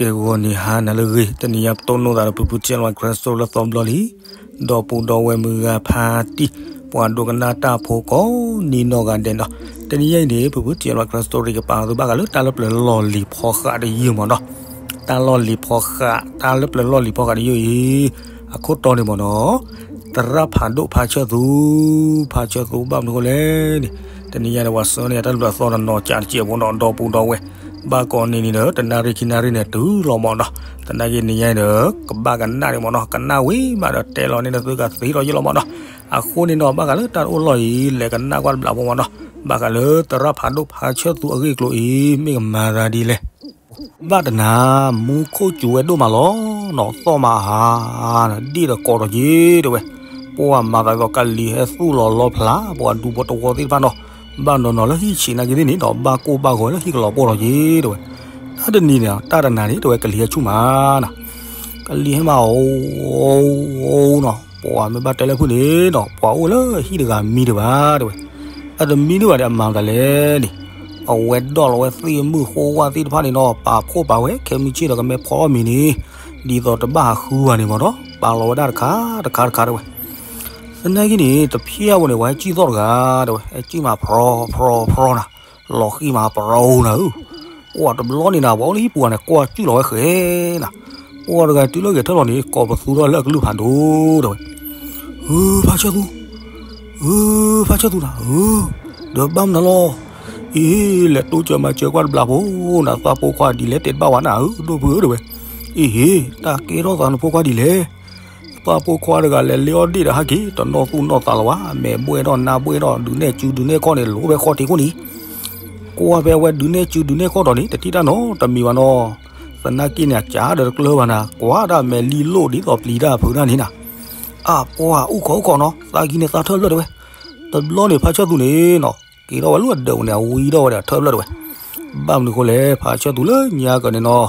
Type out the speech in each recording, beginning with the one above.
ကဲဂီၤနံၤဟါနၤလၢအဂ့ၤ, တနံၤညါပတိၢ်နီၣ်သးဒီးဖုဖု T L Y Christopher လၢသီဘျီလံ, ဒီပုၢ်ဒီဝဲၢ်မုၢ်ဂၤဖါတံၢ်, ပှၤဒိကနၣ်တၢ်ဖိကိးနံၤနီၢ်ဂၤဒဲးနီၤ, တနံၤညါအံၤန့ၣ် ဖုဖု T L Y Christopher ကပာ်အီၤသုဘၣ်ဃးလၢတၢ်လၢပျၢၤလီၢ်လံၤဖီဃးတယုၢ်မ့ၢ်နီၤ, တၢ်လီၢ်လံၤဖီဃး, တၢ်လၢပျၢၤလီၢ်လံၤဖီဃးတယုၢ်အံၤ အခိၣ်တီန့ၣ်မ့ၢ်နီၤ သရၣ်ဖးဒိၣ်ဖါဆၢၣ်သူ, ဖါဆၢၣ်သူဘၣ်မနုၤအဃိလဲၣ်န့ၣ်, တနံၤညါန့ၣ် ပှၤဆှၢန့ၢ်တၢ်လၢပျၢၤသီတနီၤကးတစဲးဖိနီၤ ဒီပုၢ်ဒီဝဲၢ်, ဘၣ်ကိးနံၤန့ၣ်ဒီး တနၣ်ရံၣ်ခံနၣ်ရံၣ်န့ၣ်တုၤလီၤမ့ၢ်နီၤ, သနာ်က့နံၤညါန့ၣ်ဒီး ကဘၣ်ကနၣ်န့ၣ်မ့ၢ်နီၤ, ကနၣ်ဝံၤဘၣ်ဒီးတဲလီၤန့ၣ်ဒီးသုကသ့ဒီးယလီၤမ့ၢ်နီၤ, အဃိန့ၣ်နီၤ ဘၣ်ဃးလၢတၢ်အိၣ်လီၢ်အံၤ လဲၤကနၣ်ကွၢ်တဘျီဖိမ့ၢ်နီၤ, ဘၣ်ဃးလၢသရၣ်ဖးဒိၣ်ဖါဆၢၣ်သူအဂ့ၢ်အကျိၤအံၤ မ့ၢ်ကမၤသးဒ်လဲၣ် ဘၣ်တနၤ မူခိၣ်စူၤဝဲဒိၣ်မးလီၤနီၤ, သီၣ်မးဟါ, ဒ့ၣ်ဒီးကိးထီၣ်က့ၤတဲဝဲ, ပှၤမၤသးဒ်သိးကလံၤဟဲသူၣ်လီၤလီဖျး ပှၤဒူဖိတဝီသ့ၣ်တဖၣ်နီၤ, ဘၣ်နီၤနီၤလၢဟံၣ်ဆံးနာ်က့သ့ၣ်န့ၣ်ဒီး ဘၣ်ကိၢ်ဘၣ်ဂီၤလၢဟံၣ်ကလီၤပှီၢ်ထီၣ်က့ၤတဲဝဲ, တၢ်တနံၤန့ၣ် တၢ်တနၤန့ၣ် တဲဝဲကလံၤဟဲဆူၣ်မးနီၤ, ကလံၤဟဲမးအိၣ် အိၣ်နီၤ, ပှၤမ့ၢ်ဘၣ်တဲလၢဖုၣ်န့ၣ်နီၤ ပှၤအိၣ်လၢဟံၣ်တဂၤမံတဘၣ်တဲဝဲ, အတမံတဘၣ်ဒီး အမၤမတၤလဲၣ်န့ၣ်, အဝဲဒိးလီၤဝဲသ့ၣ်မုၢ်ဃိဝၣ်သ့ၣ်တဖၣ်န့ၣ်နီၤ ပာ်ဖှိၣ်ပာ်ဝဲ ခဲမုၢ်ဆ့ၣ်ဒီးကမဲဖီအီၣ်မ့ၤန့ၣ်, ဒ်သိးတဘၣ်ဟးဃုဂၤန့ၣ်မ့ၢ်နီၤ ပာ်လီၤဝဲဒၣ်တခါတခါတဲဝဲ, သနာ်က့န့ၣ် တဖျၢၣ်ဖိန့ၣ် ပှၤဟဲစံၣ်သီၣ်တဂၤတဲဝဲ ဟဲစံၣ်မးဖြီဖြီဖြီနၤ, လီၤဃံၤမးပရိနၤဧၢ, ပှၤတဘျီန့ၣ်နၤ ပှၤအိၣ်လၢဟံၣ်ပူၤန့ၣ် ကွၢ်စူၣ်လီၤဝဲဃဲနၤ, ပှၤတဂၤတုၤလၢဂဲၤထၢၣ်လီၤန့ၣ် ကိးပသူထီၣ်လၢအကလုၢ်ဖးဒိၣ်တဲဝဲ, ဧၢ ဖါဆၢၣ်သူ ဧၢ ဖါဆၢၣ်သူနၤဧၢ, ဒီးဘၣ်မနုၤလီၤ, အ့ လဲၤတိစၢၤမၤစၢၤကွၢ်တဘျီဖိနၤ, သးဖိခွါဒ်လဲၣ်တဲတဘၣ်ဝဲနၤဧၢ ဒိၣ်ဖုဧၢတဲဝဲ, အ့ဟ့ တၢ်ကဲထီၣ်သးနဖိခွါဒ်လဲၣ်, သးဖိခွါတဂၤလဲၤလ့အီၣ်ဒ့ၣ်ဒီးဟဲက့ၤ တနီၣ်သူၣ်နီၣ်သးလီၤဘၣ်, မဲာ်ဘှဲၣ်ဒီးနါဘှဲၣ်ဒီး ဒုးနဲၣ်စုဒုးနဲၣ်ခီၣ်န့ၣ် လိၤဖဲဃီတံၢ်ခိၣ်န့ၣ်, ကွၢ်ဖဲအဝဲဒုးနဲၣ်စုဒုးနဲၣ်ခီၣ်ဒီးန့ၣ် တထံၣ်တၢ်နီတမံၤဘၣ်နီၤ, သနာ်က့န့ၣ် အကးဒီးတကျၢၤဘၣ်နၤ, ကွၢ်ဒၣ်မဲာ်လံလိၣ်ဒ်သိးပျံၤတၢ်ဖုးတၢ်န့ၣ်နၤ, အပှၤအိၣ်ခိးအိၣ်ခိးနီၤ, သးကံၢ်န့ၣ်သးထၢၣ်ဖျၢၣ်တဲဝဲ, တဘျီန့ၣ် ဖါဆၢၣ်သူန့ၣ်နီၤ က့ၤထီၣ်ဝဲလၢအဒၢးပူၤန့ၣ် အဝံထီၣ်ဝဲဒီးထၢၣ်ဖျၢၣ်တဲဝဲ, ဘၣ်မနုၤအဃိလဲၣ် ဖါဆၢၣ်သူလၢညါကၢၤန့ၣ်နီၤ,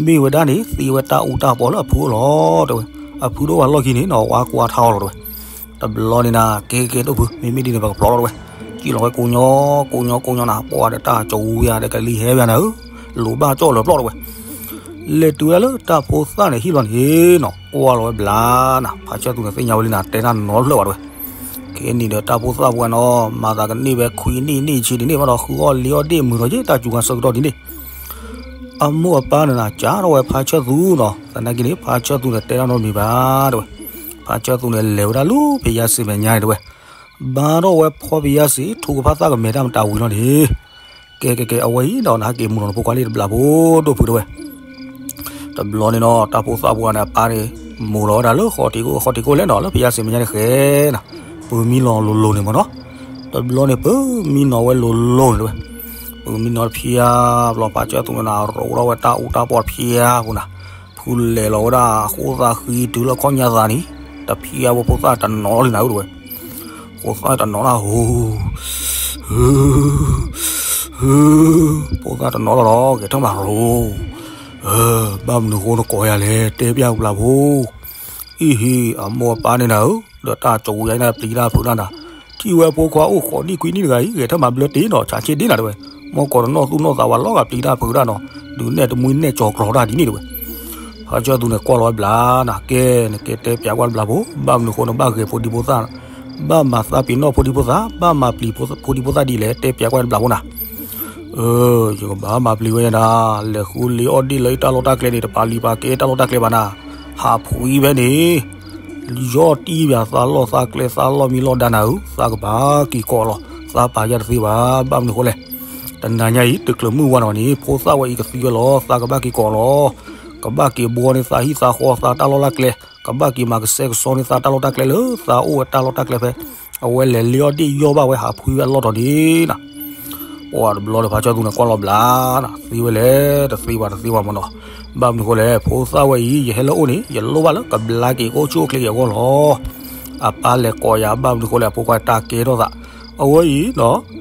မ့ၢ်ဝဲဒၣ်န့ၣ် သ့ဝဲတၢ်အူတၢ်ပီလၢအဖုအိၣ်လီၤတဲဝဲ, အဖုဒိၣ်ဝဲလီၢ်ခံန့ၣ်နီၤ ဝါကွၢ်ထါအီၤလီၤတဲဝဲ, တဘျီန့ၣ်နၤ ကဲကဲဒိၣ်ဖု မ့မ့ၢ်ဒ်န့ၣ် ပကဖျီလီၤတဲဝဲ, စံၣ်လီၤဝဲကိးညီ ကိးညီကိးညီနၤ ပှၤဒီးတၢ်ကဝံယၤဒီးကလံၤဟဲဝဲနၤဧၢ, လိၤဘၣ်ကၠီၣ်လၢၤပျီၢ်တဲဝဲ, လဲၤတုၤဝဲဒၣ်လၢတၢ်ဖိသၣ်န့ၣ်ဟံၣ်လီၤန့ၣ်နီၤ ကွၢ်လီၤဝဲဘျါနၤ, ဖါဆၢၣ်သူန့ၣ်သ့ၣ်ညါဝဲလံနၤ တဲတၢ်နီတဖျၢၣ်ဘၣ်တဲဝဲ, ခဲနံၤဒီးတၢ်ဖိသၣ်ပှၤနီၤ မၤသးကန့ၢ်ဝဲခွံနံၣ်နံၣ်ဆံဒ်န့ၣ်ဘၣ်ဒီး ဃုအီၣ်လ့အီၣ်ဒ့ၣ်မုာ်ထီၣ်က့ၤ တၢ်စူၤခါဆၢကတီၢ်ဒ်န့ၣ်, အမိၢ်အပၢ်န့ၣ်နၤ ကးထီၣ်ဝဲဖါဆၢၣ်သူနီၤ, သနာ်က့န့ၣ် ဖါဆၢၣ်သူန့ၣ်တဲတၢ်နီတမံၤဘၣ်တဲဝဲ, ဖါဆၢၣ်သူန့ၣ်လဲၤဝဲဒၣ်လၢဖယါစ့မဲာ်ညါန့ၣ်တဲဝဲ, ဘါထီၣ်ဝဲဖီဖယါစ့ ထူကဖၣ်သၣ်ကမဲာ်တၢ်မတၤဝံၤလီၤန့ၣ် ကဲကဲကဲ အဝဲအံၤဒီးနဟဲက့ၤမူလီၤနဖိခွါလံတဘျီဖိ ဒိၣ်ဖုတဲဝဲ, တဘျီန့ၣ်နီၤ တၢ်ဖိသၣ်ပှၤန့ၣ် အပၢ်န့ၣ် မူလီၤဝဲဒၣ်လၢဃီတံၢ်ကိၣ် ဃီတံၢ်ကိၣ်လဲၣ်နီၤ လၢဖယါစ့မဲာ်ညါန့ၣ်ဃဲနၤ, ပမံလီၤလိၤလိၤန့ၣ်မ့ၢ်နီၤ, တဘျီန့ၣ် ပမံနီၤဝဲလိၤလိၤန့ၣ်တဲဝဲ, ပမံနီၤတဖျၢၣ်ဘျီ ဖါဆၢၣ်သူန့ၣ်နၤ ရိးထီၣ်ဝဲတၢ်အူတၢ်ပီတဖျၢၣ်ဖိနၤ, ဖုလဲၤလီၤဝဲဒၣ်ဃိသးဃံတုၤလၢခီၣ်ညါသးန့ၣ်, တဖျၢၣ်ဖိဖိသၣ်တနီၤလံနၤဧၢတဲဝဲ ဖိသၣ်တနီၤလၢဟူ, ဟူ, ဟူ, ဖိသၣ်တနီၤလီၤဒီး ဂဲၤထၢၣ်မၤရိၤ, ဘၣ်မနုၤဃိနကိးယၤလဲၣ် တဲပျၢ်ပျၢ်ဖိ, အံၤဟံၤ အမိၢ်အပၢ်န့ၣ်နၤဧၢ, ဒီးတၢ်ကဝံၤယၤန့ၣ်ပျံၤတၢ်ဖုးတၢ်နၤ, ထံၣ်ဝဲဖိခွါအိၣ်ဃိးနံၣ်ခွံနံၣ်တဂၤအံၤ ဂဲၤထၢၣ်မၤဘျၢတ့ၢ်နီၤ ဆးဆ့ဒ့နၤတဲဝဲ, မ့ၢ်ကိးတနီၣ်သူၣ်နီၣ်သးဝဲလီၤဂာ်ပျံၤတၢ်ဖုးတၢ်နီၤ, ဒုးနဲၣ်တမှံၤနဲၣ်ကၠီၤကြီၤတၢ်ဒ်န့ၣ်တဲဝဲ ဖါဆၢၣ်သူန့ၣ်ကွၢ်လီၤဝဲဘျါနၤ ကဲ နကဲတဲပျၢ်ကွၢ်တဘျီဖိ, ဘၣ်မနုၤဃိနဘၣ်ဂဲၤဖိဒံဖိသၣ်, ဘၣ်မၤသးပ့ၤနီၣ်ဖိဒံဖိသၣ်, ဘၣ်မၤပျံၤဖိဒံဖိသၣ်ဒ်လဲၣ် တဲပျၢ်ကွၢ်တဘျီဖိနၤ, အၢ ယကဘၣ်မၤပျံၤဝဲယဲဒၣ်, လဲၤဃုလ့အီၣ်ဒ့ၣ်လၢတၢ်လီၢ်တၢ်ကျဲန့ၣ် တပာ်လံၤပာ်ကဲတၢ်လီၢ်တၢ်ကျဲဘၣ်နၤ, ဟးဖှံဖဲန့ၣ် ယီၢ်တံၢ်ဘၣ်သးလီၢ်သးကျဲသးလီၢ်မံလီၢ်ဒါနၤဧၢ, သးကဘၣ်က့ၤကိးလီၤ, သးပာ်ယၤတသ့ဘၣ်, ဘၣ်မနုၤဃိလဲၣ်, တနၤညါအံၤ တချုးမုၢ်ဝါနၤန့ၣ် ဖိသၣ်ဝဲအံၤကသံဝဲလီၤ, သးကဘၣ်က့ၤကိးလီၤ, ကဘၣ်က့ၤဘှီန့ၢ်သးဟံၣ်သးဃီသးတၢ်လီၢ်တၢ်ကျဲ, ကဘၣ်က့ၤမၤကစဲကစီန့ၢ်သးတၢ်လီၢ်တၢ်ကျဲလၢသးအိၣ်ဝဲတၢ်လီၢ်တၢ်ကျဲဖဲ အဝဲလဲၤလ့အီၣ်ဒ့ၣ်ယီၢ်ဘၣ်ဝဲဟးဖှံဝဲအလီၢ်တီၤန့ၣ်နၤ ပှၤတဘျီဒီးဖါဆၢၣ်သူန့ၣ်ကွၢ်လီၤဘျါနၤ, သ့ဝဲလဲၣ် တသ့ဘၣ်တသ့ဘၣ်မ့ၢ်နီၤ, ဘၣ်မနုၤဃိလဲၣ် ဖိသၣ်ဝဲအံၤ ယဟဲလၢအအိၣ်န့ၣ် ယလိၣ်ဘၣ်လၢကဘျါက့ၤကအိၣ်ဆူၣ်အိၣ်ချ့က့ၤအဂီၢ်လီၤ, အပၢ်လဲၤကိးယၤ ဘၣ်မနုၤဃိလဲၣ် အဖိခွါတၢ်ကဲထီၣ်သး, အဝဲအံၤနီၤ,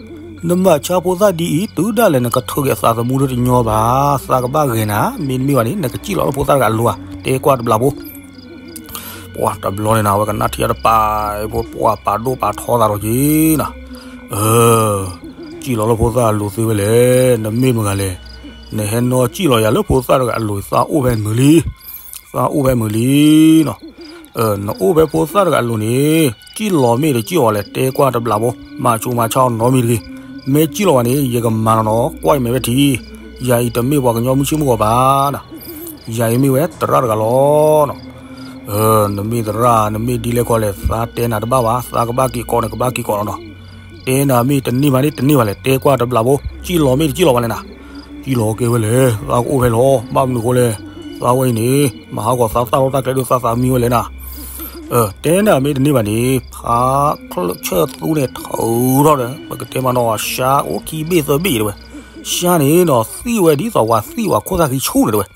နမၤဆါဖိသၣ်ဒ်အံၤ တုၤဒၣ်လဲာ်နကထုးက့ၤအသးသမူလၢတညီဘၣ်, သးကဘၣ်ဂဲၤနၤ, မ့တမ့ၢ်ဘၣ်န့ၣ် နကစံၣ်လီၤလၢဖိသၣ်တဂၤအလိၤဧါ, တဲကွၢ်တဘျီဖိ ပှၤတဘျီန့ၣ်နၤ အဝဲကနၣ်ထံအတပၤဖိ ပှၤပာ်ဒိၣ်ပာ်ထီသးဒီးက့ၤနၤ, စံၣ်လီၤလၢဖိသၣ်အလိၤသ့ဝဲလဲၣ်, နမ့ၢ်မတၤလဲၣ်, နဟဲနီၣ်စံၣ်လီၤယၤလၢဖိသၣ်တဂၤအလိၤ သးအိၣ်ဖဲမုာ်လံ, သးအိၣ်ဖဲမုာ်လံနီၤ. နအိၣ်ဖဲဖိသၣ်တဂၤအလိၤန့ၣ် စံၣ်လီၤမ့ၢ်တစံၣ်လီၤဘၣ်လဲၣ် တဲကွၢ်တဘျီဖိ, မၤဆူးမၤဆါအီၤနီတမံၤတဂ့ၤ. မ့ၢ်စံၣ်လီၤဘၣ်န့ၣ် ယကမၤလီၤနီၤ, ကွၢ်ယမဲာ်ဝဲထံ, ယၤအံၤတမ့ၢ်ပှၤကညီမုၢ်ဆ့ၣ်မုၢ်ဂီၤဘၣ်နီၤ. ယၤအံၤမ့ၢ်ဝဲသရၣ်တဂၤလီၤနီၤ. နမ့ၢ်သရၣ် နမ့ၢ်ဒ်လဲၣ်ခီလဲၣ် သးတဲနၤတဘၣ်ဘၣ်, သးကဘၣ်က့ၤကိးန့ၣ် ကဘၣ်က့ၤကိးလီၤနီၤ. တဲနၤမ့ၢ်တန့ၢ်ဘၣ်န့ၣ် တန့ၢ်ဘၣ်လဲၣ်, တဲကွၢ်တဘျီဖိ, စံၣ်လီၤမ့ၢ်တစံၣ်လီၤဘၣ်လဲၣ်နၤ. စံၣ်လီၤကဲဝဲလဲၣ်, သးကအိၣ်ဖဲလီၤ, ဘၣ်မနုၤဃိလဲၣ်, သးဝဲအံၤန့ၣ် မၤဟးဂီၤသးတၢ်လီၢ်တၢ်ကျဲဒီးသးသးမံဝဲလဲၣ်နၤ. တဲနၤမ့ၢ်တန့ၢ်ဘၣ်န့ၣ် ဖးချၢၣ်သူန့ၣ် ထုးထီၣ်ဒီး ပကတဲမးနီၤ ရှါအိၣ်ခံဘ့ၣ်သၢဘ့ၣ်တဲဝဲ, ရှါန့ၣ်နီၤ သံၣ်ဝဲဒ်သိးဝဲသံၣ်ဝဲခိၣ်သၣ်ခံဆူၣ်န့ၣ်တဲဝဲ.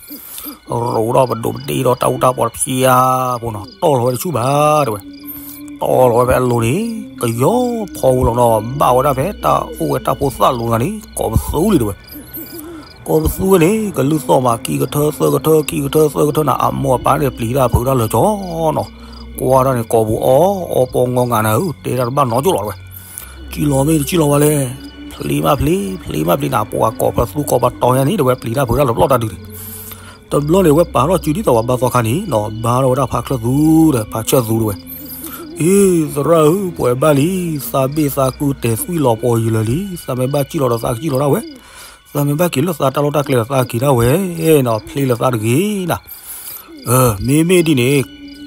ရိးဒီးပဒိးပဒ့ဒီးတၢ်အူတၢ်ပီတဖျါဖိနီၤ တီၢ်လီၤဝဲတဆူၣ်ဘၣ်တဲဝဲ. တီၢ်လီၤဝဲဖဲအလိၤန့ၣ် ကယီဖီဝဲလီၤနီၤ ဘၣ်ဝဲဒၣ်ဖဲတၢ်အိၣ်ဝဲတၢ်ဖိသၣ်လိၤတဂၤန့ၣ် ကိးပသူလံတဲဝဲ. ကိးပသူဝဲန့ၣ် ကလုၢ်သီၣ်မး ခံကထၢသၢကထၢ ခံကထၢသၢကထၢနၤ အမိၢ်အပၢ်န့ၣ်ပျံၤတၢ်ဖုးတၢ်လၢာ်ကၠီနီၤ. ကွၢ်တၢ်န့ၣ် ကိးပူၤအီၣ်အီပီငီငၤနၤဧၢ တဲတၢ်တဘၣ်နီတကၠိၢ်လီၤတဲဝဲ. စံၣ်လီၤမ့ၢ်တစံၣ်လီၤဘၣ်လဲၣ်, ဖျ့မးဖျ့ ဖျ့မးဖျ့နၤ ပှၤကိးပသူကိးပတီၤညါန့ၣ်တဲဝဲ ပျံၤတၢ်ဖုးတၢ်လၢာ်ပျီၣ်တၢ်ဒုးန့ၣ်. တဘျီန့ၣ် ဝဲပာ်ထီၣ်စုဒ်သိးပှၤဘါသီခါန့ၣ်နီၤ ဘါထီၣ်ဝဲဒၣ်ဖးဆၢၣ်သူဒီး ဖးဆၢၣ်သူတဲဝဲ. အ့ သရၣ်ဧၢ ပှဲၤဘၣ်လံ, သးဘ့ၣ်သးကုၢ်တဲာ်သွံၣ်လီၤပှီၤယံာ်လၢာ်လံ, သးမ့ၢ်ဘၣ်စံၣ်လီၤဒီးသးကစံၣ်လီၤဒၣ်ဝဲ, သးမ့ၢ်ဘၣ်က့ၤလၢသးတၢ်လီၢ်တၢ်ကျဲဒီးသးက့ၤဒၣ်ဝဲနီၤ ဖျ့လၢသးတဂ့ၤနၤ. မ့မ့ၢ်ဒ်န့ၣ်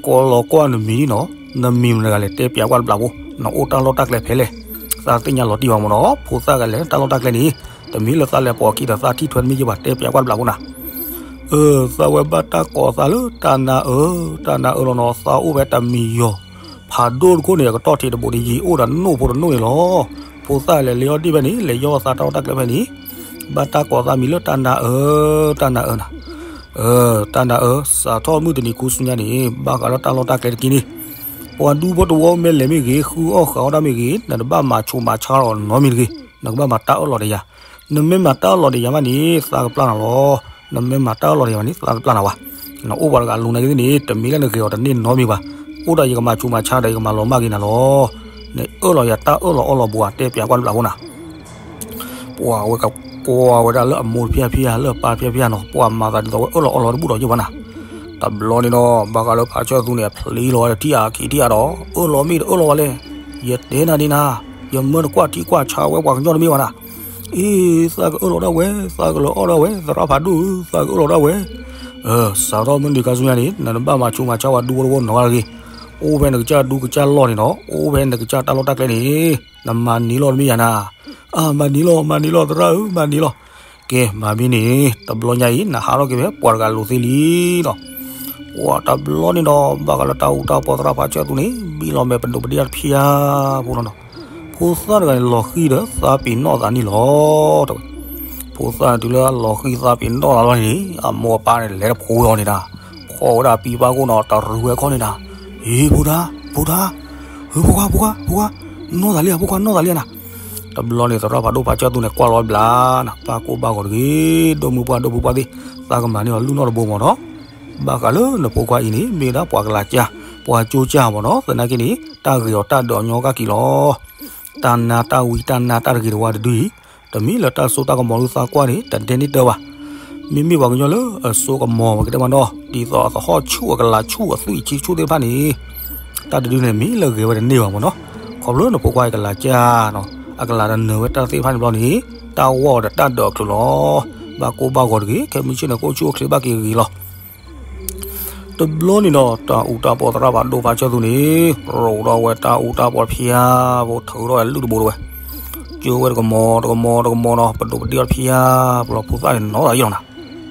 ကိးလီၤကွၢ်နမံၤန့ၣ်နီၤ, နမံၤမတၤတဂၤလဲၣ် တဲပၠးကွၢ်တဘျီဖိ, နအိၣ်တၢ်လီၢ်တၢ်ကျဲဖဲလဲၣ်, သးသ့ၣ်ညါလီၤတံၢ်ဘၣ်မ့ၢ်နီၤ, ဖိသၣ်ဂၤလဲၤတၢ်လီၢ်တၢ်ကျဲန့ၣ် တမ့ၢ်လၢသးလဲၤပိာ်ခံဒီးသးထံၣ်ထွဲတမ့ၢ်ယဘၣ် တဲပၠးကွၢ်တဘျီဖိနၤ. အၢ သးဝဲဘၣ်တၢ်ကိးသးလၢတၢ်နါအၢ, တၢ်နါအၢလီၤနီၤ, သးအိၣ်ဖဲတမံၤယီၤ ဖးဒိၣ်တခိၣ်န့ၣ် အကတီၢ်ထံးတဘိးန့ၣ် ယံာ်အိၣ်ဒီးနိၣ်ဖိတနိၣ်န့ၣ်လီၤ. ဖိသၣ်လဲၤလၢအီၣ်ဒ့ၣ်ဖဲန့ၣ် လဲၤယီၢ်သးတၢ်လီၢ်တၢ်ကျဲဖဲန့ၣ်, ဘၣ်တၢ်ကိးသးမံၤလၢတၢ်နါအၢ, တၢ်နါအၢနၤ. တၢ်နါအၢ, စးထီၣ်မုၢ်တနံၤခူဆူညါန့ၣ် ဘၣ်ဃးလၢတၢ်လီၢ်တၢ်ကျဲတက့ၢ်န့ၣ်, ပှၤဒူဖိတဝီမ့ၢ်လဲၤမ့ၢ်ဂ့ၤ ဃုအီၣ်ဃုအီတၢ်မ့ၢ်ဂ့ၤ နတဘၣ်မၤဆူးမၤဆါအီၤနီတမံၤတဂ့ၤ, နကဘၣ်မၤတၢ်အၢၣ်လီၤဒီးယၤ. နမ့ၢ်မၤတၢ်အၢၣ်လီၤဒီးယၤမးန့ၣ် သးကပျၢ်နၤလီၤ. နမ့ၢ်မၤတၢ်အၢၣ်လီၤဒီးယၤမးန့ၣ် သးတပျၢ်နၤဘၣ်. နအိၣ်ပှၤတဂၤအလိၤနာ်က့သ့ၣ်န့ၣ် တမ့ၢ်လၢနဂဲၤအီၤတန့ၢ်နီတမံၤဘၣ်. အိၣ်ဒီးယကမၤဆူးမၤဆါဒီးယကမၤလီၤမၢ်က့ၤနၤလီၤ. နအၢၣ်လီၤယၤတၢ်အၢၣ်လီၤအီလီၤဘူးဧါ တဲပၠးကွၢ်တဘျီဖိနၤ. ပှၤဝဲကကွၢ်ဝဲဒၣ်လၢအမိၢ်တဖျၢၣ်ဖျၢၣ် လၢအပၢ်တဖျၢၣ်ဖျၢၣ်နီၤ ပှၤမၤသးဒ်သိးဝဲအၢၣ်လီၤအီလီၤတဘူၣ်ဒီးယဲၢ်ဘၣ်နၤ. တဘျီန့ၣ်ဒီး ဘၣ်ဃးလၢဖးဆၢၣ်သူန့ၣ် အဖျ့လီၤဝဲတထံၣ်ဧါခံထံၣ်ဧါဒီး အၢၣ်လီၤမ့ၢ်တအၢၣ်လီၤဘၣ်လဲၣ်. ယတဲနၤဒ်နၤ, ယမၢနကွၢ်ထံကွၢ်ဆးဝဲပှၤကညီတမ့ၢ်ဘၣ်နၤ. အ့ သးကအၢၣ်လီၤဒၣ်ဝဲ, သးကလီၤအီၣ်ဒၣ်ဝဲ, သရၣ်ဖးဒိၣ်ဧၢ, သးကအၢၣ်လီၤဒၣ်ဝဲ. စးထီၣ်မုၢ်နံၤခါဆူညါန့ၣ် နတဘၣ်မၤဆူးမၤဆါဝဲဒူဖိတဝီနီတဂၤတဂ့ၤ. အိၣ်ဖဲနကစၢ်ဒူကစၢ်လီၢ်န့ၣ်နီၤ, အိၣ်ဖဲနကစၢ်တၢ်လီၢ်တၢ်ကျဲန့ၣ် နမၤန့ၢ်လီၤတမ့ၢ်ယၤနၤ. အၢ မၤန့ၢ်လီၤ မၤန့ၢ်လီၤ သရၣ်ဧၢ မၤန့ၢ်လီၤ. ကဲ မၤမ့ၢ်န့ၣ် တဘျီညါအံၤ နဟးထီၣ်က့ၤဖဲပှၤတဂၤအလိၤသ့လံနီၤ. ပှၤတဘျီန့ၣ်ဒီး ဘၣ်ဃးလၢတၢ်အူတၢ်ပီသရၣ်ဖးဆၢၣ်သူန့ၣ် ဘံၣ်လီၤမဲာ်ပဒိးပဒ့ၣ်တဖျါဖိလီၤနီၤ. ဖိသၣ်တဂၤန့ၣ် လီၤဃံၤဒီးသးပ့ၤနီၣ်သးန့ၣ်လီၤ. ဖိသၣ်တုၤလၢအလီၤဃံၤသးပ့ၤနီၣ်သးလီၤန့ၣ် အမိၢ်အပၢ်န့ၣ် လဲၤတဖိဝဲအီၤန့ၣ်နၤ. ဖီၣ်ဝဲဒၣ်ပံပၢ်ခိၣ်နီၤ တရူးဝဲခီန့ၣ်နၤ. ဟ့ ဖိဒါ ဖိဒါ, ဟ့ ဖိခွါ ဖိခွါ ဖိခွါ, နီၢ်သးလံဧါ ဖိခွါ နီၢ်သးလံဧါနၤ. တဘျီန့ၣ် သရၣ်ဖးဒိၣ်ဖးဆၢၣ်သူန့ၣ် ကွၢ်လီၤဘျးနၤ ဘၣ်ကိၢ်ဘၣ်ဂီၤတဂ့ၤ, ဒိၣ်မုၢ်ပှၢ်ဒိၣ်ဖိပှၢ်သ့ၣ်, သးကမၤန့ၢ်အီၤလုၢ်နီၢ်တဘိမ့ၢ်နီၤ. ဘၣ်ဃးလၢနဖိခွါအံၤန့ၣ် မ့ၢ်ဒၣ်ပှၤကလၤကၢ် ပှၤကၠိကၢ်မ့ၢ်နီၤ. သနာ်က့န့ၣ် တၢ်ဂ့ၤအီၤတၢ်ဒုးအီၤညီကၣ်က့ၤလီၤ. တၢ်နါတၢ်ဝံတၢ်နါတၢ်တဂ့ၤတဝါတဒုအံၤ တမ့ၢ်လၢတၢ်စိတၢ်ကမီၤလၢသးကွၢ်န့ၣ် တဒဲန့ၢ်တၢ်ဘၣ်. မ့မ့ၢ်ပှၤကညီလၢအစိကမီၤ ပကတဲမးနီၤ ဒ်သိးအသဟီၣ်ဆူၣ်အကလၤဆူၣ်အသွံၣ်ဆံးဆူၣ်သ့ၣ်တဖၣ်န့ၣ် တၢ်တဒုန့ၣ် မ့ၢ်လၢဂဲၤဝဲတန့ၢ်ဘၣ်မ့ၢ်နီၤ. ခီဖျိလၢနဖိခွါအံၤကလၤကၢ်နီၤ အကလၤတနၢၤဝဲတၢ်သ့ၣ်တဖၣ်န့ၣ်ဘျီန့ၣ် တၢ်ဝီအီၤဒီးတၢ်ဒုးအီၤချုးလီၤ. ဘၣ်ကိၢ်ဘၣ်ဂီၤတဂ့ၤ ခဲမုၢ်ဆ့ၣ်န့ၣ် ကအိၣ်ဆူၣ်အိၣ်ချ့ဘၣ်က့ၤဂ့ၤလီၤ. တဘျီန့ၣ်ဒီး တၢ်အူတၢ်ပီသရၣ်ဖးဒိၣ်ဖးဆၢၣ်သူန့ၣ် ရိးထီၣ်ဝဲတၢ်အူတၢ်ပီတဖျါဖိ ထုးထီၣ်ဝဲလုၢ်တဘိတဝဲ, ကၢဝဲတကမီၤ တကမီၤ တကမီၤနီၤ ပဒိးပဒ့ၣ်အီၤတဖျါဖိလီၤ. ဖိသၣ်န့ၣ်နီၢ်သးယံာ်လီၤနၤ.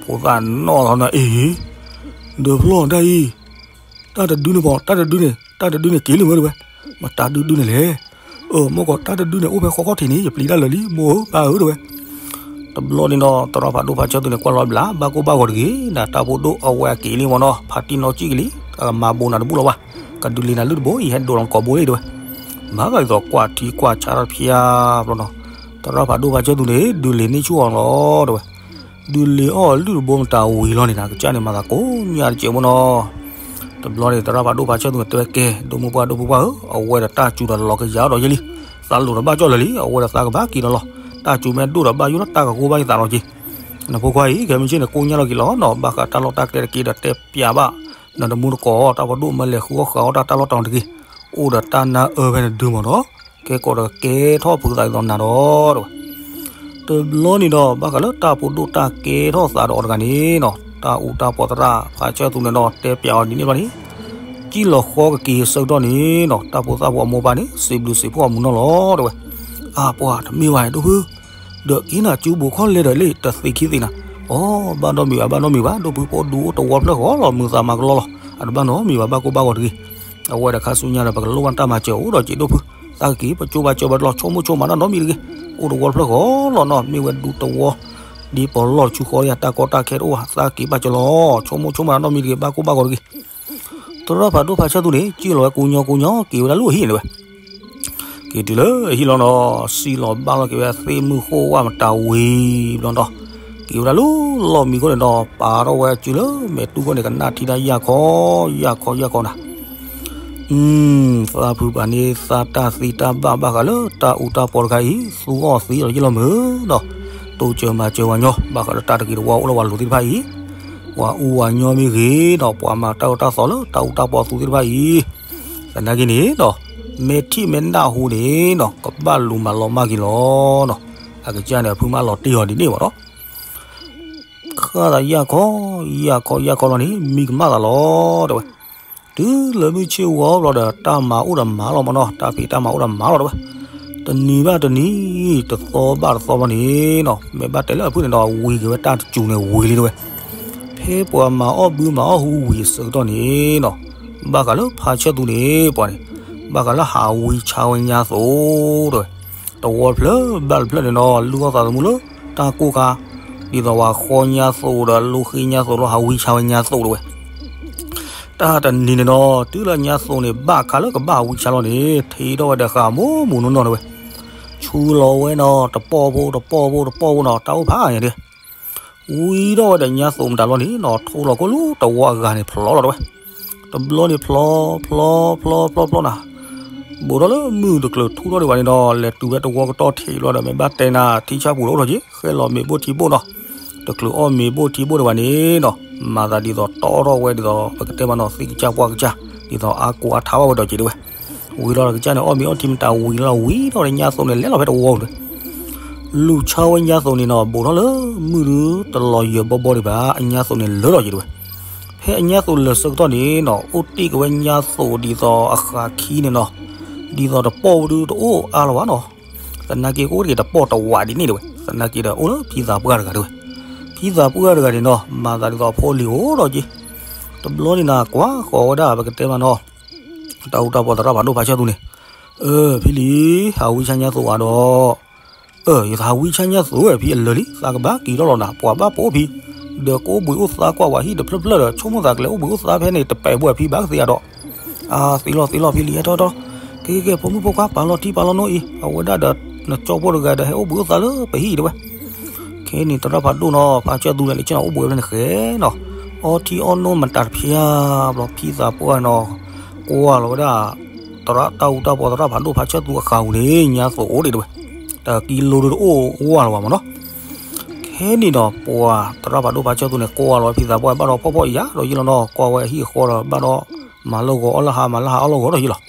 ဖိသၣ်နီၢ်သးန့ၣ် အ့ ဒီးဖျီၣ်တၢ်အံၤ တၢ်တဒုန့ၣ်ဘၣ် တၢ်တဒုန့ၣ် တၢ်တဒုန့ၣ်က့ၤလံမ့ၢ်တဲဝဲ, မတၤဒုဒုန့ၣ်လဲၣ်. အၢ မ့ၢ်ကီး တၢ်တဒုန့ၣ် အိၣ်ဖဲဃီခီၣ်ထံးန့ၣ် ယပျံၤတၢ်လၢာ်လံ မိၢ်ဧၢပၢ်ဧၢတဲဝဲ. တဘျီန့ၣ်ဒီး သရၣ်ဖးဒိၣ်ဖးဆၢၣ်သူန့ၣ် ကွၢ်လီၤဘျး ဘၣ်ကိၢ်ဘၣ်ဂီၤတဂ့ၤ နတၢ်ဖိဒိၣ်အဝဲအက့ၤလံမ့ၢ်နီၤ ဖးတံၢ်နီၢ်ကံၣ်ကလံ အကမၤဘိးနၤတဘူၣ်လီၤဘၣ်. ကဒုးလ့ၤနၤလုၢ်တဘိ ယဟဲဒိးလီၤနကိာ်ဘိလံတဲဝဲ. မၤသးဒ်သိးကွၢ်ထံကွၢ်ဆးတၢ်ဖျါဖိလီၤနီၤ. သရၣ်ဖးဒိၣ်ဖးဆၢၣ်သူန့ၣ် ဒုးလ့ၤန့ၢ်ဆူၣ်အီၤလီၤတဲဝဲ. ဒုးလ့ၤအီၣ်လုၢ်တဘိမတၤဝံၤလီၤန့ၣ်နၤ ကစၢ်န့ၣ်မၤသးကိးညါတစဲးမ့ၢ်နီၤ. တဘျီန့ၣ် သရၣ်ဖးဒိၣ်ဖးဆၢၣ်သူန့ၣ် တဲဝဲကဲ ဒိၣ်မုၢ်ပှၢ်ဒိၣ်ဖိပှၢ်ဧၢ အဝဲဒီးတၢ်စူၤဒီးလီၤကယၤထီၣ်ဒီးယဲလံ. သးလိၤဒီးဘၣ်ကၠီၣ်လၢာ်လံ အဝဲဒီးသးကဘၣ်က့ၤဒီးလီၤ. တၢ်စူၤမ့ၢ်ဒိၣ်ဒီးဘၣ်ယိၣ်ဒီးတၢ်ကကိၢ်ဘၣ်ယသးလီၤက့ၤ. နဖိခွါအံၤ ခဲမုၢ်ဆ့ၣ်န့ၣ် ကိညါလီၤက့ၤလီၤနီၤ, ဘၣ်ဃးတၢ်လီၢ်တၢ်ကျဲတက့ဒီး တဲပျးဘၣ် နတမူတကိး တၢ်ပဒိၣ်မၢလဲၤဃုအီၣ်ဃုအီတၢ်တၢ်လီၢ်တတီၤတဂ့ၤ, အိၣ်ဒီးတၢ်နၢအၢဖဲနဒုမ့ၢ်နီၤ, ကဲကီးဒီးကဲထီၣ်ဖုးသးဒ်သိးနၤဒီး တဲဝဲ တဘျီန့ၣ်ဒီး ဘၣ်ဃးလၢတၢ်ဖိဒိၣ်တၢ်ကဲထီၣ်သးဒီးအီၤတဂၤန့ၣ်နီၤ, တၢ်အူတၢ်ပီးသရၣ်ဖးဆၢသူန့ၣ်ဒီး တဲပျးအီၤဒ်န့ၣ်ဘျီန့ၣ် ကံၣ်လီၤဃီကက့ၤဆၢကတီၢ်န့ၣ်နီၤ, တၢ်ဖိသၣ်ဖိအမိၢ်ပၢ်န့ၣ် စံးဘျုးစံးဖှိၣ်အမုာ်နီၢ်လီၤ တဲဝဲ, အါပှၤတမ့ၢ်ဘၣ်န့ၣ် ဒိၣ်ဖု ဒီးက့ၤနၤကၠူဘိးခီလဲဒီးလံ တသ့ခံသ့နၤ, အိ ဘၣ်နီတမံၤဘၣ် ဘၣ်နီတမံၤဘၣ် ဒိၣ်ဖုဖိဒူအိၣ်တဝီဖျၢၣ်ဃီလီၤ မုာ်သးမၤကလီလီၤ အတဘၣ်နီတမံၤဘၣ် ဘၣ်ကိၢ်ဘၣ်ဂီၤတဂ့ၤ, အဝဲဒီးခါဆူညါဒီး ပကလိၣ်ဘၣ်တၢ်မၤစၢၤအိၣ်ဒီးက့ၤဒိၣ်ဖု, သးက့ၤပကၠိဘၣ်စၢၤဘၣ်တလီၤ ဆိကမိၣ်ဆိကမးနီတမံၤတဂ့ၤ, အိၣ်တဝီဖျၢၣ်ဃီလီၤနီၤ မ့ၢ်ဝဲဒူတဝီ ဒ်ပလီၢ်တဆူဃီယၤ တၢ်ကီတၢ်ခဲတအိၣ်ဘၣ် သးက့ၤဘၣ်စၢၤလီၤ ဆိကမိၣ်ဆိကမးနီတမံၤတဂ့ၤ ဘၣ်ကိၢ်ဘၣ်ဂီၤတဂ့ၤ သရၣ်ဖးဒိၣ်ဖးဆၢသူန့ၣ် ကံၣ်လီၤဝဲကိညါကိညါ က့ၤဝဲဒၣ်လၢအဟံၣ်န့ၣ်ဝဲ, က့ၤတုၤလၢအဟံၣ်လီၤနီၤ စံၣ်လီၤဘၣ်လီၤက့ၤဝဲသ့ၣ်မုၢ်ဃိၣ်ဝၣ်မတၤဝံၤဘျီဒီး က့ၤဝဲဒၣ်လၢလီၢ်မံခိၣ်န့ၣ်ဒီး ပာ်ထီၣ်ဝဲအစုလၢမဲာ်တူၢ်ခိၣ်န့ၣ် ကနၣ်ထံတၢ်ယၢ်ခီ ယၢ်ခီ ယၢ်ခီနၤ သးဖုပာ်န့ၢ်သးတၢ်သံတၢ်ဘၣ် ဘၣ်ဃးလၢတၢ်အူတၢ်ပီတခါအံၤ သူအီၣ်သံအီၤလၢယလီၢ်မုာ်ဒီး တိစၢၤမၤစၢၤဝဲညီ ဘၣ်ဃးလၢတၢ်တဂ့ၤတဝါအိၣ်လၢပှၤလိၤသ့ၣ်တဖၣ်အံၤ ပှၤအူပှၤညီမ့ၢ်ဂ့ၤဒီး ပှၤမၤတၢ်အၢတၢ်သီလၢတၢ်အူတၢ်ပီသူသ့ၣ်တဖၣ်အံၤ သနာ်က့န့ၣ်ဒီး မဲာ်ထံၣ်မဲာ်နၢ်ဟူန့ၣ်ဒီး ကဘၣ်လူၤမၤလီၤမၢ်က့ၤလီၤနီၤ အကစၢ်န့ၣ် အဖုမၢလီၤတ့ၢ်အီၤဒ်န့ၣ်ဘၣ်ဒီး ဃၣ်သးယၢ်ခီ ယၢ်ခီ ယၢ်ခီလီၤန့ၣ် မံကမၣ်သးလီၤ တဲဝဲ. တုၤလၢမုၢ်ဆ့ၣ်ဝီဘျီဒီး တၢ်မၤအိၣ်ဒီးမၤလီၤမးနီၤ, တၢ်ဖံးတၢ်မၤအိၣ်ဒီးမၤလီၤ တဲဝဲ. တနံၤဘၣ်တနံၤ တသီဘၣ်တသီဘျီန့ၣ်နီၤ, မ့ၢ်ဘၣ်တဲလၢအဖုၣ်န့ၣ်ဒီး ဝံၤက့ၤဝဲတၢ်တစူၤန့ၣ်ဝံၤလံ တဲဝဲ. ဖဲပှၤမၤအီၣ်ဘုမၤအီၣ်ဟုဝံၤအဆၢကတီၢ်န့ၣ်နီၤ, ဘၣ်ဃးလၢဖးဆၢသူန့ၣ် ပှၤန့ၣ် ဘၣ်ဃးလၢဟးဝံဆါဝဲညါသိး တဲဝဲ. တဝီတဖျၢၣ်ဘၣ်တဖျၢၣ်န့ၣ်နီၤ လုၢ်အီၣ်သးသမူလၢတၢ်ကိၢ်ခါ, ဒ်သိးပှၤဃီညါသိးဒီးလိဃ့ညါသိးလီၤ ဟးဝံဆါဝဲညါသိး တဲဝဲ. တၢ်တနံၤန့ၣ်နီၤ တုၤလၢညါသိးန့ၣ် ဘၣ်ခါလၢကဘၣ်ဟးဝံဆါလီၤန့ၣ် ထံၣ်ထီၣ်ဝဲဒီးဃးမိၢ်မုၢ်နီၢ်နီၢ် တဲဝဲ. ဆူလီၤဝဲနီၤ တပီၢ်ဖိတပီၢ်ဖိတပီၢ်ဖိနီၤ တၢ်အိၣ်ဖးယံၤဒၣ် ဝံထီၣ်ဝဲဒီးညါသိးမတၤလီၤန့ၣ်နီၤ ထိလီၤခိၣ်လၢတဝီအဂၤန့ၣ်ဖျိးလီၤ တဲဝဲ. တဘျီန့ၣ်ဖျိး ဖျိး ဖျိး ဖျိး ဖျိးနၤ, ဘူးထီၣ်လၢမုၢ်တကျၢၤထူၣ်ထီၣ်ဒံးဘၣ်န့ၣ်ဒီး လဲၤတုၤဖဲတဝီကတီၢ်ထံးဘျီဒီး မ့ၢ်ဘၣ်တဲနၤ ထံဆၣ်ပူၤတအိၣ်ထီၣ်က့ၤ ဃဲလီၤမ့ၤဘိၣ်ထံဘိၣ်နီၤ, တချုးအီၣ်မ့ၤဘိၣ်ထံဘိၣ်ဒံးဘၣ်န့ၣ်နီၤ, မၤသးဒ်သိးတီထီၣ်ဝဲဒ်သိး ပကတဲမးနီၤ သံကစၢ်ပှၢ်ကစၢ် ဒ်သိးအါကိးအါထးဘၣ်ဝဲဒီးက့ၤ တဲဝဲ. ဝံၤလီၤဒီးကစၢ်န့ၣ် အီၣ်မ့ၤအီထံမတၤဝံၤလီၤ ဝံထီၣ်ဝဲဒီးညါသိးန့ၣ် လဲၤလီၤဖဲတဝီပူၤ လူၤဆါဝဲညါသိးန့ၣ်နီၤ ဘူးထီၣ်လၢမုၢ်ဒုတလီၤယၢၤဘီဘီဒံးဘၣ် အညါသိးန့ၣ်လၢာ်လီၤက့ၤ တဲဝဲ. ဖဲအညါသိးလၢာ်ဆၢကတီၢ်န့ၣ်နီၤ အိၣ်တ့ၢ်က့ၤဝဲညါသိးဒ်သိးအဃးခံန့ၣ်နီၤ, ဒ်သိးတပီၢ်ဝဲဒုတအိၣ်အါလီၤဘၣ်နီၤ, သနာ်က့ကအိၣ်တ့ၢ်တပီၢ်တဝးဒ်န့ၣ် တဲဝဲ. သနာ်က့ဒီးအိၣ်လၢဖံသးပှၢ်တဂၤ တဲဝဲ. ဖံသးပှၢ်တဂၤန့ၣ်နီၤ မၤသးဒ်သိးအဖိအလံၤအိၣ်ဒီးက့ၤ, တဘျီန့ၣ်နၤ ကွၢ်ဃီၤဝဲဒၣ် ပကတဲမးနီၤ တၢ်အူတၢ်ပီးသရၣ်ဖးဒိၣ်ဖးဆၢသူန့ၣ်, အၢ ဖံလံၤ ဟးဝံဆါညါသိးဧါဒီး, အၢ ယသးဟးဝံဆါညါသိးဝဲဖံအလၢာ်လံ သးကဘၣ်က့ၤထီၣ်လီၤနၤ ပှၤဘၣ်ပိာ်ဖံ, ဒီးကအိၣ်ဘှံးအိၣ်သါကွၢ်ဝဲဟံၣ်တဖျၢၣ်ဖျၢၣ်ဒီး ဆိကမိၣ်သးကလဲၤအိၣ်ဘှံးအိၣ်သါဖဲန့ၣ် တပဲာ်ဘၣ်ဖံဘၣ်ကသ့ဧါဒီး, အၢ သ့လီၤသ့လီၤဖံလံၤ ဟဲထီၣ်ထီၣ်, ကဲကဲကဲ ဖိမုၣ်ဖိခွါ ပာ်လီၤထံပာ်လီၤနိအံၤ အဝဲဒၣ်ဒီး နကၠီဖိတဂၤဒီး ဟဲအိၣ်ဘှံးအိၣ်သါလၢပဟံၣ် တဲဝဲ. ခဲန့ၣ်သရၣ်ဖးဒိၣ်နီၤ ဖးဆၢသူလဲၤလၢကၠီန့ၣ် အိၣ်ဘှံးအိၣ်သါန့ၣ်ဃဲနီၤ, အီထံအီနိမတၤတဖၠါဘျီ ဖံသးပှၢ်နီၤ ကွၢ်လီၤဝဲဒၣ် သရၣ်တၢ်အူတၢ်ပီးသရၣ်ဖးဒိၣ်ဖးဆၢသူအဃၢၤပူၤန့ၣ် ညါသိးအိၣ်ဒံး တဲဝဲ. တၢ်ကံလိဒုတအိၣ်ဝဲလၢၤဘၣ်မးနီၤ. ခဲန့ၣ်ဒီး ပှၤသရၣ်ဖးဒိၣ်ဖးဆၢသူန့ၣ် ကွၢ်လီၤဝဲဖံသးပှၢ် ဘၣ်ဒီးဖီၣ်ဖီၣ်ယာ်ဒီးယံာ်လီၤနီၤ ကွၢ်ဝဲဟံၣ်အဃီဒီးဘၣ်ဒီး မၤလၢဂီၤအီၣ်လၢဟါ မၤလၢဟါအီၣ်လၢဂီၤဒီးယံာ်လီၤ.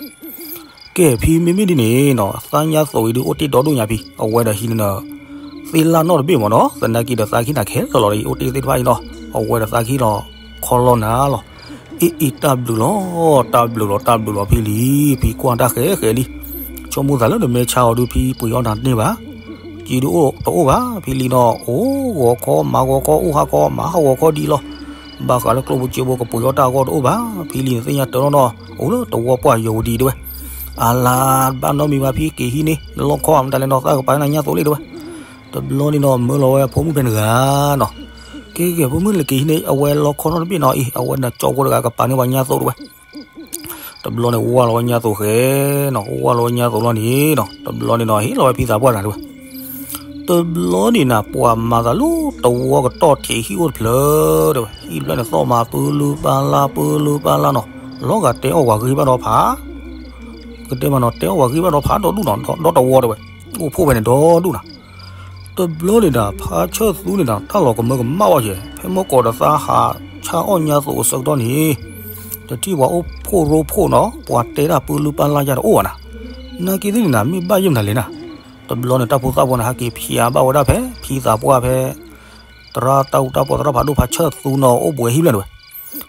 ကဲ ဖံမ့မ့ၢ်ဒ်န့ၣ်နီၤ သးညါသိးအံၤဒုးအိၣ်တ့ၢ်ဒီဒိၣ်ညါဖံ အဝဲဒီးဟံးန့ၢ် သ့ၣ်လၣ်နီၣ်တဘ့ၣ်မးနီၤ သနာ်က့ဒီးသးကဟံးန့ၢ်ခဲလၢာ်လီၤ အိၣ်တ့ၢ်သ့ၣ်တဖၣ်အံၤနီၤ အဝဲဒီးသးကဟံးလီၤခီလီနၤလီၤ. အ့ၣ်အ့ၣ် တၢ်ဘျုးလီၤ တၢ်ဘျုးလီၤ တၢ်ဘျုးလီၤဖံလံၤ ဖံကွၢ်တၢ်ဃဲဃဲလံ ဆိကမိၣ်သးလၢနမဲာ်ဆါအီၤဒုး ဖံပှ့ၤအီၣ်နၤတန့ၢ်ဘၣ်. က့ဒုးအိၣ်တအိၣ်ဘၣ် ဖံလံၤနီၤ အိၣ်ဂီၤခီ မၤဂီၤခီ အိၣ်ဟးခီ မၤဟးဂီၤခီဒ်အံၤလီၤ. ဘၣ်ဃးလၢကျိၣ်ဖိစ့ဖိကပှ့ၤအီၣ်တၢ်အဂီၢ်တအိၣ်ဘၣ် ဖံလံၤနသ့ၣ်ညါတၢ်နီၢ်နီၢ် အိၣ်လၢတဝီပှၢ်ယီၤဝံၤဒံးတဲဝဲ. အလၤ ဘၣ်နီတမံၤဘၣ်ဖံက့ၤဟံးန့ၢ် နလီၢ်ခီမတၤလဲၣ်နီၤ သးကပာ်နၤညါသိးလံတဲဝဲ. တဘျီန့ၣ်နီၤ မၢလီၤဝဲဖိမုၣ်ဖဲန့ၣ်ဂၤနီၤ ကဲကဲ ဖိမုၣ်လၢက့ၤဟံးန့ၢ် အဝဲလီၢ်ခီနီတဘ့ၣ်နီၤအံၤ အဝဲနကၠီဖိတဂၤကပာ်န့ၢ်ပှၤညါသိးတဲဝဲ. တဘျီန့ၣ် ဝၢ်လီၤဝဲညါသိးဃဲနီၤ ဝၢ်လီၤဝဲညါသိးလီၤန့ၣ်နီၤ တဘျီန့ၣ်နီၤ ဟ့ၣ်လီၤဝဲဖံသးပှၢ်တဂၤတဲဝဲ. တဘျီန့ၣ်နၤ ပှၤမၤသးလၢတဝီကတီၢ်ထံးဟံၣ်အိၣ်တဖျၢၣ်တဲဝဲ ဟံၣ်ဖျၢၣ်န့ၣ်သီၣ်မၤပၢလုပၢ်လၢ် ပၢလုပၢ်လၢ်နီၤ လီၤဂာ်တဲအီၣ်ဝဲဂ့ၤဘၣ်ဒီးဖး ကတဲမးနီၤ တဲအီၣ်ဝဲဂ့ၤဘၣ်ဒီးဖးဒီဒူၣ်နီၤ ဒီတဝီတဲဝဲ အိၣ်ဖှိၣ်ဖဲန့ၣ်ဒီဒူၣ်နီၤ. တဘျီန့ၣ်ဒီး ဖါဆၢၣ်သူန့ၣ်ဒီး တၢ်လီၤကမၢကမၣ်အီၤယဲၢ်, ဖဲမီၢ်ကီးဒီးသးဟးဆါအီၣ်ညါသိးအဆၢကတီၢ်န့ၣ်, တထံၣ်ပှၤအိၣ်ဖှိၣ်ရိဖှိၣ်နီၤ, ပှၤတဲဒၣ်ပၢလုၢ်ပၢ်လၢ်ယါတအိၣ်ဘၣ်နၤ, နာ်က့သ့ၣ်န့ၣ်နၤ မ့ၢ်ဘၣ်ယဲၢ်မနုၤလဲၣ်နၤ. တဘျီန့ၣ် တၢ်ဖိသၣ်ဖိန့ၣ် ဟဲက့ၤဖျါဘၣ်ဝဲဒၣ်ဖဲ ဖံသးပှၢ်ဖဲ သရၣ်တၢ်အူတၢ်ပီ သရၣ်ဖးဒိၣ်ဖါဆၢၣ်သူနီၤ အိၣ်ဘှံးဟံၣ်ဖျၢၣ်န့ၣ်ဝဲ,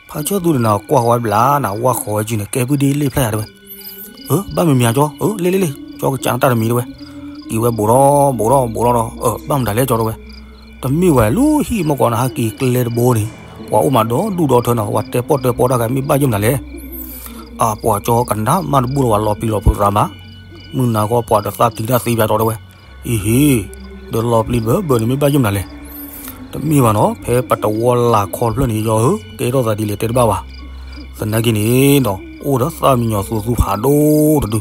ဖါဆၢၣ်သူန့ၣ်နၤ ကွၢ်ဃီၤဝဲဘျါနၤ ဝၢ်ဃီၤဝဲကၠုန့ၣ် ကဲပုၢ်ဒ့လ့ၣ်ဖျၢၣ်ယါတဲဝဲ, အၢ ဘၣ်မ့ၢ်မ့ၢ်ဧါကၠီ, အၢ လ့ၣ်လ့ၣ်လ့ၣ် ကၠီကစးနတၢ်တမံၤတဲဝဲ, က့ၤဝဲဘူးထီၣ်ဘူးထီၣ်ဘူးထီၣ်ဒီး အၢ ဘၣ်မတၤလဲၣ်ကၠီတဲဝဲ, တမ့ၢ်ဝဲလၢဟံၣ်မီၢ်ကီးနၤ ဟဲက့ၤကျဲတဘိန့ၣ်, ပှၤအိၣ်မးဒီဒူၣ်ဒီထၢနီၤ ပှၤတဲပီၣ်တဲပီတၢ်ဂၤ မ့ၢ်ဘၣ်ယဲၢ်မနုၤလဲၣ်. အပှၤကၠီကနၣ်မးတဘူၣ်လီၤ ပှၤလီၤပျံၤလီၤဖုးရၤမး, မုၢ်နၤဃီပှၤတသၣ်ပျံၤတၢ်သ့ပၠးတီတဲဝဲ, အံၤဟ့ၣ်, ဒီးလီၤပျံၤဘၢဘၢန့ၣ် မ့ၢ်ဘၣ်ယဲၢ်မနုၤလဲၣ်. တမ့ၢ်ဘၣ်နီၤ ဖဲပတဝီလၤခီတဖျၢၣ်န့ၣ် ယီၤဧၢ ကဲထီၣ်သးဒ်လဲၣ်တဲတဘၣ်ဘၣ်. သနာ်က့န့ၣ်ဒီး အိၣ်ဒီးသၣ်မံယီၤသူသူဖးဒိၣ်တဒု,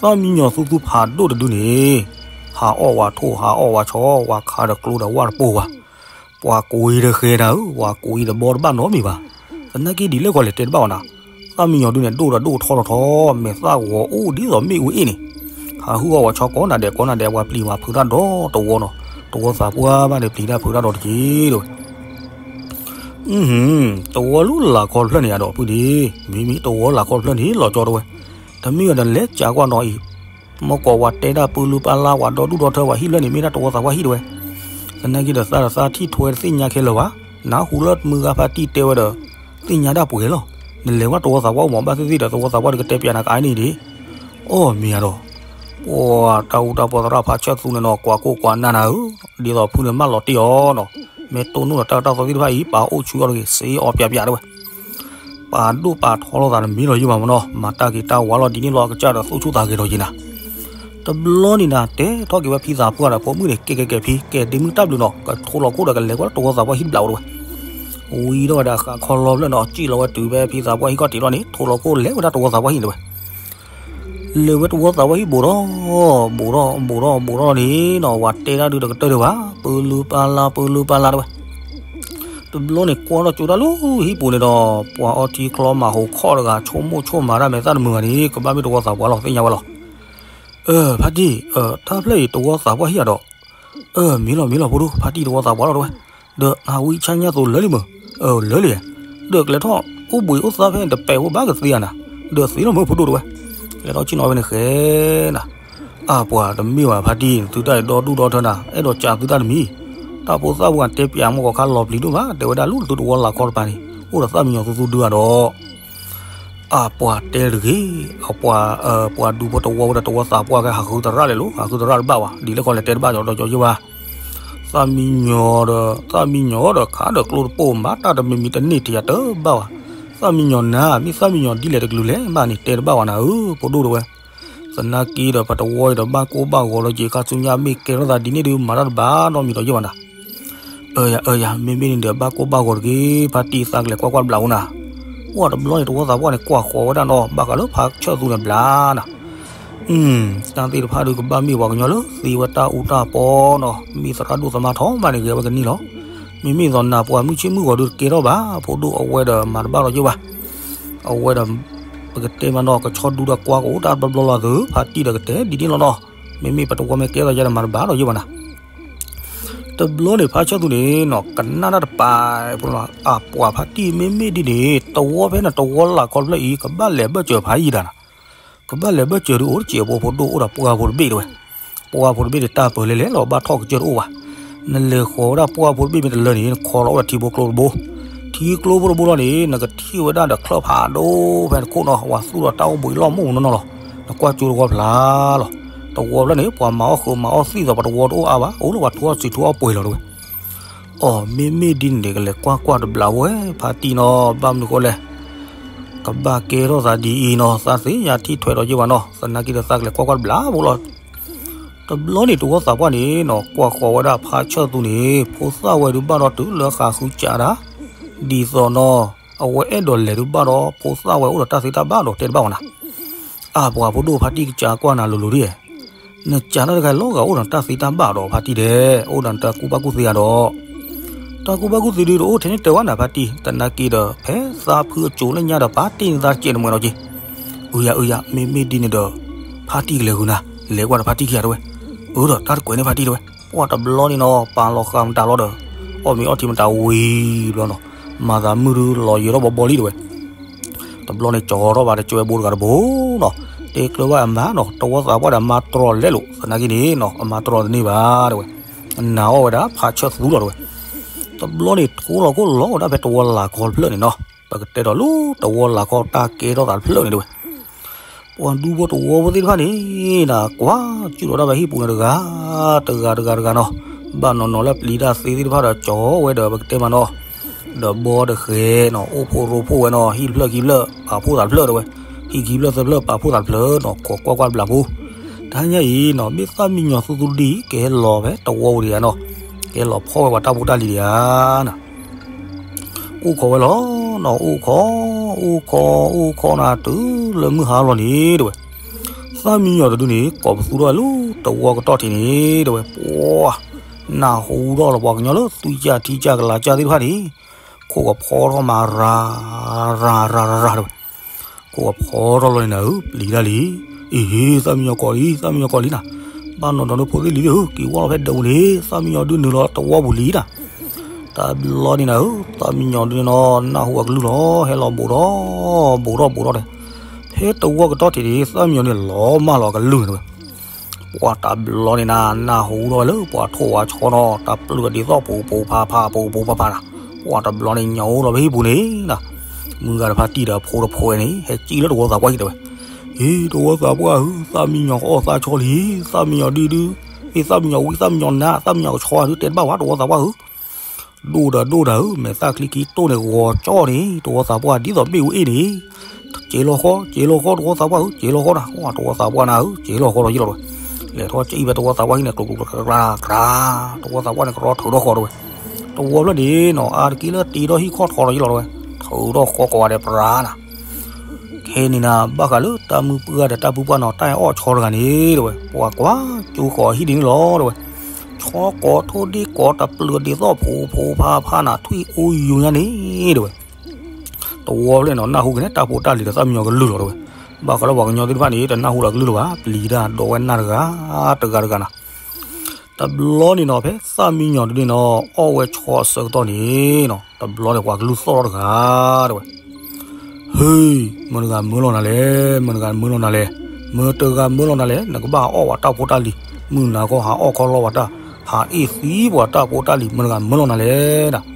သၣ်မံယီၤသူသူဖးဒိၣ်တဒုန့ၣ်, ဟးအီၣ်ဝဲထိၣ် ဟးအီၣ်ဝဲဆီ ဝဲခးဒီးကျိဒီးဝၣ်တပိၢ်ဘၣ်. ပှၤကွံာ်တဃဲနၤဧၢ, ပှၤကွံာ်တဘီတဘၣ်နီတမံၤဘၣ်. သနာ်က့ဒ်လဲၣ်ဃီလဲၣ်တဲတဘၣ်ဘၣ်နၤ, သၣ်မံယီၤဒုန့ၣ် ဒိၣ်ဒီးဒိၣ်ထီထီထီ, မဲာ်သၣ်ဂီၤအိၣ်ဒ်သိးမ့ၣ်အူအ့ၣ်န့ၣ်, ဟးဟုၣ်အီၣ်ဝဲဆီကိးနၤဒဲးကိးနၤဒဲး ပှၤပျံၤဝဲဖုးတၢ်ဒီတဝီနီၤ, တဝီသးပှၢ်ဘၣ်န့ၣ် ပျံၤတၢ်ဖုးတၢ်ဒီးတက့ၢ်တဲဝဲ တဝီလၢလၤခီတဖျၢၣ်န့ၣ်ယါဒီးဖုဒ့, မ့မ့ၢ်တဝီလၤခီတဖျၢၣ်န့ၣ်လီၤကၠီတဲဝဲ, တမ့ၢ်ဝဲဒီးလဲၤကးကွၢ်နီၤအံၤ, မီၢ်ကီးဝဲတဲဒၣ်ပၢလုၢ်ပၢ်လၢ် ပှၤဒီဒူၣ်ဒီထၢ ပှၤဟံၣ်ဖျၢၣ်န့ၣ် မ့ၢ်ဒၣ်တဝီသးပှၢ်ဟံၣ်တဲဝဲ, သနာ်က့ဒီးသးဒီးသးထံၣ်ထွဲတသ့ၣ်ညါခဲလၢာ်ဘၣ်, နၢ်ဟူလၢမုၢ်ဂၤဖါတံၢ်တဲဝဲဒီး, သ့ၣ်ညါဒၣ်ပှဲၤလီၤ, နလဲၤဝဲတဝီသးပှၢ်အိၣ်မးဘၣ်သ့ၣ်သ့ၣ်ဒီး တဝီသးပှၢ်ဒီးကတဲပၠးနၤကအါန့ၣ်ဒံး အီၣ်မ့ၢ်ဧါဒီး, ပှၤတၢ်အူတၢ်ပီသရၣ်ဖးဆၢၣ်သူန့ၣ်နီၤ ကွၢ်ကိၢ်ကွၢ်နၢ်နၤဧၢ, ဒ်သိးဖုန့ၣ်မၢလီၤတ့ၢ်အီၤနီၤ, မ့ၢ်တိၢ်နီၣ်ဒီးတၢ်ကတီၢ်သ့ၣ်တဖၣ်အံၤ ပာ်အိၣ်ဆူအီၤတဂ့ၤ စ့အီၤပၠးပၠးတဲဝဲ, ပာ်ဒိၣ်ပာ်ထီလိာ်သးတမံၤလီၤယံာ်ဘၣ်မနီၤ, မၤတၢ်ဂ့ၤတၢ်ဝါလီၤဒ်န့ၣ်လီၤ အကစၢ်ဒီးသူၣ်ဆူၣ်သးဂဲၤဒီးယံာ်နၤ တဘျီန့ၣ်နၤ တဲထီၣ်က့ၤဝဲဖံသးပှၢ်ဒီး ဖိမုၣ်န့ၣ် ကဲကဲကဲဖံ ကဲဒ့မုၢ်တၢ်ဘျုးနီၤ ကထိလီၤခိၣ်ဒီးကလဲၤကွၢ်တဝီသးပှၢ်ဟံၣ်တဘျီတဲဝဲ, ဝံၤဒီးဝဲဒၣ်ဃးခီလီၤဖျၢၣ်နီၤ စံၣ်လီၤဝဲတုၤဖဲဖံသးပှၢ်ဟံၣ်ခီၣ်ထံးလီၤန့ၣ် ထိလီၤခိၣ်လဲၤဝဲဒၣ်တဝီသးပှၢ်ဟံၣ်န့ၣ်တဲဝဲ လဲၤဝဲတဝီသးပှၢ်ဟံၣ်ဘူးထီၣ်, ဘူးထီၣ် ဘူးထီၣ် ဘူးထီၣ်န့ၣ်နီၤ ဝဲတဲဒၣ်ဒုးတကတၢၢ်ဒံးဘၣ် ပၢလုၢ်ပၢ်လၢ် ပၢလုၢ်ပၢ်လၢ်တဲဝဲ, တဘျီန့ၣ် ကွၢ်ထီၣ်ကၠိတၢ်လၢဟံၣ်ပူၤန့ၣ်ဒီး ပှၤအီထံချီမၤဟိးခီၣ်တဂၤ ဆိကမိၣ်ဆိကမးတၢ်မဲာ်သၣ်တမုာ်ဘၣ်န့ၣ် ကဘၣ်မ့ၢ်တဝီသးပှၢ်လီၤ သ့ၣ်ညါဝဲလီၤ. အၢ ဖါတံၢ်, တၢ်ဖျၢၣ်အံၤတဝီသးပှၢ်ဟံၣ်ဧါဒီး, အၢ မ့ၢ်လီၤမ့ၢ်လီၤဖိဒိၣ် ဖါတံၢ်တဝီသးပှၢ်လီၤတဲဝဲ, ဒီးအဝံဆါညါသိးလၢလံမ့ၢ်, အၢ လၢလံ, ဒီးကျဲထီၣ်အိၣ်ဘှံးအိၣ်သါဖဲန့ၣ် တပဲာ်ဖိဘၣ်ကသ့ဧါနၤ, ဒီးသ့လီၤမ့ၢ်ဖိဒိၣ်တဲဝဲ, ကျဲထီၣ်ဆ့ၣ်နီၤဖဲန့ၣ်ဃဲနၤ အၢ ပှၤတမ့ၢ်ဘၣ်ဖါတံၢ် သုတၢ်အံၤဒီဒူၣ်ဒီထၢနၤ အဲၣ်ဒိးကးသုတၢ်တမံၤ, တၢ်ဖိသၣ်ပှၢ်တဲပၠးမီၢ်ကီးခါလီၤပျံၤဒိၣ်မး တဲဝဲဒၣ်လၢသုတဝီလၤခီတပၤန့ၣ် အိၣ်ဒီးသၣ်မံယီၤသူသူဒုဧါဒီး, အၢ ပှၤတဲတဂ့ၤ, ပှၤဒူဖိတဝီဝဲဒီးတဝီသးပှၢ်ကဲဟးဃုသရၣ်လဲၣ်လီၤ ဟးဃုသရၣ်တဘၣ်ဘၣ် ဒ်လဲၣ်ခီလဲၣ်တဲတဘၣ်ဒီးကၠီယ့ၢ်ဘၣ်, သၣ်မံယီၤဒီး သၣ်မံယီၤဒီးခးဒီးကျိတပိၢ်မၤတၢ်တမံၤမံၤတန့ၢ်ထံးယၤတဘၣ်ဘၣ်, သၣ်မံယီၤနၤ မ့ၢ်သၣ်မံယီၤဒ်လဲၣ်တကလုာ်လဲၣ်ဘၣ်န့ၣ် တဲတဘၣ်ဘၣ်နၤဧၢ ဖိဒိၣ်တဲဝဲ သနာ်က့ဒီး ပတဝီအံၤဒီး ဘၣ်ကိၢ်ဘၣ်ဂီၤလီၤက့ၤ ခါဆူညါမ့ၢ်ကဲထီၣ်သးဒ်န့ၣ်ဒုး မၤတၢ်တဘၣ်နီတမံၤဒီးယ့ၢ်ဘၣ်နၤ, အၢယၤ အၢယၤ မ့မ့ၢ်ဒ်န့ၣ်ဒီး ဘၣ်ကိၢ်ဘၣ်ဂီၤတက့ၢ် ဖါတံၢ်သးကလဲၤကွၢ်ကွၢ်တဘျီအိၣ်နၤ, အိၣ်တဘျီန့ၣ် တဝီသးပှၢ်န့ၣ် ကွၢ်ဃီၤဝဲဒၣ်နီၤ ဘၣ်ဃးလၢဖါဆၢၣ်သူန့ၣ်ဘျါနၤ တၢ်သ့ၣ်တဖၣ်ဒုးကဘၣ်မ့ၢ်ပှၤကညီလၢ သ့ဝဲတၢ်အူတၢ်ပီနီၤ မ့ၢ်သရၣ်ဒိၣ်သမါထီၣ်မးန့ၣ် ဂဲၤဝဲကနံၣ်လီၤ, မ့မ့ၢ်သိးနၤပှၤမုၢ်ဆ့ၣ်မုၢ်ဂီၤဒုးတကဲထီၣ်ဘၣ် ဖိဒိၣ်အဝဲဒီးမၤတဘၣ်ဒီးယ့ၢ်ဘၣ်, အဝဲဒီး ပကတဲမးနီၤ ကဆီဒူဒီးကွၢ်ကအိၣ်တၢ်ဘျီဘျီလီၤသု ဖါတံၢ်ဒီးကတဲဒ်န့ၣ်လီၤနီၤ, မ့မ့ၢ်ပတဝီမ့ၢ်ကဲထီၣ်ယၤဒီးမၤတဘၣ်ဒီးယ့ၢ်ဘၣ်နၤ တဘျီန့ၣ် ဖါဆၢၣ်သူန့ၣ်နီၤ ကနၣ်တၢ်တပၤဖိနီၤ အပှၤဖါတံၢ်မ့မ့ၢ်ဒ်န့ၣ် တဝီဖဲန့ၣ် တဝီလၤခီတဖျၢၣ်အံၤ ကဘၣ်လဲၤဘၢၣ်စၢၤဖးယံာ်ဒၣ်နၤ, ကဘၣ်လဲၤဘၢၣ်စၢၤဒုးအိၣ်တစဲးဖိ ဖိဒိၣ်အိၣ်ဒီးပှၢ်ဖိတဘ့ၣ်တဲဝဲ, ပှၢ်ဖိတဘ့ၣ်န့ၣ် တၢ်ပၢၤလဲၤလဲၤလီၤ ဘၣ်ထီၣ်ကစၢၢ်တအိၣ်ဘၣ်, နလဲၤဃီၤဝဲဒၣ်ပှၢ်ဖိတဘ့ၣ်မ့ၢ်တလၢန့ၣ် နခီလီၤအိၣ်ဒီးထံဖိကျိတဘိ, ထံကျိဖိတဘိလီၤန့ၣ် နကထံၣ်ဝဲဒၣ်ဒီးချၢၣ်ဖးဒိၣ်ဖဲတခိၣ်နီၤ ပှၤသူၣ်ဒီးတၢ်အိၣ်ဘှံးလီၢ်မုၢ်မနီၤလီၤ, နကွၢ်ကၠိတဝီဖျါလီၤ, တဝီဖျၢၣ်န့ၣ် ပှၤမၤအီၣ်ဃုာ်မၤအီၣ်သံၣ်သိး ပှၤတဝီတအိၣ်အါဘၣ် အိၣ်လၢပှၤထူအီၣ်စံးထူအီၣ်ပှဲၤလီၤတဲဝဲ အီၤ မ့မ့ၢ်ဒ်န့ၣ်ဒီး ကလဲၤကွၢ်ကွၢ်တဘျီဝဲ ဖါတံၢ်နီၤ ဘၣ်မနုၤဃိလဲၣ်, ကဘၣ်ကဲထီၣ်သးဒ်အံၤနီၤ သးသ့ၣ်ညါထံၣ်ထွဲဒီးယ့ၢ်ဘၣ်နီၤ သနာ်က့ဒီးသးကလဲၤကွၢ်ကွၢ်တဘျီဖိလီၤ, တဘျီန့ၣ် တဝီသးပှၢ်န့ၣ်နီၤ ကွၢ်ဃီၤဝဲဒၣ်ဖါဆၢၣ်သူန့ၣ် ဖိသၣ်ဝဲဒုးဘၣ်ဒီးတုၤလၢဃးဃုစးဒၣ်, ဒ်သိးနီၤ အဝဲအဲၣ်ဒိးလဲၤဒုးဘၣ်ဒီး ဖိသၣ်ဝဲအိၣ်ဒီးတၢ်သ့တၢ်ဘၣ်ဒီးတဲတဘၣ်ဝဲနၤ အၢ ပှၤဖိဒိၣ်ဖါတံၢ်ကစးကွၢ်နၤလိၤလိၤဒ်, နစးတၢ်တဂၤလီၤဂာ်အိၣ်ဒီးတၢ်သ့တၢ်ဘၣ်ဒီးဖါတံၢ်ဒဲး, အိၣ်ဒီးတၢ်ကူၣ်ဘၣ်ကူၣ်သ့ဧါဒီး, တၢ်ကူၣ်ဘၣ်ကူၣ်သ့ဒုးတအိၣ်ထဲန့ၣ်တဲဝဲနၤဖါတံၢ်, သနာ်က့ဒီး ဖဲသးဖုအစိၤလၢညါဒီး ဖါတံၢ်န့ၣ်သးတစဲးတမှဲၤဒီးက့ၤ, အုယၤအုယၤ မ့မ့ၢ်ဒ်န့ၣ်ဒီး, ဖါတံၢ်ကလဲၤဃုာ်နၤ, လဲၤကွၢ်ဒီးဖါတံၢ်ခံဂၤတဲဝဲ, အၢဒီးတၢ်တကွဲးန့ၣ်ဖါတံၢ်တဲဝဲ ပှၢ်တဘျီန့ၣ်နီၤ ပာ်လီၤဃာ်မတၤလီၤဒီး အီၣ်မ့ၤအီထံမတၤဝံၤဘျီနီၤ, မၤသးမုၢ်ဒုးလီၤယံၤထီၣ်ဘီဘီလံတဲဝဲ. တဘျီန့ၣ် ကၠီထီၣ်ဘၣ်တကၠွဲဘိတဂၤတဘိနီၤ, တဲကျၢၤဘၣ်အမါနီၤ, တဝီသးပှၢ်ဒီးမါတြီၤလဲၣ်လိာ် သနာ်က့န့ၣ်နီၤ အမါတြီၤတန့ၢ်ဘၣ်တဲဝဲ. နာ်အီၣ်ဝဲဒၣ်ဖးဆၢၣ်သူလီၤတဲဝဲ. တဘျီန့ၣ် ထိလီၤခိၣ်လီၤဝဲဒၣ်ဖဲတဝီလၤခီတဖျၢၣ်န့ၣ်နီၤ, ပကတဲဒီးလၢတဝီလၤခီတၢ်ကဲထီၣ်သးတဖျၢၣ်န့ၣ်တဲဝဲ. ပှၤဒူဖိတဝီဖိသ့ၣ်တဖၣ်န့ၣ် ကွၢ်စူၣ်လီၤဒၣ်ဖဲဟံၣ်ပူၤန့ၣ်တဂၤ တဂၤတဂၤတဂၤနီၤ, ဘၣ်နီၤနီၤလၢပျံၤတၢ်သ့သ့ၣ်တဖၣ်ဒီးကၠီဝဲဒီးပကတဲမးနီၤ, ဒီးဘီတဃဲနီၤ အိၣ်ဖိရိဖှိၣ်ဝဲနီၤ, ဟံၣ်တဖျၢၣ်ခံဖျၢၣ် ပာ်ဖှိၣ်သးတဖျၢၣ်တဲဝဲ, ဟံၣ်ခံဖျၢၣ်သၢဖျၢၣ်ပာ်ဖှိၣ်သးတဖျၢၣ်နီၤ, ခိးကွၢ်ကွၢ်တဘျးဖိ. တဟါညါအံၤနီၤ မ့ၢ်သၣ်မံယီၤသူသူဒံး ကဟဲလီၤဖဲတဝီပူၤဒံးဧါနီၤ, ကဟဲလီၤဖီၣ်ဝဲပှၤတၢ်ဖိတၢ်လံၤဒံးဧါနီၤ. အိၣ်ခိးဝဲလီၤနီၤ, အိၣ်ခိး, အိၣ်ခိး, အိၣ်ခိးနၤတုၤလၢမုၢ်ဟါလီၤန့ၣ်တဲဝဲ. သၣ်မံယီၤတဒုန့ၣ် ကိးပသူထီၣ်ဝဲလၢတဝီကတီၢ်ထံးန့ၣ်တဲဝဲ, ပှၤ နၢ်ဟူထီၣ်လီၤပှၤကညီလၢသွံၣ်ကၢ်ထံကၢ်ကလၤကၢ်သ့ၣ်တဖၣ်န့ၣ်, ခိၣ်ကဖီထီၣ်မးရၤ ရၤ ရၤ ရၤ တဲဝဲ. ခိၣ်ကဖီထီၣ်လီၤန့ၣ်နၤဧၢ, ပျံၤတၢ်လံ, အ့ဟ့ သၣ်မံယီၤကိးလံ, သၣ်မံယီၤကိးလံနၤ, ဘၣ်နီၤနီၤလၢဖိသ့ၣ်လံၤသ့ၣ်ဧၢ, က့ၤဝီလီၤဖဲဒၢးပူၤန့ၣ် သၣ်မံယီၤဒုးနုာ်လီၤတဝီပူၤလံနၤ. တဘျီန့ၣ်နၤဧၢ, သၣ်မံယီၤဒုးန့ၣ်နီၤ နၢ်ဟူအကလုၢ်လီၤ, ဟဲလီၤဘူးဒီး, ဘူးဒီး ဘူးဒီးန့ၣ်, ဖဲတဝီကတီၢ်ထံးန့ၣ် သၣ်မံယီၤန့ၣ်လီၤမၢ်လီၤအကလုၢ်န့ၣ်တဲဝဲ. ပှၤတဘျီန့ၣ်နၤ နၢ်ဟူထီၣ်ဝဲလၢပှၤထိၣ်ဝဲဆီနီၤ တၢ်ပျုၢ်အဒ်သိးပူၤပူၤဖးဖး ပူၤပူၤဖးဖးနၤ, ပှၤတဘျီန့ၣ်ညိလီၤဖဲဟံၣ်ပူၤန့ၣ်နၤ, မုၢ်ဂၤတဖၣ်တံၢ်ဒီးဖိတဖိဝဲန့ၣ် ဟဲကံၣ်လၢတဝီသးပှၢ်ဟံၣ်တဲဝဲ. ဟ့ တဝီသးပှၢ်ဧၢ, သၣ်မံယီၤကအီၣ်သးဆီလံ, သၣ်မံယီၤဒုးဒုး, ဟ့ သၣ်မံယီၤဝံ သၣ်မံယီၤနါ သၣ်မံယီၤကဆီဧါဒုး တဲတဘၣ်ဝဲ တဝီသးပှၢ်ဧၢ. ဒိၣ်ဒီးဒိၣ်နၤဧၢ, မဲာ်သၣ်ချံက့ၤတိၢ်န့ၣ် ဂီၤကၠီန့ၣ် တဝီသးပှၢ်ဒ်သိးဘ့ၣ်ဝဲအ့ၣ်န့ၣ်, က့ၤလီၤဃီ က့ၤလီၤဃီ တဝီသးပှၢ်ဧၢ, က့ၤလီၤဃီနၤ, တဝီသးပှၢ်နၤဧၢ, က့ၤလီၤဃီလီၤယလီၤတဲဝဲ. လဲၤထီၣ်ကံၣ်ဖဲတဝီသးပှၢ်ဟံၣ်န့ၣ် ကျိၤကျိၤကျါကျါကျါ, တဝီသးပှၢ်န့ၣ် ကရီထုးထီၣ်ဃီတဲဝဲ. တဝီဖျၢၣ်န့ၣ်နီၤ အါတက့ၢ်လၢတ့ထီၣ်ဟံၣ်ခီၣ်ထီလီၤယလီၤတဲဝဲ, ထုးထီၣ်ဃီကိးဂၤဒဲးပြါနၤ. ခဲန့ၣ်နၤ ဘၣ်ဃးလၢတၢ်မုၢ်ပှၢ်ဒီးတၢ်ပူၤပှၢ်နီၤ တၢ်အီၣ်ဆီတဂၤန့ၣ်တဲဝဲ, ပှၤကွၢ်ကၠိဃီၤဟံၣ်ဒ်န့ၣ်လီၤတဲဝဲ. ဆီကိးထိၣ်ဒ့ကိးတပျုာ်ဒ်သိးဖိဖိဖးဖးနၤ ထွံၣ်အိၣ်ယူၤညါန့ၣ်တဲဝဲ. တဝီဖျၢၣ်နီၤ နၢ်ဟူက့ၤန့ၣ် တၢ်ဖိတၢ်လံၤဒီးသၣ်မံယီၤကလုၢ်လီၤတဲဝဲ. ဘၣ်ဃးလၢပှၤကညီသ့ၣ်တဖၣ်န့ၣ် တနၢ်ဟူလီၤကလုၢ်လၢၤဘၣ်, ပျံၤတၢ်ဒိးဝဲနၢ်တဂၤ တဂၤတဂၤနၤ. တဘျီန့ၣ်နီၤ ဖဲသၣ်မံယီၤဒုးန့ၣ်နီၤ အီၣ်ဝဲဆီအဆၢကတီၢ်န့ၣ်နီၤ တဘျီန့ၣ် ပှၤကလုၢ်သီၣ်ထီၣ်တဂၤတဲဝဲ. ဟ့, မတၤတဂၤမၢလီၤနၤလဲၣ်, မတၤတဂၤမၢလီၤနၤလဲၣ်, မတၤတဂၤမၢလီၤနၤလဲၣ်, နကဘၣ်အီၣ်ပှၤတၢ်ဖိတၢ်လံၤ, မုၢ်နၤခီဟးအီၣ်ခီလီၤပှၤတၢ်, ဟးအ့ၣ်သံပှၤတၢ်ဖိတၢ်လံၤ, မတၤတဂၤမၢလီၤနၤလဲၣ်နၤ.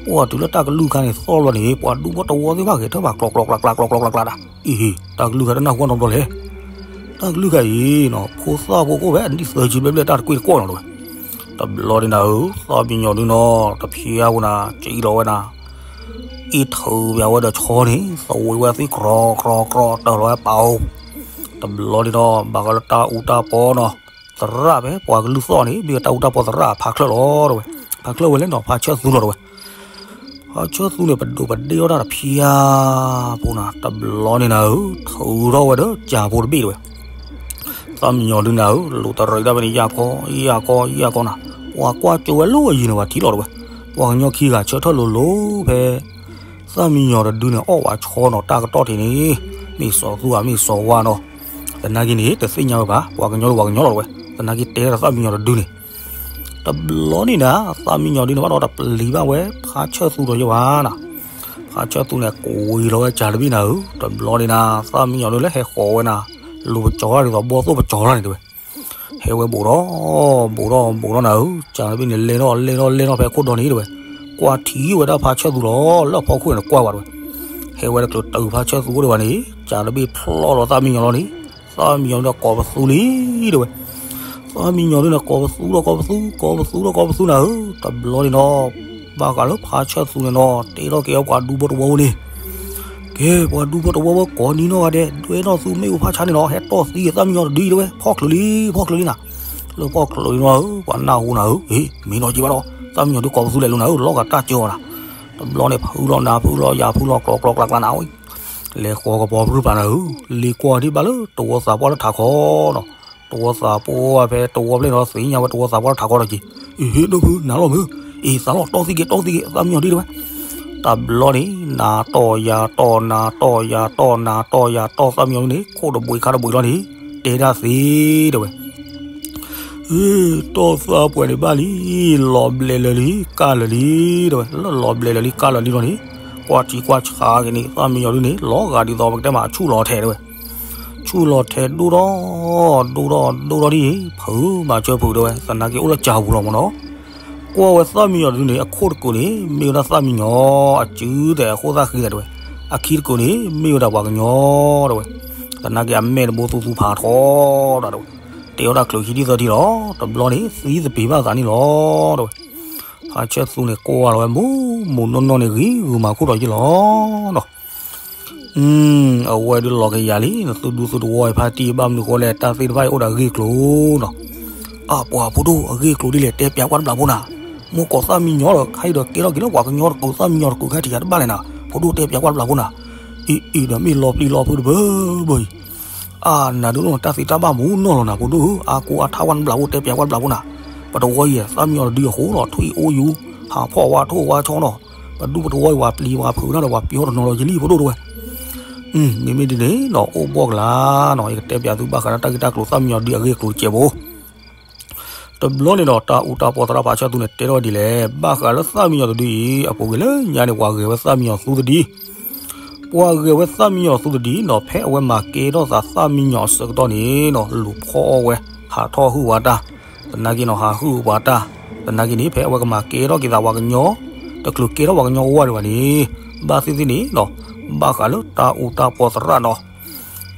ပှၢ်တုၤလၢတၢ်ကလုၢ်ခါန့ၣ်သီၣ်ဘျီန့ၣ် ပှၤဒူဖိတဝီသ့ၣ်တဖၣ်ဂဲၤထၢၣ်ဘၣ်ကျီကျီကျါကျါ ကျီကျီကျါကျါဒၣ်. အ့ဟ့, တၢ်ကလုၢ်ခါတနၢ်ဟူနီတဘျီလဲၣ်. တၢ်ကလုၢ်ခါအံၤနီၤ ဖိသၣ်ဖိကိၣ်ဖဲအနံၣ်သၢဆံဘျဲၣ်ဘျဲၣ်တၢ်တကွ့ၢ်တကွီၢ်နီၤတဲဝဲ. တဘျီန့ၣ်နၤဧၢ, သၣ်မံယီၤဒုးနီၤ တဖျါဝဲနၤ ကံၣ်လီၤဝဲနၤ အ့ၣ်ထုးပှၤဝဲဒီးဆီန့ၣ် သဝံးဝဲသ့ၣ်ကြီကြီကြီ တၢ်လီၤဝဲပာ်အိၣ်. တဘျီန့ၣ်ဒီး ဘၣ်ဃးလၢတၢ်အူတၢ်ပီနီၤ သရၣ်ဖဲပှၤကလုၢ်သီၣ်န့ၣ် မ့ၢ်ဝဲတၢ်အူတၢ်ပီသရၣ်ဖးချၢၣ်လီၤတဲဝဲ. ဖးချၢၣ်ဝဲလဲၣ်နီၤ ဖးဆၢၣ်သူလီၤတဲဝဲ. ဖးဆၢၣ်သူန့ၣ် ပဒိးပဒ့ၣ်ထီၣ်တၢ်တဖျါဖိနၤ တဘျီန့ၣ်နၤဧၢ ထုးထီၣ်ဝဲဒီးကၢ်ဖိတဘ့ၣ်တဲဝဲ. သၣ်မံယီၤဒုးနၤဧၢ လူၤတရံးဒၣ်ဖဲန့ၣ် ယၢ်ခီ ယၢ်ခီ ယၢ်ခီနၤ ပှၤကွၢ်ကၠိဝဲလၢအယံၤန့ၣ် ပှၤထံၣ်လီၤတဲဝဲ. ပှၤကညီခံဂၤဆၢထၢၣ်လိၤလိၤဖဲ သၣ်မံယီၤတဒုန့ၣ် အီၣ်ဝဲဆီနီၤ တၢ်ကတီၢ်ထံးန့ၣ် မ့ၢ်စီၤသူဧါမ့ၢ်စီၤဝါနီၤ သနာ်က့န့ၣ် တသ့ၣ်ညါဝဲဘၣ် ပှၤကညီလၢပှၤကညီလီၤတဲဝဲ. သနာ်က့တဲဒီးသၣ်မံယီၤတဒုန့ၣ် တဘျီန့ၣ်နၤ သၣ်မံယီၤဒုးန့ၣ် ဘၣ်ဒီးတပျံၤဘၣ်ဝဲ ဖးဆၢၣ်သူဒီးယဲၢ်ဘၣ်နၤ. ဖးဆၢၣ်သူန့ၣ် ကွံာ်လီၤဝဲကၢ်တဘ့ၣ်နၤဧၢ တဘျီန့ၣ်နၤ သၣ်မံယီၤဒုးလၢဟဲဃီၤဝဲနၤ လူၤပကၠီၤတၢ်ဒ်သိးဘီၣ်သိၣ်ပကၠီၤတၢ်န့ၣ်တဲဝဲ. ဟဲဝဲဘူးဒီး ဘူးဒီး ဘူးဒီးနၤဧၢ ကၢ်တဘ့ၣ်န့ၣ် လဲၤထီၣ်လဲၤထီၣ်လဲၤထီၣ်ဖဲခိၣ်ဒီန့ၣ်တဲဝဲ. ကွၢ်ထံၣ်ဝဲဒၣ်ဖးဆၢၣ်သူလီၤ လၢအဖီခိၣ်န့ၣ်ကွၢ်ဝဲတဲဝဲ. ဟဲဝဲတချုးတုၤဖးဆၢၣ်သူအိၣ်ဒံးဘၣ်န့ၣ် ကၢ်တဘ့ၣ်ဖျီၣ်လီၤသၣ်မံယီၤလီၤန့ၣ် သၣ်မံယီၤဒုးကိးပသူလံတဲဝဲ. သၣ်မံယီၤဒုးန့ၣ် ကိးပသူဒီးကိးပသူ ကိးပသူဒီးကိးပသူနၤဧၢ တဘျီန့ၣ်ဒီး ဘၣ်ဃးလၢဖးဆၢၣ်သူန့ၣ်နီၤ တဲထီၣ်က့ၤအီၤပှၤဒူဖိတဝီဖိန့ၣ် ကဲ ပှၤဒူဖိတဝီဖိကိးနံၤနီၢ်ဂၤဒဲး ဒွဲၣ်နီၢ်သူမ့ၣ်အူဖးဆါန့ၣ်နီၤ ဟဲတီၢ်သံက့ၤသၣ်မံယီၤတဒုအံၤတဲဝဲ ဖီၣ်ချုးလံ ဖီၣ်ချုးလံနၤ. လၢဖီၣ်ချုးလံနီၤဧၢ ပှၤနၢ်ဟူနၤဧၢ ဟ့ၣ် မ့ၢ်နီၢ်က့ဘၣ်ဒီး သၣ်မံယီၤဒုးကိးပသူလဲၤလိၤနၤဧၢ လီၤဂာ်တၢ်ကၢအီၤနၤ. တဘျီန့ၣ် ဖုလီၤနၤဖုလီၤယၤဖုလီၤကျီကျီကျါကျါနၤ လဲၤဃီၤကပီၤပြူၢ်ပာ်နၤဧၢ လ့ၤကွီၢ်ဒံးဘၣ်လၢတဝီသးပှၢ်လၢထးခီနီၤ. တဝီသးပှၢ်ဖဲတဝီဖျၢၣ်နီၤ သ့ၣ်ညါဝဲတဝီသးပှၢ်လၢထးခီဒီးက့ၤ အ့ၣ် ဟ့ၣ် ဒိၣ်ဖု နၤလီၤမုၢ် အ့ၣ် သးလီၤ တီၢ်သံက့ၤ တီၢ်သံက့ၤ သၣ်မံယီၤဒုးတဲဝဲ. တဘျီန့ၣ် နၤတီၢ်ယၤတီၢ်နၤတီၢ်ယၤတီၢ်နၤတီၢ်ယၤတီၢ်သၣ်မံယီၤဒုးန့ၣ် ခိၣ်တဘှံးခါတဘှံးလီၤန့ၣ် တဲဒၣ်သ့တဲဝဲ. အ့ တီၢ်သၣ်ပှဲၤန့ၣ်ဘၣ်လံ, လီၤဘျဲးလၢာ်လံ ကၢ်လၢာ်လံ တဲဝဲ, လၢလီၤဘျဲးလၢာ်လံ ကၢ်လၢာ်လံလီၤန့ၣ်, ကွၢ်ထံကွၢ်ဆးက့ၤန့ၣ် သၣ်မံယီၤဒုန့ၣ် လီၤဂာ်ဒ်သိးပကတဲမးဆူၣ်လီၤထဲတဲဝဲ, ဆူၣ်လီၤထဲဒိၣ်ထီၣ် ဒိၣ်ထီၣ်ဒိၣ်ထီၣ်ဒ်အံၤ ဖုးမၤစၢၤဖုးတဲဝဲ, သနာ်က့အိၣ်လၢကၢ်ပူၤလီၤမ့ၢ်နီၤ. ကွၢ်ဝဲသၣ်မံယီၤတဒုန့ၣ် အခိၣ်တကုာ်န့ၣ် မ့ၢ်ဝဲဒၣ်သၣ်မံယီၤ အစုတဲအဃိသၣ်ဃံသးတဲဝဲ, အခံတကုာ်န့ၣ် မ့ၢ်ဝဲဒၣ်ပှၤကညီတဲဝဲ, သနာ်က့အမဲာ်တဘိသူသူဖးထီဒၣ်တဲဝဲ, တဲဝဲဒၣ်ချုးခံဒ်သၢထံလီၤ. တဘျီန့ၣ် သံသပ့ၤဘၣ်သးန့ၣ်လီၤတဲဝဲ, ဖါဆၢၣ်သူန့ၣ် ကွၢ်လီၤဝဲမူးမူးနီၢ်နီၢ်န့ၣ် ဂံၤဂုာ်မၤခိၣ်ဒီးယ့ၢ်လီၤနီၤ. အဝဲဒုးလီၤကယၤလံ, နသုဒူသုတဝီအံၤ ဖါတံၢ် ဘၣ်မနုၤဃိလဲၣ် တၢ်သ့ၣ်တဖၣ်အံၤအိၣ်ဒီးအဂ့ၢ်ကျိၤနီၤ. အပှၤဖိဒိၣ် အဂ့ၢ်ကျိၤဒ်လဲၣ် တဲပၠးကွၢ်တဘျီဖိနၤ, မ့ၢ်ကိးသၣ်မံယီၤဒီး ခါအံၤဒီးကဲထီၣ်က့ၤလၢပှၤကညီတကုာ် သၣ်မံယီၤတကုာ် ခါထံၣ်ယၤတဘၣ်လဲၣ်နၤ, ဖိဒိၣ်တဲပၠးကွၢ်တဘျီဖိနၤ, အံၤအံၤဒီးမ့ၢ်လီၤပျံၤလီၤဖုးတဘၢဘၢအံၤ အါ နၤဒုးနတၢ်သ့တၢ်ဘၣ်မူးနီၢ်လီၤနၤ ဖိဒိၣ်ဧၢ, အါကိးအါထါဝဲနဘျးဖိ တဲပၠးကွၢ်တဘျးဖိနၤ, ပတဝီအံၤ သၣ်မံယီၤတဒုအဃိလီၤ ထွံၣ်အိၣ်ယူၤ ဟးဖီၣ်ဝါထိၣ်ဝါဆီနီၤ, ပဒူပတဝီအံၤ ပှၤပျံၤပှၤဖုးတၢ်ဒီး ပှၤပျီတနီၤလီၤယလံ ဖိဒိၣ်တဲဝဲ, မ့မ့ၢ်ဒ်န့ၣ်နီၤ အိၣ်ဘှီၣ်ကလာ်နီၤ ယကတဲပၠးသုဘၣ်ဃးလၢတၢ်ဂ့ၢ်တၢ်ကျိၤ သၣ်မံယီၤတဒုအဂ့ၢ်အကျိၤတစဲးဖိ တဘျီန့ၣ်ဒီး တၢ်အူတၢ်ပီးသရၣ်ဖးဆၢၣ်သူန့ၣ် တဲထီၣ်ဒ်လဲၣ်, ဘၣ်ဃးလၢသၣ်မံယီၤတဒုအံၤ အပူၤကွံာ်လၢညါန့ၣ် ပှၤဂဲၤဝဲသၣ်မံယီၤသူတဒံ, ပှၤဂဲၤဝဲသၣ်မံယီၤသူတဒံနီၤ ဖဲအဝဲမၤကဲထီၣ်သးသၣ်မံယီၤအဆၢကတီၢ်န့ၣ်နီၤ လူၤဖီၣ်အီၣ်ဝဲ ဟးထီၣ်ဟုၣ်ဝဲတၢ်, သနာ်က့နီၤ ဟးဟုၣ်ဝဲတၢ်, သနာ်က့န့ၣ် ဖဲအဝဲကမၤကဲထီၣ်က့ၤသးပှၤကညီ, တချုးကဲထီၣ်ပှၤကညီဝါဒံးဘၣ်န့ၣ်, ဘၣ်သ့ၣ်သ့ၣ်န့ၣ်နီၤ, ဘၣ်ဃးလၢတၢ်အူတၢ်ပီးသရၣ်နီၤ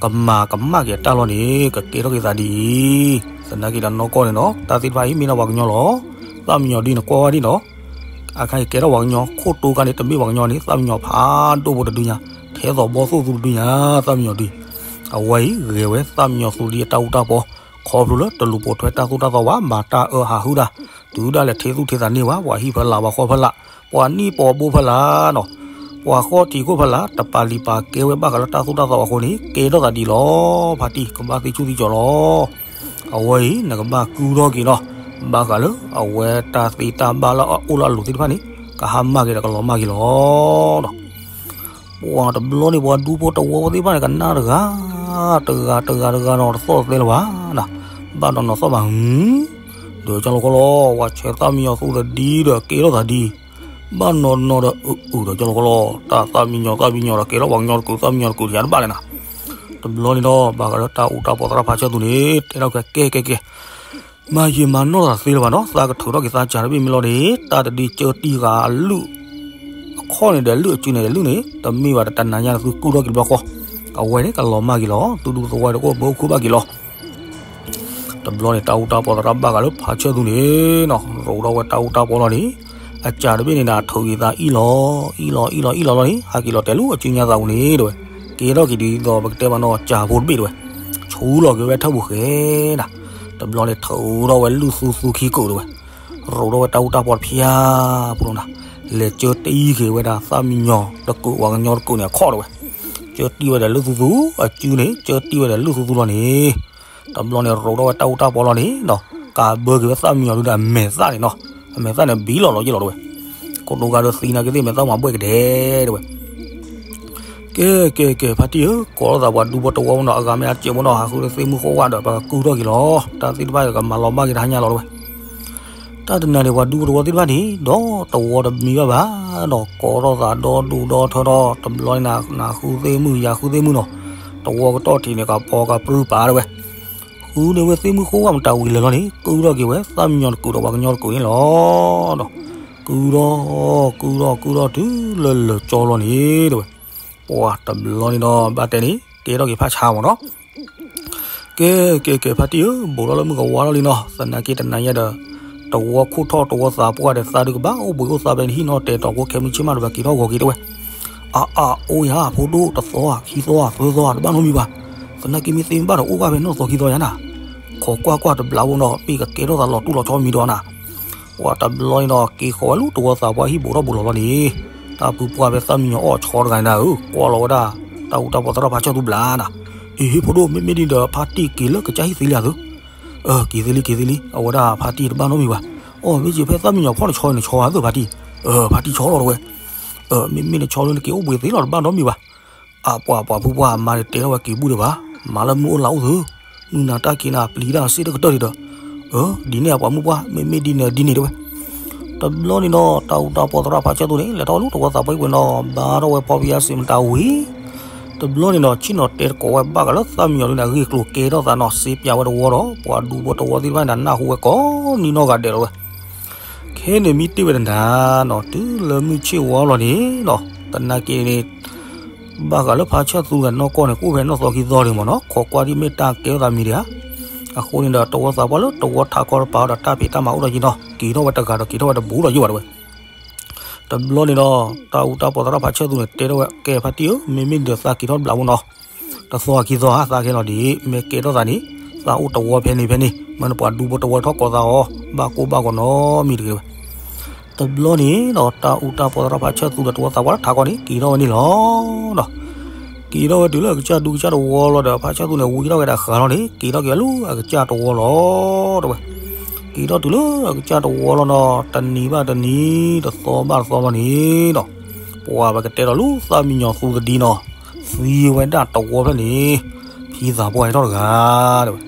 ကမၤကမၣ်က့ၤအတၢ်လီၢ်န့ၣ် ကကဲထီၣ်က့ၤသးဒ်အံၤ, သနာ်က့ဒီးနီၢ်ကီၢ်န့ၣ်နီၤ တၢ်သ့ၣ်တဖၣ်အံၤမ့ၢ်ဒၣ်ပှၤကညီလီၤ, သၣ်မံယီၤဒ်န့ၣ် ကွၢ်ဝဲဒ်နီၤ, အခါအံၤကဲထီၣ်ပှၤကညီ ခိၣ်တိခါန့ၣ် တမ့ၢ်ပှၤကညီန့ၣ် သၣ်မံယီၤဖးဒိၣ်ဖိတဒုညါ, ထဲသိးဘီသိၣ်သူတဒုညါ, သၣ်မံယီၤဒ်, အဝဲအံၤဂဲၤဝဲသၣ်မံယီၤသူဒ်အတၢ်အူတၢ်ပီး, ခီဖျိလၢတလူၤပိာ်ထွဲတၢ်သိၣ်တၢ်သီဝဲ မၤတၢ်အၢဟးဟုၣ်တၢ်, တုၤဒၣ်လဲာ်ထ့သူၣ်ထ့သးန့ၢ်ဝဲ ပှၤဟံၣ်ဖီလာ်ပှၤဃီဖီလာ်, ပှၤနံၣ်ပီးဘိဖီလာ်နီၤ ပှၤဃီထံးခိၣ်ဖီလာ် တပာ်လံၤပာ်ကဲဝဲဘၣ်ဃးလၢတၢ်သိၣ်တၢ်သီအဃိန့ၣ် ကဲထီၣ်သးဒ်အံၤလီၤ, ဖါတံၢ် ကဘၣ်သ့ဆူၣ်သ့ကၠီၤလီၤ, အဝဲအံၤ နကဘၣ်ကုၢ်ထီၣ်က့ၤနီၤ, ဘၣ်ဃးလၢအဝဲတၢ်သ့တၢ်ဘၣ်လၢအအိၣ်လၢအလိၤသ့ၣ်တဖၣ်န့ၣ် ကဟါမၢ်က့ၤဒီးကလီၤမၢ်က့ၤလီၤနီၤ ပှၤတဘျီန့ၣ် ပှၤဒူဖိတဝီဖိသ့ၣ်တဖၣ်န့ၣ် ကနၣ်တဂၤ, တဂၤတဂၤတဂၤနီၤ တသီၣ်တသဲလၢၤဘၣ်နၤ, ဘၣ်နီၤနီၤသီၣ်ဘၣ်, ဒီးကၠီလီၤခီလီၤ ပှၤဆဲးသၣ်မံယီၤသူတဒံဒီးကဲထီၣ်သးဒ်အံၤ, ဘၣ်နီၤနီၤဒီးအုးအုးဒီးကၠီလီၤခီလီၤ တၢ်သၣ်မံယီၤသၣ်မံယီၤဒီးကဲထီၣ်ပှၤကညီတကုာ် သၣ်မံယီၤတကုာ် ယၤတဘၣ်လဲၣ်နၤ, တဘျီန့ၣ်ဒီး ဘၣ်ဃးလၢတၢ်အူတၢ်ပီးသရၣ်ဖးဆၢၣ်သူန့ၣ် တဲထီၣ်ကဲကဲကဲ မၤယံာ်မၤနီၢ်သးသ့လၢၤဘၣ်နီၤ, သးကထုးထီၣ်က့ၤသးစၢ်တဘ့ၣ်မ့ၢ်လီၤန့ၣ် တၢ်တဒုကၢတံၢ်ဃာ်အလုၢ် အခီၣ်န့ၣ်ဒီးလုၢ် အစုန့ၣ်ဒီးလုၢ်န့ၣ် တမ့ၢ်ဘၣ် တနၤညါန့ၣ် သုကုၢ်ထီၣ်က့ၤတဘျီဃီ, အဝဲန့ၣ် ကလီၤမၢ်က့ၤလီၤ, သုဒူသဝီတအိၣ်ဘၣ်အိၣ်ခိၣ်ဘၣ်က့ၤလီၤ. တဘျီန့ၣ် တၢ်အူတၢ်ပီးသရၣ်ဘၣ်ဃးလၢဖးဆၢၣ်သူန့ၣ်နီၤ ရိးထီၣ်ဝဲတၢ်အူတၢ်ပီးလီၤန့ၣ်, အစၢ်တဘ့ၣ်န့ၣ်ဒီး ထုးက့ၤသးအံၣ်လီၤ အံၣ်လီၤ အံၣ်လီၤ အံၣ်လီၤလီၤန့ၣ် ဟးက့ၤလီၤတဲာ်လၢအစုညါသးပူၤန့ၣ် တဲဝဲ, ကဲထီၣ်က့ၤဒ်သိး ပကတဲဘၣ်နီၤ စၢ်ဖိတဘ့ၣ်တဲဝဲ, ဆူလီၤက့ၤဝဲထၢၣ်ပူၤဃဲနၤ, တဘျီန့ၣ် ထုးထီၣ်ဝဲလုၢ်သူသူခံကုာ်တဲဝဲ ရိးထီၣ်ဝဲတၢ်အူတၢ်ပီးတဖၠါဖိလီၤနၤ, လဲၤကၢတံၢ်က့ၤဝဲဒၣ်သၣ်မံယီၤတကုာ် ပှၤကညီတကုာ်န့ၣ်အခီၣ်တဲဝဲ, ကၢတံၢ်ဝဲဒီးလုၢ်သူသူ အစုန့ၣ် ကၢတံၢ်ဝဲဒီးလုၢ်သူသူလီၤန့ၣ်, တဘျီန့ၣ် ရိးထီၣ်ဝဲတၢ်အူတၢ်ပီးလီၤန့ၣ်နီၤ, ကးဘၢက့ၤဝဲသၣ်မံယီၤဒုဒီးအမဲာ်သၣ်န့ၣ်နီၤ, အမဲာ်သၣ်န့ၣ် ဘံလီၤလီၤယ့ၢ်လီၤတဲဝဲ, ခိၣ်ဒိဂၤဒီးသံနာ်က့သ့ၣ် မဲာ်သၣ်မၤဘှဲၣ်ကဒဲတဲဝဲ ကဲကဲကဲ ဖါတံၢ်ဧၢ, ကိးထီၣ်သးပှၤဒူဖိတဝီဖိနီၤ အဂၤမ့ၢ်အစဲးဖိနီၤ ဟးဃုသ့ၣ်မုၢ်ဃိဝဲဒီး ပကကုၢ်ထီၣ်က့ၤလီၤ, တၢ်သ့ၣ်တဖၣ်အံၤကမၤလီၤမၢ်က့ၤတဟါညါလီၤတဲဝဲ, တၢ်တနၤန့ၣ် ပှၤဒူဖိတဝီသ့ၣ်တဖၣ်န့ၣ် ဒီးတဝီတမံဘၣ်ဘၣ်နီၤ ကိးထီၣ်သးဒီဒူၣ်ဒီထၢထီၣ် တဘျီန့ၣ် နဃုသ့ၣ်မုၢ်ယၤဃုသ့ၣ်မုၢ်နီၤ, တဝီကတီၢ်ထံးန့ၣ် ကပီၤကပြုပာ်တဲဝဲ ဃုန့ၢ်ဝဲသ့ၣ်မုၢ်ဃိဝဲမတၤဝံၤလၢာ်လီၤန့ၣ် ကုၢ်ထီၣ်က့ၤဝဲသၣ်မံယီၤတကုာ်ဒီးပှၤကညီတကုာ်န့ၣ်လီၤဒီး ကုၢ်ထီၣ် ကုၢ်ထီၣ် ကုၢ်ထီၣ်တုၤလၢလၢာ်ကၠီလီၤန့ၣ်တဲဝဲ, ပှၤတဘျီန့ၣ်ဒီး ဘၣ်တဲန့ၣ် ကဲထီၣ်က့ၤဖးဆါမ့ၢ်နီၤ ကဲကဲကဲ ဖါတံၢ်ဧၢ, ဘူးထီၣ်လၢမုၢ်ကဝါထီၣ်လံနီၤ, သနာ်က့တနၤညါဒီး တဝီခိၣ်ထီၣ်တဝီသးပှၢ်ဒီး သးဒုကဘၣ်အိၣ်ဘှံးအိၣ်သါဖဲန့ၣ် ဟံၣ်နီၣ်တဲာ်တီၤကိးခဲမုၢ်ဆ့ၣ်မးဒီး ပှၤက့ၤထီၣ်ဂီၤက့ၤတဲဝဲ, အါအါ အိၣ်ယၤ ဖိဒိၣ် တသီ ခံသီ သၢသီ တဘၣ်နီတမံၤဘၣ်, သနာ်က့မ့ၢ်သ့မ့ၢ်ဘၣ်ဒီး အိၣ်ဘၣ်ဖဲနီၢ်သီခံသီယၤနၤ, ခိးကွၢ်ကွၢ်တဘျီဖိနီၤ မ့ၢ်ကကဲထီၣ်သးလီၤတူၢ်လီၤဆီမံၤဒီးနၤ ပှၤတဘျီန့ၣ်ဒီး က့ၤဃီၤဝဲလၢတဝီသးပှၢ်ဟံၣ်ဘူးထီၣ်ဘူးလီၤလီၤန့ၣ်, တၢ်ဖုပှၢ်ဖဲသၣ်မံယီၤအီၣ်ဆီတဂၤန့ၣ်ဒၣ်ဧၢ, ကွၢ်လီၤဝဲဒၣ် တၢ်အူတၢ်ပီးသရၣ်ဖးဆၢၣ်သူဘျါနၤ, အ့ ဖိဒိၣ် မ့မ့ၢ်ဒ်ဒီး ဖါတံၢ်က့ၤလၢကစၢ်ဟံၣ်သ့လံဧါသု, က့ၤသ့လံ က့ၤသ့လံ အဝဲဒၣ်ဖါတံၢ်တဘၣ်နီတမံၤဘၣ်, အိၣ် မ့ၢ်က့ၤဖဲသၣ်မံယီၤဖီၣ်နဆီနဆီဧါသုဖါတံၢ်, ဖါတံၢ်ဆီလီၤတဝဲ, မ့မ့ၢ်နဆီလၢနက့ၤအိၣ်ဘှံးသ့လီၤတဘၣ်နီတမံၤဘၣ် အပှၤပှၤဖုပှၢ်အမါန့ၣ်တဲထီၣ်ဝဲက့ၤဘူၣ်ဒံးဘၣ်, မၤလၢမုၢ်အိၣ်လါအိၣ်သု, မုၢ်နၤတၢ်က့ၤနၤပျံၤတၢ်စ့ၢ်တကတၢၢ်ဒံးဒီး, အၢ ဒ်န့ၣ်အပှၤမုၣ်ပှၢ် မ့မ့ၢ်ဒ်န့ၣ်ဒ်န့ၣ်တဲဝဲ. တဘျီန့ၣ်ဒီး တၢ်အူတၢ်ပီသရၣ်ဖးဆၢသူန့ၣ် လဲၤထီၣ်လၢတဝီသးပှၢ်ဟံၣ်ပူၤနီၤ ဘါထီၣ်ဝဲဖီဖယါစံးမတၤဝံၤ တဘျီန့ၣ်ဒီး ဆ့ၣ်နီၤတဲတကိးဝဲဘၣ်ဃးလၢသၣ်မံယီၤဒုန့ၣ် အဂ့ၢ်အကျိၤကဲထီၣ်သးနီၤ စ့ပၠးဝဲတဝီဒီး ပှၤဒူဖိတဝီသ့ၣ်တဖၣ်န့ၣ် နၢ်ဟူဝဲကိးနံၤနီၢ်ဂၤဒဲးလီၤဝဲ. ခဲန့ၣ်မ့ၢ်တ့ၢ်ဝဲတနၤနီၤ တုၤလၢမုၢ်ဆ့ၣ်ဝါလီၤန့ၣ်နီၤ သနာ်က့န့ၣ် ဘၣ်ဃးလၢဖးဆၢသူတဂၤနီၢ်ကီၢ်န့ၣ် ကအိၣ်ဖဲနီၢ်သီခံသီဒံးမ့ၢ်နီၤ ခိးကွၢ်ဒ်မ့ၢ်တၢ်ကဲထီၣ်သးမံၤဒံးဧါ. အဃိန့ၣ်ဒီး တဝီသးပှၢ်လၢတဝီထးခီတပၤဒီး တၢ်ဖံးတၢ်မၤအိၣ်ဒီးယံၤနီၤ က့ၤထီၣ်ဝဲတဂၤဒီးက့ၤထီၣ်ဝဲတဘူးဒီးယံၤဘၣ်တဲဝဲ. တဘျီန့ၣ်ဒီး တၢ်အူတၢ်ပီသရၣ်ဖးဆၢသူန့ၣ် တဲထီၣ်ဝဲ ကဲဖါတံၢ်ဧၢ မ့မ့ၢ်ဒၢးသးက့ၤထီၣ်တဘျးမ့ၢ်နီၤ တသီခံသီဟါသးကဲလီၤဒံး မ့ၢ်ကဲထီၣ်သးန့ၣ် သးအိၣ်တဝီဖဲန့ၣ်ဖဲန့ၣ် မ့ၢ်နပှၤဒူဖိတဝီထီၣ်ကိးသးအီၤ ဘၣ်ကိၢ်ဘၣ်ဂီၤနီတမံၤတဂ့ၤဝဲ. တဘျီန့ၣ်ဒီး တၢ်အူတၢ်ပီသရၣ်ဖးဆၢသူဒီးတဝီသးပှၢ်လၢထးခီန့ၣ် က့ၤထီၣ်ဝဲန့ၣ်လီၤ. က့ၤထီၣ်ဝဲတုၤလၢအကစၢ်ဒူကစၢ်တဝီလီၤဒီး ဖးဆၢသူန့ၣ် ဝံထီၣ်ဝဲဒၣ်ဃာ်လီၤန့ၣ် က့ၤထီၣ်က့ၤဝဲလၢအကစၢ်တဝီလီၤ တဲဝဲ. က့ၤထီၣ်တုၤလၢအကစၢ်တဝီလီၤနီၤ တနံၤဘၣ်တနံၤ တသီဘၣ်တသီလီၤန့ၣ်နီၤ ပှၤပကတဲဒီးလၢသၣ်မံယီၤသူသဒံနီၤ သံဝဲဒၣ်တဝီဖျၢၣ်န့ၣ် ဖံသးပှၢ်ဟဲထီၣ်တဂၤ တဲဝဲ.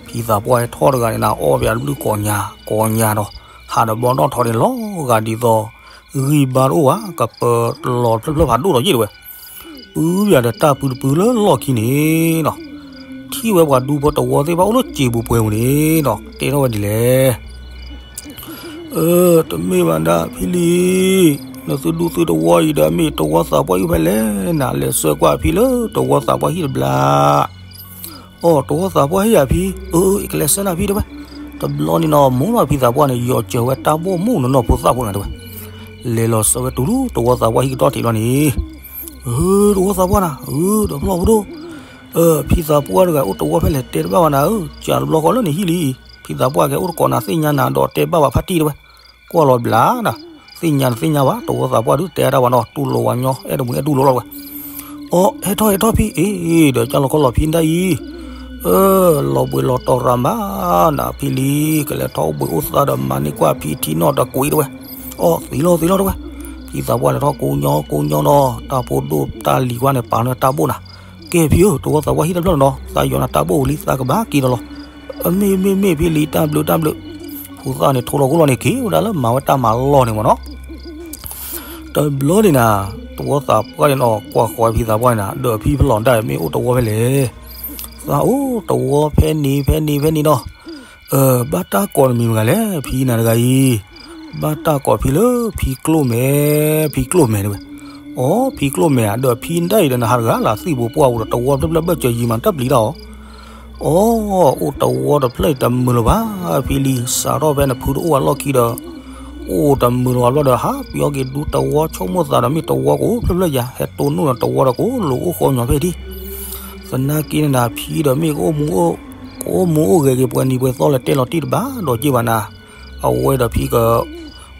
ဖံသးပှၢ်ဟဲထီၣ်တဂၤန့ၣ် အီၣ်ပယးတဘျုးကိးညါ ကိးညါနီၤ ဟးဒီးဘီနီၣ်ထီန့ၣ် လီၤဂာ်ဒ်သိး ဂံၢ်ဘါတအိၣ်ဘၣ် ကပၢၤလီၤဖျၢၣ်ဖျၢၣ်ဖးဒိၣ်ဒီးယ့ၣ်တဲဝဲ. ပုၢ်ပယၤဒီးတၢ်ပူၤတပူၤလၢလီၢ်ခံန့ၣ်နီၤ ထံၣ်ဝဲပှၤဒူဖိတဝီသ့ၣ်တဖၣ်အိၣ်လၢစံာ်ပူၤပှဲၤပူၤန့ၣ်နီၤ တဲထီၣ်ဝဲဒ်လဲၣ် အၢ တမ့ၢ်ဘၣ်ဒၣ်ဖံလံၤ နသုဒူသုတဝီအံၤဒီး မ့ၢ်တဝီသးပှၢ်ဟံၣ်ဖဲလဲၣ် နလဲၤဆှၢကွၢ်ဖံလၢ တဝီသးပှၢ်ဟံၣ်တဘျီ အိ တဝီသးပှၢ်ဟံၣ်ဧါဖံ, အၢ အကလဲၤဆှၢနၤဖံတဲဝဲ. တဘျီန့ၣ်နီၤ မိၢ်နီၤဖံသးပှၢ်န့ၣ် ယီၤစၢၤဝဲတၢ်ဘိၣ်မုၢ်နီၢ်နီၢ်ဖိသၣ်ဖိန့ၣ်တဲဝဲ. လဲၤလီၤဆှၢဝဲတုၤလၢတဝီသးပှၢ်ဟံၣ်ကတီၢ်ထံးလီၤန့ၣ်, အၢ တဝီသးပှၢ်နၤ အၢ ဒီးဖျီၣ်ဖိဒိၣ်, ဖံသးပှၢ်တဂၤအိၣ်တဝီဖဲလဲၣ်တဲတဘၣ်ဘၣ်နၤဧၢ, ကးတဘျီဃီလၢနဟံၣ်လံ, ဖံသးပှၢ်ကဲအိၣ်တကိးနၤသ့ၣ်ညါနၤဒီးတဲဘၣ်ဘၣ်ဖါတံၢ်တဲဝဲ. ကွၢ်လီၤဘျါနၤ, သ့ၣ်ညါနသ့ၣ်ညါဘၣ်, တဝီသးပှၢ်ဒုးတဲတၢ်ဘၣ်နီၤ, တူၢ်လိာ်ဝဲညီ အဲၣ်တမုာ်အဲၣ်တူၢ်လိာ်လီၤတဲဝဲ. အိ ဟဲထီၣ်ဟဲထီၣ်ဖံ, အ့ ဒီးကၢ်လီၤခီလီၤဖံဒၣ်အံၤ, အၢ လီၤဘှံးလီၤတီၤရၤမးနၤဖံလံ, ကလဲၤထီၣ်အိၣ်ဘှံးအိၣ်သါဒီးမၤန့ၢ်ကွၢ်ဖံထံနီၣ်တကွံာ်တဲဝဲ. အိ သံလီၤသံလီၤတဲဝဲ. ဖံသးပှၢ်လဲၤထီၣ်ကိးညီကိးညီနီၤ, တၢ်ဖိဒိၣ်တၢ်လံၤကွၢ်န့ၣ် ပာ်လၢတၢ်ဘိၣ်နၤ, ကဲဖံဧၢ တဝီသးပှၢ်ဟံၣ်တဖျၢၣ်လီၤနီၤ, သးယီၤနၤတၢ်ဘိၣ်ဝံၤလံ သးကဘၣ်က့ၤဒီးလီၤ. အမ့ၢ်မ့ၢ်မ့ၢ်ဖံလံ တၢ်ဘျုးတၢ်ဘျုး, ဖိသၣ်န့ၣ်ထိလီၤခိၣ်လီၤန့ၣ် က့ၤဝဲဒၣ်လၢမၤဝဲတၢ်မၤလီၢ်န့ၣ်မ့ၢ်နီၤ. တဘျီန့ၣ်နၤ, တဝီသးပှၢ်န့ၣ်နီၤ ကွၢ်ဃီၤဝဲဖံသးပှၢ်န့ၣ်နၤ, ဒီးဖံဖျီၣ်ဒၣ်မ့ၢ်အိၣ်တဝီဖဲလဲၣ်, သးအိၣ်တဝီဖဲန့ၣ်ဖဲန့ၣ်ဖဲန့ၣ်နီၤ. အၢ ဘၣ်တၢ်ကိးနမံၤမတၤလဲၣ် ဖံနၤတဂၤအံၤ, ဘၣ်တၢ်ကိးဖံလၢဖံကျိၣ်မဲာ်, ဖံကျိၣ်မဲာ်တဲဝဲ. အိ ဖံကျိၣ်မဲာ်ဧါ, ဒီးဖံဒၣ်အံၤဒီးနဟးတဂၤလၢသံၣ်ပူၤပှၢ်ပူၤဒီး တဝီဖျၢၣ်ဖျၢၣ်ဘၢၣ်စၢၤယံၤမးတၢ်ပျံၤတၢ်အီၣ် အိ အိၣ်တဝီတဖျၢၣ်အံၤတမုာ်လၢၤဘၣ်, ဖံလံ စးထီၣ်ဖဲနဖုတအိၣ်အလီၢ်ခံဒီး အိၣ်တမုာ်လၢၤဘၣ်ဘျီဒီး ဟးပယီက့ၤဒူတဝီဆိကမိၣ်သးဒီးမ့ၢ်တဝီကိးဖျၢၣ်ဖျၢၣ်ယၤ ဟဲတိၢ်နီၣ်ဒီးတဝီဒီးကိးလိာ်အိၣ်ဃီညီဖဲထံး, သနာ်က့န့ၣ်နၤ ဖံဒီးမ့ၢ်ကအိၣ်မူအိၣ်ဂဲၤက့ၤပှဲၤနံၤပှဲၤသီလၢတဲလီၤတံၢ်တဘၣ်ဒီးက့ၤဘၣ်နၤ, အဝဲဒီးဖံက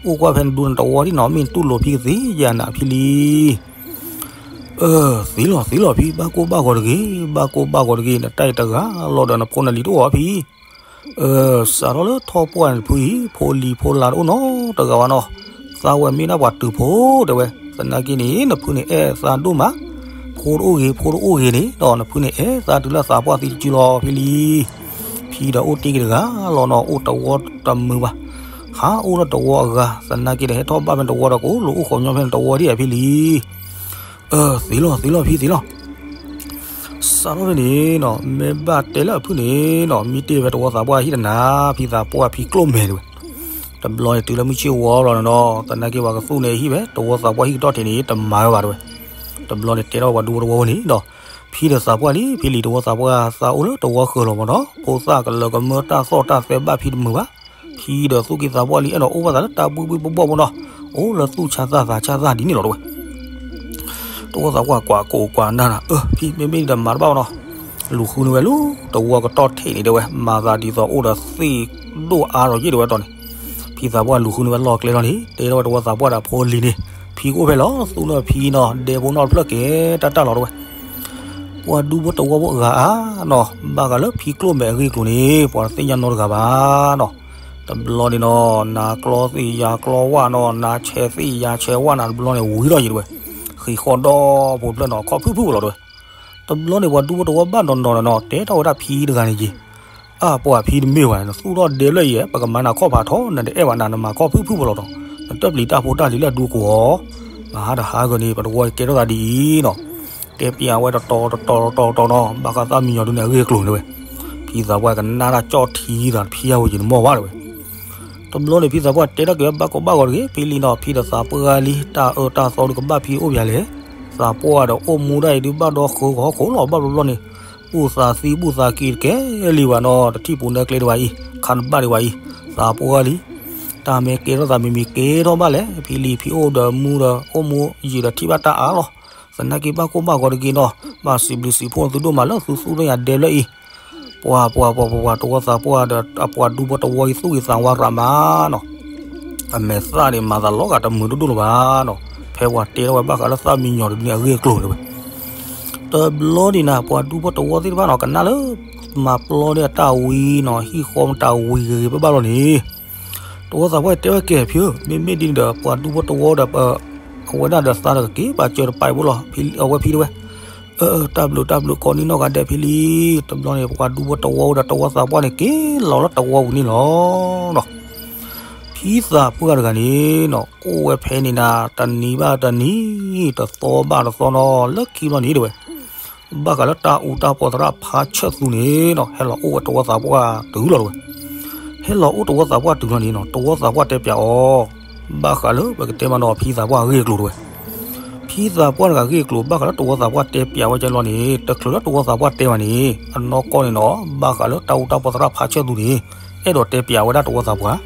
အိၣ်ကွၢ်ဖဲနဒူနတဝီဒ်နီၤ မ့ၢ်နတူၢ်လိာ်ဖံကသ့ယၤနၤဖံလံ. အၢ သ့လီၤသ့လီၤဖံ, ဘၣ်ကိၢ်ဘၣ်ဂီၤတဂ့ၤ, ဘၣ်ကိၢ်ဘၣ်ဂီၤတဂ့ၤ, နတၢ်အံၤတဂၤလီၤဒီးနဖိနလံၤတအိၣ်အီၤဖံ. အၢ စးထီၣ်လၢထီၣ်ပှၢ်န့ၣ်နဖုအံၤ ဖိလံၤဖိလၢ်တအိၣ်နီတဂၤဘၣ်နီၤ, သးဝဲမ့ၢ်ဒၣ်ပှၤတုၤဖိတဲဝဲ, သနာ်က့န့ၣ် နဖုန့ၣ်အဲၣ်သးဒိၣ်မး, ဖိတအိၣ်ဂ့ၤ ဖိတအိၣ်ဂ့ၤန့ၣ်ဒီး နဖုန့ၣ်အဲၣ်သးတုၤလၢသးပှၢ်သံတစုလီၤဖံလံ. ဖံဒီးအိၣ်တ့ၢ်က့ၤတဂၤလီၤနီၤ အိၣ်တဝီတမုာ်ဘၣ်, ဟးအိၣ်လၢတဝီအဂၤ, သနာ်က့ဒီးဟဲထီၣ်ဘၣ်ဖဲနတဝီဒီးကိးလိာ်အိၣ်ဃီညီဖဲနတဝီဒ်ဧါဖံလံ. အၢ သ့လီၤသ့လီၤဖံသ့လီၤ. စးထီၣ်ဖဲန့ၣ်နီၤ မ့ၢ်ဘၣ်တဲလၢအဖုၣ်န့ၣ်နီၤ မ့ၢ်တ့ၢ်ဖဲတဝီသးပှၢ်ဟံၣ်တနၤ ဖံသးပှၢ်ဖံကျိၣ်မဲာ်တဲဝဲ. တဘျီန့ၣ်တုၤလၢမုၢ်ဆ့ၣ်ဝီလီၤန့ၣ်နီၤ သနာ်က့ပှၤကသူၣ်န့ၣ်ဟံၣ်ဝဲ တဝီသးပှၢ်ဟံၣ်ကတီၢ်ထံးန့ၣ် တမၤဝဲဘၣ်တဲဝဲ. တဘျီန့ၣ်တဲထီၣ်ပှၤဒူဖိတဝီဝဲန့ၣ်ဒီး ဖံဒီးသးပှၢ်လံ ဖံလံၤတဝီသးပှၢ်သးအိၣ်လၢတဝီဃၢၤလီၤမ့ၢ်နီၤ ဖိသၣ်ကလၢၤကမၢတၢ်သီၣ်တၢ်သဲဘၣ်ဖံတမုာ်ဘၣ်. ဖံဒီးသူၣ်က့သးပှၢ်လံအဲၣ်ဒိးအိၣ်ဘၣ်သးလၢတၢ်ဘှံးဘှံးဘှီၣ်ဘှီၣ်မ့ၢ်နီၤ အိၣ်လၢသူၣ်ဆါသးသးဆါသးဒ်န့ၣ်လီၤတဲဝဲ. တဝီသးပှၢ်ကွၢ်ကိၢ်ကွၢ်နၢ်နၤ အၢ ဖံမ့မ့ၢ်ဒ်ဒီးမၤတဘၣ်ဘၣ်နီၤ လူၤဃုန့ၢ်ဝဲလၢတဝီကတီၢ်ထံးန့ၣ်တဲဝဲ မၤသးဒ်သိးအိၣ်ဒီးသ့ၣ်ဒိၣ်အါလီၤယ့ၣ်တဲဝဲတီၤန့ၣ်. ဖံသးပှၢ်လူၤဃုန့ၢ်ဝဲလီၢ်ကျဲလီၤန့ၣ် တဲထီၣ်ဝဲတဝီသးပှၢ်ဒီးဖိလံၤန့ၣ် ဖံကအိၣ်ဖဲလီၤ သူၣ်နီၢ်ဖံနီၤ ဒဲဖိနီၢ်တဖျၢၣ်ကဲတၢ်တၢ်လီၤတဲဝဲ. ပှၤဒူဖိတဝီဖိအဂၤအါနီၤ ဘၣ်ဃးလၢဖံကျိၣ်မဲာ်အဂ့ၢ်အကျိၤန့ၣ် ပှၤတသ့ၣ်ညါနီတဂၤဘၣ်နီၤ. တဘျီန့ၣ်နီၤ နၤကျီသ့ၣ်ယၤကျီဝၣ်နီၤ နၤဆဲးသ့ၣ်ယၤဆဲးဝၣ်နၤ တဘျီန့ၣ်ဝံၤဒီးယ့ၣ်တဲဝဲ. ဃ့ၢ်ဃီဒီဖိတဖျၢၣ်နီၤ ခီၣ်ဖုၣ်ဖုၣ်လီၤတဲဝဲ. တဘျီန့ၣ် ပှၤဒူဖိတဝီဘၣ်နီၤနီၤနီၤ တဲထီၣ်ဝဲဒၣ်ဖံတဂၤန့ၣ်ယ့ၣ် အါ ပှၤဖံတမ့ၢ်ဝဲ နသူၣ်ထီၣ်ဒဲလၢအံၤ ပကမၤနၤခီၣ်ဖးထီ နတအဲၣ်ဘၣ်နၤ နမၤခီၣ်ဖုၣ်ဖုၣ်ပလီၢ်တီၤ နတၢ်ပျံၤတၢ်ဖိတၢ်လံၤလၢအဒူကိးအီၤ မဟါတဟါဂီၤန့ၣ် ပတဝီကဲထီၣ်သးဒ်အံၤနီၤ တဲပျးဝဲတတီၤတတီၤတတီၤတတီၤနီၤ ဘၣ်ဃးသၣ်မံညီၤဒုန့ၣ်အဂ့ၢ်အကျိၤန့ၣ်ဝဲ ဖံသးပှၢ်ကနၣ်တၢ်ကၠီၣ်ထံသးတဖံယါဝဲယံၤနမီၢ်ဘၣ်တဝဲ တဘျီန့ၣ် ဖံသးပှၢ်တဲတၢ်က့ၤဘၣ်ကိးဘၣ်ဂီၤတဂ့ၤ ဖံလံနီၤ ဖံဒီးသးပှၢ်လံ တၢ်အၢတၢ်သီဒုကဘၣ်ဖံအိၣ်ပယၤလဲၣ် သးပှၢ်ဒီးအိၣ်မူဒၣ်အံၤဒုဘၣ်ဒီဃၢကဟီၣ်ခိၣ်လီၤ ဘၣ်ဘျီဘျီန့ၣ် ဘူၣ်သးသံဘူၣ်သးက့ၤတကဲလံဘၣ်နီၤ တထံၣ်ပူၤနၢကျဲဒံးဘၣ်အံၤ ခါနဘၣ်ဒံးဘၣ်အံၤ သးပှၢ်လံ တၢ်မ့ၢ်ကဲထီၣ်သးမံၤမံၤကဲထီၣ်ဘၣ်လဲၣ် ဖံလံ ဖံအိၣ်ဒီးမူဒီး အိၣ်မူယံာ်ဒီးထံၣ်ဘၣ်တၢ်အါလီၤ သနာ်က့ဘၣ်ကိၢ်ဘၣ်ဂီၤတဂ့ၤနီၤ ဘၣ်စံးဘျုးစံးဖှိၣ်သုဒိၣ်မးလၢသုသူၣ်ထီၣ်ယၤဒဲလၢအံၤ ပှၤပှၤပှၤပှၤပှၤ တဝီသးပှၢ်ဒီးအပှၤဒူဖိတဝီအံၤသူၣ်ဂ့ၤသးဝါရးမးနီၤ အမဲာ်သၣ်န့ၣ် မၤသးလီၤဂာ်တမုာ်ဒိၣ်ဒိၣ်လၢၤဘၣ်နီၤ ဖဲပှၤတဲထီၣ်ဝဲဘၣ်ဃးလၢသၣ်မံညီၤတဒုန့ၣ်အဂ့ၢ်အကျိၤန့ၣ်ဝဲ တဘျီဒံးနၤ ပှၤဒူဖိတဝီသ့ၣ်တဖၣ်နီၤ ကနၣ်လၢ မၤပျီန့ၢ်အတၢ်ဝံနီၤ ဟံၣ်ဃီမတၤဝံဂ့ၤဂ့ၤဘၣ်ဘၣ်လီၤန့ၣ် တဝီသးပှၢ်တဲဝဲကဲဖံဧၢ မ့မ့ၢ်ဒ်န့ၣ်ဒီး ပှၤဒူဖိတဝီဒီး အဝဲဒၣ်ဒီးသးဒီးကက့ၤပာ်စၢၤတပာ်အံၤဖိလီၤ အဝဲဖံတဲဝဲ အၢ တၢ်ဘျုးတၢ်ဘျုးကိးနံၤနီၢ်ဂၤဒဲးဖံလံ တဘျီန့ၣ် ပှၤဒူဖိတဝီဒီးတဝီသးပှၢ်န့ၣ် က့ၤလီၤလၢတဝီပူၤန့ၣ်လီၤနီၤ ဖံသးပှၢ်တဂၤန့ၣ်နီၤ အိၣ်ဝဲဖဲန့ၣ်နၤ တနံၤဘၣ်တနံၤ တသီဘၣ်တသီနီၤ လၢခံဘျီန့ၣ်တဲဝဲ ဘၣ်ဃးလၢတၢ်အူတၢ်ပီးသရၣ်ဖါဆၢၣ်သူန့ၣ်နီၤ ဟဲလီၤအိၣ်ဝဲတဝီသးပှၢ်တုၤလီၤတဲဝဲ ဟဲလီၤအိၣ်တဝီသးပှၢ်တုၤလီၤန့ၣ်နီၤ တဝီသးပှၢ်တဲပျးအီၤ ဘၣ်ဃးလၢပကတဲမးနီၤ ဖံသးပှၢ်အဂ့ၢ်အကျိၤတဲဝဲ ဖံသးပှၢ်တဂၤအဂ့ၢ်အကျိၤ ဘၣ်ဃးလၢတဝီသးပှၢ်တဲပျးဝဲကဲလီၤန့ၣ် တချုးလၢတဝီသးပှၢ်တဲဘၣ်န့ၣ် အနီၢ်ကီၢ်န့ၣ်နီၤ ဘၣ်ဃးလၢတၢ်အူတၢ်ပီးသရၣ်ဖါဆၢၣ်သူန့ၣ် အဲၣ်ဒိးတဲပျးဝဲဒၣ်တဝီသးပှၢ်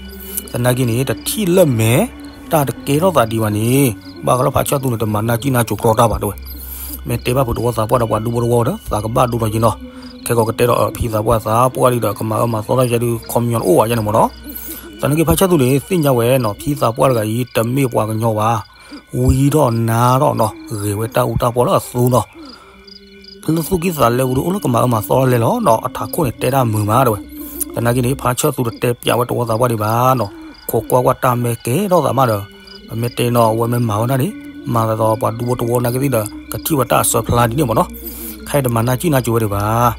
သနာ်က့န့ၣ် တထံၣ်လၢမဲာ် တၢ်တကဲထီၣ်သးဒံးဘၣ်န့ၣ် ဘၣ်ဃးလၢဖါဆၢၣ်သူန့ၣ် တမၤနၢ်ကံၣ်နၢ်ကိၤကြီတၢ်ဘၣ်တဲဝဲ မ့ၢ်တဲဘၣ်ဖုးတဝီသးပှၢ်ဒီးပှၤဒူဖိတဝီဒီး သးကဘၣ်ဒိဒီးယံၤနီၤ ခဲကိးကတဲဒီးဖံသးပှၢ်သးပှၢ်လံဒီး ကမၤအၢမၤသီတၢ်ယဲဒုး ခီပညီတအိၣ်ဘၣ်ယဲန့ၣ်မ့ၢ်နီၤ သနာ်က့ဖါဆၢၣ်သူန့ၣ် သ့ၣ်ညါဝဲနီၤ ဖံသးပှၢ်တဂၤအံၤ တမ့ၢ်ပှၤကညီဘၣ် ဝံထီၣ်နါထီၣ်နီၤ ဂ့ၤဝဲတၢ်အူတၢ်ပီးလၢအသူနီၤ လၢသူၣ်ကံၢ်သးလဲပူၤဒီး အိၣ်လၢကမၤအၢမၤသီလဲလီၤနီၤ အထးခိၣ်န့ၣ် တဲတၢ်မုာ်မးတဲဝဲ သနာ်က့န့ၣ် ဖါဆၢၣ်သူတတဲပျးဝဲတဝီသးပှၢ်ဒံးဘၣ်နီၤ ခိးကွၢ်ကွၢ်တၢ်မ့ၢ်ကဲထီၣ်သးမးဒီး ပမ့ၢ်တဲနီၤ အဝဲမ့ၢ်မၤဝဲဒၣ်န့ၣ် မၤသးဒီးပှၤဒူဖိတဝီနာ်က့သ့ၣ်ဒီး ကထံၣ်ဝဲတၢ်အစၢဖျါဒ်န့ၣ်မ့ၢ်နီၤ ခဲအံၤတမၤနၢ်ကံၣ်နၢ်ကိၤဝဲဒံးဘၣ်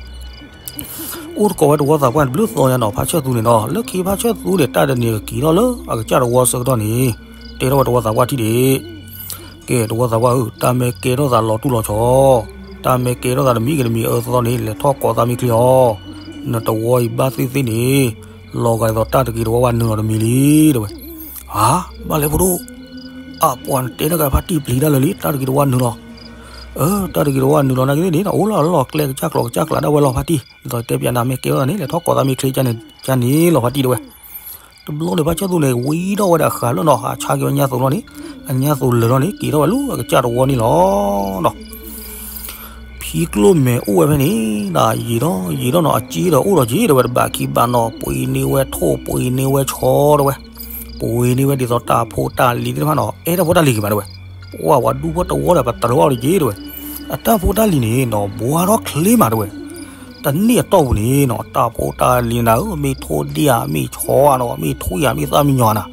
အိၣ်တကိးဝဲတဝီသးပှၢ်န့ၣ် ဘျုးသီညါနီၤ ဖါဆၢၣ်သူန့ၣ်နီၤ လၢခံဖါဆၢၣ်သူန့ၣ် တၢ်တနံၤကက့ၤထီၣ်လၢအကစၢ်တဝီဆၢကတီၢ်န့ၣ် တဲထီၣ်ဝဲတဝီသးပှၢ်ထံၣ်ဒံး ကဲ တဝီသးပှၢ်ဧၢ တၢ်မ့ၢ်ကဲထီၣ်သးလီၤတူၢ်လီၤဆီ တၢ်မ့ၢ်ကဲထီၣ်သးတမံၤဂ့ၤတမံၤအၢသီန့ၣ် လဲၤထီၣ်ကိးသးမ့ၢ်ချ့အီၤ နတဝီအံၤဘၣ်သ့ၣ်သ့ၣ်န့ၣ် လီၤဂာ်ဒ်သိးတၢ်တဂ့ၤတဝီဘၣ်နုာ်လီၤတမံၤလံ တဲဝဲ ဧါ ဘၣ်လဲၣ်ဖိဒိၣ် အပှၤနတဲတၢ်ကဖါတံၢ်ပျံၤတၢ်လၢာ်လံ တၢ်တဂ့ၤတဝီနုာ်လီၤ အၢ တၢ်တဂ့ၤတဝီနုာ်လီၤနာ်က့သ့ၣ်န့ၣ် အိၣ်လီၤလီၢ်ကျဲကစၢ်ကျိၤကစၢ်ကျးဒၣ်ဝဲလီၤဖါတံၢ် ဒ်သိးတဲပျးနၤမ့ၢ်ကဲထီၣ်သးန့ၣ် လဲၤထီၣ်ကိးသးမ့ၢ်ချ့ကန့ၣ်လီၤဖါတံၢ်တဲဝဲ တဘျီန့ၣ် ဖါဆၢၣ်သူန့ၣ် ဝံထီၣ်ဝဲဒၣ်ဃးလၢနီၤ အဆါက့ၤဝဲညါသိးလီၤန့ၣ် အညါသိးလၢာ်လီၤန့ၣ် က့ၤထီၣ်ဝဲလၢအကစၢ်တဝီန့ၣ်လီၤနီၤ ဖံကျိၣ်မဲာ်အိၣ်ဝဲဖဲန့ၣ် ယံာ်ဒီးယံာ်ဒီးနီၤ အစ့ဒီးအိၣ်ဒီးက့ၤတဲဝဲ တဘၣ်ခံဘၣ်နီၤ ပှ့ၤန့ၢ်ဝဲထိၣ် ပှ့ၤန့ၢ်ဝဲဆီတဲဝဲ ပှ့ၤန့ၢ်ဝဲဒ်သိးတၢ်ဖိတၢ်လံၤသ့ၣ်တဖၣ်နီၤ အဲၣ်တၢ်ဖိတၢ်လံၤဂ့ၤမးတဲဝဲ ပှၤပှၤဒူဖိတဝီဒီး ပတြၢၤဘၣ်အိၣ်ဒီးက့ၤတဲဝဲ အတၢ်ဖိတၢ်လံၤန့ၣ်နီၤ ဘှါထီၣ်ချ့မးတဲဝဲ တန့ၢ်အတီၢ်ပူၤန့ၣ်နီၤ တၢ်ဖိတၢ်လံၤနၤဧၢ မ့ၢ်ထိၣ်ဒ့ဧါ မ့ၢ်ဆီဧါနီၤ မ့ၢ်ထွံၣ်ဧါ မ့ၢ်သၣ်မံညီၤနၤ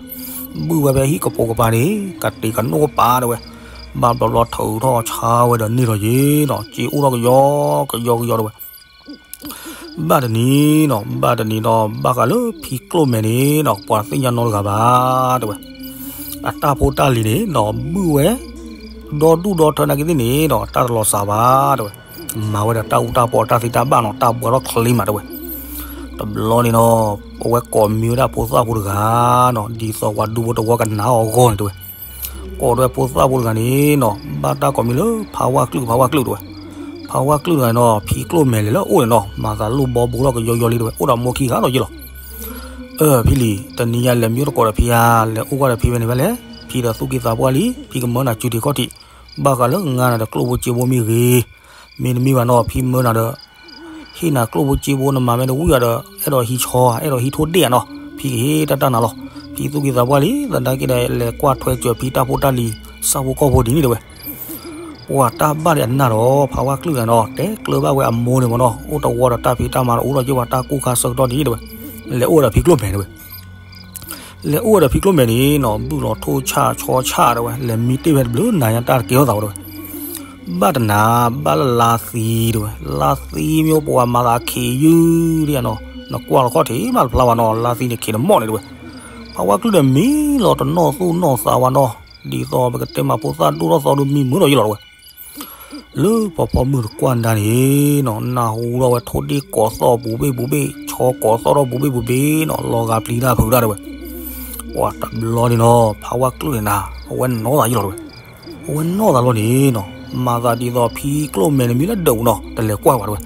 ဘုၣ်ဝဲဖဲဟံၣ်ကပိာ်ကပၤန့ၣ် ကတံၤကနိၣ်ကပၤတဲဝဲ ဘၣ်ဘျီဘျီထုးထီၣ်ဆါဝဲဒီးန့ၢ်ထီၣ်က့ၤနီၤ စ့အိၣ်ထီၣ်ကယီကယီကယီတဲဝဲ ဘၣ်တနံၤနီၤ ဘၣ်တနံၤဒီး ဘၣ်ဃးလၢဖံကျိၣ်မဲာ်န့ၣ်နီၤ ပှၤသ့ၣ်ညါနီတဂၤဘၣ်တဲဝဲ အတၢ်ဖိတၢ်လံၤန့ၣ်နီၤ ဘုၣ်ဝဲ ဒီဒူၣ်ဒီထၢနာ်က့သ့ၣ်န့ၣ်နီၤ တၢ်တလီၤစှၤဘၣ်တဲဝဲ မၤဝဲဒီးတၢ်အူတၢ်ပီးတၢ်သ့တၢ်ဘၣ်နီၤ တၢ်ဘှါထီၣ်ချ့မးတဲဝဲ တဘျီန့ၣ်နီၤ အဝဲကိးမံၤဝဲဒၣ်ဖိသၣ်ဖိတဂၤနီၤ ဒ်သိးပှၤဒူဖိတဝီကနာ်အီၤအဂီၢ်န့ၣ်တဲဝဲ ကိးဒီးဖိသၣ်ဖိတဂၤန့ၣ်နီၤ ဘၣ်တၢ်ကိးမံၤလၢ ဖးဝါကလုၢ် ဖးဝါကလုၢ်တဲဝဲ ဖးဝါကလုၢ်တဂၤန့ၣ်နီၤ ဖံကျိၣ်မဲာ်လဲၤလၢအအိၣ်န့ၣ်နီၤ မၤသးလိၣ်ဘီဘိထီၣ်ကယီကယီလံတဲဝဲ အိၣ်ဒီးမိၢ်ခံဂၤဒီးယ့လီၤ အၢ ဖံလံၤ တနံၤညါလဲၤမံအိၣ်တကိးဒီးဖံဧါ လဲၤအိၣ်ကွၢ်ဒီးဖံဝဲန့ၣ်ဘၣ်လဲၣ် ဖံဒီးသူၣ်က့သးပှၢ်လံ ဖံကမၢနၤစုထံခီၣ်ထံး ဘၣ်ဃးလၢငါနၤဒီးကျိၣ်ဖိစ့ဖိမ့ၢ်ဂ့ၤ မ့တမ့ၢ်ဘၣ်နီၤ ဖံမၢနၤဒီး ဟ့ၣ်နၤကျိၣ်ဖိစ့ဖိ နမၤမ့ၢ်တဝံၣ်ဘၣ်ဒီး အဲၣ်ဒိးဟံးဆီဧါ အဲၣ်ဒိးဟံးထိၣ်ဒ့ၣ်ဧါနီၤ ဖံကဟ့ၣ်တၢ်တၢ်နၤလီၤ ဖံသူၣ်က့သးပှၢ်လံ သနာ်က့ဒီး လဲၤကွၢ်ထွဲစၢၤဖံတၢ်ဖိတၢ်လံၤ ဆၣ်ဖိကီၢ်ဖိဒ်န့ၣ်တဲဝဲ ပှၤတၢ်ဘၣ်ဒံးအနၢ်ဒီး ဖးဝါကလုၢ်တဂၤနီၤ တဲကျၢၤဘၣ်ဝဲအမိၢ်န့ၣ်မ့ၢ်နီၤ အိၣ်တဝီဒီးတၢ်ဖံးတၢ်မၤတအိၣ်ဒီးက့ၤ ပှၤတၢ်ကူၣ်ခါဆၢကတီၢ်ဒ်တဲဝဲ လဲၤအိၣ်ဝဲဒီးဖံကျိၣ်မဲာ်တဲဝဲ လဲၤအိၣ်ဝဲဒီးဖံကျိၣ်မဲာ်န့ၣ်နီၤ ဘုၣ်လီၤထိၣ်ဆၣ်ဆီဆၣ်တဲဝဲ လဲၤမံတ့ၢ်ဝဲတဘျုးနၤညါတၢ်တကဲထီၣ်သးဝဲတဲဝဲ ဘၣ်တနၤ ဘၣ်လၢလါသံတဲဝဲ လါသံမ့ၢ်ပှၤမၤသးခံးယုၢ်ဒ်နီၤ နကွၢ်လီၤခီၣ်ထံးမးတဖျါဘၣ်နီၤ, လါသံန့ၣ်ခံးတမီၢ်န့ၣ်တဲဝဲ. ဖးဝါကလုၢ်ဒီးမံလီၤတနီၣ်သူၣ်နီၣ်သးဝဲနီၤ, ဒ်သိးပကတဲမးဖိသၣ်ဒိၣ်ထီၣ်သီဒုးမံမုာ်ထီၣ်ယံာ်လီၤတဲဝဲ. လၢဖီဖီမုၢ်တကွၢ်ဒါန့ၣ်နီၤ, နၢ်ဟူထီၣ်ဝဲထိၣ်ဒ့ၣ်ကိးသီၣ်ပူၤဘ့ၣ်ပူၤဘ့ၣ်, ဆီကိးသီၣ်ထီၣ်ပူၤဘ့ၣ်ပူၤဘ့ၣ်နီၤ, လီၤဂာ်ပျံၤတၢ်ဖုးတၢ်တဲဝဲ. ပှၤတဘျီန့ၣ်နီၤ, ဖးဝါကလုၢ်န့ၣ်နၤ, အဝဲနီၣ်သးယံာ်လီၤတဲဝဲ. အဝဲနီၣ်သးလီၤန့ၣ်နီၤ, မၤသးဒ်သိးဖံကျိၣ်မဲာ်န့ၣ်မံလၢဒၢးပူၤနီၤ, တလဲၤကွၢ်ဘၣ်တဲဝဲ.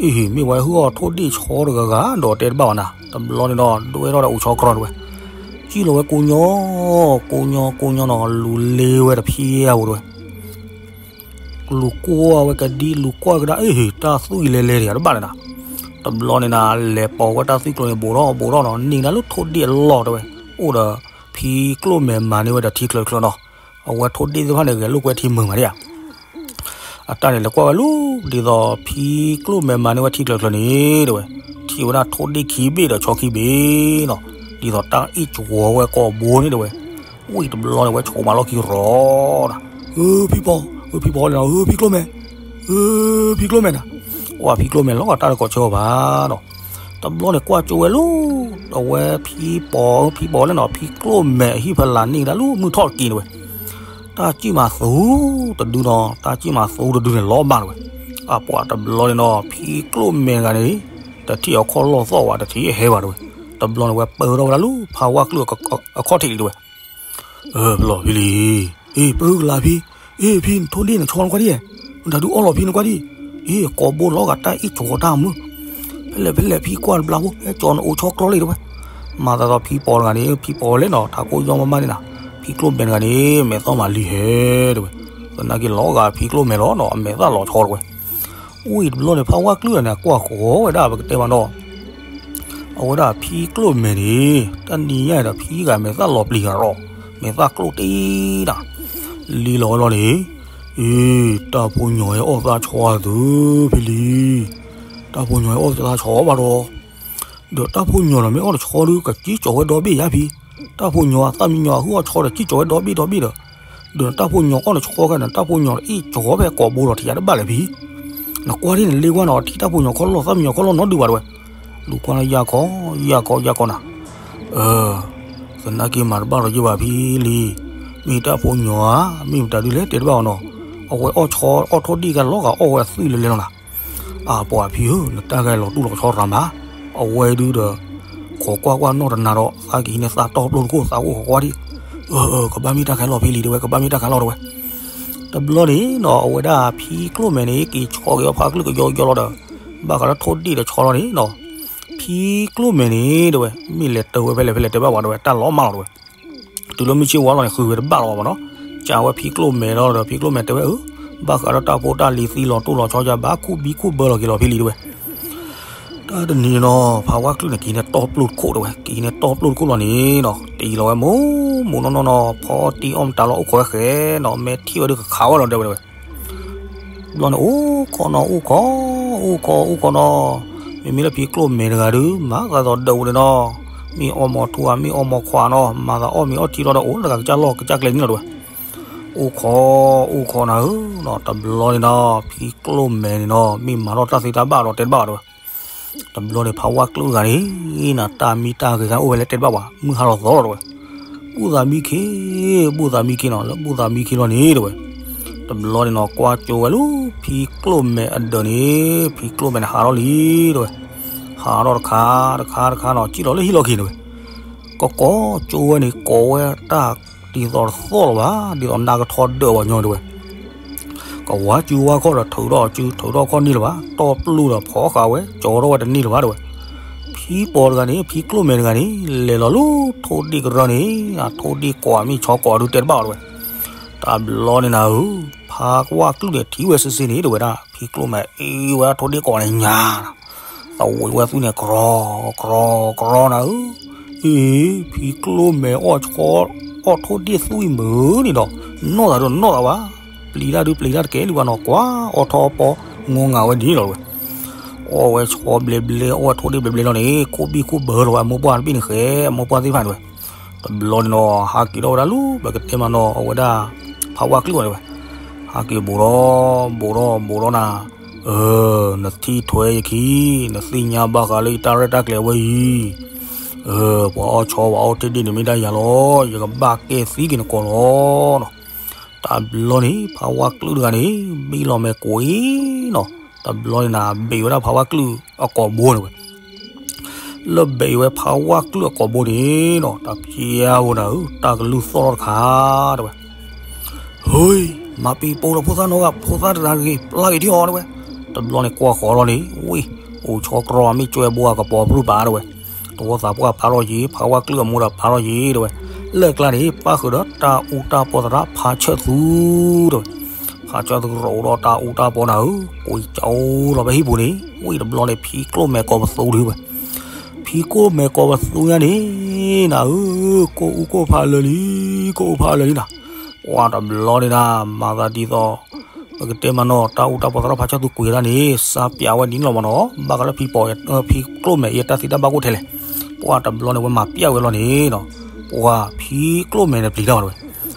အ့ မ့ၢ်ဝဲဟုၣ်အီၣ်ထိၣ်ဒ့ၣ်ဆီတဂၤဂၤဒီးတဲတဘၣ်ဘၣ်နၤ, တဘျီန့ၣ်ဒီး ဒွဲထီၣ်ဒီးအိၣ်ဆီကြီတဲဝဲ. စံၣ်လီၤဝဲကိညိ, ကိညိ ကိညိနီၤ, လူၤလ့ဝဲတဖံအပူၤတဲဝဲ. လူၤကွၢ်ဝဲကဒံ လူၤကွၢ်ကဒါ, အ့ တၢ်သွံၣ်လဲၤလဲၤတယၤတဘၣ်န့ၣ်နၤ. တဘျီန့ၣ်နၤ လဲၤပိာ်ဝဲတၢ်သွံၣ်ကျိၤန့ၣ် ဘူးထီၣ်ဘူးထီၣ်နီၤ, န့ၢ်ကဒါလၢထိၣ်ဒ့ၣ်အလီၢ်တဲဝဲ, အိၣ်ဒီးဖံကျိၣ်မဲာ်မၤန့ၢ်ဝဲဒီးထံချၢချၢနီၤ. အဝဲထိၣ်ဒ့ၣ်သ့ၣ်တဖၣ်န့ၣ် ဂဲၤလိာ်ကွဲထံမုာ်မးဒံးဧါ. အတၢ်န့ၣ်လဲၤကွၢ်ဝဲလၢ ဒ်သိးဖံကျိၣ်မဲာ်မၤန့ၢ်ဝဲထံချၢချၢန့ၣ်တဲဝဲ, ထံၣ်ဝဲဒၣ်ထိၣ်ဒ့ၣ်ခံဘ့ၣ်ဒီးဆီခံဘ့ၣ်နီၤ, ဒ်သိးတၢ်အ့ၣ်ကဝီၤဝဲကိာ်ဘိန့ၣ်တဲဝဲ. ဝံၤတဘျီန့ၣ် ဝဲဆိးမးလီၢ်ခံရီၤနၤ, ဧၢ ဖံပီၤ, ဧၢဖံပီၤလဲၣ်နီၤ, ဧၢ ဖံကျိၣ်မဲာ်, ဧၢ ဖံကျိၣ်မဲာ်နီၤ, ကွၢ်ဖံကျိၣ်မဲာ်လီၤဂာ်တၢ်တကိးဆၢအီၤဘၣ်နီၤ. တဘျီန့ၣ်ကွၢ်ကၠိဝဲလၢ အဝဲဖံပီၤ ဖံပီၤလဲၣ်နီၤ, ဖံကျိၣ်မဲာ်အဟံၣ်ဖဲလၢန့ၢ်ကဒါလၢမုၢ်ထီၣ်တက့ၢ်တဲဝဲ. တၢ်စံၣ်မၤသူတဒုနီၤ, တၢ်စံၣ်မၤသူတဒုန့ၣ် လီၤမၢ်တဲဝဲ. အပှၤတဘျီန့ၣ်နီၤ, ဖံကျိၣ်မဲာ်တဂၤန့ၣ် တထံၣ်အီၤခီၣ်လီၢ်သီၣ်ဘၣ်, တထံၣ်အဟဲဘၣ်တဲဝဲ. တဘျီန့ၣ် ဝဲပၢထီၣ်ဝဲဒၣ်လၢဖးဝါကလုၢ်အခီၣ်ထံးလံတဲဝဲ. အၢ ပလီၢ်ဖံလံ, အ့ ပရၢကလၤဖံ, အ့ ဖံ နထိၣ်ဒ့ၣ်နဆီနကွၢ်ဒံး, မတၤဒုးအီၣ်လီၤဖံနကွၢ်ဒံး, အ့ ကိာ်ဘိလီၤဂာ်တၢ်အ့ၣ်ကဝီၤတၢ်မုာ်, ဖဲလဲၣ်ဖဲလဲၣ် ဖံကွၢ်တဘျီဖိ ဟဲကၠီနအိၣ်ဆီကြီလံတဲဝဲ. မၤသးဒီးဖံပီၤတဂၤန့ၣ် ဖံပီၤလဲၣ်နီၤ, ထးခိၣ်ယီၢ်မးမးန့ၣ်နၤ, ဖံကျိၣ်မဲာ်တဂၤန့ၣ် မဲာ်သၣ်မၤလံဟဲတဲဝဲ. သနာ်က့လီၤဂာ်ဖံကျိၣ်မဲာ်လီၤနီၤ, အမဲာ်သၣ်လီၤဆီတဲဝဲ. ဝံၤတဘျီန့ၣ် ဖးဝါကလုၢ်န့ၣ် ကွၢ်ဃီၤဝဲဒၣ်ပကတဲမးနီၤ, အဝဲဒၣ်ဖံကျိၣ်မဲာ်န့ၣ် တနံၤညါဒီးဖံဂၤမဲာ်သၣ်လီၤပျံၤဂၤလီၤ, မဲာ်သၣ်ကျိၣ်တ့ၢ်နၤ, လံလီၤဝဲလီၤန့ၣ်, အ့ တၢ်ဖိညီဟဲအီၣ်သးဆီအသုဖံလံ, တၢ်ဖိညီဟဲအီၣ်သးဆီဘၣ်ဒီး, ဒီးတၢ်ဖိညီနီၤ မ့ၢ်အီၣ်တဆီဒုး ကစံၣ်ကၠီၤဝဲဒီဘ့ၣ်ယါဖံ, တၢ်ဖိညီအ သၣ်မံညီ အဟုၣ်အီၣ်ဆီဒီး စံၣ်ကၠီၤဝဲဒီဘ့ၣ်ဒီဘ့ၣ်ဒီး, ဒီးနတၢ်ဖိညီအီၣ်နဆီခဲန့ၣ် တၢ်ဖိညီအ့ၣ်ကဝီၤဖဲကိာ်ဘိဒီး ထံၣ်ယါတဘၣ်လဲၣ်ဖံ, နကွၢ်ဒ်န့ၣ် လ့ကွၢ်နီၤ ထံၣ်တၢ်ဖိညီခီၣ်လီၢ် သၣ်မံညီခီၣ်လီၢ်နီတဒုဘၣ်တဲဝဲ. လူၤကွၢ်လၢယၢ်ခီ ယၢ်ခီ ယၢ်ခီနၤ, အၢ သနာ်က့မၤတဘၣ်လီၤယဲဘၣ်ဖံလံ, မ့ၢ်တၢ်ဖိညီဧါ မ့ၢ်မတၤဒုးလဲၣ်တဲတဘၣ်အီၤနီၤ, အဝဲအီၣ်ဆီအီၣ်ထိၣ်ဒ့ၣ်ကလီၤဂာ်အီၣ်ဝဲအသွံၣ်လဲၤလဲၤလီၤနၤ. အပှၤဖံဧၢ နတၢ်ဂဲၤလီၤတူၢ်လီၤဆီရၤမး, အဝဲဒုးဒီး ခိးကွၢ်ကွၢ်နီၢ်တနၤဒီး သးကဟံးန့ၢ်သးတီပျိၢ်တခိၣ် သးအိၣ်ခိးကွၢ်ဒံး, အၢ အၢ ကဘၣ်မ့ၢ်တၢ်ခဲလီၤဖံလံတဲဝဲ ကဘၣ်မ့ၢ်တၢ်ခဲလီၤတဲဝဲ. တဘျီန့ၣ်နီၤ အဝဲဒၣ်ဖံကျိၣ်မဲာ်န့ၣ် က့ၤဆီက့ၤအီၣ်ဖးကလုၢ်ကယီကယီလီၤဒီး ဘၣ်ဃးလၢထိၣ်ဒ့ၣ်ဒီးဆီလီၤန့ၣ်နီၤ, ဖံကျိၣ်မဲာ်န့ၣ်တဲဝဲ မ့ၢ်လဲၤတၢ်ဝဲဖဲလဲၣ်ဖဲလဲၣ်တဲဘၣ်ဝဲတဲဝဲ တၢ်လီၤမၢ်လီၤတဲဝဲ. တုၤလၢမုၢ်ဆ့ၣ်ဝါလီၤန့ၣ် ဃုဝဲတဘၣ်လီၤဘၣ်မးနီၤ, ကးဝဲဖံကျိၣ်မဲာ်လီၤဒီး ဖံကျိၣ်မဲာ်တဲဝဲ အၢ ဘၣ်ဃးဒီးတၢ်ဖိတၢ်လံၤသံလီၤတူၢ်လီၤဆီယါ ဘၣ်ခူၣ်ဘံခူၣ်ဘၢလီၤက့ၤလီၤဖံလံတဲဝဲ. တၢ်တနံၤနီၤ ဖးဝါကလုၢ်န့ၣ် က့ၤန့ၢ်တီပျိၢ်တခိၣ်တဲဝဲ က့ၤန့ၢ်တီပျိၢ်တခိၣ်လီၤန့ၣ်နီၤ တ့ၢ်လီၤဝဲမိၢ်မိၢ်နီၢ်နီၢ်နီၤ ဖီတံၢ်အီၣ်မတၤလီၤအိၣ်ခိးဝဲဃဲနီၤ မဲာ်ထံၣ်ဝဲဒုးကခးဝဲလီၤတဲဝဲတဲဝဲ. ဘျီန့ၣ် အိၣ်ခိးနီၤ အိၣ်ခိး အိၣ်ခိး အိၣ်ခိးနီၤ, မ့မ့ၢ်လၢဖံကျိၣ်မဲာ်တဂၤဒုး မၤသးဒီးဒၢးဝဲန့ၣ်နီၤ, မ့ၢ်အီၣ်မီၤထူဧါ မ့ၢ်အီၣ်မီၤခွါနီၤ မၤသးအီၣ်မ့ၤအီထံလီၤဒီး အိၣ်လၢတဂၤကစၢ်လီၢ်ကစၢ်ကျဲန့ၣ်လီၤတဲဝဲ. အိၣ်ခိး အိၣ်ခိးနၤဧၢနီၤ တဘျီန့ၣ်နီၤ ဖံကျိၣ်မဲာ်န့ၣ်နီၤ မ့ၢ်မၤထီၣ်တၢ်သ့တၢ်ဘၣ်ဒီးတဲတဘၣ်ဘၣ်တဲဝဲ. တဘျီန့ၣ် ဖးဝါကလုၢ်တဂၤန့ၣ် နတၢ်မံတၢ်ဂဲၤကအိၣ်ဝဲလၢတဲတဘၣ်ဘၣ် မုၢ်ဟါလီၤသီလီၤတဲဝဲ. ဘူၣ်သးမံခ့ ဘူၣ်သးမံခ့နီၤ လၢဘူၣ်သးမံခ့လီၤန့ၣ်တဲဝဲ. တဘျီန့ၣ်နီၤ ကွၢ်ကၠိဝဲလၢ ဖံကျိၣ်မဲာ်အဒၢးန့ၣ် ဖံကျိၣ်မဲာ်န့ၣ်ဟးထီၣ်လံတဲဝဲ. ဟးထီၣ်တခါ တခါ တခါနီၤ စံၣ်လီၤလၢဟံၣ်လီၢ်ခံတဲဝဲ. ကကိးကၠိဝဲန့ၣ် ကိးဝဲတၢ်ဒ်သိးတသီၣ်လၢၤဘၣ် ဒ်သိးနါကထီဒၢးဝဲညီတဲဝဲ. ကဝါစုဝါခီၣ်ဒီးထုးထီၣ်စု ထုးထီၣ်ခီၣ်န့ၢ်လၢၤဘၣ် တီပျိၢ်ဒီးဖီဃာ်ဝဲ ကၠီထီၣ်ဝဲတန့ၢ်လၢၤဘၣ်တဲဝဲ. ဖံပီၤတဂၤန့ၣ် ဖံကျိၣ်မဲာ်တဂၤန့ၣ် လဲၤလီၤလၢထိၣ်ဒ့ၣ်ကရၢန့ၣ် ထိၣ်ဒ့ၣ်ကိးမ့ၢ်ဆီကိးဒုးတဲတဘၣ်ဘၣ်တဲဝဲ. တဘျီန့ၣ်နၤဧၢ ဖးဝါကလုၢ်န့ၣ် ထံၣ်ဝဲစ့စ့န့ၣ်တဲဝဲဒၣ် ဖံကျိၣ်မဲာ်အ့ၣ်ဝဲဒၣ်ထိၣ်ဒ့ၣ်ကိးန့ၣ်ညါ သဝံးဝဲသွံၣ်န့ၣ် ကြီ ကြီ ကြီနၤဧၢ, အ့ ဖံကျိၣ်မဲာ်အီၣ်ဆီ အီၣ်ထိၣ်ဒ့ၣ်သွံၣ်မုာ်န့ၣ်ဒီး နီၢ်သးဒုးနီၢ်သးဘၣ်, ပျံၤတၢ်ဒုးပျံၤတၢ်တကဲလံဘၣ်နီၤ ကွၢ်အီၣ်ထီၣ်ပီ ငိုငါဝဲဒ်န့ၣ်လီၤတဲဝဲ. အီၣ်ဝဲဆီဘျဲဘျဲ အီၣ်ဝဲထိၣ်ဒ့ၣ်ဘျဲဘျဲလီၤန့ၣ် ခိၣ်ဘံၣ်ခိၣ်ဘၢလီၤဝဲ အမိၢ်ပှၢ်တဘ့ၣ်န့ၣ်ဃဲ အမိၢ်ပှၢ်သ့ၣ်တဖၣ်န့ၣ်တဲဝဲ. တဘျီန့ၣ်နီၤ ဟးက့ၤထီၣ်ဝဲဒၣ်လၢ ပကတဲမးနီၤ အဝဲဒၣ် ဖးဝါကလုၢ်အီၤတဲဝဲ, ဟးက့ၤဘူးထီၣ် ဘူးထီၣ် ဘူးထီၣ်နၤ အၢ နထံၣ်ထွဲယခံ, နသ့ၣ်ညါဘၣ်ဃးလၢယတၢ်ရဲၣ်တၢ်ကျဲၤအဝဲအံၤ, အၢ ပှၤအီၣ်ဆီပှၤအီၣ်ထံဒ့ၣ်န့ၣ်မ့ၢ်ဒၣ်ယၤလီၤ, ယကဘၣ်ကဲသံက့ၤနကိးလီၤနီၤ. တဘျီန့ၣ် ဖးဝါကလုၢ်တဂၤန့ၣ် ဘံၣ်လီၤမဲာ်ကွံာ်နီၤ, တဘျီန့ၣ်နၤ ဘဲးဝဲဒၣ်ဖးဝါကလုၢ်အကိာ်ဘိန့ၣ်ဝဲ လၢဘဲးဝဲဖးဝါကလုၢ်အကိာ်ဘိန့ၣ်နီၤ, တဖျါဝဲဒၣ်ဧၢ တၢ်ကလုၢ်သီၣ်ထီၣ်တခါ တဲဝဲ, ဟ့, မၤပံၤပိာ်လီၤဖိသၣ်နီတဂၤ, ဖိသၣ်တဂၤတဂ့ၤ, ပျၢ်က့ၤထံအီၤတဲဝဲ. တဘျီန့ၣ်ကွၢ်ဃီၤလီၤန့ၣ်, ဝ့ၢ်, အိၣ်ဆီကြီမ့ၢ်ကွဲဘိအကပီၤပြူၢ်ပာ်တဲဝဲ. တဝီသးပှၢ်ပာ်ထီၣ်ယ့ၤ, ဖးဝါကလုၢ်အမိၢ်ဒီးပာ်ထီၣ်ယ့ၤတဲဝဲ. လၢကျါန့ၣ် ပၣ်ဃုာ်ဒီးတၢ်အူတၢ်ပီသရၣ်ဖးဆၢၣ်သူတဲဝဲ. ဖးဆၢၣ်သူရိၤဒီးတၢ်အူတၢ်ပီနၤဧၢ, ကွံာ်ကၠီလီၤဖဲဟံၣ်ပူၤန့ၣ်, ဝ့ၢ်တဘျီန့ၣ် ဖံကျိၣ်မဲာ်ကိးပသူတဝဲ. ဖံကျိၣ်မဲာ်ကိးပသူညါန့ၣ်, နၤဧၢ, ကိၣ်အူကိၣ်ဖးလၢာ်လံ, ကိၣ်အူဖးလၢာ်လံနၤ. ပှၢ်တဘျီန့ၣ်နၤ, မၤသးဒ်သိး ပကတဲမးနီၤ, တၢ်အူတၢ်ပီသရၣ်ဖးဆၢၣ်သူကွံာ်ဝဲဒၣ်န့ၣ်, စးပၠးဝဲဒ်န့ၣ်လီၤမးနီၤ, ဘၣ်ဃးလၢဖံပီ, ဖံကျိၣ်မဲာ်အံၤတၢ်သံတၢ်ဘၣ်ကအိၣ်ထဲလဲၣ်. ပှၢ်တဘျီန့ၣ် ဝဲမၤပၠးဝဲလီၤန့ၣ်နီၤ, ပှၢ်ဖံကျိၣ်မဲာ်န့ၣ်ပျံၤတၢ်ဘၣ်တဲဝဲ.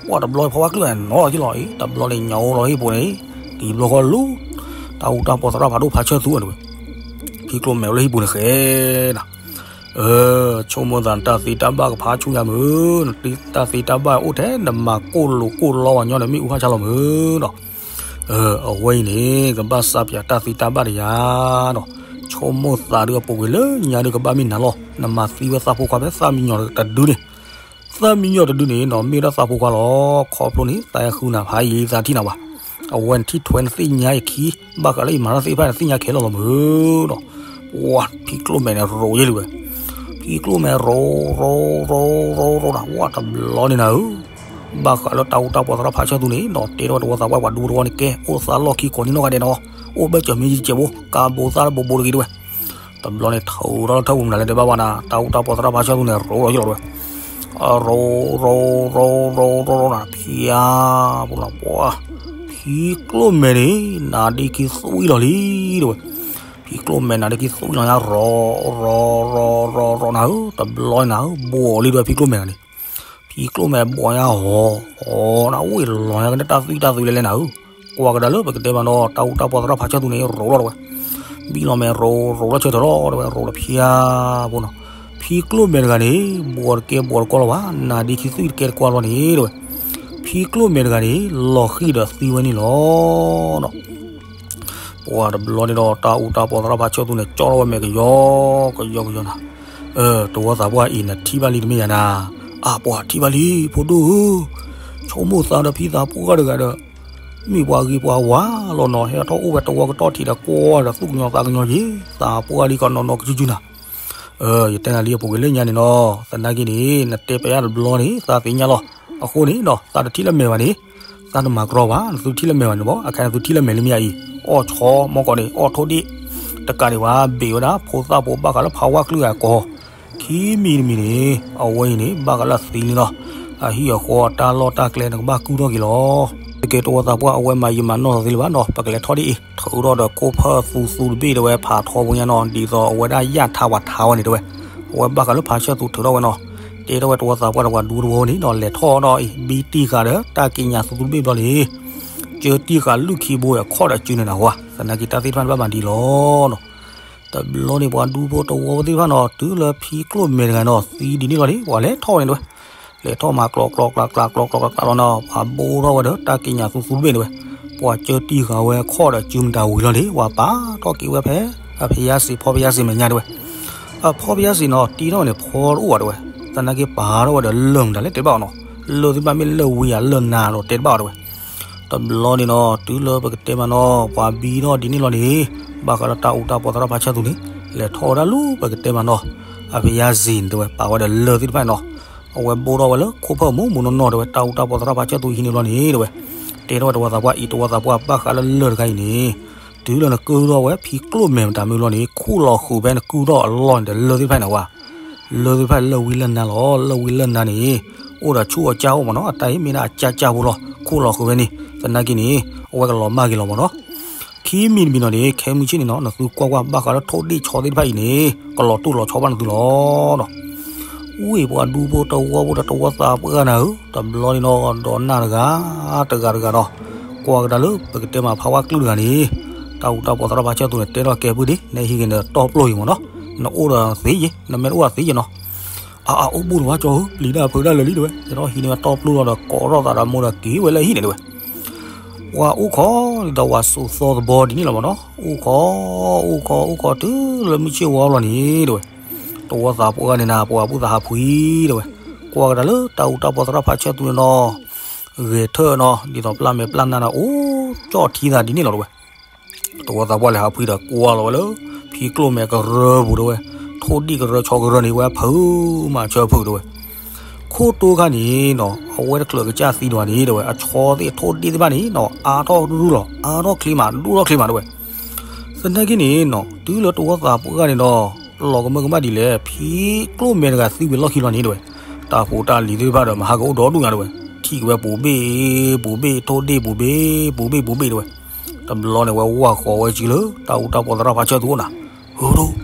ပှၢ်တဘျီဖးဝါကလုၢ်နီၤလီၤက့လီၤအံၤ, တဘျီန့ၣ်ညါအိၣ်လီၤဟံၣ်ပူၤန့ၣ်, တံၤဘျီဃီလူၤ, တၢ်အူတၢ်ပီသရၣ်ဖးဒိၣ်ဖးဆၢၣ်သူတဲဝဲ. ဖံကျိၣ်မဲာ်အိၣ်လၢဟံၣ်ပူၤန့ၣ်ဃဲနၤ. အၢ, ဆိကမိၣ်သးနတၢ်သံတၢ်ဘၣ်ကဖးဆူညါမုၢ်, နတၢ်သံတၢ်ဘၣ်အိၣ်ထဲနမၤကိၣ်လိာ်ကိၣ်လီဝဲညီနမ့ၣ်အူဖးဆါလီၤမုၢ်နီၤ. အဝဲအံၤန့ၣ် ကဘၣ်စးပၠးတၢ်သံတၢ်ဘၣ်ဒီးယၤနီၤ. ဆိကမိၣ်သးဒုးအပူၤကွံာ်လၢညါဒုးကဘၣ်မ့ၢ်နၤလီၤ, နမၤသံဝဲသးဖိခွါဖဲသၣ်မံညီၤတဒုန့ၣ်, သၣ်မံညီၤတဒုန့ၣ်နီၤ မ့ၢ်ဝဲဒၣ်သးဖိခွါလီၤ. ခီဖျိန့ၣ် သးယဃုနၤဖးယံၤသးထံၣ်နၤဘၣ်. အဝဲနထံၣ်ထွဲနသ့ၣ်ညါယခံ, ဘၣ်ဃးလၢယမၤတၢ်သ့ၣ်တဖၣ်န့ၣ် သ့ၣ်ညါခဲလၢာ်လီၤမုၢ်နီၤ. ပှၢ်ဖံကျိၣ်မဲာ်န့ၣ်ရိးယဲၢ်လံဝဲ. ဖံကျိၣ်မဲာ်ရိးရိးရိးရိးရိးနၤ, ပှၢ်တဘျီန့ၣ်နၤဧၢ, ဘၣ်ဃးလၢတၢ်အူတၢ်ပီသရၣ်ဖးဆၢၣ်သူန့ၣ်နီၤ, တဲထီၣ်ဝဲတဝီသးပှၢ်ပှၤဒူတဝီန့ၣ်ကဲ, အိၣ်သးလီၢ်ခံကိးနံၤနီၢ်ဂၤဒဲးနီၤ, အိၣ်ဘၣ်စၢၤမ့ၢ်ယကဲးဘိ, ကးဘိသၣ်လၢဘိဘိတဂ့ၤတဲဝဲ. တဘျီန့ၣ် ထုးထီၣ်လၢထၢၣ်ပူၤမနုၤလဲၣ်တဲဘၣ်ဝဲနၤ, တၢ်အူတၢ်ပီသရၣ်ဖးဆၢၣ်သူန့ၣ် ရိးလီၤယဲၢ်လီၤတဲဝဲ. ရိးရိးရိးရိးရိးရိးနၤ, ဖျါ, ပူၤလီၤပှၢ်, ဖံကျိၣ်မဲာ်န့ၣ် နၤဒ့ခံသွံၣ်လီၤလံတဲဝဲ. ဖံကျိၣ်မဲာ်နၤဒ့ခံသွံၣ်လီၤညါ, ရိးရိးရိးရိးရိးနၤဧၢ, တဘျီန့ၣ်နၤဧၢ, ဘှီးလံဒီးဖံကျိၣ်မဲာ်နၤန့ၣ်. ဖံကျိၣ်မဲာ်ဘှီးညါဟီၤ, အီနၤ, အိၣ်လီၤညါကန့ၣ်တၢ်သွံၣ်တၢ်သွံၣ်လဲၣ်လဲၣ်နၤဧၢ. ကွၢ်ကဒါလၢပကတဲမးနီၤ, တၢ်အူတၢ်ပီသရၣ်ဖးဆၢၣ်သူန့ၣ် ရိးလီၤတဲဝဲ. ဘံၣ်လီၤမဲာ်ရိးရိးလၢဆၢထၢၣ်လီၤတဲဝဲ, ရိးလီၤဖျါ, ပူၤနီၤ, ဖံကျိၣ်မဲာ်တဂၤန့ၣ် ဘှီးတကဲဘှီးတကီလီၤဘၣ်, နၤဒ့ခံသွံၣ်တကဲတကွၢ်လီၤန့ၣ်တဲဝဲ. ဖံကျိၣ်မဲာ်တဂၤန့ၣ် လီၤဃံၤဒီးသံဝဲန့ၣ်လီၤနီၤ. ပှၢ်တဘျီန့ၣ်ဒီး တၢ်အူတၢ်ပီသရၣ်ဖးဆၢၣ်သူန့ၣ် ကၠီထီၣ်ဝဲမဲာ်ကယီကယီကယီနၤ. တဝီသးပှၢ်အံၤ နထံၣ်ဘၣ်လံတမ့ၢ်ယၤနၤ. အၢ ပှၢ်ထံၣ်ဘၣ်လံ ဖိဒိၣ်ဧၢ, ဆိကမိၣ်သးဒီးဖံသးပှၢ်တဂၤဒီး မ့ၢ်ပှၤဂ့ၤပှၤဝါလီၤနီၤ, ဟဲထီၣ်အိၣ်ဝဲတဝီကတီၢ်ထံးဒီးကွၢ်ဒီးသူၣ်ကညီၤသးကညီၤက့ၤ, သးပှၢ်လံကနီၤနီၤကစုကစုနၤ. ယတဲနၤလံအပူၤကွံာ်လၢညါန့ၣ်နီၤ, သနာ်က့န့ၣ် နတဲပယၣ်တဘျီန့ၣ် သးသ့ၣ်ညါလီၤ. အဃိန့ၣ်ဒီး သးတထံၣ်လၢမဲာ်ဘၣ်န့ၣ် သးတမၤကြီဘၣ်, နသုထံၣ်လၢမဲာ်ဘၣ်န့ၣ်ဘၣ်, အခါနသုထံၣ်လၢမဲာ်လၢမ့ၢ်အံၤ, အီၣ်ဆီမီၢ်ကီးန့ၣ် အီၣ်ထိၣ်ဒ့ၣ်, တကးဒံးဘၣ် ဘ့ၣ်ဝဲဒၣ်ဖိသၣ်ဖိဘၣ်ဃးလၢဖးဝါကလုၢ်အကိာ်, ခံမံၤတမံၤန့ၣ် အဝဲအံၤန့ၣ် ဘၣ်ဃးလၢအသံလံနီၤ, အဟံၣ်အဃီအတၢ်လီၢ်တၢ်ကျဲန့ၣ် ကဘၣ်ကုၢ်ထီၣ်က့ၤလီၤ. တကဲတဝီသးပှၢ် အဝဲမၤယံာ်မၤနီၢ်သးသ့လၢၤဘၣ်နီၤ, ပကလဲၤထီၣ်ဒ်အံၤ, ထုးထီၣ်ဒီးခိၣ်ဖၢၣ်သူသူတဘ့ၣ်တဲဝဲ ဖးထီဖိညါနီၤ, ဒ်သိးအဝဲဒၣ်ယၣ်ထါပှၤထါဝဲန့ၣ်တဲဝဲ, အဝဲဘၣ်ဃးလၢဖးဆၢၣ်သူထုးထီၣ်ဝဲနီၤ, တဲထီၣ်ဝဲတဝီသးပှၢ်ဒီးပှၤဒူတဝီန့ၣ်နီၤ, လဲၤထီၣ်ဒီးအံၤ ဘံတံၢ်ဃာ်ဒီးတၢ်ကံးညာ်သူသူတဘ့ၣ်ဘျီန့ၣ် ကၢတံၢ်ဃာ်လုၢ်ခံဘိအခီၣ်ဒီးစုန့ၣ်နၤဝဲ, သနာ်က့တၢ်သ့ၣ်တဖၣ်န့ၣ်ဘၣ်မၤဒ်လီၤနီၤ. တဘျီန့ၣ်ပှၤဒူဖိတဝီဖိသ့ၣ်တဖၣ်နီၤ တုၤလၢဖံကျိၣ်မဲာ်တဂၤနီၤ သံဒ်န့ၣ်လီၤန့ၣ် ပှၤလဲၤထီၣ်ဝဲန့ၣ်တဲဝဲ, လဲၤထီၣ်မၤကျိးကျိးကျါကျါကျိးကျိးကျါကျါလီၤနီၤ, ပှၤဘိထီၣ်ဝဲဒီးတၢ်ကံးညာ်သူသူတဘ့ၣ်န့ၣ်တဲဝဲ, ပှၤကၢတံၢ်ဃာ်ဝဲအခီၣ်ဒီးစုမတၤဝံၤလီၤန့ၣ် ပှၤပာ်ထီၣ်က့ၤဝဲဖဲ အဖယါစံာ်ဖီဖယါစံာ်မဲာ်ညါတဲဝဲ, အဖီဖယါစံာ်နီၤ တံထီၣ်ဝဲန့ၣ် ဖီတအိၣ်ဘၣ်တဲဝဲ, သနာ်က့ပာ်ထီၣ်ဝဲဒီးလၢၢ်မတၤလဲၣ်တဲဘၣ်အီၤနီၤ, လၢၢ်သ့ၣ်တဖၣ်မ့ၢ်လၢၢ်ဝံယၤလၢၢ်နၤဒီးတဲတဘၣ်အီၤတဲဝဲ. တဘျီန့ၣ်နီၤ တုၤလၢပကတဲမးနီၤ ပှၤဘံထီၣ်ဒ်န့ၣ်လီၤန့ၣ် ဘၣ်ဃးလၢတၢ်အူတၢ်ပီသရၣ်ဖးဆၢၣ်သူန့ၣ် လဲၤထီၣ်ဝဲဒၣ်လၢပကတဲမးနီၤ အဖယါစံာ်န့ၣ်တဲဝဲ ပာ်ဝဲဒီးလၢၢ်သ့ၣ်တဖၣ်န့ၣ်နီၤ, အဝဲဘိထီၣ်ဝဲလၢခိၣ်ဖၢၣ်မူးမူးနီၢ်နီၢ်တဲဝဲ တၢ်အူတၢ်ပီသရၣ်ဖးဆၢၣ်သူဟံးန့ၢ်ဘျီန့ၣ်တဲဝဲ, တဲထီၣ်ဝဲတဝီသးပှၢ်အံၤ တဝီသးပှၢ် ဘၣ်ဃးလၢလၢၢ်တခါအံၤန့ၣ် တုၤလၢနကုၢ်ထီၣ်ဝဲဖံကျိၣ်မဲာ်မတၤမ့ၢ်ဘျီန့ၣ် ခူၣ်လီၤဃုာ်ဖဲနကုၢ်ထီၣ်အလီၢ်န့ၣ်ဒီးလၢၢ်သ့ၣ်တဖၣ်န့ၣ်ဝဲ လၢၢ်သ့ၣ်တဖၣ်လၢၢ်ဝံလၢၢ်နါလီၤ. လၢၢ်ဝံလၢၢ်နါန့ၣ် အိၣ်ဒီးဆူၣ်အကၢ်အိၣ်မးနီၤ, အတၢ်အံၤမ့ၢ်ဒၣ်အကၢ်ကၢ်ဖိလီၤ. ခူၣ်လီၤဃုာ်ဖဲန့ၣ် သနာ်က့န့ၣ် အဝဲကလီၤမၢ်က့ၤလီၤမးနီၤ. ခံမံၤတမံၤနီၤန့ၣ် ခဲမုၢ်ဆ့ၣ်န့ၣ်နီၤ နသုကွၢ်ကွၢ် ဘၣ်ဃးလၢထိၣ်ဒ့ၣ်ဆီသ့ၣ်တဖၣ်အံၤန့ၣ် ကလီၤတိၢ်လီၤဆီဘၣ်နသုလီၤနီၤ. ဝ့ၢ်ပှၤဒူဖိတဝီဖိဒီးတဝီသးပှၢ်နၤဧၢ, တဘျီန့ၣ်နီၤ ဒီးနၢ်တဂၤ တဂၤတဂၤနီၤ ကွၢ်ကဒါလၢပကတဲမးဖးဝါကလုၢ်တဂၤန့ၣ် တၢ်အူတၢ်ပီၢ်သရၣ်ဖါဆၢၣ်သူန့ၣ် တဲထီၣ်ကဲပုၢ်ဒံး နဲဟံးက့ၤန့ၣ်တီၢ်ပျိၢ်အံၤမ့ၢ်နီၤ, နအိၣ်ဒီးသ့ယ့ၤ နမ့ၢ်တအိၣ်ဒီးသ့ယ့ၤနီၤ, အအအိၣ်ဘူးတဝါကၠီဧၢ ပျံၤတၢ်ဖုးတၢ်လၢာ်လံတဲဝဲ, ယထီၣ်ဟံးန့ၢ်ဝဲတီၢ်ပျိၢ်လီၤဒီး ကိးထီၣ်သးဒီးမိၢ်ဒီးက့ၤဝဲလၢဟံၣ်န့ၣ်တဲဝဲ, ပှၤအိၣ်ခိးဒ်သိးဝၤစိာ်သီသဘီဒ်န့ၣ်လီၤမ့ၢ်နီၤ, အိၣ်ခိး အိၣ်ခိး အိၣ်ခိးတုၤလၢမုၢ်ဆ့ၣ်ဝါလီၤန့ၣ်တဲဝဲ, တဝီသးပှၢ်န့ၣ်နၤ ပှၤပုၢ်သးဟးဖှံတဲဝဲ, ကွၢ်ကဒါလၢတၢ်အူတၢ်ပီၢ်သရၣ်ဖါဆၢၣ်သူန့ၣ်နီၤ ဂဲၤထၢၣ်နီၤ ဒ်သိးပျၢ်မဲာ်ပျၢ်နါနီၤ အိၣ်ကၠီၣ်ထံသးဒ်န့ၣ်လီၤတဲဝဲ, တဝီသးပှၢ်လဲၤဟးဖှံဒီးကွၢ်လီၤဝဲလၢ ဖံကျိၣ်မဲာ်ကရၢပူၤတဲဝဲ, ထိၣ်ဒံၣ်ကရၢဆီကရၢန့ၣ် ဝဲဖုးမၤဆၢဖုးတဲဝဲ, ခိၣ်တိခါန့ၣ်နီၤ အဝဲတချုးကစၢ်သံဒံးဘၣ်န့ၣ်တဲဝဲ အဆီသ့ၣ်အထိၣ်ဒံၣ်သ့ၣ်တဖၣ်န့ၣ်နီၤ အါထီၣ်ရူၢ်လီၤ အါထီၣ်ချ့မး ဒိၣ်ထီၣ်ချ့မးတဲဝဲ, သနာ်က့န့ၣ်နီၤ တုၤလၢတဝီသးပှၢ်န့ၣ်ဒီး လီၤကမၢကမၣ်ဒ်လဲၣ် ဖံကျိၣ်မဲာ်တဂၤသံဝံၤလီၢ်ခံလီၤန့ၣ်တဲဝဲ, တၢ်ဖိတၢ်လံၤသ့ၣ်တဖၣ်ဒီး မၤဟးကအိၣ်ဒီဒူၣ်ညါတဲဝဲ, ထံၣ်က့ၤဝဲပူၤဘ့ၣ် ပူၤဘ့ၣ် ထိၣ်ဒံၣ်ပူၤဘ့ၣ် ပူၤဘ့ၣ်ပူၤဘ့ၣ်တဲဝဲ, တဘျီန့ၣ် ဝဲဝၢ်ဃီၤဝဲစုလၢ တၢ်အူတၢ်ပီၢ်သရၣ်ဖါဆၢၣ်သူအိၣ်နၤ, ဟၢဒိၣ်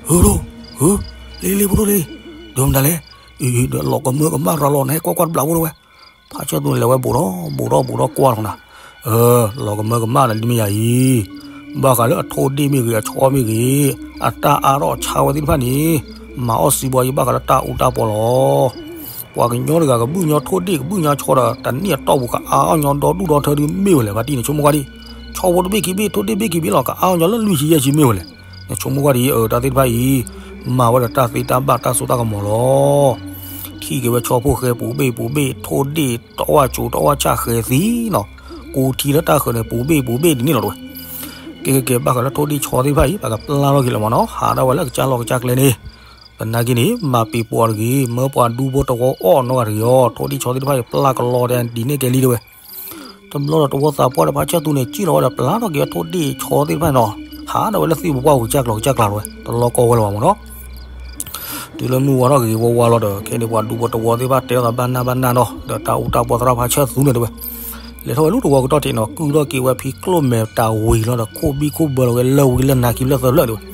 ဟၢဒိၣ် ဟၢ လ့လ့ဖိဒိၣ်လ့, ဒိမတၤလဲၣ်, အံၤဒီးလီၤကမၢကမၣ်ရၤလီၤ နဟဲကွၢ်ကွၢ်တဘျီဖိတဲဝဲ, ဖါဆၢၣ်သူန့ၣ်လဲၤဝဲဘူးထီၣ်ဘူးထီၣ်ဘူးထီၣ်ကွၢ်လီၤနၤ, အၢ လီၤကမၢကမၣ်နၤလံမ့ၢ်ယၤအံၤ, ဘၣ်ဃးလၢအထိၣ်ဒံၣ်မ့ၢ်ဂ့ၤ အဆီမ့ၢ်ဂ့ၤ, အတၢ်အါထီၣ်ဆါဝဲသ့ၣ်တဖၣ်န့ၣ်, မၤအီၣ်စံးဘီယံၤဘၣ်ဃးလၢတၢ်အူတၢ်ပီၢ်လီၤ. ပှၤကညီတဂၤကဘုၣ်ညီထိၣ်ဒံၣ်ကဘုၣ်ညီဆီဒီး တနံၣ်အတီၢ်ပူၤကအါအီၣ်ညီဒီဒူၣ်ဒီထၢဒုးမ့ၢ်ဝဲလဲၣ် ဖါတံၢ်န့ၣ် ဆိကမိၣ်ကွၢ်ဒံး, ဆီဖိတဘ့ၣ်ခံဘ့ၣ် ထိၣ်ဒံၣ်ဘ့ၣ်ခံဘ့ၣ်လီၤ ကအါအီၣ်ညီလၢလွံၢ်ဆံယဲၢ်ဆံမ့ၢ်ဝဲလဲၣ်, နဆိကမိၣ်ကွၢ်ဒံး အၢ တၢ်သ့ၣ်တဖၣ်အံၤ မၤဝဲဒီးတၢ်သ့တၢ်ဘၣ်တၢ်စိတၢ်ကမီၤလီၤ. ထံၣ်က့ၤဝဲဆီဖိဃဲပူၤဘ့ၣ်ပူၤဘ့ၣ် ထိၣ်ဒံၣ်တဝၣ်စိၤတဝၣ်ဆၣ်ဃဲသံနီၤ, ကူထံလၢတၢ်ဃၢၤန့ၣ် ပူၤဘ့ၣ်ပူၤဘ့ၣ်ဒ်န့ၣ်လီၤတဲဝဲ. ကဲကဲကဲ ဘၣ်ဃးလၢထိၣ်ဒံၣ်ဆီသ့ၣ်တဖၣ်အံၤ ပကပျၢ်ထီၣ်က့ၤလီၤမ့ၢ်နီၤ, ဟးထီၣ်ဝဲလၢကစၢ်လီၢ်ကစၢ်ကျဲန့ၣ်, သနာ်က့န့ၣ် မၤပံၤပှၤတဂ့ၤ, မၢပှၤဒူဖိတဝီအီၣ်နီတဂၤတဂ့ၤအီၤ, ထိၣ်ဒံၣ်ဆီသ့ၣ်တဖၣ်အံၤ ပျၢ်ကလီတဲဒ်န့ၣ်ကဲလံတဲဝဲ. တဘျီဒီးတဝီသးပှၢ်ဒီးဖါဆၢၣ်သူန့ၣ် စံၣ်လီၤဝဲဒီး ပျၢ်ထီၣ်က့ၤဝဲထိၣ်ဒံၣ်ဆီသ့ၣ်တဖၣ်နီၤ, ဟးထီၣ်ဝဲလၢသ့ၣ်ပပှၢ်ပူၤကစၢ်ကျီၤကစၢ်ကျါလီၤဝဲ, တလီၤကီဝဲလၢၤဘၣ်မ့ၢ်နီၤ. တုၤလၢမုၢ်ဝါထီၣ်ဂ့ၤဂ့ၤဝါဝါလီၤဒီး ခဲန့ၣ်ပှၤဒူဖိတဝီသ့ၣ်တဖၣ်တဲထီၣ်သးဘၣ်နၢ်ဘၣ်နၢ်နီၤ, ဒီးတၢ်အူတၢ်ပီၢ်သရၣ်ဖါဆၢၣ်သူန့ၣ်တဲဝဲ. လဲၤထီၣ်ဝဲလၢတဝီကတီၢ်ထံးနီၤ, ကုၢ်ထီၣ်က့ၤဝဲဖံကျိၣ်မဲာ်တၢ်ဝံၤလီၤဒီး ခိၣ်ဘံၣ်ခိၣ်ဘၢလီၤဝဲလၢဝံၤလၢနၤခံဖျၢၣ်သၢဖျၢၣ်တဲဝဲ.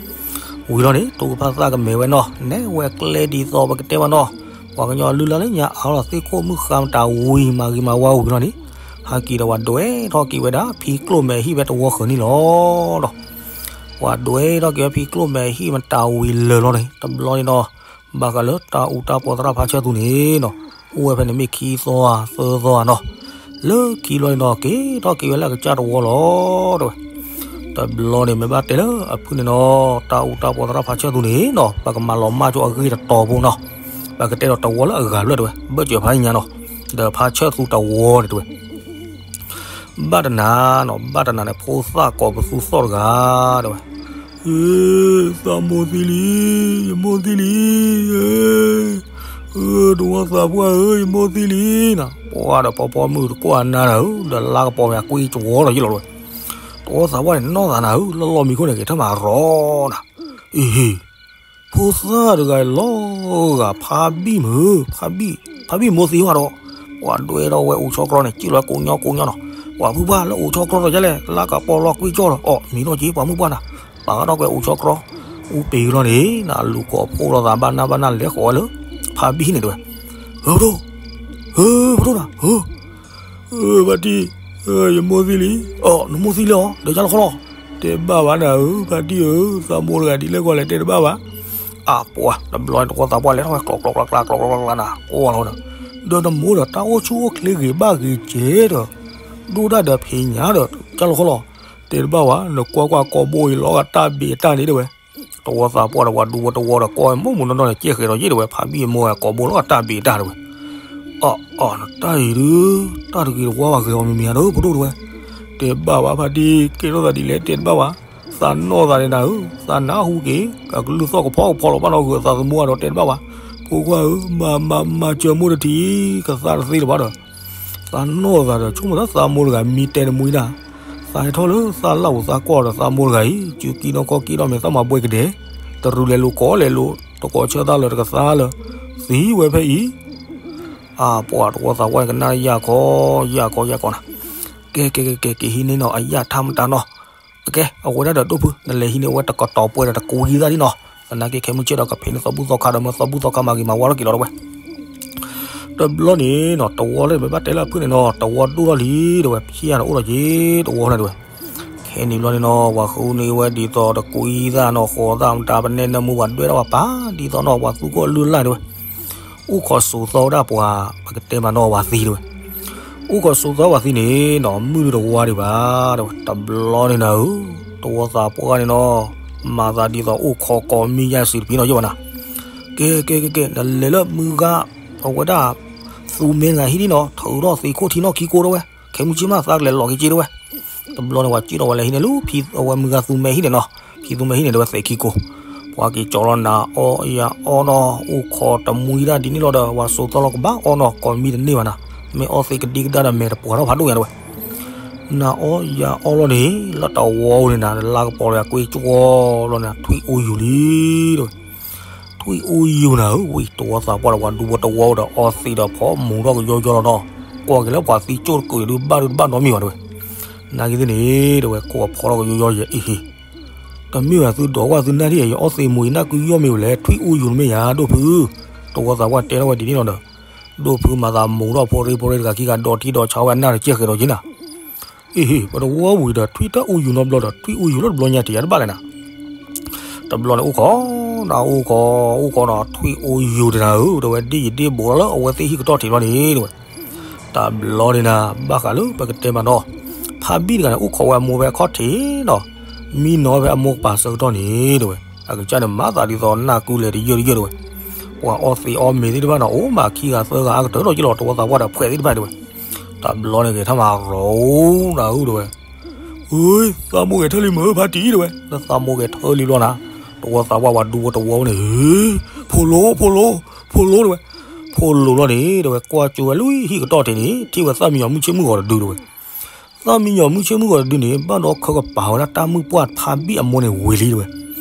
ဝံၤလီၤန့ၣ် တိၢ်ကဖၣ်သၣ်ကမဲာ်ဝဲနီၤ, နဲဝဲကျဲဒ်သိးပကတဲဘၣ်နီၤ, ပှၤကညီလုၢ်လၢ်လၢညါအါလီၤ သ့ၣ်ခိၣ်မုၣ်ဃါမတၤဝံၤမၤဂ့ၤမၤဝါဝံၤလီၤန့ၣ်, ဟးက့ၤဒီးပှၤဒွဲထီၣ်က့ၤဝဲဒၣ် ဖံကျိၣ်မဲာ်ဟံၣ်ဖဲတဝီဃၢၤန့ၣ်လီၤ. ပှၤဒွဲထီၣ်က့ၤဝဲဖံကျိၣ်မဲာ်ဟံၣ်မတၤဝံၤလၢာ်လီၤန့ၣ် တဘျီန့ၣ်နီၤ, ဘၣ်ဃးလၢတၢ်အူတၢ်ပီၢ်သရၣ်ဖါဆၢၣ်သူန့ၣ်နီၤ, အိၣ်ဝဲဖဲန့ၣ်မ့ၢ်ခံသီဧါ သၢသီဧါနီၤ, လၢခံဘျီန့ၣ်နီၤ က့ၤထီၣ်က့ၤဝဲလၢအကစၢ်တဝီလီၤတဲဝဲ. တဘျီန့ၣ် မ့ၢ်ဘၣ်တဲလၢအဖုၣ်န့ၣ်နီၤ, တၢ်အူတၢ်ပီၢ်သရၣ်ဖါဆၢၣ်သူန့ၣ်နီၤ ပကမၤလီၤမၢ်ကၠိအဂ့ၢ်တတီၤဖိနီၤ, ပကတဲဒီးတဝီလၢအဂၤဖျၢၣ်တဲဝဲ, ဘၢၣ်စၢၤဖးညါနီၤ, ဒီးဖါဆၢၣ်သူတဝီန့ၣ်တဲဝဲ. ဘၣ်တနၤနီၤ, ဘၣ်တနၤန့ၣ် ဖိသၣ်ကိးပသူသီၣ်တဂၤတဲဝဲ, သးမိၢ်သံလံ, ယမိၢ်သံလံ, တဝီသးပှၢ်ဧၢ, ယမိၢ်သံလံနီၤ, ပှၤဒီးဖီဖီမုၢ်တကွၢ်နၤနၤဧၢ, ဒီးလါကပီၤမ့ၢ်ကွံကဝီလီၤယ့ၣ်လီၤတဲဝဲ. တဝီသးပှၢ်န့ၣ် နီၢ်သးနၤဧၢ, လီၢ်လီၢ်မံခိၣ်န့ၣ် က့ၤထၢၣ်မးရီနၤ, အ့ဟ့ၣ် ဖိသၣ်တဂၤအံၤလီၤဂာ်ဖးဘံၣ်မုၢ်, ဖးဘံၣ်, ဖးဘံၣ်မိၢ်သံဝဲဒီး, ပှၤဒွဲထီၣ်ဝဲအိၣ်ဆီကြီန့ၣ် စံၣ်လီၤကိးညီကိးညီနီၤ, ပှၤဖုပှၢ်လၢအိၣ်ဆီကြီဒီးယဲလဲၣ်, လါကပီၤလီၤကွံကၠီလီၤ, အီၣ်မံၤထီၣ်က့ၤပှၤမုၢ်ပှၢ်နၤ, ပာ်ထီၣ်ကွံာ်အိၣ်ဆီကြီ, အူပ့ၤလီၤန့ၣ် နလူၤကိးဖိလိာ်သးဘၣ်နၢ်ဘၣ်နၢ်လဲၤဃီၤဝဲလၢ ဖးဘံၣ်န့ၣ်တဲဝဲ, ဟၢဖဒိၣ်, ဟၢဖဒိၣ်နၤ, ဟၢ ဖါတံၢ်, ယမိၢ်သံလံ, အီၣ် နမိၢ်သံလံအီၤ, ဒီးယါလီၤခီလီၤ, တဲတဘၣ်ဘၣ်နၤဧၢ, ဖါတံၢ်ဧၢ, သးမိၢ်တဂၤဒ်လဲၣ်ဂီၢ်လဲၣ် တဲတဘၣ်ဘၣ်, အပှၤ တဘျီန့ၣ် တဝီသးပှၢ်လဲၤထီၣ်ဝဲ ကျီကျီကျီကျီကျီကျီကျီနၤ, ကွၢ်လီၤဒီး, ဒီးနမိၢ်ဒီးတၢ်အိၣ်ဆူၣ်အိၣ်ချ့ဂ့ၤဘၣ်ဂ့ၤကဲဒီး, ဒိၣ်တၢ်ဒီးဖံးညါဒီး ယါလီၤခီလီၤ, တဲတဘၣ်ဘၣ်, နကွၢ်ကွၢ်ကိးဘိအံၤလီၤဂာ်တၢ်ဘ့ၣ်အတၢ်န့ၣ်တဲဝဲ တဝီသးပှၢ်ဒီးပှၤဒူဖိတဝီဒီး ကိးမိၢ်မုၢ်နီၢ်နီၢ်န့ၣ် ကဲဃဲၤဒီးယ့ၣ်တဲဝဲ ဖးဘံၣ်အမိၢ်ဝဲကိးဘိလီၤအတၢ်ဘ့ၣ်အတၢ်တဲဝဲ, အီၣ်အီၣ် နတၢ်အံၤဒုး တၢ်တဂ့ၤတဝါဘၣ်ဂ့ၤအီၤမံၤမံၤဧါဒီး ဖဒိၣ်တဲဝဲ, တဲဘၣ်ဘၣ်ဖါတံၢ် ကဲထီၣ်သးဒ်လဲၣ်တဲတဘၣ်ဘၣ်, သးနီၢ်သးန့ၣ်နၤဧၢ, သးနၢ်ဟူက့ၤ ကကလုၢ်သီၣ်ကဖီကဖီလီၤဘၣ်နီၢ်ဂုာ်သးသမူဧါဒီးတဲတဘၣ်ဘၣ်, ဖိခွါဧၢ, မၤမၤမၤစၢၤမိၢ်တထံၣ်, ကသါတသ့လၢၤဘၣ်ဒီး သးနီၢ်သးဒီး ဆိကမိၣ်သးသးမိၢ်တဂၤမံတဲတမှံတၢ်, သးဟဲထီၣ်လၢသးလၢ်အိၣ်သးကွၢ်ဒီးသးမိၢ်တဂၤအံၤ စုကံနီၢ်ခီၣ်ကံဒီးမ့ၢ်သးမၤဘှဲကဒဲ, တရူးလဲၤလိာ်ကီလဲၤလိာ် တကိးဆၢသးလၢတကသါလၢ သံဝဲဖဲအံၤ, အပှၤတဝီသးပှၢ်န့ၣ် ကနၣ်ယၢ်ကီယၢ်ကီယၢ်ကီနၤ, ကဲကဲကဲကဲ က့ၤဟံးန့ၢ်နီၤ အယၣ်ထါမတၤနီၤ, အကဲ အဝဲဒၣ်ဒီးဒိၣ်ဖု နလဲၤဟံးန့ၢ်ဝဲတကတီၤပှဲၤဒီးတကွံသၣ်ဒံးနီၤ, သနာ်က့ခဲမုၢ်ဆ့ၣ်ဒီးကဖံးန့ၢ်သီဘူၣ်သီခါဒီးမၢသီဘူၣ်သီခါမၤဂ့ၤမၤဝါထီၣ်က့ၤလီၤတဲဝဲ တဘျီန့ၣ်နီၤ တဝီလၢမ့ၢ်ဘၣ်တဲလၢအဖုၣ်န့ၣ်နီၤ တဝီဒိၣ်ထီၣ်လံတဲဝဲ ဖျဲၣ်ယၤန့ၣ်အိၣ်ဒီးက့ၤတဝီန့ၣ်တဲဝဲ, က ခဲန့ၣ်ဘျီန့ၣ်နီၤ ပှၤဃုန့ၢ်ဝဲဒ်သိးတကွံသၣ်နီၤ ဃီသၣ်မတၤ ပနဲနၢမူပှၤဒွဲၣ်ထီၣ်ပှၤပာ် ဒ်သိးနီၤ ပှၤသူကီၢ်လုၢ်လၢ်တဲဝဲ, အိၣ်ခိးစိာ်သီဝဲဒၣ်ပှၤ ပကတဲမးနီၤ ပှၤသံတဲဝဲ, အိၣ်ခိးစိာ်သီပှၤသံန့ၣ်နီၤ မုၢ်ဒုတဝါဒံးဘၣ်တဲဝဲ တဘျီန့ၣ်နၤဧၢ, တဝီသးပှၢ်န့ၣ်နီၤ မၤသးဒ်သိးအိၣ်ခိးကိးမံၤယါစံးတပံၤနီၤယဲၢ်ဘၣ်နၤ, ကဲကဲကဲကဲ နလဲၤလၢမုၢ်ဂၤ အဝဲဒၣ် သူမဲနဂၤဟံၣ်ဒ်နီၤ ထုးထီၣ်သံးခိၣ်ထံနီၣ်ခံကိးတဲဝဲ, ခဲမုၢ်ဆ့ၣ်မးသးကလဲၤလီၤက့ၤက့တဲဝဲ, တဘျီန့ၣ် ပှၤစံၣ်ထီၣ်ဝဲလဲၤဟံးန့ၢ်လၢဖံအဝဲမုၢ်ဂၤသူမဲဟံၣ်န့ၣ်နီၤ, ဖံသူမဲဟံၣ်န့ၣ်တဲဝဲသံးခံကိး, ပှၤက့ၤကၠီလီၤနၤအီယၤအီနီၤ အိၣ်ခိးတမှံဒၣ်ဒ်န့ၣ်လီၤဒီး ပှၤစိာ်သီလီၤကဘၣ်အီနီၤ ကိးမံၤတန့ၢ်ဘၣ်နၤ, မ့ၢ်အီသံးကဒံကဒါဒီးမဲာ်တပှၤထီၣ်ဖးဒိၣ်ညါတဲဝဲ, နၤအီယၤအီလီၤန့ၣ် လၢတဝီန့ၣ်နၤ လါကပီၤလၢအကွ့ကၠီလီၤန့ၣ် ထွံၣ်အိၣ်ယူၤလံတဲဝဲ ထွံၣ်အိၣ်ယူၤနၤဧၢ, ဝံၤတဝီသးပှၢ်ဒီးပှၤဒူဖိတဝီဒီးအီသံးဒီးဖီမူၤထီၣ်ကယီယီလီၤနီၤ, ကွၢ်က့ၤလၢပှၤသံကၠိၣ်တကုာ်ဒုးဘၣ်ဒုးတဘၣ်နီတမံၤဘၣ်တဲဝဲ, နာ်က့သ့ၣ်န့ၣ်တဲဝဲ ကိးဖီထီၣ်ကယီယီယဲအံၤဟ့ၣ်, တမ့ၢ်ဘၣ်သုဒိးကွၢ်သုနၢ်ထံၣ်ယဲ ယအီသံးမူၤယနၢ်ကုယီၢ်မ့ၢ်ဝဲလဲၣ် ထွံၣ်အိၣ်ယူၤနမ့ၢ်ယၤဒိၣ်ဖု, တဝီသးပှၢ်တဲထီၣ်ဝဲဒ်န့ၣ်လီၤဒီး, ဒိၣ်ဖုမၤသးမူၤထီၣ်ဖိရ့ဖိရ့တဂၤခံဂၤဒီးထံဒီးဆါဝဲအနၢ်တကဲၢ်ဃဲၤဒီးက့နၤ အ့ဟ့ၣ် ပတဝီဝံၤဒီးထွံၣ်တၢ်အိၣ်ယူၤနီတဘျီဒီး ထွံၣ်အိၣ်ယူၤလၢတဘျီညါတယၤတဘၣ်လဲၣ်နၤ, တဘျီန့ၣ်အိၣ်ခိး, နၤအိၣ်ခိး, အိၣ်ခိးဒီးထွံၣ်အိၣ်ယူၤတနၤဧၢ, တဲဝဲဒ်ယဒ့ဘူးထီၣ်လၢအဝဲသ့ၣ်ဟံၣ်ကတီၢ်ထံးဘျီန့ၣ်တဲဝဲ, တဘျီန့ၣ်နၤ ဘၣ်ဃးလၢပကတဲမးနီၤ, ဖါဘံၣ်တဂၤန့ၣ် အိၣ်ခိးဝဲအမိၢ်ဖဲအခီၣ်ထံးနီၤ, မံနီၤဖဲအမိၢ်ကပၤဆၢကတီၢ်န့ၣ်တဲဝဲ, အကစၢ်န့ၣ်မၤသးဒ်သိးနၢ်ကုလဲၤတယၢၢ်တယၢၢ်တဲဝဲ, ပှၤအီသံးအီမ့ၤသ့ၣ်တဖၣ်န့ၣ် အိၣ်မးခံဂၤသၢဂၤအါကတၢၢ်လီၤက့လီၤ တဝီသးပှၢ်ဒီးဖှဲးသ့ၣ်တဖၣ်တဲဝဲ, တဘျီန့ၣ်ဂဲၤထၢၣ်မးရီနၤဧၢတဲဝဲ သးမိၢ်ဂဲၤထၢၣ်လံမ့ၢ်ဖါတံၢ်တဲဝဲ, လၢသးမိၢ်ဂဲၤထၢၣ်လံဘျီနၤ, တဝီသးပှၢ်ပှၤဒူဖိတဝီန့ၣ်, ဖိလိၤ ဖိလိၤ ဖိလိၤတဲဝဲ, ဖိလိၤလီၤန့ၣ်တဲဝဲ ကွၢ်ကၠိဝဲလၢဟံၣ်ကတီၢ်ထံးန့ၣ် ထံၣ်ဝဲသၣ်မံယီၤမုၢ်ဆ့ၣ်မုၢ်ဂီၤတဒုတဲဝဲ, သၣ်မံယီၤမုၢ်ဆ့ၣ်မုၢ်ဂီၤတဒုန့ၣ် ဘၣ်ဒီးခၢကပၤဝဲဒၣ်တၢ်မုၢ်ပှၢ်ဖါဘံၣ်အမိၢ်န့ၣ်ဝံၤလံတဲဝဲ,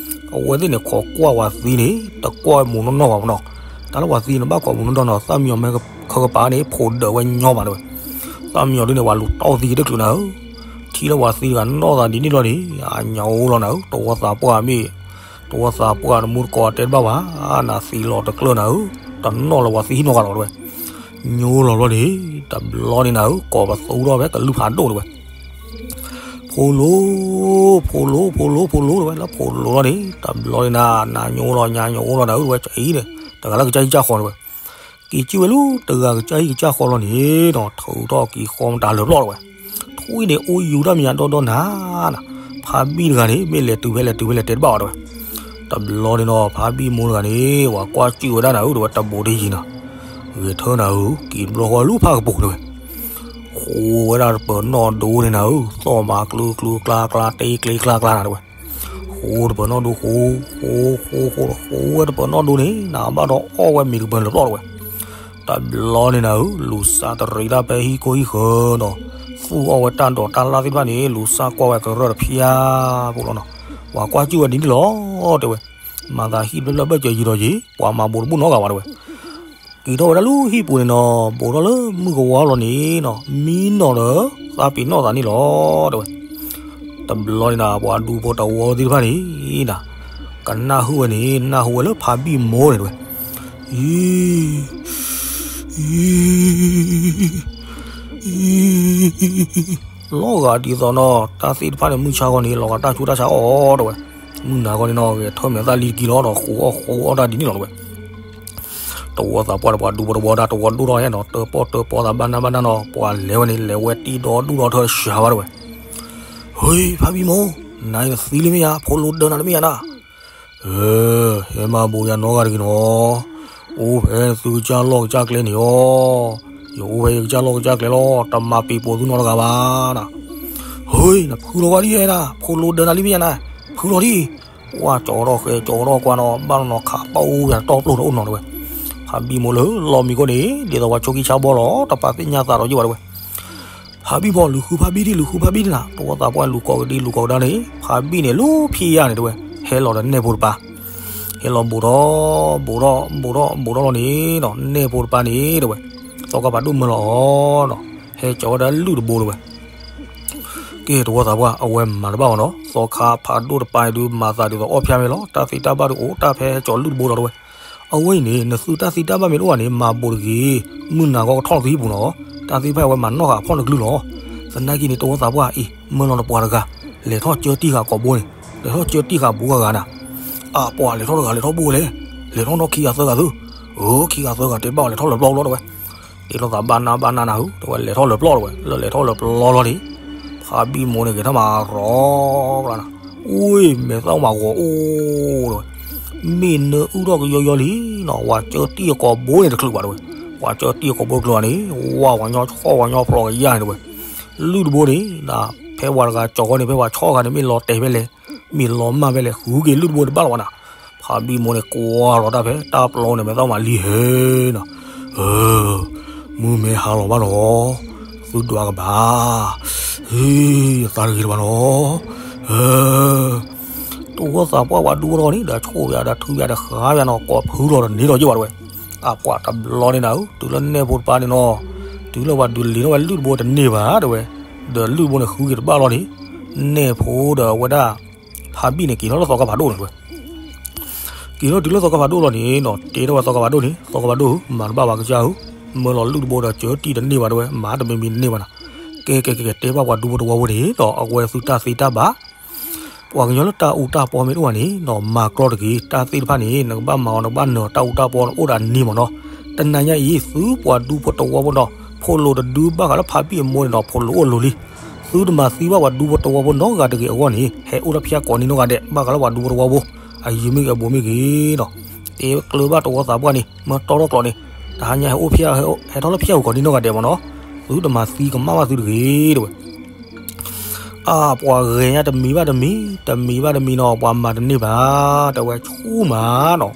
အဝဲသ့ၣ်န့ၣ်ခိးကွၢ်ဝဲသံးန့ၣ် တကွၢ်မူၤနီၢ်နီၢ်ဘၣ်မနီၤ, တၢ်လၢပှၤသံးန့ၣ်ဘၣ်ခိးမူၤနီၢ်နီၢ်နီၤ သၣ်မံယီၤမ့ၢ်ခၢကပၤန့ၣ် ဖိးဒၢးဝဲညီမးတဲဝဲ, သၣ်မံယီၤဒုန့ၣ် ပှၤလူၤတီသံးကတၢၢ်ကျုးနၤဧၢ, ထံၣ်လၢပှၤသံးတဂၤနီၢ်သးဒ်န့ၣ်လီၤန့ၣ် အညါအိၣ်လီၤနၤဧၢ တဝီသးပှၢ်မ့ၢ်, တဝီသးပှၢ်တမူတကိးတဲတဘၣ်ဘၣ်, နၤသံးလီၤတကျၢၢ်နၤဧၢ, တနီၣ်လၢပှၤသံးဟံၣ်နီၢ်ဂၤလီၤတဲဝဲ, ညိလီၤဘျီန့ၣ်, တဘျီန့ၣ်နၤဧၢ ကိးပသူထီၣ်ဖဲကလုၢ်ဖးဒိၣ်တဲဝဲ, ဖိလိၤ, ဖိလိၤ ဖိလိၤ ဖိလိၤတဲဝဲ လၢဖိလိၤလီၤန့ၣ် တဘျီန့ၣ်နၤ နၤညိလီၤ ညါညိလီၤနၤဧၢတဲဝဲ အံၤန့ၣ် တဂၤလၢကစၢ်ဟံၣ်ကစၢ်ဃီတဲဝဲ, က့ၤစံၣ်ဝဲလၢတဂၤကစၢ်ဟံၣ်ကစၢ်ဃီလီၤန့ၣ်ဒီး ထုးထီၣ်က့ၤဃီမတၤလၢာ်ပျီၢ်တဲဝဲ, ထွံၣ်န့ၣ်အိၣ်ယူၤတၢ်မံၤညါဒီဒီနၤ, ဖါဘံၣ်တဂၤန့ၣ် မ့ၢ်လဲၤတုၤဖဲလဲၤတုၤဖဲလဲၤတဲတဘၣ်အီၤတဲဝဲ, တဘျီန့ၣ်ဒီး ဖါဘံၣ်မိၢ်တဂၤန့ၣ် ပှၤကွၢ်စူၣ်ဝဲဒၣ်နၤဧၢတဲဝဲ တဘူးတယံၤနီၤ, ဂဲၤထၢၣ်နၤဧၢ က့ၤဘျီဃီလၢဖးကပူၤတဲဝဲ, ဃိဝဲဒၣ်တပၢၤနီၣ်ဒိန့ၣ်နၤဧၢ သီၣ်မၤကျၢၤကျၢၤကျါကျါ တ့ကျ့ကျါကျါနၤတဲဝဲ, ဃိတပၢၤနီၣ်ဒိဃိ, ဃိဃိဃိဒီးဃိဝဲတပၢၤနီၣ်ဒိန့ၣ် နဘၣ်ဒီးအီၣ်ဝဲမ့ၤတပၢၤလၢာ်ပျီၢ်တဲဝဲ, တဘျီန့ၣ်နၤဧၢ လူၤစၢ်တရံးတၢ်ဖဲဟံၣ်ခိၣ်ဟံၣ်ဃၢၤဒီး သူၣ်အီၣ်ဝဲတၢ်ဒိးတၢ်လၣ်သ့ၣ်တဖၣ်န့ၣ် လူၤစၢ်ကွၢ်ဝဲကရၢၢ်တဖျါဖိလီၤနီၤ, ပှၤကွၢ်စူၣ်ဝဲဒ်န့ၣ်လီၤတဲဝဲ, မၤသးဟံၣ်တဖျၢၣ်ဖျၢၣ်ဘၢၣ်စၢၤယံၤလီၤယံၤ ပှၤမၤဘူးတဘူၣ်နီတဂၤဘၣ်တဲဝဲ က့ၤထီၣ်ဝဲဒၣ်လၢဟံၣ်ပူၤန့ၣ်နီၤ ဘူးထီၣ်လၢမုၢ်ကဝါလီၤန့ၣ်နီၤ မံနီၤဒီး သးပ့ၤနီၣ်သးန့ၣ်လီၤတဲဝဲ, တဘျီန့ၣ်နၤ ပှၤဒူဖိတဝီသ့ၣ်တဖၣ်န့ၣ်နၤ ကနၢ်ဟူဝဲန့ၣ် နၢ်ဟူဝဲလၢဖါဘံၣ်မိၢ်န့ၣ်တဲဝဲ, အံၤ အံၤ အံၤ လီၤဂာ်ဒ်သိးနီၤ တၢ်သ့ၣ်တဖၣ်န့ၣ် မုၢ်ဆါခီန့ၣ် လီၤဂာ်တၢ်ဆူးတၢ်ဆါအီၣ်တဲဝဲ, မုၢ်နၤခီန့ၣ်နီၤ ဂဲၤထၢၣ်မဲာ်သၣ်လံတကံၢ်လီၤဒီး ဃိအီၣ်ဃိအီၣ်တၢ်ဒ်န့ၣ်လီၤတဲဝဲ, တဝီသးပှၢ်ဒီးပှၤဒူဖိတဝီဒၣ် တဝီဒိၣ်ထီၣ်ဟဲနီၤ တၢၣ်ပီၣ်တၢၣ်ပီသးဘၣ်နၢ်ဘၣ်နၢ်နီၤ ပှၤလဲၤဝဲန့ၣ် လဲၤဝဲတံၢ်ဒီးဒူၣ်ဒီးထၢၣ်စှၤဘၣ်တဲဝဲ, ဟ့ ဖါဘံၣ်မိၢ် နၤအံၤနသံလံမ့ၢ်ယါ ဖိလိဒၢနၤတမ့ၢ်ယါနၤ ဧၢ, ဟဲမၤဘူးယၤနီတဂၤတဂ့ၤနီၤ, အိၣ်ဖဲသုကစၢ်လီၢ်ကစၢ်ကျဲန့ၣ်အီၤ, ယအိၣ်ဖဲယကစၢ်လီၢ်ကစၢ်ကျဲလီၤ တမၤပံာ်ပိာ်သုနီတဂၤဘၣ်နၤ, ဟ့ နဖုလီၤဝဲဒ်ယဲနၤ ဖိလိဒၢနၤလံမ့ၢ်ယါနၤ, ဖုလီၤဒ်, ကွၢ်ကၠီထီၣ်ဃဲကၠီထီၣ်ကွၢ်နီၤ ဘၣ်နီၤနီၤခးပၣ်အိၣ်ယၤတီပျိၢ်တအိၣ်နီၤတဲဝဲ, ဖါဘံၣ်မိၢ်လၢလီၢ်မံခိၣ်န့ၣ် ဒ်သိးပှၤဆိခံဆါဘီလီၤ တပာ်သ့ၣ်ညါသးဒီးယံာ်ဘၣ်တဲဝဲ ဖါဘံၣ်မိၢ် လူၤဃုဖါဘံၣ်ဒံး လူၤဃုဖါဘံၣ်ဒံးနၤ တဝီသးပှၢ်လူၤကိးကဒံလူၤကိးကဒါန့ၣ် ဖါဘံၣ်န့ၣ် လူၤဖံးယါန့ၣ်တဲဝဲ ဟဲလီၤဒီးနဲၣ်ဖိတပၤ, ဟဲလီၤဘူးထီၣ်, ဘူးထီၣ်, ဘူးထီၣ်, ဘူးထီၣ်လီၤန့ၣ်နီၤ နဲၣ်ဖိတပၤန့ၣ်တဲဝဲ, သီခါဖးဒိၣ်မၢလီၤအီၤနီၤ, ဟဲကၠီဝဲဒၣ်လုၢ်တဘိတဲဝဲ ကဲ တဝီသးပှၢ် အဝဲမၤတဘၣ်အီၤနီၤ သီခါဖးဒိၣ်တပၤန့ၣ်ဒုး မၤသးဒ်သိးအီၣ်ဖၠါမ့ၢ်လီၤ တၢ်သ့တၢ်ဘၣ်ဒုးအိၣ် တၢ်ဖဲဟဲကၠီလုၢ်တဘိဒီးတဲဝဲ, အဝဲအံၤန့ၣ် နသုတၢ်သံတၢ်ဘၣ်မ့ၢ်တအိၣ်ဘၣ်န့ၣ် မၤဘူးတဂ့ၤ, မုၢ်နၤဂီၤကထီၣ်လီၤသုဟံၣ်ပူၤနီၤ, တၢ်သ့ၣ်တဖၣ်အဝဲမၤနီၣ်ဃာ်ဖီၣ်နကလုၢ်လီၤ, သနာ်က့န့ၣ် တဝီသးပှၢ်အံၤ မၢလီၤနပှၤတဂၤ လဲၤထီၣ်ကၢတံၢ်ဃာ်ကိာ်ဘိန့ၣ်, လဲၤထီၣ်ကၢတံၢ်ဃာ်ဘူးဂၤဂၤနၤ, အပှၤလဲၤထီၣ်တဂၤလဲၤထီၣ်ဘူးလဲၣ်, လဲၤထီၣ်နီၢ်ခံဂၤသၢဂၤသု, အၢ ခံဂၤသၢဂၤတဲတဘၣ်အီၤ လဲၤထီၣ်လၢပျီဘျီတဲဝဲ, တဲလိာ်သးဘၣ်နၤဘၣ်နၤနၤဧၢ တဲဝဲ လဲၤထီၣ်လၢပျီတဲဝဲ, လၢလဲၤထီၣ်လၢပျီလီၤန့ၣ်, ဖါဘံၣ်မိၢ်န့ၣ် ကဲထီၣ်မးရီကျါနၤ, အူၣ် မဲာ်သၣ်မးဂီၤအိၣ်တဲဝဲ, မ့ၢ်နၢအုၣ်ထီၣ်ကယီယီလံနီၤ, ပှၤကၢတံၢ်အကိာ်ဘိန့ၣ်တချုးဘၣ်တဲဝဲ, ပှၤကၢတံၢ်အကိာ်ဘိတချုးဘၣ်န့ၣ်, ဝါပှၤညီဆီၣ်ပှၤညီဖျိးကယၢ်န့ၣ်တဲဝဲ, လုၢ်တဘိန့ၣ် ဖဲပှၤတဂၤကၠီၤဃီန့ၣ် ဖဲပှၤဆီၣ်ဃာ်န့ၣ် မ့ၢ်လီၤတဲာ်ဖဲလဲၣ်, မ့ၢ်လီၤမၢ်ဖဲလဲၣ် ဃုက့ၤလုၢ်တဘိန့ၣ်တဘၣ်လီၤဘၣ်နၤ, ဖါဘံၣ်မိၢ်န့ၣ် ကွၢ်လီၤတၢ်ဖဲတၢ်ပျီန့ၣ် မဲာ်သၣ်မးလံဟဲနီၤ, အၢ မုၢ်မ့ၢ်ဟါလီၤဘၣ်နီၤ, သုဒွးကဘၣ်, ဟ့ အသးတဂ့ၤတဘၣ်နီၤ, တဝီသးပှၢ်ပှၤဒူဖိတဝီန့ၣ် ဒီးဆိၣ်ဘၣ်ဒီးထုဘၣ်ဒီးဃါဘၣ်နီၤ, ကိးဖုလီၤဒီးန့ၢ်ဒီးယ့ၢ်ဘၣ်တဲဝဲ, အပှၤတဘျီန့ၣ်နၤဧၢ တုၤလၢနဲၣ်ဖိတပၤန့ၣ်နီၤ, တုၤလၢပှၤဒုးလံၤထီၣ်ဝဲလုၢ်တဘိတန့ၢ်ဘၣ်တဲဝဲ, ဒီးလုၢ်တဘိန့ၣ်ဃုက့ၤတဘၣ်လီၤန့ၣ်, နဲၣ်ဖိဒီးအဝဲဒၣ် ဖါဘံၣ်န့ၣ် က့ၤထီၣ်လၢသီခါဖးဒိၣ်န့ၣ်တဲဝဲ က့ၤထီၣ်တုၤလၢသီခါဖးဒိၣ်လီၤန့ၣ်နီၤ, တဲထီၣ်ဝဲသီခါဖးဒိၣ်န့ၣ်, သီခါဖးဒိၣ်ဧၢ မၤတဘၣ်ဘၣ်ကစၢ်ဧၢ, မၢလီၤလုၢ်တဘိဒီးကၢတံၢ်တန့ၢ်ဘၣ်တဲဝဲ, မၤတမံၤမံၤတန့ၢ်ဘၣ်နီၤ, ကဲကဲကဲကဲ တဲဘၣ်ပှၤဒူဖိတဝီဖိန့ၣ်ဒီး အဝဲသုတၢ်သ့တၢ်ဘၣ် ပှၤကညီလၢတၢ်အူတၢ်ပီမ့ၢ်တအိၣ်ဘၣ်န့ၣ်နီၤ, မၤကြီတက့ၢ်, တၢ်သ့ၣ်တဖၣ်န့ၣ် နကဘၣ်မၤအီၤ နကဘၣ်နၢၤအီၤ တၢ်အူတၢ်ပီအိၣ်ဒီးအနံၤမ့ၢ်နီၤ, တနၤညါအံၤ သုပှၤဒူဖိတဝီဖိနီၤ, ဖိးလိာ်တဒုဘၣ်ဃးလၢဖါဘံၣ်အမိၢ်န့ၣ်နီၤ, ဖိးလိာ်အိၣ်လိၤလံ, သုတမၤသံဘၣ်ပှၤဒူဖိတဝီဖိနီတဂၤတဂ့ၤအဂီၢ်န့ၣ်, ဟဲအိၣ်လၢဖၠၣ်ကိးနံၤနီၢ်ဂၤဒဲး, ဘၣ်ဃးလၢပှၤဒူဖိတဝီဖိ, အယံၤမ့ၢ်ဂ့ၤအဘူးမ့ၢ်ဂ့ၤနီၤ, တဲကျၢၤဘၣ်တဝီသးပှၢ်န့ၣ် မၢတီထီၣ်ကျိးန့ၣ်, တဟါညါဟဲအိၣ်ဖၠၣ်, ဟဲထီၣ်လၢဖၠၣ်ဝံၤကိးနံၤနီၢ်ဂၤဒဲးမ့ၢ်နီၤ, သုတမၤသံကမၣ်ဘၣ်သုတဂ့ၤတဲဝဲ အါ ပှၤဂဲၤညါတမံၤဘၣ်တမံၤ, တမံၤဘၣ်တမံၤနီၤ, ပှၤမၤတန့ၢ်ဘၣ်, တဲဝဲဆူၣ်မးနီၤ,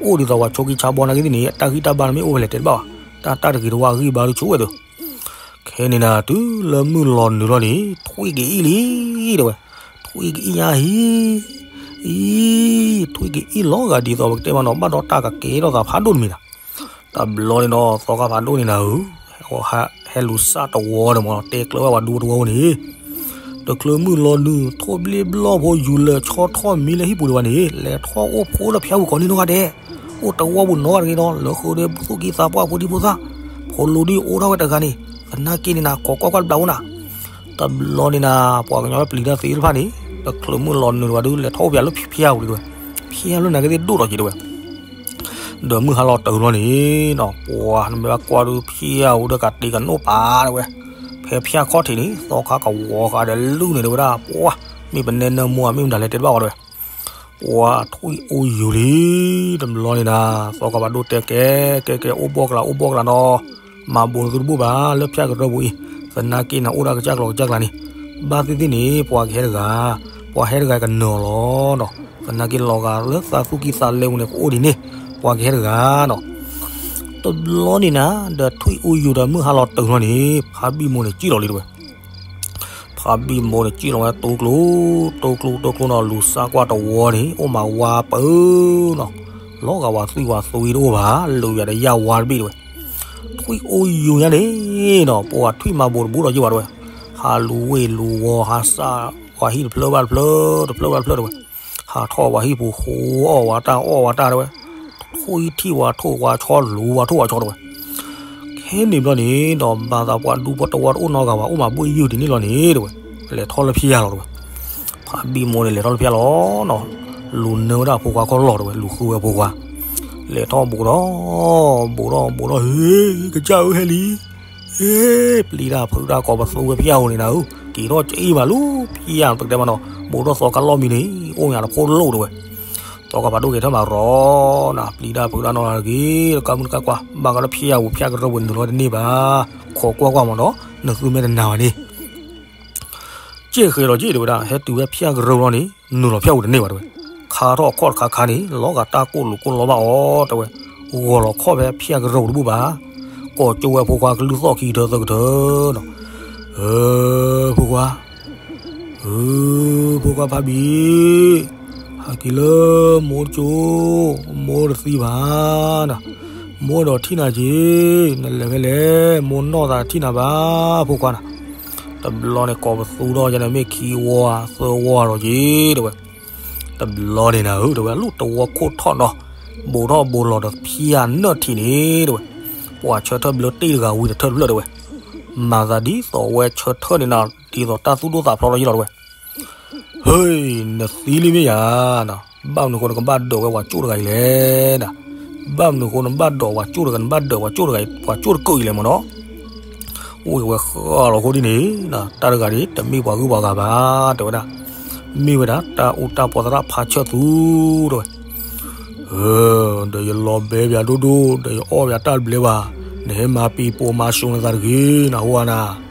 အိၣ်ဒ်သိးပှၤဆိးက့ဆါဘီနာ်က့သ့ၣ်န့ၣ်, တၢ်ဂံၢ်တၢ်ဘါန့ၣ်မ့ၢ်အိၣ်ဖဲလဲၣ်တဲတဘၣ်ဘၣ်, တၢ်တၢ်တဂ့ၤတဝါဂံၢ်ဘါဒုးဆူၣ်ဝဲသု, ခဲန့ၣ်နၤ တုၤလၢမုၢ်လီၤနုာ်လီၤန့ၣ် ထွံၣ်က့ၤအံၣ်လံ, တဲဝဲ, ထွံၣ်က့ၤအံၣ်ညါဟံ, အံ, ထွံၣ်က့ၤအံၣ်လီၤဂာ်ဒ်သိးပကတဲမးနီၤ, ဘၣ်ဒီးတၢ်ကကဲထီၣ်သးဖးဒိၣ်တမံၤနၤ တဘျီန့ၣ်ဒီး သီခါဖးဒိၣ်န့ၣ်နၤဧၢ, ဟဲလူၤစၢ်တဝီန့ၣ်မ့ၢ် တဲကျၢၤဝဲပှၤဒူဖိတဝီဖိန့ၣ်, တချုးမုၢ်လီၤနုာ် ထိၣ်ဘျ့ဘျီၣ်ဖိ ယူၤလၢာ်ဆီထီၣ်မံလၢဟံၣ်ပူၤဒံးဘၣ်န့ၣ် လဲၤထီၣ်အိၣ်ဖိလၢဖၠၣ်ဝံၤကိးနံၤနီၢ်ဂၤဒဲး, အိၣ်တဝီပူၤနီၢ်ဂၤတဂ့ၤဒီး လၢဃုာ်ဒီးသူၣ်ကံၢ်သးပှၢ်ဖိဒံဖိသၣ်, ဖိးလိာ်ဒ်အိၣ်ထီၣ်ဝဲတဂၤန့ၣ်, သနာ်က့န့ၣ်နၤ ကိးကွၢ်ကွၢ်တဘျီအိၣ်နၤ တဘျီန့ၣ်နၤ ပှၤကညီလၢပျံၤတၢ်သ့ၣ်တဖၣ်န့ၣ် တချုးမုၢ်လီၤနုာ်ဒံးဘၣ်ဒုး လဲၤထီၣ်အိၣ်ဖဲလၢဖၠၣ်ဝံၤဒံးဝဲ, ဖၠၣ်လၢနာ်က့သ့ၣ်ဒိၣ်ထီၣ်က့ၤဒံးဝဲ, ဒီးမုၢ်ဟါလီၤတၢ်လီၤန့ၣ်နီၤ ပှၤနမ့ၢ်ဘၣ်ကွၢ်ဒုးဖၠၣ်ဝံၤဒီးကးတ့ၢ်ကနိၣ်ပာ်ဒံးဝဲ, ဖဲဖၠၣ်ခီၣ်ထံးန့ၣ် သီခါကဝီၤဃာ်ဒီးလုၢ်န့ၣ်ဒံးဝဲဒၣ် ပှၤမ့ၢ်ပနဲနၢမူဧါ မ့ၢ်မတၤလဲၣ်တဲတဘၣ်ဝဲဒံးဝဲ ပှၤထွံၣ်အိၣ်ယူၤလံ, တဘျီန့ၣ်နၤ သီခါဖးဒိၣ်တဲကဲ, ကဲကဲ အိၣ်ဘှီၣ်ကျါ အိၣ်ဘှီၣ်ကျါနီၤ, မၤဘိးနသုတဘူၣ်ဘၣ် လၢဖၠၣ်ကရၢပူၤအံၤ, သနာ်က့နၤ အိၣ်ဒၣ်ကစၢ်ကျီၤကစၢ်ကျါန့ၣ်, ဘၣ်သ့ၣ်သ့ၣ်န့ၣ် ပှၤကဟဲတဂၤ, ပှၤဟဲတဂၤကနၢၤလီၤနီၤ, သနာ်က့လီၤဂာ်လၢသးသူၣ်ကံၢ်သးလဲပူၤန့ၣ် ကအိၣ်ဒ်န့ၣ်, ပှၤကဟဲတဂၤနီၤ တဘျီန့ၣ်နၤ ဒီးထွံၣ်အိၣ်ယူၤဒီးမုၢ်ဟါလီၤတၢ်လီၤန့ၣ် ဖါဘံၣ်မိၢ်န့ၣ်စံၣ်လီၤလံတဝဲ ဖါဘံၣ်မိၢ်န့ၣ်စံၣ်လီၤဝဲတိကျိ, တိကျိ တိကျိနီၤ လူၤစၢ်ကွၢ်တဝီန့ၣ် အိၣ်မးဝါပၢၤနီၤ, လီၤဂာ်ဝၤသွံၣ်ဝၤသွံတအိၣ်ဘၣ်, လူၤယၤဒီးယၢ်ဝါတဘ့ၣ်တဝဲ, ထွံၣ်အိၣ်ယူၤညါန့ၣ်နီၤ ပှၤထွံၣ်မၤဘိးတဘူၣ်ဒီးယ့ၢ်ဘၣ်တဝဲ, ဟးလူၤဝ့ၢ်လူၤဝီၤ ဟးစၢ်ဝၤဟံၣ်တဖျၢၣ်ဘၣ်တဖျၢၣ်, တဖျၢၣ်ဘၣ်တဖျၢၣ်တဝဲ ဟးထီၣ်ဝၤဟံၣ်ပူၤ ဃိအီၣ်ဝၤတၢ်အီၣ်ဝၤတၢ်တဝဲ, ထွံၣ်ထံၣ်ဝၤထိၣ်ဝၤဆီ လူၤဝၤထိၣ်ဝၤဆီတဝဲ, ခဲန့ၣ်ဘျီန့ၣ်ဒီး ဘၣ်သးပှၤဒူဖိတဝီတအိၣ်နီတဂၤဘၣ် အိၣ်မးဘှ့ၣ်ယုၢ်ဒ်န့ၣ်လီၤန့ၣ်တဝဲ, လဲၤထီၣ်လၢဖၠၣ်လီၤတဝဲ, ဖါဘံၣ်မိၢ်န့ၣ်လဲၤထီၣ်လၢဖၠၣ်လီၤနီၤ, လူၤနၢဝဲဒၣ်အဖိခွါခီၣ်လီၤတဝဲ လူၤဃုဝဲအဖိခွါ, လဲၤထီၣ်ဘိးထီၣ်, ဘိးထီၣ်ဘိးထီၣ် ဟ့ ကစၢ်ဧၢဟဲလံ ဟ့ ပျံၤတၢ်ဖုးတၢ်ကိးပသူဝဲဖၠၣ်ဧိၤန့ၣ်နၤဧၢ, က့ၤထီၣ်ကအံၣ်မးလၢဖၠၣ်ပကတဲမးနီၤ, ဘိးထီၣ်သီခါလီၢ်မံၤန့ၣ် အိၣ်ညါတဖိလိၣ်တဝဲ, သီခါဖးဒိၣ်က့ၤထီၣ်မးရီနီၤ, ပျံၤတၢ်ဖုးတၢ်နီၢ်တဂ့ၤ, တကါမုၢ်တကါကွၢ်, ဘၣ်ဃးလၢဖၠၣ်ပူၤဖၠၣ်ကရၢပူၤနုာ်လီၤတန့ၢ်ဘၣ်, ခိးကွၢ်ကွၢ်မးနီၤ, နသုမ့ၢ်တနာ်ဘၣ်န့ၣ် ကဲဃဲၤလီၤက့ၤတဝဲဒၣ် ဟဲတုၤဝဲဖၠၣ်ကရၢလီၤန့ၣ် နုာ်လီၤဖၠၣ်ပူၤတန့ၢ်ဘၣ်တဝဲ, ခါထီၣ်အခီၣ်တခါခါန့ၣ် လီၤဂာ်တၢ်ကိၢ်လူၤကိၢ်လီဘၣ်အီၤတဝဲ, ဂီၤလီၤခီၣ်ဖဲဖၠၣ်ကရၢပူၤတဘူၣ်ဘၣ်, ကိးကၠိဝဲဖိခွါကလုၢ်သီၣ်ခံကထၢသၢကထၢနီၤ, အၢ ဖိခွါ အၢ ဖိခွါဖါဘံၣ်, ဟးက့ၤလၢမိၢ်တကၠိ, မိၢ်တသံဘၣ်နၤ, မိၢ်ဒီးထံၣ်နၤက့ၤ, နလဲၤဖဲလဲၣ်, မိၢ်နီၢ်သးထံၣ်နၤဘၣ် ဖိခွါနၤ, တဘျီန့ၣ်ကိးပသူထီၣ်ယန့ၣ်မ့ၢ်ခံဝီသၢဝီလီၤက့ၤတဝဲ, တဘျီန့ၣ်နၤဧၢ တဝဲ လူၢ်တဝီခိၣ်ထီၣ်နီၤ, ဘိးထီၣ်ဘိးလီၤဒီးဖၠၣ်နၢၣ်ထံးန့ၣ်တဝဲ, ပှၤဆၢထၢၣ်ဘျၢတ့ၢ်တဂၤဝံၤတထၢၣ်တဖျၢၣ်တဝဲ, မၤသးဒ်သိးဝဲဆၢထၢၣ်န့ၣ်နၤ ဒ်သိးတၢ်သူၣ်ဒိၣ်သးဖျိးထီၣ်ယ့ၢ်လီၤတဝဲ, ဟ့ၣ်, နသံလံမ့ၢ်ယၤနီၤ, ဘၣ်မနုၤဃိနကဘၣ်ဒိးဝဲပှၤကၠိၣ်တဂၤအံၤလဲၣ်နီၤ, ဘၣ်မနုၤဃိနဘၣ်ဒိးပှၤကၠိၣ်တဂၤ, နဘၣ်ဒိးပှၤကၠိၣ်တဂၤအံၤ ပှၤကၠိၣ်တကိးအံၤလဲၣ်မ့ၢ်နီၤ. အိၣ်ဝဲဃၣ်လီၤအဃိဒ်န့ၣ်, တၢ်တဂၤန့ၣ် တမ့ၢ်ပှၤဂုၤပှၤဂၤဘၣ် တဲဝဲဒၣ်, မ့ၢ်ဝဲဒၣ်တၢ်အူတၢ်ပီသရၣ်ဖါဆၢၣ်သူ တဲဝဲ ဒီးယလီၤဘဲပၠးဒိၣ်ဒိၣ်, ဒီးယအီၣ်ပၠးတၢ်တဘျဲဘၣ်, နဟဲမၤပ့ၤပိာ်မၤစိနသးတဂ့ၤ နဟူဧါနၤ.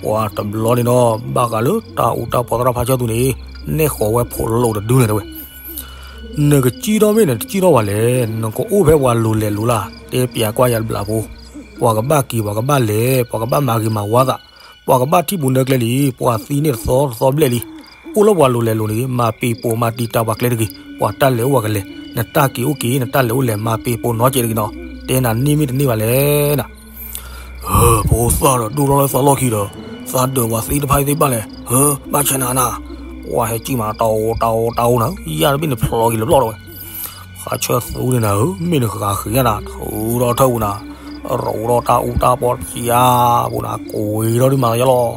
ပှၤတဘျီန့ၣ်ဒီး ဘၣ်ဃးလၢတၢ်အူတၢ်ပီသရၣ်ဖါဆၢၣ်သူန့ၣ် နဲၣ်ဃီၤဝဲဖိးလိာ်တဒုန့ၣ် တဲဝဲ, နကစံၣ်ထီၣ်မ့ၢ်နတစံၣ်ထီၣ်ဘၣ်လဲၣ်, နကအိၣ်ဖဲပှၤလိၤလဲၤလိၤလၢ်, တဲပၠးကွၢ်ယၤတဘျးဖိ, ပှၤကဘၣ်က့ၤ ပှၤကဘၣ်လဲၤ, ပှၤကဘၣ်မၤဂ့ၤမၤဝါသး, ပှၤကဘၣ်ထံၣ်ပူၤနၢကျဲလံ, ပှၤသံန့ၢ်တသီတသီဘျဲၣ်လံ. အိၣ်လၢပှၤလိၤလဲၤလိၤန့ၣ် မၤပ့ၤပိာ်မၤတံာ်တာ်ပှၤကျဲတဂ့ၤ, ပှၤတၢ်လဲၤအိၣ်ပှၤကလဲၤ, နတၢ်က့ၤအိၣ်က့ၤ နတၢ်လဲၤအိၣ်လဲၤ မၤပ့ၤပိာ်နီတစဲးတဂ့ၤနီၤ, တဲနၤန့ၢ်မ့ၢ်တန့ၢ်ဘၣ်လဲၣ်နၤ. ဖိသၣ်ဒီးဒိၣ်ထီၣ်လၢသးလီၢ်ခံဒီး, သးဒၢးပှၤသ့ၣ်တဖၣ်သ့ၣ်ဘၣ်လဲၣ်, ဟၢ, ဘၣ်ဆဲနၤနၤ, ပှၤဟဲစံၣ်မး တၢ်အိၣ်တၢ်အိၣ်တၢ်အိၣ်နၤ, ယၢ်တဘ့ၣ်န့ၣ်ဖျိးက့ၤလၢပျီၢ်ဒီးဝဲ ဖါဆၢၣ်သူန့ၣ်နၤဧၢ, မ့ၢ်နဃးဃ့ညါနၤ, ထူဒီးထၢၣ်ပူၤနၤ, ရိးဒီးတၢ်အူတၢ်ပီတဖျါပူၤနၤ, ကွံာ်ဒီးဒ်မၤလီၤယလီၤ,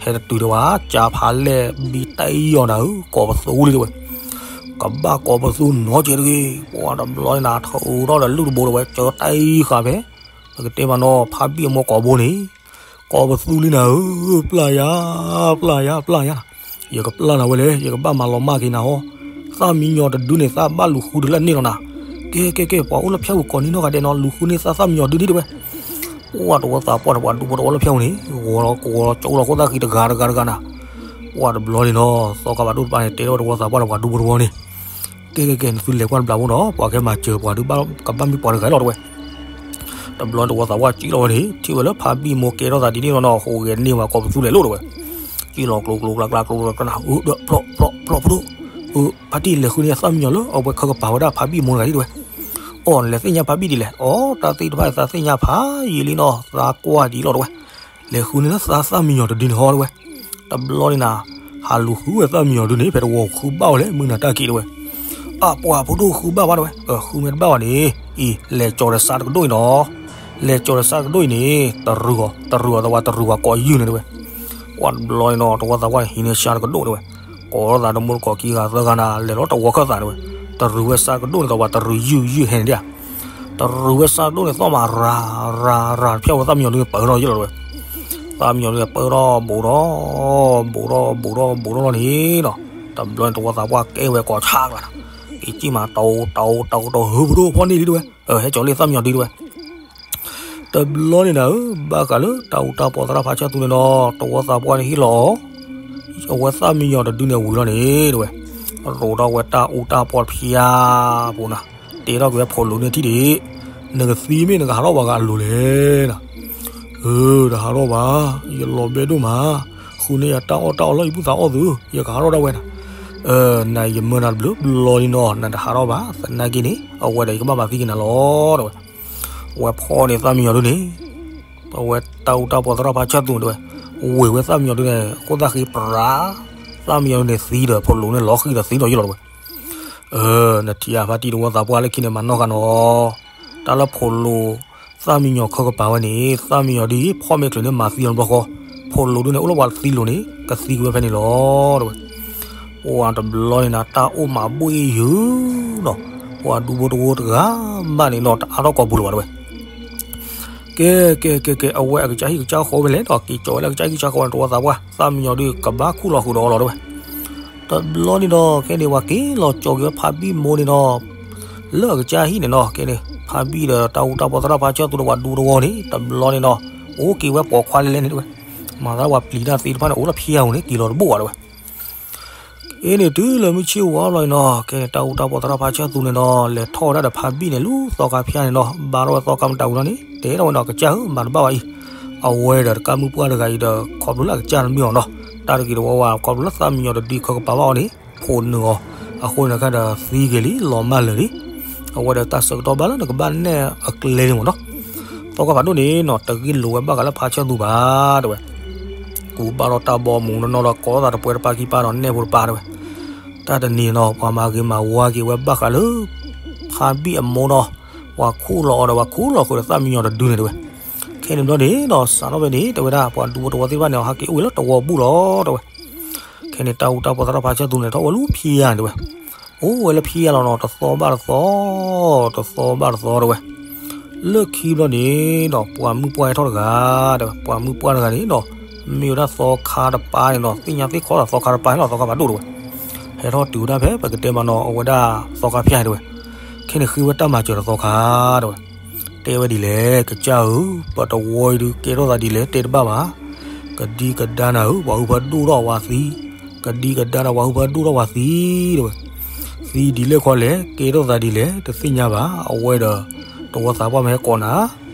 ဟဲတတုၤဒံးဝဲ, ကၠါဖးလဲၢ်ဘံတၢ်အံၣ်အီၤနၤဧၢ, ကိးပသူလံတဲဝဲ, ကဘၣ်ကိးပသူနီတစဲးတဂ့ၤ, ပှၤတဘျီန့ၣ်နၤ ထူဒီးလၢလုၢ်တဘိတဲဝဲ, ကၠီတၢ်အံၣ်ဃာ်ဖဲ, ပကတဲမးနီၤ ဖါဘံၣ်အမိၢ်ကိးဘိန့ၣ် ကိးပသူလံနၤဧၢ, ပျၢ်ယၤ, ပျၢ်ယၤ, ပျၢ်ယၤ, ယကပျၢ်နၤဝဲလဲၣ်, ယကဘၣ်မၤလီၤမၢ်က့ၤနၤဟီ, သၣ်မံညီၤတဒုန့ၣ် သးဘၣ်လူၤဃုတလၢန့ၣ်လီၤနၤ, ကဲ ကဲ ကဲ ပှၤအိၣ်လၢဖၠၣ်ပူၤကိးန့ၢ်နီၢ်ဂၤဒဲးနီၤ, လူၤဃုန့ၢ်သးသၣ်မံညီၤဒုန့ၣ်တဲဝဲ, ပှၤတဝီသးပှၢ်ဒီး ပှၤဒူဖိတဝီလၢဖၠၣ်ပူၤန့ၣ် ဂီၤလီၤကဝီၤလီၤကၠိလီၤခိၣ်သၣ်ဃံတဂၤတဂၤတဂၤနၤ, ပှၤတဘျီန့ၣ်နီၤ သီခါဘၣ်ဒိၣ်တပၤန့ၣ် တဲထီၣ်ဝဲတဝီသးပှၢ်ဒီးပှၤဒူဖိတဝီန့ၣ် ကဲ ကဲ ကဲ နသုလဲၤကွၢ်တဘျးဖိနီၤ, ပှၤကဲမၤစၢၤပှၤဒုးဘၣ် ကဘၣ်မ့ၢ်ပှၤတဂၤလီၤတဲဝဲ, တဘျီန့ၣ်တဝီသးပှၢ်စံၣ်လီၤဝဲန့ၣ် ထံၣ်ဝဲလၢဖါဘံၣ်မိၢ်ကဲထီၣ်သးဒ်န့ၣ်လီၤနီၤ, ဟူးဂဲၤန့ၢ်ဝဲကိးပသူလဲၤလိာ်တဲဝဲ, စံၣ်လီၤကျိၤကျိၤကျါကျါကျိၤကျါကျါနၤ, အၢ ဖျီၣ်ဖျီၣ်ဖျီၣ်ဖဒိၣ်, အၢ ဖါတံၢ်လဲၤဃုန့ၢ်သၣ်မံညီၤလၢအဝဲခၢကပၤဝဲဒၣ်ဖါဘံၣ်မိၢ်တဂၤဒ်တဲဝဲ, အီၣ် နလဲၤသ့ၣ်ညါဖါဘံၣ်ဒ်လဲၣ်, အီၣ် တၢ်သ့ၣ်တဖၣ်သးသ့ၣ်ညါဖးယံာ်လံနီၤ, သးကွၢ်ဒ်လီၤတဲဝဲ လဲၤဃုန့ၢ်လၢသးသၣ်မံညီၤတဒုန့ၣ်ဟီတဲဝဲ, တဘျီန့ၣ်နၤ, ဟးလူၤဃုဝဲသၣ်မံညီၤဒုန့ၣ် ဖဲတဝီဃုဘၣ်ဝဲလဲၣ် မုၢ်နၤတၢ်က့ၤတဲဝဲ, အပှၤဖိဒိၣ်ဃုဘၣ်ဘၣ်တဲဝဲ, ဃုမ့ၢ်တဘၣ်ဘၣ်န့ၣ်, အံၤ လဲၤကၠီၤဒီးစးတကဒိၣ်အံၤနီၤ, လဲၤကၠီၤဒီးစးတကဒိၣ်အံၤန့ၣ် တရုၤအီၤ တရုၤအီၤသးပှၢ်တရုၤပှၤကိးယုၢ်န့ၣ်တဲဝဲ, ပှၤတဘျီန့ၣ်နီၤ တဝီသးပှၢ်န့ၣ် ဟံးန့ၢ်စးတကဒိၣ်တဲဝဲ, ကိးထီၣ်သးတမိၢ်တကိးခံဂၤသၢဂၤနၤ လဲၤလီၤတဝီခၢၣ်သးတဲဝဲ, တရုၤဝဲစးတကဒိၣ်န့ၣ် သးပှၢ်တရုၤယုၢ်ယုၢ်ဟဲန့ၣ်ဒၣ် တရုၤဝဲစးတကဒိၣ်န့ၣ် သီၣ်မးရၤ ရၤ ရၤ ဖၠၣ်ဝဲသၣ်မံညီၤဒုန့ၣ် ပၢၢ်ထီၣ်ယဲၢ်လီၤတဲဝဲ, သၣ်မံညီၤဒုန့ၣ် ပၢၢ်ထီၣ်ဘူးထီၣ် ဘူးထီၣ်ဘူးထီၣ်ဘူးထီၣ်လီၤန့ၣ်နီၤ, တဘျီန့ၣ် တဝီသးပှၢ်ကဲဝဲကိးဆါကျါနၤ, က့ၤကံၣ်မး တၢ်အိၣ်တၢ်အိၣ်တၢ်အိၣ်တၢ်အိၣ် ဟုဖးဒိၣ်ဖီၣ်န့ၢ်လံတဲဝဲ, ဟဲကၠီၤလံသၣ်မံညီၤဒုတဲဝဲ တဘျီန့ၣ်နၤဧၢ, ဘၣ်ဃးလၢတၢ်အူတၢ်ပီသရၣ်ဖါဆၢၣ်သူန့ၣ်ဒီး တဝီသးပှၢ်န့ၣ်ဟ့ၣ်လီၤအီၤ, အဝဲသၣ်မံညီၤတဒုန့ၣ်ဝံၤလီၤန့ၣ်တဲဝဲ, ရိးထီၣ်ဝဲတၢ်အူတၢ်ပီတဖျါပူၤနၤ, တဲထီၣ်က့ၤဝဲဖိးလိာ်န့ၢ်ထံၣ်ဒံး, နကသံမ့ၢ်နကဟးထီၣ်ဘၣ်ဂၤအလိၤလဲၣ်နၤ, အၢ တဟးထီၣ်ဘၣ်, ယလီၤဘဲဒိၣ်မး, ဃုန့ၢ်ယၤတၢ်အီၣ်တၢ်အီလီၢ်ယပုၢ်သးအီၣ်သု, ယကဟးထီၣ်ဒၣ်ဝဲနၤ, နၤယမၢနၤတဘျုးဘျီလံနီၤ, နတဟးထီၣ်ဘၣ်, သနာ်က့န့ၣ် အဝဲဒီးယကဘၣ်မၤသံက့ၤနၤလီၤတဲဝဲ ဝဲဖီၣ်န့ၢ်သၣ်မံညီၤဒုန့ၣ်, အဝဲတၢ်အူတၢ်ပီသရၣ်ဖါဆၢၣ်သူန့ၣ်တဲဝဲ, ဝ့ၢ်ဝဲသၣ်မံညီၤဒုန့ၣ် ခိၣ်သၣ်ဃံပြး, သၣ်မံညီၤဒုန့ၣ်သံဒီး ဖိးလိာ်န့ၣ်လီၤဃံၤဒီးသံဒီးယလီၤတဲဝဲ, နထံၣ်ဧါဖါတံၢ်တဝီသးပှၢ်လၢခံန့ၣ် မၤနီၢ်ဃာ်နီၤ, တၢ်လၢဖိးလိာ် သၣ်မံညီၤခၢကပၤဝဲန့ၣ် သၣ်မံညီၤဒုဖီၣ်မ့ၢ်ချုးန့ၣ် မၤသံအီၤတဘျီဃီ, ဖိးလိာ်ဒုန့ၣ် အိၣ်လၢပှၤသံလိာ်န့ၣ် ကသံကွံာ်ဝဲဖဲန့ၣ်လီၤတဲဝဲ ပှၤတဘျီန့ၣ်နၤ တၢ်အိၣ်မၤဘှ့ၣ်ယုာ်နီၤ, ပှၤဒူဖိတဝီတဂၤဘၣ်န့ၣ်နီၤ တအါထီၣ်ကိာ်ပူၤလၢၤဘၣ်တဲဝဲ, ကဲ ကဲ ကဲ ကဲ အဝဲအကစၢ်ဟံၣ်ကစၢ်ဃီဝဲလဲၣ်ဒီး က့ၤကၠီၤဝဲလၢအကစၢ်ဟံၣ်ကစၢ်ဃီဝဲန့ၣ် တဝီသးပှၢ် သၣ်မံညီၤဒုကဘၣ်ခူၣ်လီၤဃုာ်ဒီးအီၤလီၤတဲဝဲ, တဘျီန့ၣ်ဒီး ကဲန့ၣ် ပှၤက့ၤလီၤကၠီၤက့ၤဝဲဖါဘံၣ်မိၢ်န့ၣ်ဒီး လၢအကစၢ်ဟံၣ်န့ၣ်နီၤ ကဲန့ၣ် ဖါဘံၣ်ဒီးတၢ်အူတၢ်ပီသရၣ်ဖါဆၢၣ်သူဒီးပှၤဒူတဝီန့ၣ် တဘျီန့ၣ်နီၤ အိၣ်က့ၤဝဲပိာ်ခွါလဲၤလဲၤန့ၣ်တဲဝဲ, မၤသးပှၤပျံၤတၢ်သ့ၣ်တဖၣ်န့ၣ် အိၣ်လၢဖၠါပူၤန့ၣ် က့ၤလီၤတဘိၣ်ဘၣ်တဲဝဲ ကဲန့ၣ် တုၤလၢမုၢ်ဆ့ၣ်ဝါဘျီန့ၣ်နီၤ ကဲန့ၣ် တၢ်အူတၢ်ပီသရၣ်ဖါဆၢၣ်သူန့ၣ်ဒီး လဲၤထီၣ်ဝဲဒၣ်ဒီးဖါဘံၣ်န့ၣ် လူၤသီခါဖၠါန့ၣ်နီၤ ဘါထီၣ်ဝဲသီခါမတၤဝံၤလီၤန့ၣ် တဲထီၣ်ဝဲဒီးကစၢ်ဧၢ မၤတဘၣ်ဘၣ်အံၤ အဝဲဒီးတကးမုၢ်ပှၢ်တဂၤအံၤဒီး ခီဖျိလၢအကစၢ်တမ့ၢ်အီၤနီၤ တၢ်တဂ့ၤတဝီဝဲ ခီဖျိလၢသးမံညီၤတဒုခၢကပၤဘၣ်အီၤန့ၣ် ဖိးနုာ်အီၤ အဃိန့ၣ် နခါဒီးသံဂ့ၤလံ လီၤမၢ်လၢာ်လံ အဝဲဒီးတၢ်ဆၢကတီၢ်ဘၣ်လၢနကဘၣ်နဲၣ်အကျဲန့ၣ်မ့ၢ်နီၤ သီခါဖးဒိၣ်န့ၣ်နီၤ တဂ့ၢ်လိာ်ဝဲဘၣ်ဃးလၢဖါဆၢၣ်သူဘၣ်တဲဝဲ ကူဘၣ်ထီၣ်တၢ်ဘီမုၢ်နီၢ်နီၢ်ဒီး ကိးသးတပှဲၤတပၤခံပၤဒီးနဲၣ်ဖိတပၤတဲဝဲ တၢ်တနံၤနီၤ ပှၤမၤဂ့ၤမၤဝါက့ၤဝဲဘၣ်ဃးလၢ ဖါဘံၣ်အမိၢ်နီၤ ပှၤခူၣ်လီၤအီၤဒီးပှၤခူၣ်လီၤဃုာ်ဒီးသၣ်မံညီၤတဒုန့ၣ်တဲဝဲ ခဲန့ၣ်ဘျီန့ၣ်နီၤ စးထီၣ်ဖဲန့ၣ် တဲဝဲဒၣ် ပှၤဒူဖိတဝီသ့ၣ်တဖၣ်န့ၣ် ဟးက့ၤအိၣ်ဂ့ၤလၢတဝီပူၤလီၤတဲဝဲ ခဲ ကဲန့ၣ် တၢ်အူတၢ်ပီၢ်သရၣ်ဖါဆၢၣ်သူန့ၣ် ထီၣ်ဝဲလၢဖံယါန့ၣ်တဲဝဲ, အိၣ်ဝဲလၢဖံယါလီၤနီၤ တသီဘၣ်တသီ, တသီဘၣ်တသီတဲဝဲ. လၢခံဘျီန့ၣ်နီၤ ပှၤမုၢ်ပှၢ်ဟဲထီၣ်တဂၤတဲဝဲ, ပှၤမုၢ်ပှၢ်တဂၤန့ၣ်နီၤ မ့ၢ်ဝဲဒၣ်သီခါတပၤန့ၣ်နီၤ သ့ၣ်ညါသ့ၣ်ခီဒီးသီခါတပၤန့ၣ်လီၤ သီခါဖးဒိၣ်တဲဝဲ. ဟဲထီၣ်တုၤဝဲဒၣ်ဖဲ ပကတဲမးနီၤ အဝဲဒၣ်သီခါဖၠါတဲဝဲ. ခဲန့ၣ်ဃ့ဝဲတၢ်မၤစၢၤဒီးသီခါတဲဝဲ. တဲဝဲဒ်လဲၣ် ကစၢ်ဧၢ, ပတဝီအံၤဒုးကဲထီၣ်သးဒ်လဲၣ်တဲတဘၣ်ဘၣ်. ကဒံကဒါနၤဧၢ, ပှၤဟုဖၢဒိၣ်ထီၣ်ဝၤသံ, ကဒံကဒါနၤ ပှၤဟုဖၢဒိၣ်ထီၣ်ဝၤသံတဲဝဲ. သံဒ်လဲၣ်ခီလဲၣ် ကဲထီၣ်သးဒ်လဲၣ် တသ့ၣ်ညါဘၣ်. အဝဲဒီး တဝီသးပှၢ်မ့ၢ်ဟဲကိးနၤ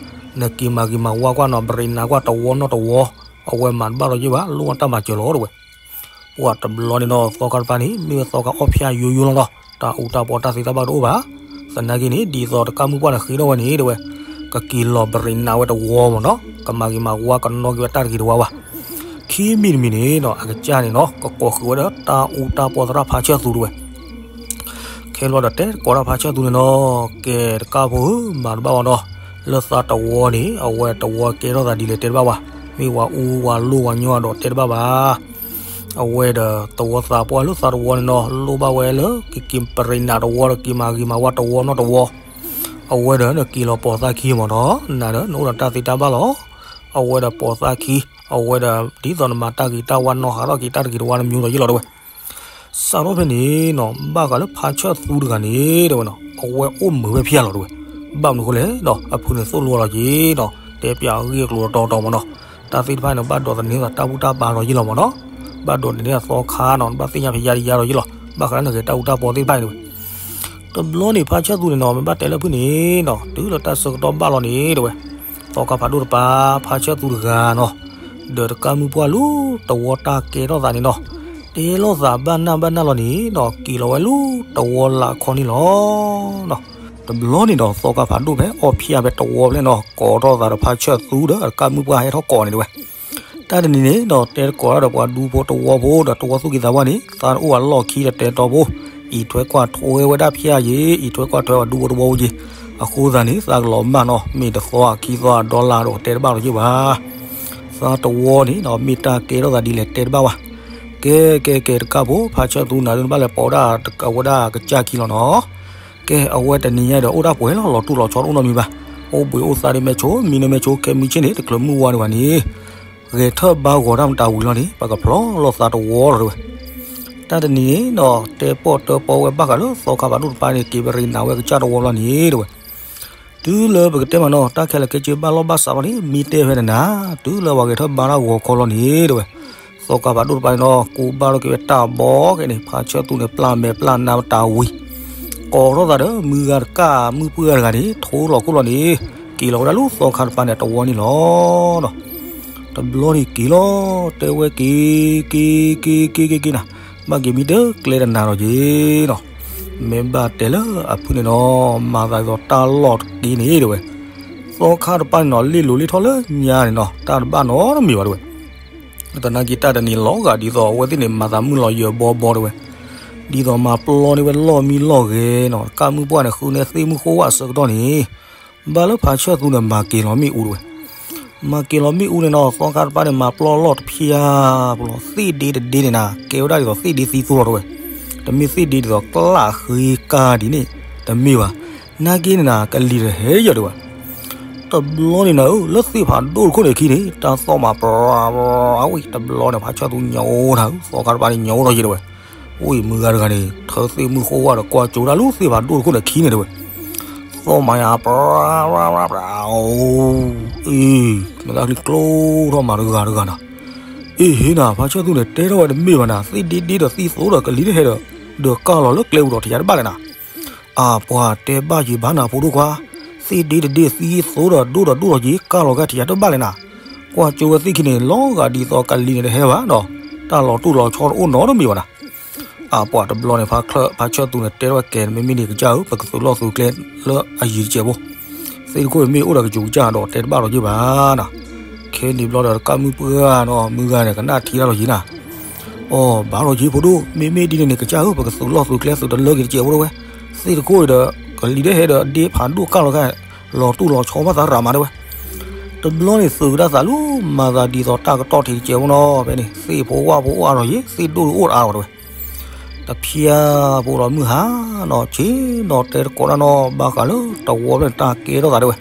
နက့ၤမၤဂ့ၤမၤဝါကွၢ်နီၤ ဘရံးနၤကွၢ်တဝီနီတဝီ, အဝဲမၤတဘၣ်လီၤယ့ၢ်ဘၣ် လိၣ်ဝဲတၢ်မၤစၢၤလီၤတဲဝဲ. ပှၤတဘျီန့ၣ်နီၤ သီခါတပၤန့ၣ် မ့ၢ်ဝဲသီခါအီၣ်ဖၠါယိယိလီၤနီၤ တၢ်အူတၢ်ပီၢ်တၢ်သ့တၢ်ဘၣ်တအိၣ်ဘၣ်. သနာ်က့န့ၣ် ဒ်သိးတကၢ်မုၢ်ပှၢ်န့ၣ်ဃ့ထီၣ်ဝဲန့ၣ်တဲဝဲ, ကက့ၤလီၤဘရံးနၤဝဲတဝီမးနီၤ ကမၤဂ့ၤမၤဝါကနီၣ်က့ၤဝဲတၢ်တဂ့ၤတဝါဘၣ်. ခံမံၤတမံၤန့ၣ်နီၤ အကစၢ်န့ၣ်နီၤ ကကိးဃုာ်ဝဲဒီးတၢ်အူတၢ်ပီၢ်သရၣ်ဖါဆၢၣ်သူတဲဝဲ. ခဲဘျီဒီးတဲကိးတၢ်ဖါဆၢၣ်သူန့ၣ်နီၤ ကဲတကၢ်ဖိဧၢ မၤတဘၣ်ဘၣ်နီၤ, လၢသးတဝီန့ၣ် အဝဲတဝီကဲထီၣ်သးဒ်လဲၣ်တဲတဘၣ်ဘၣ်, မ့ၢ်ဝၤအူဝၤလိၣ်ဝၤညီဒီးတဲတဘၣ်ဘၣ်. အဝဲဒီးတဝီသးပှၢ်လၢသးတဝီန့ၣ်နီၤ လိၣ်ဘၣ်ဝဲလၢ ကက့ၤဘရံးနၤတဝီဒီး က့ၤမၤဂ့ၤမၤဝါတဝီနီတဝီ, အဝဲဒီးနက့ၤလီၤပိာ်သးခံမးနီၤ နၤဒီးနအိၣ်ဒီးတၢ်သ့တၢ်ဘၣ်လီၤ. အဝဲဒီးပိာ်သးခံ, အဝဲဒီး ဒ်သိးနမၤတၢ်ဂ့ၤတၢ်ဝါနီၢ်ဟးထီၣ်က့ၤတၢ်တဂ့ၤတဝါတမံၤဒီးယ့ၢ်လီၤတဲဝဲ. စးထီၣ်ဖဲန့ၣ်နီၤ ဘၣ်ဃးလၢဖါဆၢၣ်သူတဂၤန့ၣ်တဲဝဲနီၤ အဝဲအိၣ်မုာ်ဝဲဖဲအလီၤတဲဝဲ. ဘၣ်မနုၤအဃိလဲၣ်နီၤ အဖုန့ၣ်သိၣ်လိအီၤလီၤက့ၤနီၤ တဲပၠးအဂ့ၢ်အကျိၤတီတီမးနီၤ, တၢ်သ့ၣ်တဖၣ်န့ၣ် ဘၣ်ဒိးသန့ၤသးတၢ်ဘူၣ်တၢ်ဘါလီၤယ့ၢ်လီၤမးနီၤ, ဘၣ်ဒိးသန့ၤသးသီခါနီၤ နဘၣ်သ့ၣ်ညါဖဲယါတယါလီၤယ့ၢ်လီၤ, ဘၣ်ဃးလၢနဂဲၤတၢ်အူတၢ်ပီၢ်သ့ၣ်တဖၣ်န့ၣ်တဲဝဲ. တဘျီန့ၣ် ဖါဆၢၣ်သူန့ၣ်နီၤ မ့ၢ်ဘၣ်တဲလၢဖုန့ၣ်နီၤ တုၤလၢတၢ်ဆၢကတီၢ်ဘၣ်လီၤန့ၣ်တဲဝဲ, သီခါဖးဒိၣ်တပၤ ဖါဆၢၣ်သူတဂၤနီၤ ဒီးတကၢ်မုၢ်ပှၢ်လၢတဝီတၢ်ကဲထီၣ်သးန့ၣ်နီၤ, တဲလိာ်သးဘၣ်နၢ်ဘၣ်နၢ်လီၤန့ၣ်နီၤ က့ၤလီၤဝဲလၢတဝီလၢအခီန့ၣ်လီၤ. တဘျီန့ၣ်ဒီး သီခါဖးဒိၣ်ဖဲအီၣ်ဖၠါဖဲတဝီဖဲန့ၣ်နီၤ ကိးထီၣ်သးဒီးဖါဆၢၣ်သူဒီးတကၢ်မုၢ်ပှၢ်ဟဲထီၣ်ကိးန့ၣ်တဲဝဲ. တၢ်တနံၤန့ၣ်ဒီး တဲတကိးဒီးပှၤဒူဖိတဝီဖိဒီးတဝီသူၣ်က့သးပှၢ်န့ၣ် သးတအိၣ်အလီၢ်ခံဒီးတဲတီဖိ, အံးထွဲကွၢ်ထွဲဝဲဒၣ်ဖၠါယ့ၣ် အံးထွဲကွၢ်ထွဲပှၤဒူဖိတဝီဖိယ့ၣ်, အဃိသတးန့ၣ် သးကလီၤမၢ်နီၤ မ့ၢ်တသီအခံသီအဒီလါဒီးတဲတဘၣ်လီၤယ့ၢ်ဘၣ်. သးတဝီန့ၣ်ဒီး မ့ၢ်တၢ်ကဲထီၣ်သးဒ်လဲၣ်တဲတဘၣ်ဘၣ်. ကဲ ကဲ ကဲ တကၢ်ဖိ ဖါဆၢၣ်သူနၤဒုးနဘၣ်လဲၤပိာ်ဒၣ်အဝဲဒၣ်ကစၢ်ခံလီၤနီၤ. ကဲ အဝဲတနံၤညါဒီးအိၣ်ဒၣ်ပှဲၤလီၤ လီၤတူၢ်လီၤဆီတအိၣ်နီတမံၤဘၣ်. အိၣ်ဘှံးအိၣ်သါဒ်မဲာ်ဆိ မံနီၢ်မဲာ်ဆိ ခဲမံဆ့ၣ်န့ၣ် တချုးမုၢ်ဝါဒံးဘၣ်န့ၣ် ဂဲၤထၢၣ်ဘါဂီၤတၢ်မတၤဝံၤလီၤန့ၣ် ပကဖျီလီၤသးတဝီလီၤတဲဝဲ. တၢ်တနံၤန့ၣ်ဒီး တဲပီၣ်တၢပီဝဲဘၣ်ဃးလၢသီခါဖးဒိၣ်တပၤန့ၣ် က့ၤပရံးနးဝဲကစၢ်တဝီလီၤန့ၣ်တဲဝဲ. တုၤလၢပကတဲမးနီၤ တၢ်ခဲလၢာ်ခဲဆ့ဘၣ်လီၢ်ဘၣ်စးလီၤန့ၣ် မ့ၢ်တဲဖဲန့ၣ်နၤ, တုၤလၢပှၤဂဲၤထၢၣ်ဘါတၢ်ဂီၤခီလီၤန့ၣ်တဲဝဲ, သီခါဖးဒိၣ်တပၤန့ၣ်နီၤ ကူဘၣ်ထီၣ်က့ၤဝဲတၢ်ဘီက့ၤန့ၣ် ဖါဆၢၣ်သူန့ၣ် ပျၢ်မဲာ်ပျၢ်နါမတၤဝံၤ ကိးထီၣ်သးဒီး မုၢ်ဂၤတကၢ် မုၢ်ပှၢ်ဂၤတဂၤန့ၣ် ထိလီၤခိၣ်လီၤန့ၣ် က့ၤလီၤဝဲဒၣ်လၢသီခါတပၤန့ၣ်တဝီန့ၣ်လီၤ. တဘျီန့ၣ်က့ၤလီၤ တဲဝဲက့ၤ က့ၤ က့ၤ က့ၤ က့ၤ က့ၤ က့ၤနၤ, ဘၣ်က့ၤမံတကျဲတနၤလီၤက့ၤနီၤ. မ့ၢ်ဘၣ်တဲလၢအဖုန့ၣ်နီၤ မၤသးဒ်သိးတၢ်လီၢ်တက့ၢ်န့ၣ်တဲဝဲ, သီခါတပၤန့ၣ်နီၤ လ့ၣ်လိၤလ့ၣ်ထီၣ်လၢညါန့ၣ်နီၤ တၢ်တဘၣ်နီတမံၤဘၣ်တဲဝဲ. သနာ်က့တၢ်တနံၤလီၤဂာ်ဒ်သိးအဝဲသ့ၣ်န့ၣ် မၤသးမုာ်လီၤယၢၤဘီဘီတဲဝဲ, ဒ်သိးမၤပျီန့ၢ်ဝဲလီၢ်မံလီၢ်ဂဲၤနီၤ တကၢ်မုၢ်ပှၢ်န့ၣ် ဃုန့ၢ်သ့ၣ်မုၢ်ဃိဝၣ်အဆၢကတီၢ်န့ၣ် ဘၣ်လၢဖါဆၢၣ်သူန့ၣ် မၤက့ၤလီၤမ့ၣ်အူတဲဝဲ. မၤက့ၤလီၤမ့ၣ်အူန့ၣ်နီၤ သီခါတပၤန့ၣ် မၤပျီလီၢ်တဖျါဖိလီၤ သ့ၣ်ဒ့တဒ့န့ၣ်နၤ ကဲဝဲဒၣ်ဒ်သိးသ့ၣ်ဒ့သံသိလီၤတဲဝဲ, တမ့ၢ်သ့ၣ်ဒ့ဒ်သိးကျၣ်ဃ့ကါဒ်န့ၣ် တမ့ၢ်ဘၣ်, နာ်က့န့ၣ်နၤ ကလံၤတဟဲယၢၤတဲဝဲ. တဘျီန့ၣ်နၤဧၢ လၢသ့ၣ်ဖးဒိၣ်တခိၣ်န့ၣ်အခံန့ၣ် တၢ်သီၣ်မးပြၤဝံၤ တဘျီန့ၣ် ဖါဆၢၣ်သူညိးအိၣ်နၤဧၢ သီခါတပၤန့ၣ် ညိးအိၣ်ထီၣ်ယံၤတဲဝဲ. ဝံၤမုၢ်ဂၤတဂၤန့ၣ် ထၢသ့ၣ်မုၢ်ဃိဝၣ်ဒီးကွၢ်ကၠိဒၣ်လၢသ့ၣ်ဖးဒိၣ်တခိၣ်န့ၣ်အခံန့ၣ်တဲဝဲ, သီၣ်မးယါ ပြၤ ပြၤ ပြၤ ပြၤ အိၣ် အ့ မတၤကျိၤကျိထီၣ်မးတဂၤတဂၤနၤ, အ့ဟ့နၤ ဖါဆၢၣ်သူန့ၣ် တဲထီၣ်ဝဲတမ့ၢ်ဘၣ်နၤ သ့ၣ်ဒ့ဒ့ဒီးသံသိဒီးကလံၤတဟဲဒီး ဒီးကၢ်လီၤလၢကျဲပူၤဒီးထံးယါတဘၣ်လဲၣ်နၤ အပှၤတဲဘၣ်ယံၤဘၣ်နၤဖိဒိၣ်ခွါ, သ့ၣ်ဒ့တဒ့သံသိဒီးဒိၣ်ဒီးဒိၣ်ဒီးယံၤကၢ်လီၤကါထံးယါတဘၣ်လဲၣ်နၤ, ကွၢ်ကၠိဝဲသ့ၣ်ခံန့ၣ် လီၤဂာ်ဒ်သိးကလံၤန့ၣ်တဟဲဘၣ်ဒီး တၢ်လီၤတူၢ်လီၤဆီတအိၣ်နီတမံၤဘၣ်နၤ. အပှၤတဘျီန့ၣ် ဖါဆၢၣ်သူန့ၣ် တဲထီၣ်ဝဲကဲ မ့မ့ၢ်ဒ်ကစၢ်ဧၢ ပကသုးလီၢ်သုးကျဲလၢအယံၤတစဲးဖိ, သ့ၣ်တခိၣ်မ့ၢ်အိၣ်ဒီးကစူၤကစၢ်ဒီးတဲတဘၣ်လီၤယံၤဘၣ်နၤ. ခဲန့ၣ်ဘျီဒီးတကၢ်မုၢ်ပှၢ်နီၤ မုၢ်ဂၤန့ၣ် ကနၣ်ထံတၢ်လီၤယံၤနၤ, အိ ဘၣ်လီၤယံၤဖိဒိၣ် မ့မ့ၢ်ဒ်န့ၣ်န့ၣ် ကစၢ်ဧၢ ပကသုးလီၢ်သုးကျဲသုးတလၢက့ၤတစဲးဖိတဲဝဲ, သ့ၣ်တခိၣ်အံၤဒီး ကလံၤတဟဲဒီးဒ့ဖးဒိၣ်ကၢ်လီၤခါ လီၤတူၢ်လီၤဆီဘၣ်သးရၤမးတဲဝဲ. တဘျီန့ၣ်သုးကဒါသးလၢ မၤသးဒ်သိးတၢ်ကတီၢ်ထံးတကဲးဖိနီၤ, ဖဲန့ၣ် သ့ၣ်ဖိဝၣ်ဖိအိၣ်အါထီၣ်ယ့ၣ်, သ့ၣ်ဒိၣ်ဒိၣ်အိၣ်အါထီၣ်ဝဲတဲဝဲ, တဖျၢၣ်ဖိဒီးမုၢ်ဟါနီၤ ဆ့ၣ်နီၤတဲတကိးတၢ်နီၤ ဘၣ်ဃးလၢတဝီဖျၢၣ်န့ၣ် တၢ်ကဲထီၣ်သးတဲဝဲ.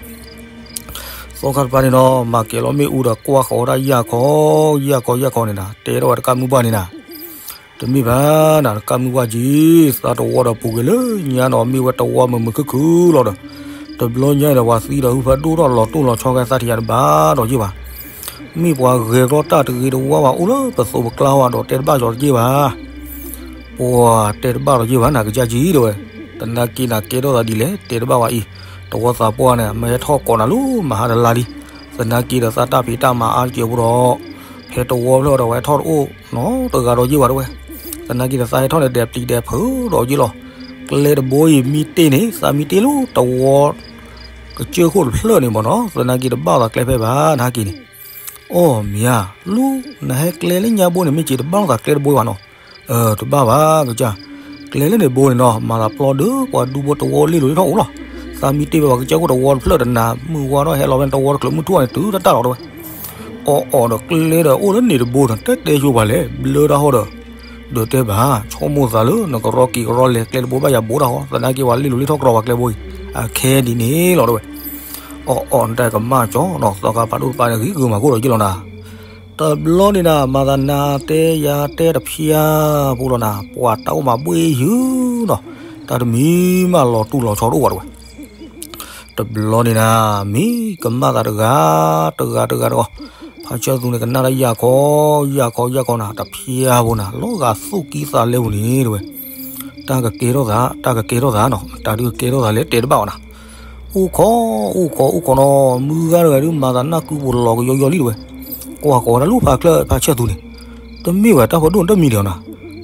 သီခါတပၤန့ၣ်နီၤ မၤကဲၤလီၤမ့ၣ်အူဒီးကွၢ်ဃီၤဝဲဒၣ်ယၢ်ခီ, ယၢ်ခီ ယၢ်ခီန့ၣ်နၤ တဲထီၣ်ဝဲတကၢ်မုၢ်ပှၢ်န့ၣ်နၤ တမ့ၢ်ဘၣ်နၤ တကၢ်မုၢ်ပှၢ်က့ၤ, သးတဝီဒီးပူၤကွံာ်လၢညါနီၤ မ့ၢ်ဝဲတဝီမုာ်မုာ်ခုၣ်ခုၣ်လီၤဒီး, တဘျီညါအံၤဒီး ပှၤသံဒီးဟုဖးဒိၣ်ထီၣ်လီၤတိၢ်လီၤဆီကဲသးထံးယၤတဘၣ်ဒီးယ့ၢ်ဘၣ်. မ့ၢ်ပှၤဂဲၤကျီတၢ်တဂ့ၤတဝါဘၣ် အိၣ်လၢပသိးပကျါဝဲဒီး တဲတဘၣ်ကီးတယ့ၢ်ဘၣ်. ပှၤတဲတဘၣ်ဒီးယ့ၢ်ဘၣ်နၤ ကစၢ်ကံၤတဲဝဲ, သနာ်က့နၤကဲထီၣ်သးဒ်လဲၣ် တဲတဘၣ်ဝဲအံၤ, တဝီသးပှၢ်န့ၣ် မ့ၢ်ဟဲထီၣ်ကိးနၤလၢမဟါတလါလံ, သနာ်က့ဒီးသးတၢ်ဖံးတၢ်မၤအါတက့ၢ်ဖိဒီး, ဖဲတဝီဖျၢၣ်ဒီးဝဲထီၣ်တအိၣ်နီတဂၤဒီးယ့ၢ်ဘၣ်တဲဝဲ, သနာ်က့ဒီးသးဟဲထီၣ်န့ၣ် ဒဲးပျံၤဒဲးဖုးဒီးယ့ၢ်လီၤ. ကျဲတဘိအံၤမံတ့ၢ်န့ၣ် သးမံတ့ၢ်လၢတဝီ ကစၢၢ်ခိၣ်တဖျၢၣ်န့ၣ်မ့ၢ်နီၤ သနာ်က့တဘၣ်သးကျဲဖဲဘၣ်နဟဲက့ၤန့ၣ်. အိၣ်မ့ၢ်ဧါ, လူၤနဟဲကျဲလၢညါဘိန့ၣ် မ့ၢ်က့ၤတဘၣ်လိာ်သးကျဲတဘိဘၣ်နီၤ. တဘၣ်ဘၣ်ကစၢ်, ကျဲလၢန့ၣ်ဘိန့ၣ်နီၤ မၤသးပျီဒုးပှၤဒူဘိတဝီလ့ၢ်လိၤလံထီၣ်အိၣ်လီၤ. သးမံတ့ၢ်ဖဲပှၤကစၢၢ်ခိၣ်တဝီတဖျၢၣ်တနၤ မုၢ်ဝါထီၣ်ဟဲလီၤဖဲန့ၣ် တဝီတချုးမုၢ်ထူၣ်န့ၣ် တုၤတၢ်တၢ်လီၤတဲဝဲ. အီၣ်အီၣ်ဒီးကျဲဒီးအိၣ်လၢန့ၣ်တဘိန့ၣ် တဲတဲဆိပှၤလဲၣ် ဘျၢတၢ်ဟီဒီး, ဒီးတဲဘၣ် ဆိကမိၣ်သးလၢနကရီက့ၤကရီလဲၤကျဲတဘိဘၣ်ယၤဘိတၢ်ဟီ သနာ်က့ပှၤလ့ၢ်လိၤလံထီၣ်ကရီပှၤကျဲဘိအံၤ, အခဲဒ်န့ၣ်လီၤတဲဝဲ. အီၣ်အီၣ်နတၢ်ကမၣ်ကၠီနီၤ သီခါဖးဒိၣ်တပၤန့ၣ် ဂံၢ်ဂုာ်မၤကိၢ်ဒီးယ့ၢ်လီၤနၤ. တဘျီန့ၣ်နၤ မၤသးနၤတဲယၤတဲတဖျၢၣ်ဖိလီၤနၤ ပှၤတၢ်အိၣ်မၤဘှ့ၣ်ယုာ်နီၤ, တၢ်တမံၤမးလီၤတိၢ်လီၤဆီတအိၣ်ဘၣ်တဲဝဲ. တဘျီန့ၣ်နၤ မ့ၢ်ကမၣ်သးတဂၤ, တဂၤတဂၤတဂၤ, ဖါဆၢသူန့ၣ် ကနၣ်တၢ်ယၢ်ခီ, ယၢ်ခီ ယၢ်ခီနၤ တဖျၢၣ်ဖိနၤ လီၤဂာ်သူၣ်ကံၢ်သးလဲပူၤန့ၣ်တဲဝဲ. တၢ်ကကဲထီၣ်သး, တၢ်ကကဲထီၣ်သးနီၤ, တၢ်ဒုးကကဲထီၣ်သးလဲၣ်တဲတဘၣ်အီၤနၤ. အိၣ်ခိး, အိၣ်ခိး, အိၣ်ခိးနီၤ, မုၢ်ဂၤတဂၤဒုး မၤသးနၢ်ကုပူၤလီၤကယီယီလံတဲဝဲ. ကွၢ်ဃီၤဝဲဒၣ်လၢဖါချၢၣ်, ဖါဆၢသူန့ၣ်, တမ့ၢ်ဝဲတၢ်ဖိဒိၣ်န့ၣ်တမံၤဒံးအီၤနၤ,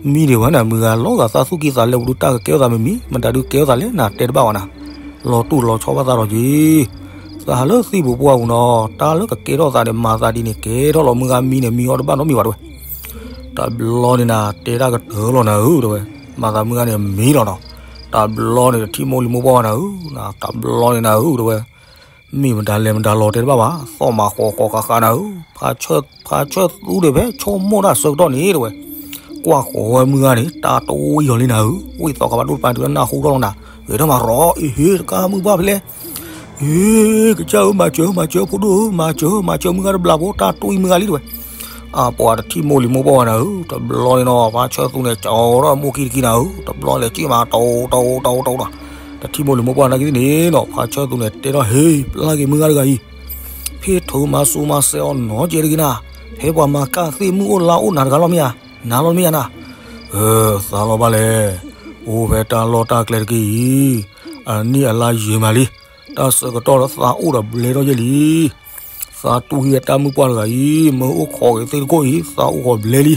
မံဒံးဝဲနၤ မုၢ်ဂၤ လီၤဂာ်သးသူၣ်ကံၢ်သးလဲပူၤဒုး တၢ်ကကဲထီၣ်သးမ့ၢ်မံၤ, မတၤဒုးကဲထီၣ်သးလဲၣ်နၤ တဲတဘၣ်အီၤနၤ. လီၤတိၢ်လီၤဆီဘၣ်သးဒီးက့ၤ, သးဟးလၢသံၣ်ပူၤပှၢ်ပူၤနီၤ, တၢ်လၢကကဲထီၣ်သးန့ၣ် မၤသးဒ်န့ၣ် ကဲထီၣ်လီၤ မုၢ်ဂၤ မံန့ၣ် မံအီၤတဘၣ်နီတမံၤဘၣ်တဲဝဲ. တဘျီန့ၣ်နၤ တဲတၢ်ကတၢၢ်လီၤနၤဧၢတဲဝဲ, မၤသးမုၢ်ဂၤန့ၣ်မံလီၤနီၤ. တဘျီန့ၣ် တထံၣ်မိၢ်လံၤမိၢ်ပှၢ်နၤဧၢ, တဘျီန့ၣ်နၤဧၢတဲဝဲ, မ့ၢ်မတၤလဲၣ်မတၤလီၤတဲတဘၣ်ဘၣ်, သီၣ်မၤဃီၤဃီၤဃးဃးနၤဧၢ, ဖါဆၢသူဒံးဖဲဆိကမိၣ်တၢ်ဆၢကတီၢ်န့ၣ်တဲဝဲ, ကွၢ်ဃီၤဝဲမုၢ်ဂၤန့ၣ် တၢ်တဝံၤလီၤလံနၤဧၢ, ဝံသီခါဖးဒိၣ်တပၤတုၤလၢနၢ်ဟူထီၣ်လီၤနၤ, ဂဲၤထီၣ်မၤရီၤ အ့ဟ့ တကၢ်မုၢ်ဘၣ်ဖဲလဲၣ် ဧ့ ကစၢ်ဧၢ မၤစၢၤ မၤစၢၤဖိဒိၣ်ဧၢ မၤစၢၤ မၤစၢၤမုၢ်ဂၤတဘျီဖိ တၢ်တဝံၤမုၢ်ဂၤလံတဲဝဲ. အပှၤတထံၣ်မိၢ်လံၤမိၢ်ပှၢ်နၤဧၢ, တဘျီန့ၣ်နီၤ ဖါဆၢသူန့ၣ် ကၠီထီၣ်မိၢ်ခံတခံနၤဧၢ, တဘျီလဲၤက့ၤမၤတီတီတီတီဒီး, တထံၣ်မိၢ်လံၤမိၢ်ပှၢ်နၤက့ၤန့ၣ်နီၤ ဖါဆၢသူန့ၣ် တဲထီၣ်ဟ့ ပျၢ်က့ၤမုၢ်ဂၤတဂၤအံၤ, ဖ့ၣ်ထုးမၤစူၤမၤစဲးအီၤနီၤကဲတဂ့ၤနၤ, ဖဲပှၤမၤကၢ်သ့ၣ်မုၢ်အိၣ်လါအိၣ်နၤတဂၤလီၤမ့ၢ်ဧါ, နၤလီၤမ့ၢ်ဧါနၤ သးလီၤဘၣ်လဲၣ်, အိၣ်ဖဲတၢ်လီၢ်တၢ်ကျဲတက့ၢ်အံၤ, အနံၣ်အလါယံာ်မးလံ, တၢ်ဆၢကတီၢ်ဒီးသးအိၣ်ဒီးဘျဲထီၣ်ယဲၢ်လံ. သးတူၢ်ဟံးဝဲတၢ်မုၢ်ပှၢ်တဂၤအံၤ, မၢအိၣ်ခိးက့ၤသ့ၣ်တခိၣ်အံၤ, သးအိၣ်ခိးဘျဲလံ.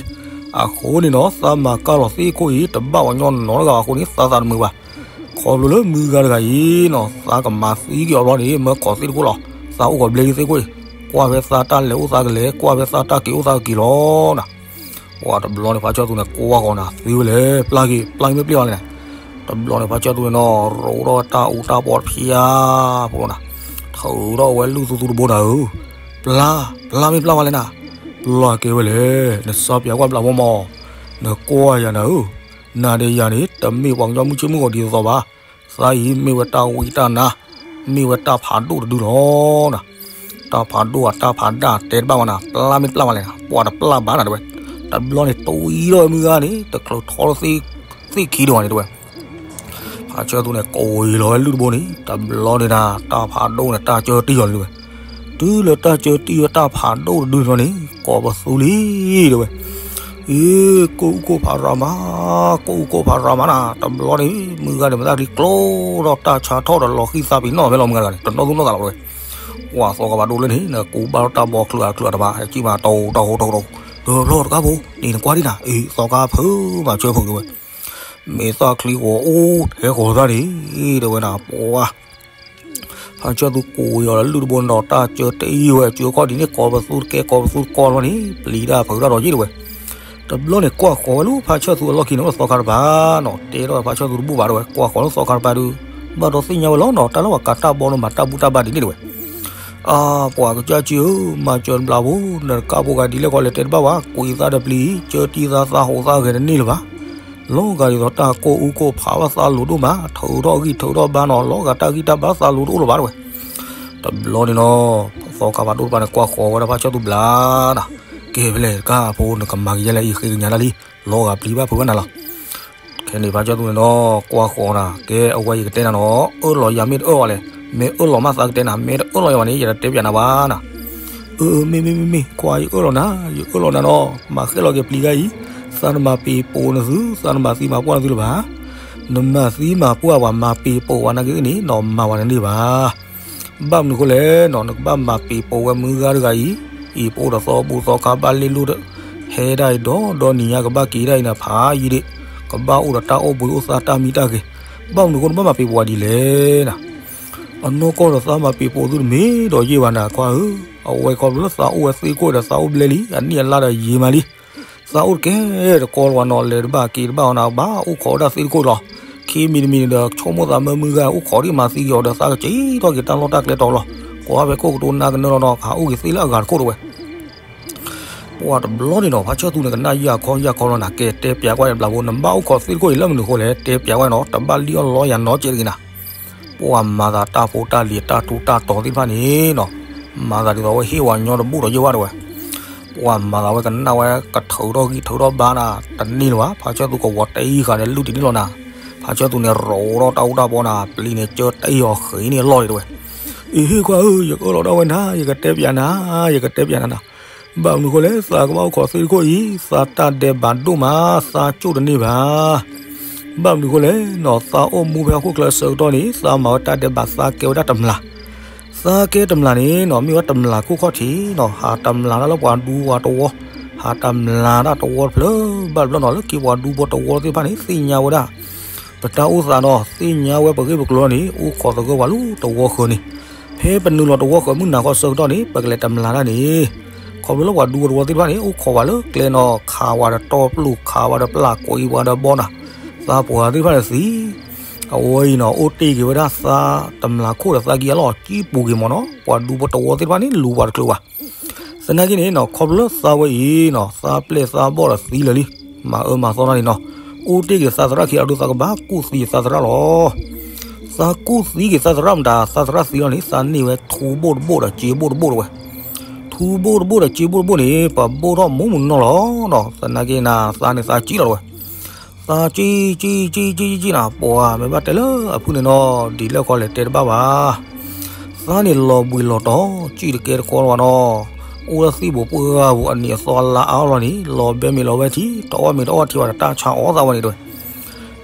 အဃိန့ၣ်နီၤ သးမၤကၢ်လီၤသ့ၣ်ခိၣ်အံၤ တဘၣ်ပှၤညီနီတဂၤဘၣ်အဃိန့ၣ် သးသးတမုာ်ဘၣ်. ခီဖျိလၢမုၢ်ဂၤတဂၤအံၤနီၤ သးကမၤသံက့ၤအီၤဘျီန့ၣ် မၢခိးသ့ၣ်တခိၣ်လီၤ. သးအိၣ်ခိးဘျဲလံသ့ၣ်တခိၣ်အံၤ, ကွၢ်ဖဲသးတၢ်လဲၤအိၣ်သးကလဲၤ, ကွၢ်ဖဲသးတၢ်က့ၤအိၣ်သးက့ၤလီၤနၤ. ပှၤတဘျီန့ၣ် ဖါဆၢသူန့ၣ် ကွၢ်ဃီၤနၤ သ့ဝဲလဲၣ်, ပျၢ်က့ၤ ပျၢ်က့ၤမ့ၢ်ပျဲၢ်ဘၣ်လဲၣ်န့ၣ်. တဘျီန့ၣ် ဖါဆၢသူန့ၣ်နီၤ ရိးထီၣ်ဝဲတၢ်အူတၢ်ပီတဖျၢၣ်ဖိလီၤနၤ, ထုးထီၣ်ဝဲလုၢ်သူသူတဘိနၤဧၢ, ပျၢ် ပျၢ်မ့ၢ်ပျၢ်ဘၣ်လဲၣ်နၤ. ပျၢ်ကဲဝဲလဲၣ်, နစၢ်ပၠးကွၢ်ဘျးဘီမး, နကွၢ်ယၤနၤဧၢ, နၤဒီးယၤန့ၣ် တမ့ၢ်ပှၤကညီမုၢ်ဆ့ၣ်မုၢ်ဂီၤဒ်သိးသိးဘၣ်. သးအံၤမ့ၢ်ဝဲတၢ်ဝံတၢ်နါ, မ့ၢ်ဝဲတၢ်ဖးဒိၣ်တဒုလီၤနၤ. တၢ်ဖးဒိၣ်ဧါ တၢ်ဖးဒၣ်တဲတဘၣ်ဘၣ်နၤ, ပျၢ်မ့ၢ်ပျၢ်ဘၣ်လဲၣ်နၤ, ပှၤတပျၢ်ဘၣ်နၤတဲဝဲ. တဘျီန့ၣ် တဝံၤထီၣ်ဝဲမုၢ်ဂၤန့ၣ် တချုးထီထီၣ်သ့ၣ်ခံဒံးဘၣ်န့ၣ်တဲဝဲ. ဖါဆၢသူန့ၣ် ကိးယံၤလီၤဝဲလုၢ်တဘိန့ၣ် တဘျီန့ၣ်နၤ တၢ်ဖးဒိၣ်န့ၣ် တၢ်ကၢတံၢ်လီၤန့ၣ်တဲဝဲ. တုၤလၢတၢ်ကၢတံၢ်ဝဲတၢ်ဖးဒိၣ်တဒုန့ၣ် ကိးပသူလံတဲဝဲ. အ့ ကိၢ်အူကိၢ်ဖးရၤမး, ကိၢ်အူကိၢ်ဖးရၤမးနၤ. တဘျီန့ၣ် မုၢ်ဂၤန့ၣ် မတၤကျံၤကျိဒီးတၢ်ဆါထီၣ်ဒီးလီၤဃံသးပ့ၤနီၣ်ဖဲလီၤမုၢ်ဂၤတဂၤန့ၣ် တနီၣ်သူၣ်နီၣ်သးလီၤတဲဝဲ. ကွၢ်သီခါဘၣ်ဒိၣ်လၢန့ၣ် နကူဘၣ်ထီၣ်တၢ်ဘီချုးအချုးအတဘၣ် ဟဲကံၣ်မးတီတီတီတီ, တဘျီတကါဖိ န့ၣ်နကွၢ်ဒံးနၤ, အ့ သီခါဖုးမၤစၢၤဖုးတဲဝဲ. မ့ၢ်သးချံဂီၤအိၣ်ထဲဂီၤသၣ်န့ၣ် တဲဝဲနၤ ပှၤ ဖါဆၢသူကိးယီၤလၢလုၢ်တဘိန့ၣ်ဒီး တၢ်ကၢတံၢ်ဝဲ ကၢခီၣ်ဒ်န့ၣ် ကိးပသူတကဲ ကိးပသူတကီလီၤန့ၣ် ပျံၤတၢ်ဖုးတၢ်ဒီးယ့ၢ်တဲဝဲ. တဘျီန့ၣ် ကွၢ်ဃီၤဝဲလၢဖါဆၢသူအလီၢ်ခံန့ၣ် အိၣ်လၢသီခါတပၤနီၤ, တဲထီၣ်ဝဲဖါဆၢသူတဘူၣ်ဘၣ်တဲဝဲ, ကွၢ်ဃီၤလၢသီခါတပၤဒုး ဘၣ်ဒီးသ့ၣ်ညါဝဲလီၤနီၤ, တၢ်လၢပှၤကးတၢ်ဘီန့ၣ် မၤတၢ်ဘူၣ်တၢ်ဘါဒ်န့ၣ်တဲဝဲ. အါ, ပှၤကစၢ်စုဧၢ, မၤစၢၤတဘျီဖိ, နတကၢ်ဖိဂၤဒ်လဲၣ်ခီလဲၣ်တဲတဘၣ်ဘၣ်, ကွံာ်သးဒီးပျံၤ, ကၢတံၢ်သးသးဟိးသးဂဲၤတန့ၢ်လၢၤဘၣ်. လီၤဂာ်ဒ်သိးတၢ်ကိၢ်အူကိၢ်ဖးဘၣ်သးလိၤဒိၣ်မး, ထုးထီၣ်ဂံၢ်ထုးထီၣ်ဘါနီၤ, လီၤဂာ်တၢ်ဂံၢ်တၢ်ဘါသးလိၤတအိၣ်လၢၤဘၣ်တဝဲ. တဘျီန့ၣ်နီၤ, သီခါဖးဒိၣ်တဖၣ်န့ၣ် ကွၢ်ဃီၤဝဲဒၣ်ဖါဆၢသူဘျါနီၤ, ကဲဖဲလဲၣ်တကၢ်ဖိ နကမၤကယဲလဲၣ်အံၤ ဃ့ကညးတၢ်လံ, လီၤဂာ်ပျံၤဘၣ်ဖုးဝဲနၤလီၤ. ခဲန့ၣ်ဖါဆၢသူန့ၣ်နီၤ ကွၢ်ဃီၤနၤ, ကဲအဝဲယကတဲနၤနီၤ, အၢၣ်လီၤယၤမ့ၢ်တအၢၣ်အီၤလဲၣ်, မ့ၢ်အၢၣ်လီၤမးသးကတဲနၤ, မ့ၢ်တအၢၣ်လီၤယၤဘၣ်န့ၣ် ယတတဲပၠးနၤဘၣ်နီၤ. အၢ မ့ၢ်မ့ၢ်မ့ၢ်မ့ၢ် ခွါယအၢၣ်လီၤနၤ, ယအၢၣ်လီၤနၤနီၤ, မၤဃဲၣ်လီၤက့ၤပျံၤဂၤအံၤ, သးနမၤပ့ၤပိာ်နသု, သးနမၤသံမၤပှၢ်နသုလၢၤဘၣ်. နမၤသံမၤပှၢ်ပှၤ မၤပ့ၤပိာ်ပှၤနာ်က့သ့ၣ်န့ၣ်နီၤ မၤဝဲနန့ၢ်ဘၣ်. ဘၣ်မနုၤဃိလဲၣ်နီၤ, နကဘၣ်မၤပ့ၤပိာ်ဝဲမုၢ်ဂၤတဂၤအံၤ, အံၤပအိၣ်ဒီးသီဘူၣ်သီခါဘၣ်လ့လိၣ်ဒီး, ဟဲဒၣ်အံၤဒီးဒီနံၤညါကဘၣ်က့ၤဒၣ်အံၤန့ၣ် ဖးယံာ်ဒံး, ကဘၣ်အိၣ်ဒီးတၢ်အိၣ်ဘှံးအိၣ်သါတၢ်မံတၢ်ဂဲၤ, ဘၣ်မနုၤဃိနဘၣ်မၤပ့ၤပိာ်ဝဲဒ်လဲၣ်နီၤ. အနီၢ်ကီၢ်ဒီးသးမၤပ့ၤပိာ်သုတမ့ၢ်ဒီးယ့ၢ်ဘၣ်နၤခွါဧၢ, အဝဲခီဖျိလၢသးအိၣ်ဝဲသ့ၣ်တခိၣ်ဒီးသးအိၣ်ဘျဲလံ, အနံၣ်အလါဒီးယံာ်မးလံ. သးအိၣ်တကဲတကီလၢၤဘၣ်နီၤ, လဲၤတဘၣ်က့ၤတဘၣ်အီၤနၤ, ဘၣ်အိၣ်ခိးဝဲဒၣ်သ့ၣ်တခိၣ်လီၤ. ခံမံၤတမံၤန့ၣ်ဒီး ဆိကမိၣ်သးမၢမုၢ်ဂၤ အိၣ်ခိးဒံးမၤသံက့ၤအီၤဒီး သးကစံးထီၣ်က့ၤတၢ်လီၢ်တၢ်ကျဲတီၤလီၤ. ကွၢ်ဖဲခိၣ်ကတိၤနါကနၢလီၤနီၤ, ကဟးအိၣ်က့ၤသ့လၢအဂၤတခိၣ်တဝဲ. ပှၤတဘျီန့ၣ်နီၤ, ဖါဆၢသူန့ၣ် ကနၣ်ယၢ်ခီယၢ်ခီလီၤနၤ, ကဲတဲပၠးကွၢ်တဘျီဖိ, နဘၣ်အိၣ်ခိးသ့ၣ်တခိၣ်အံၤလၢမနုၤဃိလဲၣ်, တဲပၠးကွၢ်နီၤ, တဘၣ်လံၣ်အီၣ်လီယၤနီတစဲးတဂ့ၤနၤ. ပှၤမၤသးတၢ်ဖိတၢ်လံၤတၢ်ထူးတၢ်တီၤသ့ၣ်တဖၣ်န့ၣ်နီၤ, မၤသးဒ်သိးဝဲဟ့ၣ်ဝဲညီတဘူၣ်ဒီးယဲၢ်ဝဲတဝဲ. ပှၤမၤသးဝဲကနၣ်ဝဲကထုးထီၣ်ဂံၢ်ထုးထီၣ်ဘါနၤ, တန့ၢ်လၢၤဘၣ်, ဖါဆၢသူကဝီၤတအံၤဃာ်ဒီးလုၢ်တံၢ်န့ၣ်လီၤနၤ. ဖါဆၢသူန့ၣ် ရိးထီၣ်တၢ်အူတၢ်ပီနၤ, ပျံၤန့ၣ်ကၢတအံၤအီၤဃ့န့ၢ်အလီၢ်ဒံးတဝဲ. အ့ဟ့ၣ်ခွါဧၢ, ယကအၢၣ်လီၤဒၣ်ဝဲနၤ, ယကတဲပၠးနၤ, ယကတဲပၠးနၤနၤ. ဘၣ်မနုၤဃိလဲၣ်, သးကဘၣ်အိၣ်ခိးသ့ၣ်တခိၣ်အံၤ, သးတၢ်ဒဲးဘးဒိၣ်မး, သးကၠိၣ်တန့ၢ်ဘၣ်. ဘၣ်မနုၤဃိလဲၣ်နီၤ, သးအိၣ်မူဖဲဟီၣ်ခိၣ်ချၢအဆၢကတီၢ်န့ၣ် သးမၤဝဲတၢ်ဒဲးဘး, သးကဲဝဲဒၣ်တမျၢ်. သးကဲတမျၢ်န့ၣ်နီၤ, မ့ၢ်ဝဲတမျၢ်ခိၣ်ခီၣ်ထံးနီၤ, ဟးတမျၢ်တၢ်လၢပှၤဒူပှၤတဝီ, ဟးတမျၢ်တၢ်တဝီတဖျၢၣ်ဘၣ်တဖျၢၣ်နီၤ, လၢခံပှၤဒူဖိတဝီသ့ၣ်တဖၣ်န့ၣ် သ့ၣ်ညါဝဲဒၣ် ပတၢ်အိၣ်သးနီၤ, သ့ၣ်ညါဝဲပဂ့ၢ်ပကျိၤလီၤန့ၣ်, အိၣ်ခိးသဂၢၢ်ပှၤလၢတဝီဃၢၤန့ၣ်, ဖဲပနုာ်လီၤတဝီဃၢၤမုၢ်နၤခီဆၢကတီၢ်န့ၣ် ပကလဲၤတမျၢ်တၢ်န့ၣ်, ခီဖျိလၢပှၤဒူဖိတဝီသ့ၣ်တဖၣ်န့ၣ် အိၣ်ခိးပှၤလၢကျဲနီၤ, ခးဝဲဒီးတီပျိၢ်, ခးဝဲဒီးပျၢ်, ကိးအံၤပှၤဒီးဘီနၤ, သးပှၢ်သ့ၣ်တဖၣ်န့ၣ်သံ အဝဲအံၤနီၤ, အိၣ်တ့ၢ်က့ၤဝဲဒၣ်သးတမျၢ်ခိၣ်ဒီးသးကံၢ်အလီၢ်ကံပူၤက့ၤမးနီၤ, ပှၤဒူဖိတဝီသ့ၣ်တဖၣ်န့ၣ် လူၤပှၤတချုးဘၣ်. သနာ်က့န့ၣ်နီၤ, ခီဖျိလၢသးဝဲအံၤနီၤ, သးပျဲၢ်သးဘီၣ်ဒီးသံလၢာ်လံ, မၤအၢမၤသီတၢ်န့ၣ်နီၤ, အိၣ်တ့ၢ်က့ၤသးသရၣ်ခံဂၤဒီး သးကဘၣ်ကူၣ်သံသးသရၣ်လီၤ. သးကူၣ်သံက့ၤသးသရၣ်မတၤ, သးသရၣ်သံလီၤန့ၣ် သးန့ၢ်ဝဲထူဘိၣ်တဘိၣ်ဒီးစ့ဘိၣ်တဘိၣ်တဝဲ. ထူဘိၣ်တဘိၣ်ဒီးစ့ဘိၣ်တဘိၣ်န့ၣ် ပဘိၣ်ထီၣ်မူမူနီၢ်လီၤ. သနာ်က့နၤ, သးန့ၣ်သးကံၢ်လီၤတဝဲ. သးကံၢ်ကံၢ်ကံၢ်ကံၢ်ကံၢ်နၤ, ပှၤမ့ၢ်ဘၣ်တဲလၢအဖုၣ်န့ၣ်နီၤ, ဒ်လဲၣ်ခီလဲၣ်တဲတဘၣ်ဘၣ်. သးန့ၣ်လီၤဘှံးလီၤတီၤ, ကံၢ်တကဲတကီလၢၤဘၣ်နီၤ. အိၣ်လၢသံၣ်ဘိးပှၢ်ဂၤပူၤ အနံၤအသီအလါအါလီၤန့ၣ်, လီၤဘဲမ့ၤလီၤဝဲထံ, တအီၣ်မ့ၤတအီၣ်ထံဘၣ်ဒီး တၢ်ဆါအီၣ်သးဝဲန့ၣ်တဝဲ.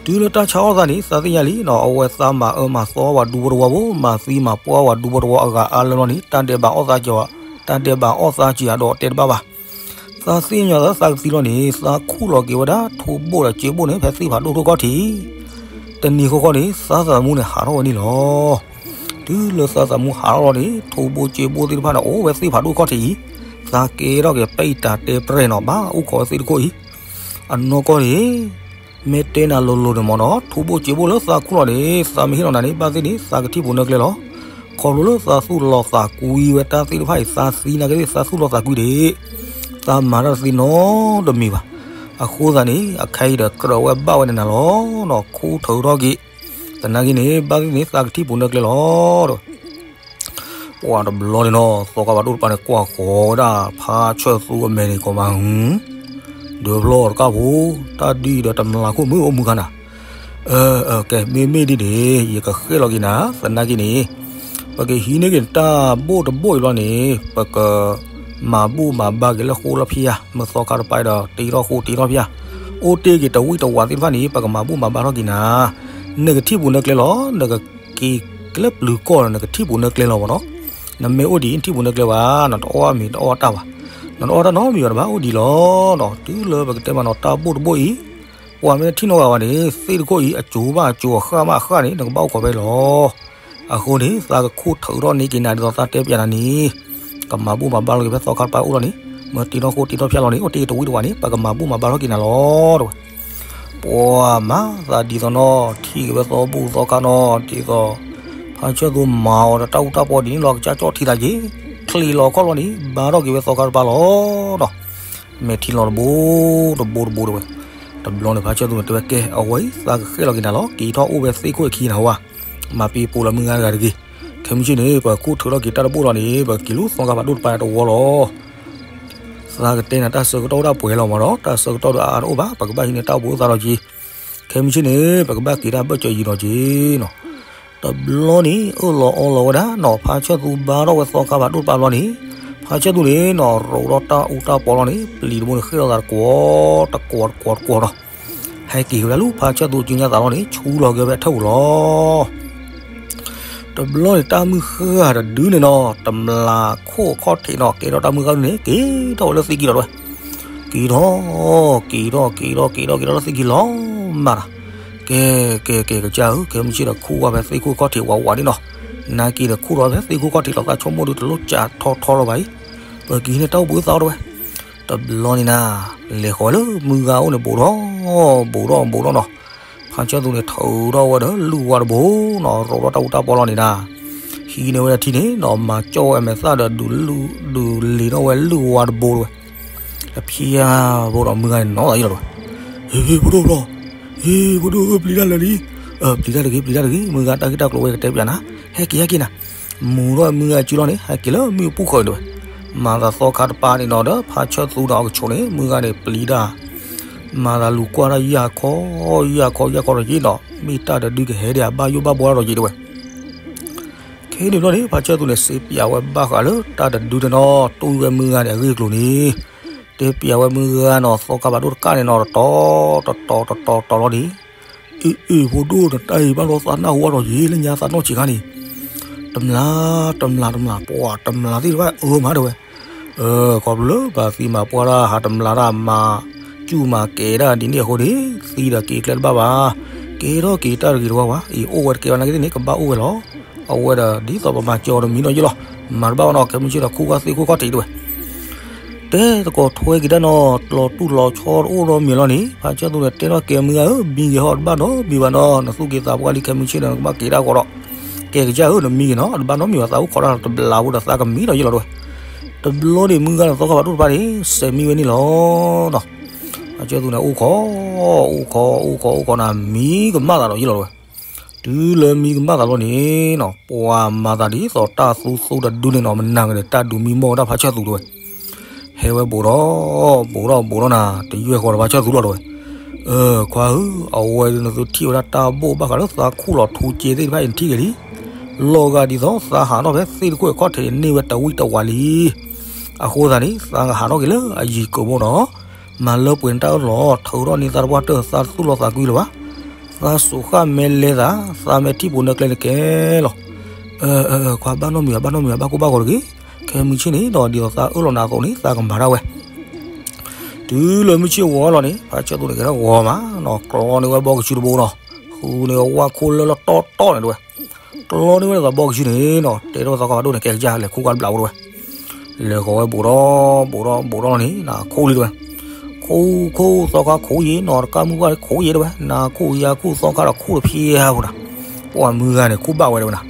တုၤလၢတၢ်ဆါအီၣ်သးန့ၣ် သးသ့ၣ်ညါလံနီၤ, အဝဲသးမၤအၢမၤသီပှၤဒူဖိတဝီဖိ, မၤသံမၤပှၢ်ပှၤဒူဖိတဝီအဂၤအါလၢာ်လီၤန့ၣ်, တၢ်ဒဲးဘးအီၣ်သးက့ၤ, တၢ်ဒဲးဘးအီၣ်သးက့ၤဧါဒီးတဲတဘၣ်ဘၣ်. သးသ့ၣ်ညါသးသးကသံလီၤန့ၣ်, သးခူၣ်လီၤက့ၤဝဲဒၣ်ထူဘိၣ်ဒီးစ့ဘိၣ်န့ၣ် ဖဲသ့ၣ်ဖးဒိၣ်ထိၣ်ခီၣ်ထံး. တနံၤဃီဃီန့ၣ် သးသမူန့ၣ်ဟးထီၣ်ဝဲန့ၣ်လီၤ. တုၤလၢသးသမူဟးထီၣ်လီၤန့ၣ်, ထူဘိၣ်စ့ဘိၣ်သ့ၣ်တဖၣ်န့ၣ် အိၣ်ဝဲသ့ၣ်ဖးဒိၣ်ခီၣ်ထံးအံၤ, သးကဲထီၣ်က့ၤပဲတၢ်တဲပြဲၢ်နီၤ, ဘၣ်အိၣ်ခိးဝဲသ့ၣ်တခိၣ်အံၤ. အနီၢ်ကီၢ်န့ၣ် မ့ၢ်တဲနၤလိၤလိၤန့ၣ်မ့ၢ်နီၤ, ထူဘိၣ်စ့ဘိၣ်လၢသးခူၣ်လီၤန့ၣ်, သးမ့ၢ်ဟ့ၣ်လီၤနၤန့ၣ်, ဘၣ်သ့ၣ်န့ၣ် သးကထံၣ်ပူၤနၢကျဲလီၤ. ခီဖျိလၢသးသူၣ်လီၤသးကွံဝဲတၢ်သ့ၣ်တဖၣ်အံၤ, သးသံနာ်က့သ့ၣ် သးသူၣ်လီၤသးကွံဒံး, သးမၤတၢ်သ့နီတမံၤဘၣ်. အဃိသတးန့ၣ် အခဲအံၤဒီးကြၢးဝဲဘၣ်ဝဲန့ၣ်နၤလီၤ. ခူၣ်ထုးထီၣ်က့ၤ, သနာ်က့န့ၣ် ဘၣ်သ့ၣ်န့ၣ် သးကထံၣ်ပူၤနၢကျဲလီၤ. ပှၤတဘျီန့ၣ်နီၤ, သီခါဖးဒိၣ်တဖၣ်န့ၣ် ကွၢ်ဃီၤဝဲဒၣ်ဖါဆၢၣ်သူအမဲာ်န့ၣ် ကီးမး, ဒုးဖျီတကၢ်ဖိ, တၢ်ဒ်အံၤဒီးတမျၢ်ခိၣ်မုၣ်အိၣ်မူခါနၤ. ကဲ မ့မ့ၢ်ဒ်န့ၣ် ယကဃဲၣ်လီၤက့ၤနၤ, သနာ်က့န့ၣ် ပကဟံးန့ၢ်က့ၤတၢ်ဘိၣ်တဘိၣ်အံၤလီၤန့ၣ်, ပကမၤဘူၣ်မၤဘါက့ၤလၢဃိလၢဖၠါ, မ့ၢ်သီခါတပၤဒီး တ့ထီၣ်ဃိတ့ထီၣ်ဖၠါ, အိၣ်တ့ၢ်က့ၤတဝံၣ်တဝါသ့ၣ်တဖၣ်န့ၣ် ပကမၤဘူၣ်မၤဘါထီၣ်က့ၤနၤ. နကထံၣ်ပူၤနၢကျဲလီၤ, နကက့ၤလၢပျုၤကီၢ်ဒီး နကထံၣ်ပူၤနၢကျဲလီၤမ့ၢ်နီၤ. နမ့ၢ်အိၣ်ဒ်အံၤ နထံၣ်ပူၤနၢကျဲဘၣ်, နတအီၣ်မ့ၤတအီၣ်တၢ်ဘၣ်, နတအီၣ်တၢ်နီတမံၤဘၣ်တဘၣ် အိၣ်ဒ်လီၤ. တုၤလၢပကတဲမးနီၤ တၢ်ဘိၣ်တဘိၣ်အံၤ, ပှၤမ့ၢ်ထံၣ်နီတဂၤဘၣ်န့ၣ် သ့ၣ်တခိၣ်အံၤ အစိၤဘၣ်အစိၤအဃၣ်ဘၣ်အဃၣ်န့ၣ် နကဘၣ်အိၣ်ခိးဖဲအံၤလီၤ. အဃိန့ၣ် သးကခူၣ်ထုးထီၣ်န့ၢ်က့ၤနၤဒ်သိးသးတဲပၠးနၤန့ၣ်, ကမၤဘူၣ်မၤဘါလီၤက့ၤဖဲသီခါတပၤအိၣ်လီၤန့ၣ်, မ့ၢ်တ့ထီၣ်ဃိတ့ထီၣ်ဖၠါလီၤန့ၣ် အိၣ်တ့ၢ်က့ၤတဝံၣ်တဝါန့ၣ် ပကမၤဘူၣ်မၤဘါထီၣ်က့ၤနၤလီၤ တဝဲ. ပှၤမၤသးဒ်သိးနီၤ, ထံၣ်က့ၤဝဲသီဘူၣ်သီခါနီၤ, ဒ်သိး ဖ ဖါဆၢၣ်သူမၤအီၤဒီးတၢ်အူတၢ်ပီဒ်န့ၣ်လီၤ ကစၢ်ကၠီၣ်ထံသးက့ၤ, ချံးလီၤခီၣ်လီၤန့ၣ် ဘါထီၣ်က့ၤဝဲသီခါတပၤလီၤဒီး မဲာ်ထံလီၤတဘိတဘိတဘိတဝဲ, တဘျီန့ၣ် ဖါဆၢၣ်သူန့ၣ်တဲဝဲကဲ အဝဲအံၤ သးကဃဲၣ်လီၤက့ၤနၤလီၤ က့ၤထီၣ်အိၣ်ဝဲသ့ၣ်ခိၣ်အခံနၤဟူဧါ, မၤပ့ၤပိာ်လီၤမုၢ်ဂၤတဂၤတဂ့ၤ, ခဲမုၢ်ဆ့ၣ်န့ၣ် ပှၤခူၣ်ထုးထီၣ်က့ၤတၢ်တဘိၣ်လီၤန့ၣ် ပက့ၤလူၤသီခါဖးဒိၣ်တပၤတဝီလီၤ. သးကတဲနၤတၢ်ဆၢကတီၢ်အိၣ်ဒၣ်ပှဲၤလီၤမးဒီး တၢ်ဆၢကတီၢ်ဒီးအါအါတအိၣ်ဘၣ် ပကဘၣ်ဟံးန့ၢ်တၢ်အိၣ်ဘှံးအိၣ်သါလီၤက့ၤ, ခဲမုၢ်ဆ့ၣ်န့ၣ် ပကဘၣ်က့ၤတၢ်ဘၢၣ်စၢၤယံၤလီၤက့ၤနီၤ. တဘျီန့ၣ် အၢၣ်လီၤအီလီၤဝဲဒၣ်နီၤ ဖါဆၢၣ်သူဘါထီၣ်ဝဲသီခါဖးဒိၣ်တပၤဘျီန့ၣ်, ဖါဆၢၣ်သူန့ၣ်နီၤ ရိးထီၣ်တၢ်အူတၢ်ပီလီၤန့ၣ် ပျံၤတဘိန့ၣ်ဃ့ၢ်လီၤသးတကွီၤတကွီၤတကွီၤတကွီၤဒီး ဟဲက့ၤဝဲဒၣ်လူၤ ဖါဆၢၣ်သူကၠူညါသးလီၤန့ၣ် ဆူလီၤက့ၤဝဲအထၢၣ်ပူၤလီၤ. တဘျီန့ၣ် တၢ်မုၢ်ဃၢ်တဒုန့ၣ်နီၤ တမျးခိၣ်အခီၣ်ထံးနီၤ ကဲထီၣ်တၢ်မုၢ်ဃၢ်ဒုန့ၣ် က့ၤထီၣ်ဝဲလၢသ့ၣ်ခံလီၤတဝဲ, က့ၤထီၣ် က့ၤထီၣ် က့ၤထီၣ် က့ၤထီၣ် က့ၤထီၣ်လၢသ့ၣ်ခံလီၤမးဒီး, ကဲ ကဲ ကဲ ကစၢ်ဧၢ ခဲမုၢ်ဆ့ၣ်ဒီးခူၣ်ဝဲဖဲသ့ၣ်ခိၣ်အခီၣ်ထံး ဝးဝးဒ်နီၤ, နာ်က့ဒီးခူၣ်ထီၣ်ဝဲဖဲသ့ၣ်ခိၣ်အခီၣ်ထံးလီၤ သးဆိကမိၣ်ဒုတလိၣ်ကးထီထီလီၤဘၣ်အံၤ, ပက့ၤဟံးန့ၢ်တၢ်အိၣ်ဘှံးအိၣ်သါလီၤတဝဲ. တဘျီန့ၣ်နၤ လဲၤဃီၤဝဲလၢမုၢ်ဂၤအိၣ်န့ၣ် ဘူးထီၣ် ဘူးထီၣ် ဘူးထီၣ်နီၤ, ဖါဆၢၣ်သူန့ၣ် ထုးထီၣ်ဝဲဒီးလုၢ်ဝါတဘိနီၤ ရိးထီၣ်တၢ်အူတၢ်ပီလီၤန့ၣ်နၤ, ဟံးန့ၢ်ဝဲဒၣ်ထံန့ၣ်နီၤ မၤကၠီၣ်ဝဲအမဲာ်သၣ်ဒီး ဒုးလံၣ်နီၣ်ဝဲလုၢ်ဝါတဘိတဝဲ, တဖျၢၣ်ဖိဒီးမုၢ်ဂၤန့ၣ်နီၤသးယံၤလီၤတဝဲ, ဟ့ ဖိဒိၣ်ဘျီ, ဟ့ ဖိဒိၣ် ပျံၤတၢ်လၢာ်လံ, ပျံၤတၢ်တဂ့ၤ ပျံၤတၢ်တဂ့ၤ မုၢ်ဂၤတၢ်ဂ့ၢ်တၢ်ကျိၤဝဲကတဲပျးနၤ, ဟဲက့ၤဟဲက့ၤနၤ, မူထီၣ်မုၢ်ဂၤစုလီၤန့ၣ် ဟဲက့ၤလၢမုၢ်ပူၤဃီၤတဝဲ, မၤသးသီခါတပၤန့ၣ်နီၤဒီး ဖါဆၢၣ်သူဒီးအကဆိးန့ၣ် မုၢ်ဂၤန့ၣ်ပျံၤတၢ် မၤသးလူၤကွၢ်တၢ်ယၢ်ခီ ယၢ်ခီ ယၢ်ခီဒီးယ့ၣ်နီၤ မ့ၢ်တၢ်တဒုကဟဲဒံးအဘၣ်ယိၣ်ဘၣ်ဘှီဒီးယ့ၣ်တဝဲ, ခဲန့ၣ်ဘျီန့ၣ် ဖါဆၢၣ်သူန့ၣ် စ့ပျးဝဲဘၣ်ဃးလၢတၢ်တဒုန့ၣ်နီၤ တူၢ်ဝဲမုၢ်ဂၤန့ၣ် အဂ့ၢ်အကျိၤန့ၣ်, တဲပျးဝဲမုၢ်ဂၤနီၤ သီခါဖးဒိၣ်တကၣ်န့ၣ်နီၤ တတီၤတတီၤတတီၤလီၤန့ၣ်, အ့ အ့ ဖိဒိၣ် နတၢ်အံၤဘၣ်ဒီးသးနၢ်ဟူဘၣ်ဒီးယ့ၣ် လၢညါသးနီၢ်ဆံးခါန့ၣ်, တမျး တမျး တမျး ပှၤတမျးသ့ၣ်တဖၣ်အၢမးတဝဲ ခီဖျိလၢပှၤသံမၤပှၢ်တၢ် ဟးတမျးတၢ် မၤစူၣ်မၤကဲၤတၢ်ဒ်န့ၣ်အဃိန့ၣ် သံဒီးက့ၤကျဲတဘၣ်ဘၣ်, ကဲထီၣ်က့ၤတၢ်တဂ့ၤတဝါဘၣ်, အံၤအိၣ်ဝဲတကဲဘၣ်နာ်က့သ့ၣ်န့ၣ် ကဘၣ်အိၣ်ဝဲလီၤ. အဝဲဒီးဒ်သိးပမၤစၢၤအီၤတမံၤနီၤယ့ၣ်လီၤ. မၤတဘၣ်ဘၣ်နီၤ ခဲမုၢ်ဆ့ၣ်ဒီးခူၣ်ကွၢ်သ့ၣ်ခိၣ်ခီၣ်ထံးတဝဲ တဲသကိးထွဲက့ၤတၢ်နီၤ လီၤတူၢ်လီၤဆီတအိၣ်ဒီးမံၤလီၤန့ၣ် ဖါဆၢၣ်သူန့ၣ် တဲထီၣ်ကဲမုၢ်ဂၤဧၢ မံက့ၤဟီၣ်တဘၣ်ဒီးမံၤဘၣ်နီၤ နသူၣ်က့သးပှၢ်လံ ခဲမုၢ်ဆ့ၣ်ဒီးနကဘၣ်က့ၤတၢ်ဃီဒီး ကဲကစၢ်ဧၢ နမံက့ၤနီၤ တဘၣ်နီတမံၤဘၣ် သးအိၣ်ခိးတၢ်တဘျီဖိဒီးသးကမံဒီးယ့ၣ်လီၤတဝဲ တဘျီန့ၣ်မုၢ်ဂၤဒီးသီခါဖးဒိၣ်တဖၣ်န့ၣ် စဲးမံဝဲန့ၣ်လီၤနီၤ. ဖါဆၢၣ်သူန့ၣ် အိၣ်ခိး အိၣ်ခိး အိၣ်ခိး အိၣ်ခိးနၤ မံကမၣ်သးဒီးယ့ၣ်လီၤတဝဲ တုၤလၢမံကမၣ်သးလီၤန့ၣ်နီၤ ပှၤမၤသးဒ်သိးတၢ်သူသူတဒုန့ၣ်နီၤ မနၤဂ့ၤဒီးတၢ်ဒုးမံမီၢ်ဝဲဒၣ်ဖါဆၢၣ်သူတဝဲ ဟဲဝဲဘူးထီၣ် ဘူးထီၣ် ဘူးထီၣ်နၤ တယွဲၢ်ဃီဒီးဖါဆၢၣ်သူလီၤတဝဲ ခွါဧၢ အဝဲဒၣ်နသုထံၣ်ဝဲဒၣ်တၢ်ဘိၣ်ဘၣ်ဃးလၢသးခူၣ်လီၤထူက့သ့ၣ်တဖၣ်အံၤနထံၣ်ဂ့ၤလံ လီၤဂာ်ဒ်သိးသးဟးထီၣ်ဖဲသ့ၣ်တခိၣ်အခီၣ်ထံးန့ၢ်ဝဲတဝံၣ်တဝးလံ အဃိသတးန့ၣ် သးကဟးထီၣ်က့ၤလၢအယံၤကိာ်ဘိနီၤ မၤလၢပှဲၤနတၢ်အၢၣ်လီၤ ထုးထီၣ်န့ၢ်သးတပှၢ်တၢၢ် သးသူၣ်လီၤသးကွံလၢၤဘၣ် သးစူးဃာ်မဲလဲသး သးမဲထံၣ်ပူၤနၢကျဲန့ၣ်ကဲလီၤ ခွါဘၣ်နီတမံၤဘၣ် ဘၣ်နီတမံၤဘၣ် ဘၣ်ကိၢ်ဘၣ်ဂီၤတဂ့ၤ ခဲမုၢ်ဆ့ၣ်န့ၣ်ဒီး ဒ်သိးသးအၢၣ်လီၤနၤအသိးန့ၣ် သးကမၤဒၣ်ဝဲ တုၤလၢမုၢ်ဆ့ၣ်ဝီၤလီၤန့ၣ် ဖါဆၢၣ်သူန့ၣ်ကဲထီၣ်ဂီၤမးနီၤ ကျီန့ၢ်ဝဲဘီကဆူတဘိနီၤ ဃုန့ၢ်ဝဲဝၣ်ခိၣ်လၢလၢတီတီန့ၣ်တဝဲ ကျီန့ၢ်ဝဲဒ်သိးဘီကဆူန့ၣ်နီၤ တဲထီၣ်သီခါဖးဒိၣ်န့ၣ် ကဲကစၢ်လဲၤခူၣ်ကွၢ်တဘျီဖိတဝဲ လဲၤဃီၤဝဲဘူးထီၣ် ဘူးထီၣ် ဘူးထီၣ်န့ၣ် နခိၣ်လံတဝဲ ခိၣ်ခိၣ်သီခါခိၣ်ယံၤနီၤ တကါမုၢ်ဘၣ်ခိၣ်ယံၤတဝဲ နခိၣ်ယါခိၣ်သီခါဒီးခိၣ်တဖျဲးဖိနီၤ ပှၤမုၢ်ဂၤန့ၣ် ခူၣ်ဘၣ်ဝဲတဝဲနီၤ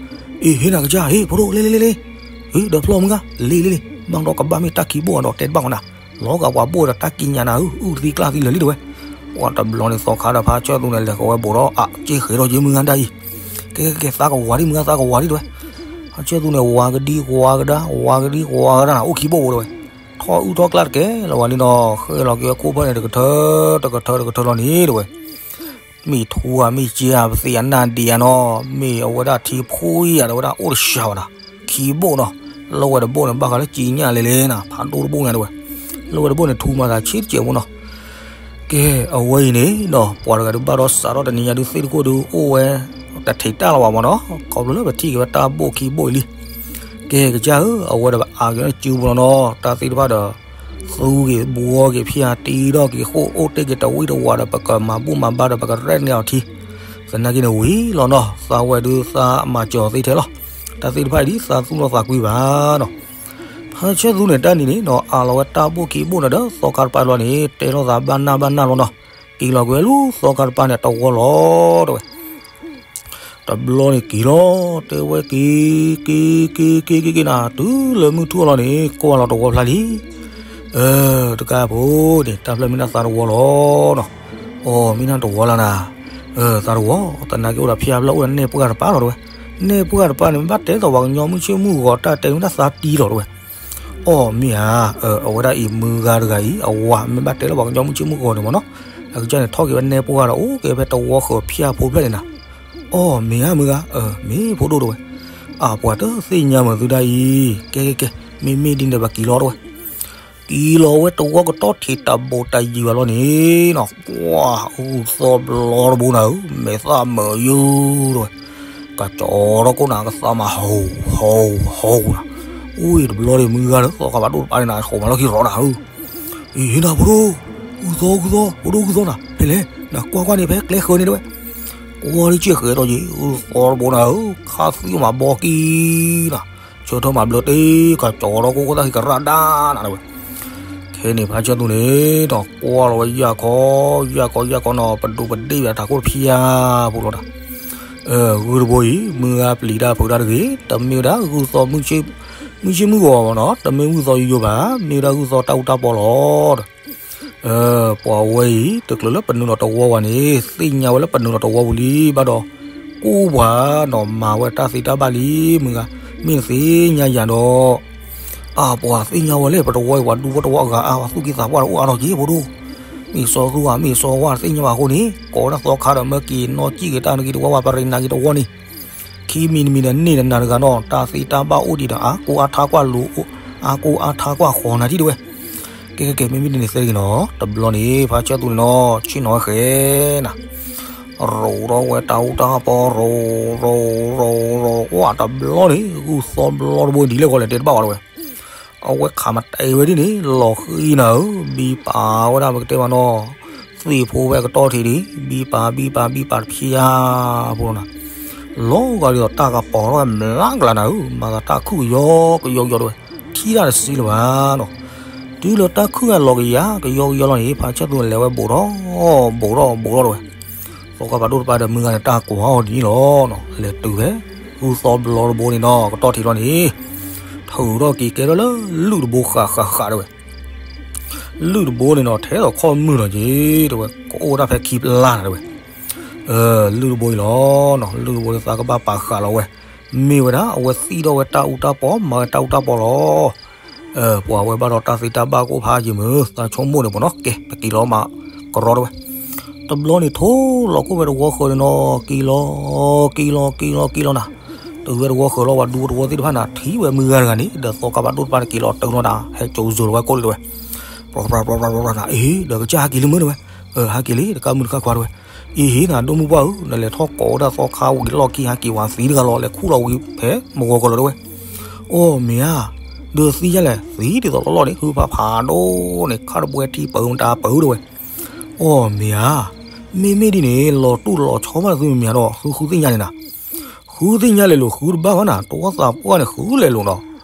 အ့ ဟ့ၣ်နၤကစၢ် ဟ့ၣ်ဖိဒိၣ် လ့လ့လ့လ့ ဟ့ၣ်ဒီးဖျီၣ်မုၢ်ဂၤ လ့လ့လ့ ဘၣ်ဒီးကဘၣ်မ့ၢ်တၢ်ခံဘိၣ်ဒီးတဲတဘၣ်ဃီနၤ လီၤဂာ်ပှၤဘိၣ်ဒီးတၢ်ကံးညာ်နၤ အုၣ်သံကျၢ်သံလၢာ်လံတဝဲ ပှၤတဘျီန့ၣ်သီခါဒီးဖါဆၢၣ်သူန့ၣ် လဲၤဃီၤဝဲဘူးထီၣ် အက့ၢ်ဃဲၤထီၣ်က့ၤမုၢ်ဂၤဒၣ်အံၤ ကဲကဲကဲ သးကဝၤဒံးမုၢ်ဂၤသးကဝၤဒံးတဝဲ ဖါဆၢၣ်သူန့ၣ် ဝၤကဒံဝၤကဒါ ဝၤကဒံဝၤကဒါနၤ အိၣ်ခံဘိၣ်ဖိတဝဲ ထီၣ်အုၣ်ထီၣ်ကျၢ်တကဲလီၤဝဲလံနီၤ ဃဲလီၤက့ၤဝဲခိၣ်ဖၢၣ်န့ၣ် တကထၢ တကထၢတကထၢလီၤန့ၣ်တဝဲ မ့ၢ်ထူဧါ မ့ၢ်စ့ဧါ ပသ့ၣ်အနၢ်ဒံးဧါနီၤ မ့ၢ်အဝဲဒၣ်ထံဖှိၣ်ဧါ ဒီးဝဲဒၣ်အိၣ်တစှၤဘၣ်နီၤ ခံဘိၣ်နီၤ လီၤဝဲတဘိၣ်န့ၣ် ဘၣ်ဃးလၢကံးညာ်လဲၤလဲၤနၤ ဖးဒိၣ်တဘိၣ်ညါတဝဲ လီၤဝဲတဘိၣ်န့ၣ် ထူမၤသးဆံးတစဲးဖိနီၤ ကဲ အဝဲအံၤန့ၣ်နီၤ ပှၤတဂၤဒုးဘၣ်ဒီးစးထီၣ်တနံၤညါဒုးသ့ၣ်တခိၣ်ဒုးအိၣ်ဝဲ တထံးတၢ်လီၤဘၣ်မးနီၤ ခီဖျိလၢပထံၣ်က့ၤဝဲတၢ်ဘိၣ်ခံဘိၣ်အံၤလံ ကဲကစၢ်ဧၢ အဝဲဒီးပအါက့ၤလၢစုပူၤလီၤနီၤ တၢ်သ့ၣ်တဖၣ်ဒီး သူက့ၤဘှီက့ၤဖၠါတံၤထီၣ်က့ၤဃိၣ်အိၣ်တ့ၢ်က့ၤတဝံၣ်တဝးဒီး ပကမၤဘူၣ်မၤဘါဒီး ပကရဲၣ်န့ၢ်အီၤထံ သနာ်က့န့ၣ်ဝံၤလီၤနီၤ သးဝဲဒုးသးမၤစၢၤအီၤသ့ထဲလီၤ တၢ်သ့ၣ်တဖၣ်အံၤဒ်သးသူၣ်လီၤသးကွံဘၣ်နီၤ ဖါဆၢၣ်သူန့ၣ် တၢ်နံၤန့ၣ်နီၤ အးလီၤဝဲတၢ်ဘိၣ်ခံဘိၣ်န့ၣ်ဒီး သီခါတပၤလီၤန့ၣ် တဲထီၣ်သးဘၣ်နၢ်ဘၣ်နၢ်လီၤနီၤ က့ၤလီၤကွံာ်ဝဲလူၤသီခါတပၤန့ၣ် တဝီလီၤတဲဝဲ တ တဘျီန့ၣ်က့ၤလီၤ, တဲဝဲက့ၤ က့ၤ က့ၤ က့ၤ က့ၤ က့ၤနၤ တုၤလၢမုၢ်ထူၣ်အလီၢ်န့ၣ် ကွၢ်လီၤတဝီဖျါလံ. အၢ တကးဖိန့ၣ် တၢ်ဖျၢၣ်မ့ၢ်ဒၣ်သးတဝီလီၤနီၤ. အိ မ့ၢ်ဒၣ်တဝီလၢနၤ, သးတဝီ, သနာ်က့အိၣ်ဒီးဖၠါဖျၢၣ်အိၣ်ဒီးနဲၣ်ပှၢ်တပၤလီၤတဲဝဲ. နဲၣ်ပှၢ်တပၤန့ၣ် မ့ၢ်ဘၣ်တဲသိးပှၤကညီမုၢ်ဆ့ၣ်မုၢ်ဂီၤတၢ်တဲမ့ၢ်ဒၣ်သးတံၢ်လီၤတဲဝဲ. အိ မ့ၢ်ဧါ, အဝဲဒၣ်အံၤမုၢ်ဂၤတဂၤအံၤ အဝၤမ့ၢ်ဘၣ်တဲလၢပှၤကညီမုၢ်ဆ့ၣ်မုၢ်ဂီၤန့ၣ်မ့ၢ်နီၤ, အကစၢ်န့ၣ်ထီၣ်က့ၤဝဲနဲၣ်ပှၢ်ဒီး အိၣ်က့ၤဖဲတဝီဃၢၤဖၠါဖိဖျၢၣ်န့ၣ်နၤ. အိ မ့ၢ်ဧါမုၢ်ဂၤ, မ့ၢ်ဖိဒိၣ်တဲဝဲ. အပှၤတသ့ၣ်ညါမုာ်သုဒၣ်အံၤ, ကဲကဲကဲ, မ့မ့ၢ်ဒ်န့ၣ်ဒီးပက့ၤလီၤတဲဝဲ. က့ၤလီၤဝဲတဝီကတီၢ်ထံးတၢ်ဘိးတၢ်ယံၤဘၣ်လီၤန့ၣ်နီၤ, ကွၢ် ဂုၢ်သီဘျီတဘိနၤဧၢ, မဲာ်သၣ်မုာ်ယိာ်တဲဝဲ. ကစီၤထီၣ်ကိၣ်နၤ ကသးမးဟီၣ် ဟီၣ် ဟီၣ်နၤ. အိၣ်တဘျီန့ၣ် မုၢ်ဂၤဒီးသီခါဘၣ်ဒိၣ်တပၤန့ၣ်နၤ ဟီၣ်မးလီၢ်ခံရီနၤဧၢ. အ့ နၤဖိဒိၣ်, ဂုၢ်သီ ဂုၢ်သီ ဖိဒိၣ်ဂုၢ်သီနၤ, ဖဲလဲၣ်, နကွၢ်ကွၢ်န့ၣ် ဖဲကျဲဃၢၤန့ၣ်တဲဝဲ. ကွၢ်လၢက့ၤဃဲၤဒီးယံၤ ဂုၢ်သီတဘိနၤဧၢ, ခါသံမးဘီကံနၤ, ဆၢထၢၣ်မးဘျၢတ့ၢ် ကစီၤထီၣ်ကိၣ် တၢ်ဟ့ၣ်ကရၣ်ဒၣ်နၤတဲဝဲ. ခဲန့ၣ် ဖါဆၢသူန့ၣ်ဒီး ကွၢ်လီၤဝဲယၢ်ခီ ယၢ်ခီ ယၢ်ခီနီၤ, ပဒိးပဒ့ၣ်ဝဲတၢ်ခိၣ်တဖၠါဖိလီၤနၤ. ဂုၢ်တဘိအံၤ မုၢ်ဂၤပျံၤတၢ်ဖုးတၢ်တဂ့ၤ, တမ့ၢ်ဝဲဒၣ်ဂုၢ်သီ မုၢ်ဆ့ၣ်မုၢ်ဂီၤဘၣ်နီၤ, တမ့ၢ်ဂုၢ်သီယိယိဘၣ်, မ့ၢ်ဝဲဒၣ်ဂုၢ်သီတၢ်အူတၢ်ပီလီၤ. ပှၤဝဲအံၤ တချုးလၢပနုာ်လီၤတဝီဝဲန့ၣ် သ့ၣ်ညါဝဲလၢပနုာ်လီၤတဝီပူၤလံဘၣ်ဒီး ကိၢ်ပှၤနီၤ မၤဝဲတၢ်သ့တၢ်ဘၣ်လံ, မုၢ်ဂၤ မ့ၢ်နသ့ၣ်ညါယၤဒီး အပှၤသ့ၣ်ညါဝဲလၢ ပတဝီအံၤ ပှၤဒူဖိတဝီအဂၤအါ ပှၤသူၣ်က့သးပှၢ်ဒီးအိၣ်အါထီၣ်က့ၤဖိဒိၣ်, မ့ၢ်စီၤသူဧါ မ့ၢ်စီၤဝါတသ့ၣ်ညါဘၣ်အဃိန့ၣ် ကိးဒၣ်သီခါဒီး မၢက့ၤနီၣ်ကံၣ်က့ၤတၢ်နက့ၤတဝီဝဲ ပရံးနၤက့ၤတဝီန့ၣ်, ခံမံၤတမံၤဒီးန့ၢ်နၤတဂၤနီၤ, တၢ်သ့တၢ်ဘၣ်အိၣ်ဒံးဒီးအါကိၢ်အါထါကွၢ်လိၤ အါကိၢ်အါထါကွၢ်ဃီနၤဒံးတဲဝဲ. ကဲကဲကဲ မ့မ့ၢ်ဒ်န့ၣ်သ့တဂ့ၤနီၤ, တဘျီန့ၣ် ဖါဆၢသူန့ၣ်နီၤ ဆ့ၣ်နီၤဝဲဃဲနၤ ရိးထီၣ်ဝဲတၢ်အူတၢ်ပီ ရိး ရိး ရိး ရိး ကွၢ်တဘျီန့ၣ် ဂုၢ်သီဘျီတဘိဒ်လဲၣ်ဂီၤလဲၣ်တဲတဘၣ်ဝဲတဲဝဲ, အဝဲခးမၤတဲဝဲဒ်န့ၣ် လီၤဃံနၤဧၢ, ဘံပာ်ဝဲဒၣ်ပကတဲမးနီၤ, သ့ၣ်ဖိဝဲကတီၢ်ထံးဒံး ဘံပာ် ဘံပာ် ဘံပာ်တဖျါဖိလီၤနၤ. လီၤဂာ်ဒ်သိးတၢ်ကပီၤထီၣ်ဝဲမျးကလးနၤဧၢ, မၤသးတၢ်ခုၣ်ကယီကယီကယီတဲဝဲ, ထံၣ်တၢ်တစံးလၢၤဘၣ်နီၤ. တုၤလၢတၢ်ခုၣ်အလီၤကယၤကယီကယီလီၤန့ၣ် ဖါဆၢသူန့ၣ်လဲၤဝဲဘူးထီၣ် ဘူးထီၣ် ဘူးထီၣ်တဲဝဲ. သီခါဖးဒိၣ်တပၤဒီး မုၢ်ဂၤန့ၣ်တၢ်ကွၢ်အီၤဒ်န့ၣ်လီၤနီၤ, လဲၤတုၤဖဲ ဂုၢ်သီဘျီတဘိန့ၣ်နီၤ ကတီၢ်ထံးလီၤန့ၣ်, ထုးထီၣ်က့ၤကဲထီၣ်လၢ လုၢ်တဘိဃးဃးဃးတဲဝဲ. လုၢ်တဘိန့ၣ်နီၤ ထဲသိးခီၣ်မုၢ်လီၤက့ၤတဲဝဲ, ကအိၣ်ဒၣ်ဖဲခံပျၢ်နၤတဲဝဲ. လုၢ်တဘိအံၤလီၤနီၤ, လုၢ်တဘိန့ၣ်သးကဘၣ်ပာ်ဃာ်လီၤဝဲ, မ့ၢ်ဝဲဒၣ် အဝဲသံထီၣ်ဝဲတၢ်အူတၢ်ပီ မၤဝဲတၢ်အူတၢ်ပီလီၤ. ပှၤဝဲဘၣ်ဒီးတၢ်သ့တၢ်ဘၣ်ကအိၣ်ဖးယံာ်မုာ် သးဆိကမိၣ်န့ၣ်ပှၤနီၤ, ကဲ ပက့ၤလီၤမးကရီတဲဝဲ. တဘျီန့ၣ်ထိၣ်လီၤခိၣ်ဝဲတဝီဃၢၤန့ၣ်နီၤ, က့ၤလီၤ က့ၤလီၤ က့ၤလီၤ က့ၤလီၤနၤ, တုၤဝဲတဝီဃၢၤလီၤ ပှၤဒူဖိတဝီသ့ၣ်တဖၣ်နၤ ထံၣ်ဝဲမုၢ်ဂၤတဂၤန့ၣ် ဒီးသီခါဖးဒိၣ်တပၤန့ၣ် က့ၤလီၤတုၤလီၤနၤ ဟဲစိၤစိၤလီၤဝဲကိၣ်လံတဲဝဲ. ပြီပြီပြီပြီနၤ, အ့ ဒီးကစၢ်ဟဲက့ၤလံမုၢ်တဲဝဲ. ဟဲက့ၤလံ တကးမုၢ်တကးခွါတဲဝဲ. အ့ နၤဒိၣ်မုၢ်ပှၢ်ဧၢ, နလဲၤထီၣ်ကိးဝဲဒၣ်သီခါဝံၤလီၢ်ခံ ဟဲက့ၤဝဲသံတဂၤလီၤ လဲၤခူၣ်လီၤဝံၤဖဲမဂီၤကလီၤတဲဝဲ. အိ မ့ၢ်ဧါ, ဒီးသံယါလဲၣ်, သံဒ်သိးလီၢ်လီၢ်န့ၣ် ဟုဖးဖးဒိၣ်န့ၣ် ခါတဘှဲထံပၢမတၤပၢတဲဝဲ. အိ မ့ၢ်ဧါ, မ့မ့ၢ်ဒ်န့ၣ် လီၤတူၢ်လီၤဆီဘၣ်သုမ့ၢ်မ့ၢ်ဒီး သုဃုသ့ၣ်ညါလဲၣ်နၤ. ဃုသ့ၣ်ညါလဲၣ်လိၤ ဃုတဘၣ်ဘၣ်နၤ, တဝီသးပှၢ်န့ၣ် ဃုလဲၣ်လိၤဒီး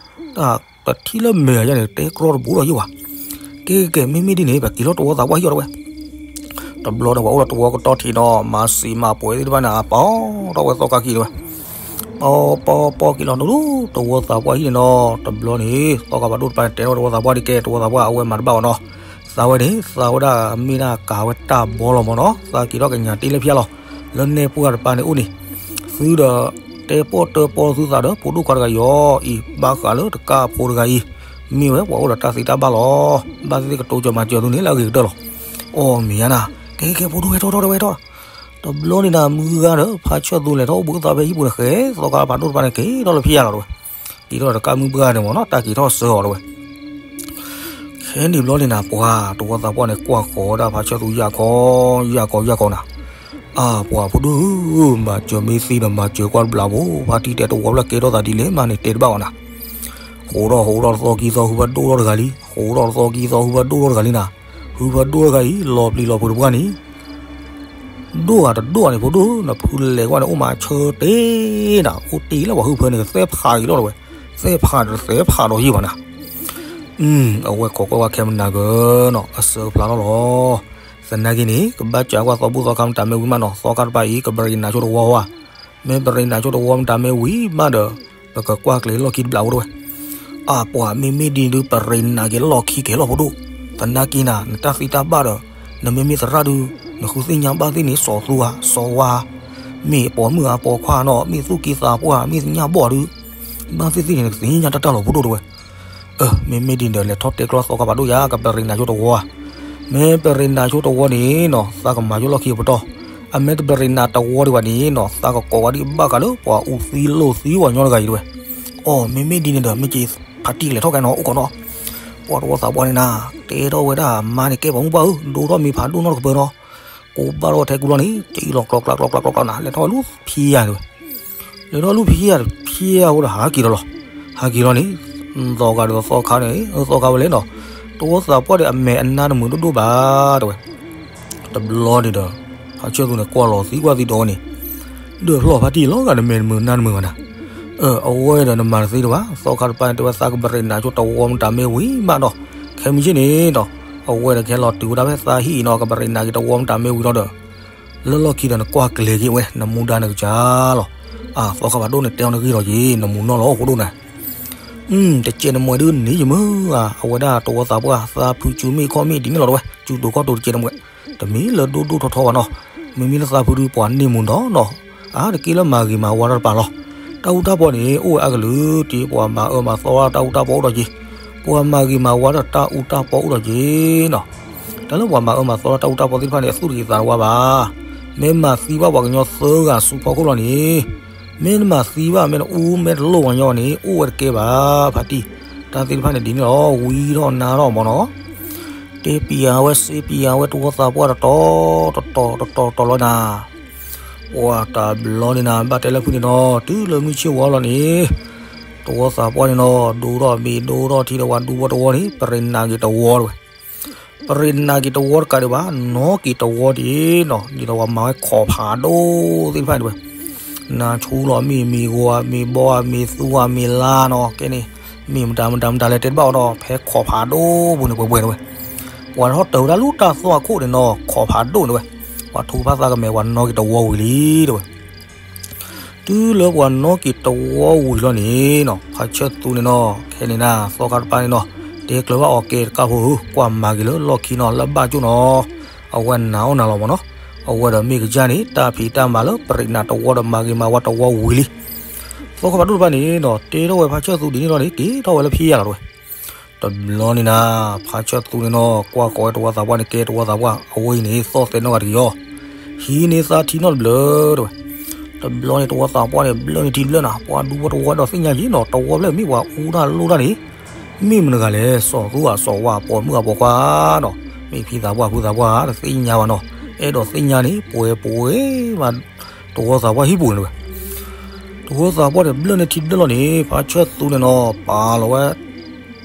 တၢ်ပထံၣ်လၢမဲာ်ယါန့ၣ် တဲကြီတဘိဒီးယိၣ်ဘၣ်. ကဲကဲကဲ မ့မ့ၢ်ဒ်န့ၣ် ပက့ၤလီၤတဝီသးပှၢ်ဟံၣ်အီၤတဲဝဲ. တဘျီန့ၣ် ပှၤအိၣ်ဒီးတဝီကတီၢ်ထံးနီၤ မၤစံးမၤပှဲၤသ့ၣ်တဖၣ်န့ၣ် ပီၣ်ထီၣ်ဝဲသီခါခံတဲဝဲ. ပီၣ်ပီၣ်ပီၣ်က့ၤလီၤ တဝီသးပှၢ်ဟံၣ်န့ၣ်နီၤ တဘျီန့ၣ် သီခါဖးဒိၣ်တပၤန့ၣ် တဲထီၣ်တဝီသးပှၢ်ဒ်ကဲ တဝီသးပှၢ်အဝဲမၤတဘၣ်ဘၣ်နီၤ. သးဝဲန့ၣ် သးဝဲဒၣ်မ့ၢ်ဒၣ်ကၤဝဲတၢ်ဘီလီၤမ့ၢ်နီၤ သးက့ၤထီၣ်ကညးတ့လၢဖၠါလီၤ. လၢနဲၣ်ပှၢ်တပၤန့ၣ်အိၣ်န့ၣ် သုဒီး တဲပီၣ်တၢပီၣ်သုသးဒီး ဖိဒိၣ်ခွါတဂၤအံၤအီၤ အံၤဘၣ်ဃးလၢတကးဖိတဂၤအံၤ မ့ၢ်ဝဲပှၤအိၣ်ဒီးတၢ်သ့တၢ်ဘၣ်လီၤ. ဘၣ်သ့ၣ်သ့ၣ်ကတိၤစၢၤမၤစၢၤသုန့ၣ်လၢအဂ့ၤကတၢၢ်လီၤ. အိ မ့ၢ်ဧါနၤ, ကဲကဲ ဖိဒိၣ်ဟဲထီၣ်ထီၣ်တဲဝဲထီၣ်. တဘျီန့ၣ်နၤ မုၢ်ဂၤဒီး ဖါဆၢၣ်သူလဲၤထီၣ်အိၣ်ဘှံးသးဖဲဟံၣ်ပူၤန့ၣ်ဃဲ သီခါဖးဒိၣ်တပၤန့ၣ် က့ၤထီၣ်လၢဖၠါလီၤတဲဝဲ. က့ၤထီၣ်တကးမုၢ်ပှၢ်န့ၣ်မ့ၢ်နီၤ တၢ်က့ၤထီၣ်စၢအီၤတဲဝဲ. ခဲန့ၣ်ဘျီန့ၣ်နၤ ပှၤတဝီသးပှၢ်န့ၣ် ကွၢ်ဃီၤဝဲဒၣ်ဖါဆၢၣ်သူယၢ်ခီ ယၢ်ခီ ယၢ်ခီနၤ. အၢ ပှၤဖိဒိၣ်ဧၢ, မၤစၢၤမ့ၢ်သ့ဒီး မၤစၢၤကွၢ်တဘျီဖိ, ဖါတံၢ်တဲတဝီဖျၢၣ်ကဲထီၣ်သးဒ်လဲၣ်မးန့ၣ် တဲတဘၣ်အီၤနၤ. ဃိးထီၣ်ဃိးထီၣ်တသီခံသီ ဟုဖးဒိၣ်ထီၣ်တဂၤလံ, ဃိးထီၣ်တသီခံသီ ဟုဖးဒိၣ်ထီၣ်တဂၤလံနၤ. ဟုဖးဒိၣ်တဂၤအံၤ လီၤပျံၤလီၤဖုးတပှၢ်န့ၣ် ဒိၣ်ဂၤတဒိၣ်ဂၤန့ၣ် ဖိဒိၣ်ဧၢ, နဖုလဲၤကွၢ်န့ၣ် အိၣ်မးဆၢတ့ၢ်နၤ, အိၣ်တ့ၢ်လၢပှၤဟုဖၢန့ၣ် ကသဲဖးက့ၤလီၤတဲဝဲ, သဲဖးတသဲဖးဒီးယံာ်ဘၣ်နၤ. အဝဲခိးကွၢ်ဝဲခဲမနၤကနီၤ အစၢကဖျါထီၣ်လီၤ. သနာ်က့န့ၣ် ကဘၣ်စၢကွၢ်သီဘူၣ်သီခါမတၤမ့ၢ်ဝံၤမးနီၤ, သီခါတပၤအံၤ ကဘၣ်ရံနၤဆိတဝီဝါ, မ့ၢ်ပရ့းနးဆိတဝီမတၤမ့ၢ်ဝံၤမးဒီး ပကကွၢ်ကျဲၤလီၢ်ခံတဘျီအိၣ်တဝဲ. အပှၤမ့မ့ၢ်ဒ်န့ၣ်ဒုး ပရ့းနးက့ၤလီၢ်ခံကဲၤလီၤဖိဒိၣ်, သနာ်က့နၤ နတၢ်သံတၢ်ဘၣ်ဒီး နမ့မ့ၢ်သရၣ်ဒုး နဃုသ့ၣ်ညါဘၣ်သ့ၣ်န့ၣ် စီၤသူဧါ စီၤဝါ မ့ၢ်ပိာ်မုၣ်ဧါပိာ်ခွါနီၤ မ့ၢ်သူၣ်က့သးပှၢ် မ့ၢ်သ့ၣ်ညါဘီၣ်ဒုး ဘၣ်သ့ၣ်သ့ၣ်န့ၣ် နကသ့ၣ်ညါတၢ်တၢ်လီၤဖိဒိၣ်တဝဲ. မ့မ့ၢ်ဒ်န့ၣ်ဒီး လဲၤထီၣ်တဲကျီသီခါဖးဒိၣ်ယါ ကပရ့းနးဆိတဝီဧါ. မ့ၢ်ပရ့းနးဆိတဝီန့ၣ်နီၤ သးကမၤဆိလီၢ်ခံအပတီၢ်, အမ့ၢ်တပရ့းနးတဝီဒံးဘၣ်န့ၣ်နီၤ သးကကိးဝဲဒ်ဘၣ်ဃးလၢပှၤအူသံလိာ်သံပှၤညီတဂၤအံၤတဝဲ. အိ မ့မ့ၢ်ဒ်န့ၣ်ဒီး မ့ၢ်က့ၤဖါတံၢ်လဲၤထီၣ်ကဲနီၤ အိၣ်ကီးနီၤ. ပှၤတဝီသးပှၢ်န့ၣ်နၤ တဲထီၣ်ဝဲဒၣ်မါန့ၣ် ကဲပှၤမုၣ်ပှၢ်ဧၢ ဒိထီၣ်မ့ၢ်ဖးဒိၣ်နီတကပၢၤနီၤ. ကိးဘၣ်ထီၣ်ထဲကူလီၤန့ၣ် ကံလီၤကျီကျီကျီကျီကျီနၤ လဲၤထီၣ်ဝဲလူဖံယါတဝဲ. လဲၤထီၣ်လူဖံယါတဖံယါဖိဒီးဟးက့ၤဒီးလီၤ. ဟးက့ၤလီၤန့ၣ် သီခါဒီးသီခါန့ၣ် သီခါဝဲလဲၣ်နီၤ. တဝီသးပှၢ်ဒီးအမဲာ်အနါတမုာ်ဒိၣ်ဒိၣ်ဘၣ်တဝဲ. တဘျီန့ၣ်ဒီး ဖါဆၢၣ်သူန့ၣ် ကွၢ်လီၤသံကွၢ်သံဒီးန့ၣ် ဒၢးဖျီၣ်ဖါတံၢ်လီၤဂာ် နမဲာ်တမုာ်နါတမုာ်ဘၣ်နၤ. အဝဲဒီးနမၤတသ့တဘၣ် သီခါတပၤန့ၣ် တဲဝဲသးကပရ့းနးဆိတဝီမတၤမ့ၢ်ဝံၤမးနီၤ. ခဲမုၢ်ဆ့ၣ်န့ၣ်ဒီး အဝဲဒီးကဟဲလီၤတုၤဝဲဒၣ်ဖဲသးဟံၣ်အံၤနီၤ ကပရ့းနးက့ၤတဝီမတၤမ့ၢ်ဝံၤလီၤဒီး လၢလီၢ်ခံဒီးနကွၢ်ကျဲၤက့ၤဝဲ နမူဒါနကစၢ်လီၤ. အသီခါဖးဒိၣ်န့ၣ် တဲအီၤနဂ့ၢ်လီၤက့ၤ နမူနီၢ်လီၤအိၣ်ဖိဒိၣ်နၤ. တကဲနမွဲဒုးန့ၣ်ယမုၢ်ဧါ အဝဲဒၣ်တဝီသးပှၢ် သးဖုစုမ့ၢ်ခီၣ်မ့ၢ်ဒ်န့ၣ်လီၤတဝဲ စုတိၤခီၣ်တိၤတကဲနမွဲ တမ့ၢ်လၢဒိၣ်ဒိၣ်ထီထီဘၣ်နီၤ. မ့မ့ၢ်လၢသးဖုဒုးပှၤန့ၢ်မူဒီးနီၤ အါတက့ၢ်လၢမၤဂ့ၤမၤဝါတၢ်တပၤလီၤ. တၢ်အူတၢ်ပီန့ၣ် အိၣ်ဝဲအကလုာ်တ့ၢ် ပှၤမၤအၢမၤသီတၢ်အူတၢ်ပီအိၣ်ဒီးက့ၤ ပှၤမၤဂ့ၤမၤဝါတၢ်တၢ်အူတၢ်ပီအိၣ်ဒီးက့ၤနီၤ. တၢ်လၢပှၤမၤအၢမၤသီတၢ်အူတၢ်ပီသ့ၣ်တဖၣ်န့ၣ် အသူၣ်တဂ့ၤသးတဝါဘၣ်. မ့ၢ်မၤသံဘၣ်ပှၤကညီသၢဂၤဆူဖီခိၣ်လီၤန့ၣ် မ့ၢ်နမၤသံဘၣ် မ့ၢ်နအူမ့ၢ်တလိၣ်ပှၤကညီန့ၣ် အိၣ်ဝဲတကဲဘၣ် ဖါတံၢ်. တၢ်သ့ၣ်တဖၣ်န့ၣ်ဒ်န့ၣ်လီၤ ဝံထီၣ်နါထီၣ်မးနီၤ. တဲပံၤအဝဲစ့ပံၤအဝဲတဝီသးပှၢ်တတီၤတတီၤတတီၤလီၤနၤ. ပှၤတဘျီန့ၣ်နၤ ဘၣ်တဲလၢဖုန့ၣ်နီၤ တုၤလၢမုၢ်ဆ့ၣ်ဝီလီၤန့ၣ် တဝီသးပှၢ်န့ၣ်နီၤ ဒိၣ်ထီၣ်မ့ၤဒိၣ်ထီၣ်ထံဒီးပှၤဒူဖိတဝီန့ၣ် ပရ့းနးက့ၤတဝီတဝဲ. ပရ့းနးက့ၤတဝီတကးဒံးဘၣ် နီၣ်က့ၤတဝီဒ်နီၤ ဒ်သိးပှၤမၤဝဲခီၣ်ဖးဒိၣ်သ့ၣ်တဖၣ်န့ၣ်တဝဲ. နါဆူလီၤမ့ၢ်မ့ၢ်ဂီၤဧါ မ့ၢ်ဘီဧါ မ့ၢ်သူဧါ မ့ၢ်လါနီၤ ကဲန့ၣ် မ့ၢ်မတၤမတၤမတၤလဲၣ်တဲတဘၣ်အီၤဒီး ဖဲခီၣ်ဖးဒိၣ်ပူၤန့ၣ်ပှဲၤပှဲၤတဝဲ. ပှၤထီၣ်တၢၤဝဲဒၣ်လူတၢ်သွၣ်ခိၣ်န့ၣ်နီၤ ခီၣ်ဖးဒိၣ်န့ၣ်တဝဲ. ပှၤထိဖးသးကမဲာ် ပှၤနီၣ်က့ၤတဝီဝံၤလံတဝဲ. တုၤလၢပှၤနီၣ်က့ၤတဝီဝံၤလီၤန့ၣ်နီၤ ဖါဆၢၣ်သူန့ၣ်နီၤ ခဲန့ၣ်နၤ သီခါတပၤန့ၣ်နီၤ တဲကျၢၤဘၣ်အီၤကဲတကးဖိဧၢ ကွၢ်မၤက့ၤလၢလီၢ်ခံနီၤ လၢဘၣ်ကၠိၣ်နီၤ အဝဲနၤအီၣ်နၤလီၤမးနီၤ. အဝဲဒီးမ့ၢ်ကစၢ်န့ၣ် တၢ်ဖံးတၢ်မၤလၢပရ့းနးတဝီဒီးမၤဂ့ၤမၤဝါတဝီဝံၤလံ. သီခါဖးဒိၣ်တပၤန့ၣ်နီၤ တဲထီၣ်ဝဲဖါဆၢၣ်သူဒ်န့ၣ်လီၤန့ၣ် က့ၤထီၣ်ဝဲလၢဖံးယါလီၤတဝဲ. တဘျီန့ၣ်နၤ ဖါဆၢၣ်သူန့ၣ်နီၤ ကွၢ်ဃီၤဝဲတဝီသးပှၢ်န့ၣ် ကဲတဝီသးပှၢ် အဝဲအံၤန့ၣ် သီၣ်သဲးနီၢ်ဂၤတက့ၢ်အီၤ ဟံးန့ၢ်သးထံနီတဘျၢတဝဲ. တဘျီန့ၣ် တဝီသးပှၢ်န့ၣ် ဘျၢၣ်န့ၢ်ထံတဘျၢၣ်နၤ ပှၤဒူဖိတဝီဒီးသ့ၣ်ညါက့ၤနီၤ တဝီဖျၢၣ်မ့ၢ်ပှၤအူတၢ်လိၣ်တၢ်န့ၣ် မ့ၢ်မတၤတဂၤလဲၣ် စီၤသူဧါ စီၤဝါ ပိာ်မုၣ်ဧါ ပိာ်ခွါနီၤ မ့ၢ်ဖံသးပှၢ်ဖုသးပှၢ် တသ့ၣ်ညါဘၣ်နီၤ အဲၣ်ဒိးသ့ၣ်ညါန့ၣ် ပှဲၤပှဲၤဘၣ် တဝီသးပှၢ်ဟံၣ်ပူၤန့ၣ်တဝဲ. တဝီသးပှၢ်န့ၣ် ဘျၢၣ်န့ၢ်ထံတဘျၢၣ်လီၤန့ၣ် ဖါဆၢၣ်သူန့ၣ်နီၤ ပာ်လီၤဝဲ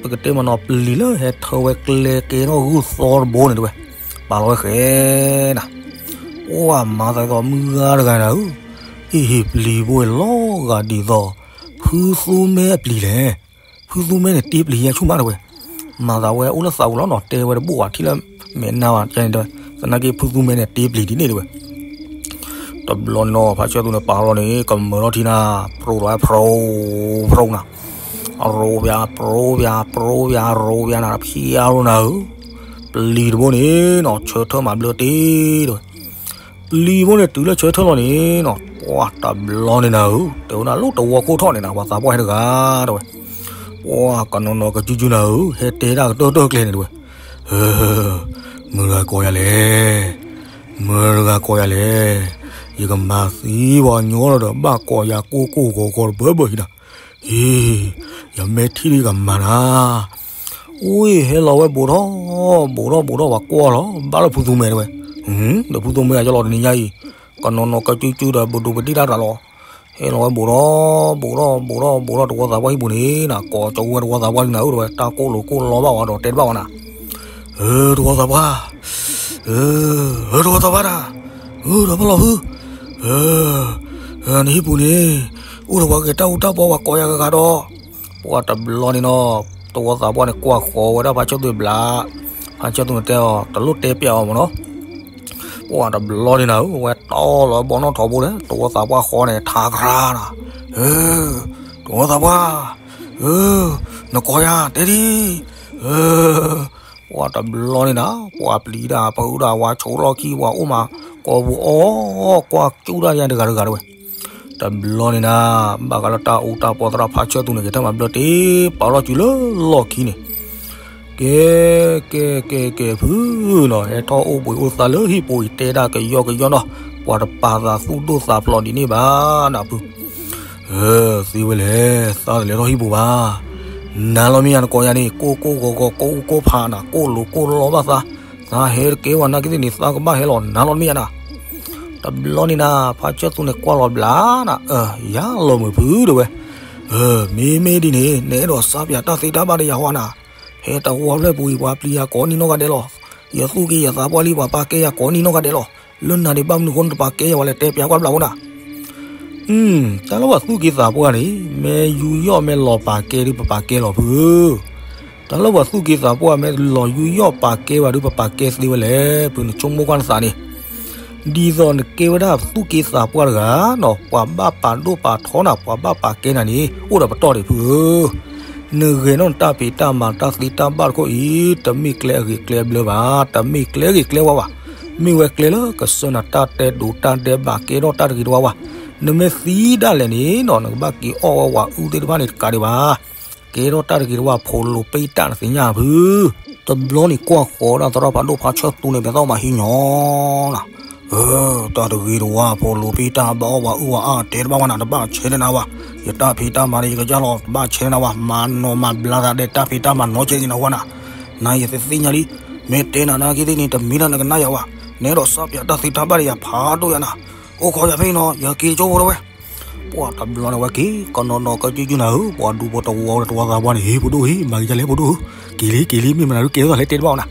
ပကတဲမ့ၢ်နီၤ ပျံၤလၢဟဲထၢဝဲကျဲကဲထီၣ်ဂုၢ်သီတဘိန့ၣ်တဝဲ ပာ်လီၤဝဲဃဲနၤ. အိၣ်မၤသးဒ်သိးမုၢ်ဂၤတဂၤနၤဧၢ, အ့ၣ်ဟ့ၣ်ပျံၤဘိလီၤဂာ်ဒ်သိး ဖုသူမဲအပျံၤလဲၣ်. ဖုသူမဲန့ၣ်တ့ပျံၤယဲဆူၣ်မးတဝဲ. မၤသးဝဲအိၣ်လၢသးပူၤလီၤနီၤ တဲဝဲတဘူၣ်ဘၣ်ထံၣ်လၢ မဲာ်နါဘၣ်တဲန့ၣ်တဝဲ. သနာ်က့ဖုသူမဲန့ၣ်တ့ပျံၤဒ်န့ၣ်တဝဲ. တဘျီန့ၣ်နီၤ ဖါဆၢၣ်သူန့ၣ်ပာ်လီၤန့ၣ် ကမၢၢ်ထီၣ်ထံနၤ ပြိးလီၤဝဲ ဖြိး ဖြိးနၤ အရိပျၤ ပြိပျၤ ပြိပျၤ ရိပျၤနၤ ဖျါလိာ်နၤဧၢ. ပျံၤတဘိန့ၣ်နီၤ ဆၢထၢၣ်မၤဘျၢတ့တဝဲ. ပျံၤဘိန့ၣ်တုၤလၢဆၢထၢၣ်လီၤန့ၣ်နီၤ ပှၤတဘျီန့ၣ်နၤဧၢ တဲဝဲဒၣ်လၢတဝီခိၣ်ထီၣ်န့ၣ်နၤ ပှၤသးပှၢ်ဟဲတဂၤတဝဲ. ပှၤကနီၤနီၤကစုကစုနၤဧၢ ဟဲတဲဒၣ်ကတၢၢ်တၢၢ်ကျဲန့ၣ်တဝဲ. မုၢ်တဂၤကိးယၤလဲၣ်, မုၢ်တဂၤကိးယၤလဲၣ်, ယကမၤသံပှၤကညီလီၤဒီး ဘၣ်ကိးယၤကိၢ်ကိၢ်ဂီၤဂီၤတဘၢဘၢဟံနၤ. ဟ့, ယမဲာ်ထံၣ်ဒ်ကမၤနၤ. အိၣ် ဟဲလီၤဝဲဘူးထီၣ်, ဘူးထီၣ်ဘူးထီၣ် ပှၤကွၢ်လီၤ ဘၣ်လၢဖုသူမဲတဝဲ. ဒီးဖုသူမဲအကလီၤတနံၤညါအံၤ, ကနီၤနီၤကစုကစုဒီးဘူးဒိပတံၢ်တၢ်တၢ်လီၤ. ဟဲလီၤဝဲဘူးထီၣ်, ဘူးထီၣ်, ဘူးထီၣ်, ဘူးထီၣ် တဝီသးပှၢ်ဟံၣ်ပူၤန့ၣ်နၤ, ကိးကၠီဝဲတဝီသးပှၢ်လံနၤဧၢ တဝဲ, တၢ်ကိၢ်လိာ်ကိၢ်လီဘၣ်ဝဲဒီးတဲတဘၣ်ဝဲနၤ. ဧၢ တဝီသးပှၢ်, ဧၢ, ဧၢ တဝီသးပှၢ်တၢ်, ဧၢ ဒီးဖီလီၤဖု, ဧၢ, နဟံၣ်ပူၤန့ၣ်, အိၣ်ဒီးပှၤဂဲၤတၢ်အူတၢ်ပီ ပှၤကိးယၤဂၤဂၤဒီး, ပှၤတဘျီန့ၣ်နီၤ, တဝီသးပှၢ်န့ၣ် ကွၢ်ဃီၤဝဲဒၣ်ဖါဆၢၣ်သူဘျး, ဖါဆၢၣ်သူန့ၣ်တဲအီၤ တလိၣ်တဲပျးအီၤမ့ၢ်နီၤ. ပှၢ်တဘျီန့ၣ်နၤဧၢ, ဝဲတီလီၤဘီနီၣ်ထိးဘိဒီး တဝီသးပှၢ်ဃီန့ၣ် ထါကြၢးနၤ, ဧၢ, တဝီသးပှၢ်, ဧၢ, နကိးယၤတဲဒ်, ဧၢ, ပှၢ်တဘျီန့ၣ်နၤ, ပှၤပျံၤတၢ်ဖုးတၢ်ဝါဆိးလီၢ်ခံ ပှၤအိၣ်မး ကိးပူၤအီၣ်ကွၢ်ကၠူၣ်တၢ်ယါတဂၤတဂၤတဝဲ တဘျီန့ၣ်နၤ, ဘၣ်ဃးလၢတၢ်အူတၢ်ပီသရၣ်ဖးဆၢၣ်သူန့ၣ် ကထၢၣ်မၤဘျၢတ့ၢ်ပာ်လီၢ်စုလၢလီၢ်ခံန့ၣ်, ကဲ, ကဲ ကဲ ကဲ ဖုနီၤ, ဟဲထီၣ်အိၣ်ဘှံးအိၣ်သါလၢဟံၣ်ပူၤအံၤ တဲဒၣ်ကယီကယီနီၤ, ပှၤတပာ်သးသူၣ်ဒိၣ်သးဖျိးဒ်န့ၣ်ဘၣ်နၤဖု, ဧၢ, သ့ဝဲလဲၣ်, သးတလဲၤထီၣ်ဟံၣ်ပူၤဘၣ်, နၤလီၤမ့ၢ်ယါနကိးယၤန့ၣ် ကိၢ်ကိၢ်ဂီၤဂီၤ ကိၢ်အူကိၢ်ဖးနၤ ကိၢ်လိၤကိၢ်လီဘၣ်သး, သးဟဲတကဲဝဲနာ်က့သ့ၣ်န့ၣ် သးကဘၣ်ဟဲလီၤ နၤလီၤမ့ၢ်ယါနၤ တဘျီန့ၣ်နၤ, ဖးဆၢၣ်သူန့ၣ်ကွၢ်လီၤဘျါနၤ, အၢ, ယၤလီၤမုာ်ဖုတဝဲ, ဧၢ, မ့မ့ၢ်ဒ်န့ၣ် နအဲၣ်ဒိးစးပၠးတၢ်သ့တၢ်ဘၣ်ဒီးယၤဟီနၤ, ဖဲတဝီဖျၢၣ်ပူၤအံၤ ပှၤပျံၤယၤကိးနံၤနီၢ်ဂၤဒဲးလီၤ, ယသူၣ်က့ယသးပှၢ်လံ ပှၤပာ်ကဲယၤကိးနံၤနီၢ်ဂၤဒဲးလီၤ, လၢနၤဒံးဘၣ်မနုၤအဃိနတပာ်ကဲယၤဝဲလဲၣ် တဲပၠးကွၢ်ဘျးဖိနၤ တၢ်လၢပှၤသူၣ်က့သးပှၢ်န့ၣ် မ့ၢ်ယူးယီၣ်မ့ၢ်လီၤပာ်ကဲဒီး ပပာ်ကဲလီၤဖုဧၢ, တၢ်လၢပှၤသူၣ်က့သးပှၢ်မ့ၢ်လီၤယူးယီၣ်ပာ်ကဲဝဲဒီး ပပာ်ကဲသ့ဝဲလဲၣ်, ဖုနဆိကမိၣ်ကွၢ်နသးန့ၣ်, ဒ်သိးနကဲဝဲဒၣ်သူၣ်က့သးပှၢ်တဂၤနီၤ, ပှၤဘၣ်ပာ်ဒိၣ်ပာ်ထီနၤ ပှၤဘၣ်ပာ်ကဲနၤန့ၣ် အိၣ်ဒီးပတီၢ်ဒံးဖုဧၢ နဂဲၤနီၣ်နတၢ်ဖံးတၢ်မၤတၢ်သ့တၢ်ဘၣ်တခိၣ်အံၤ တမ့ၢ်ကျဲအဂ့ၤကျဲအဘျၢဘၣ်, တမ့ၢ်ကျဲအဂ့ၤကျဲဝါဘၣ်, မ့ၢ်ဝဲကျဲလၢကစၢနၤတၢ်တဲဒိးတၢ်ဒဲးဘး ကဲထီၣ်တၢ်တဂ့ၤတဝါဝါ, နမ့ၢ်သံဒၣ်လဲာ်န့ၣ်နီၤ နကဘၣ်က့ၤအီၣ်ဝဲဝၤအုၣ်သ့ၣ်တဖၣ်န့ၣ်တကးဒံးဘၣ်, ကဲထီၣ်တၢ်တဂ့ၤတဝါဖိလိၤပ့ၢ်တၢ်နသ့ၣ်ညါဖု, တဘျီန့ၣ်ကွၢ်ဃီဒၣ်သရၣ်ဖးဒိၣ်ဖးဆၢၣ်သူန့ၣ် မဲာ်သီၣ်မၤဟံးညီနၤ ဧၢ, တၢ်တဂ့ၤတဝါဖိလိၤပ့ၢ်တၢ်ဘၣ်အီၣ်ဝၤအုၣ်ဝၤအါတဲတဘၣ်ဝဲနၤ တဘၣ်ဆဲးနၤဘၣ်, ယတၢ်ဖံးတၢ်မၤန့ၣ် ယကစၢ်လီၤ တဘၣ်ဆဲးနၤဘၣ်, မၤနီၤမၤဘျါသးဒဲး တၢ်ဖံးတၢ်မၤနီၤဆဲးက့ၤနၤဝဲနၤ, နၤယသ့ၣ်ညါလံ, မ့ၢ်တဲနၤနာ်က့သ့ၣ်န့ၣ် တမံၤလၢနကနၣ်ယၤဘၣ်, နအဲၣ်ဒိးစးပၠးတၢ်သ့တၢ်ဘၣ်ဒီးယၤဖးဒိၣ်ယၤနၤ, အိၣ်ခိးယၤဖဲအံၤနီၤ ယက့ၤကၠိဖိတဝဲ ပှၢ်တဘျီန့ၣ်ဝဲက့ၤ ကနီၤနီၤကကၠူၣ်ကၠူၣ်နၤဧၢ, ပှၤဒူဖိတဝီတဝီသးပှၢ်န့ၣ် ဟ့ၣ်ဖိဒိၣ်ဧၢ မၤက့ၤဒ်လဲၣ်ဖိဒိၣ်ဧၢ, က့ၤလံက့ၤလံ မ့ၢ်မနုၤဒုးကဲထီၣ်သးလဲၣ်တဲတဘၣ်ဝဲနၤ,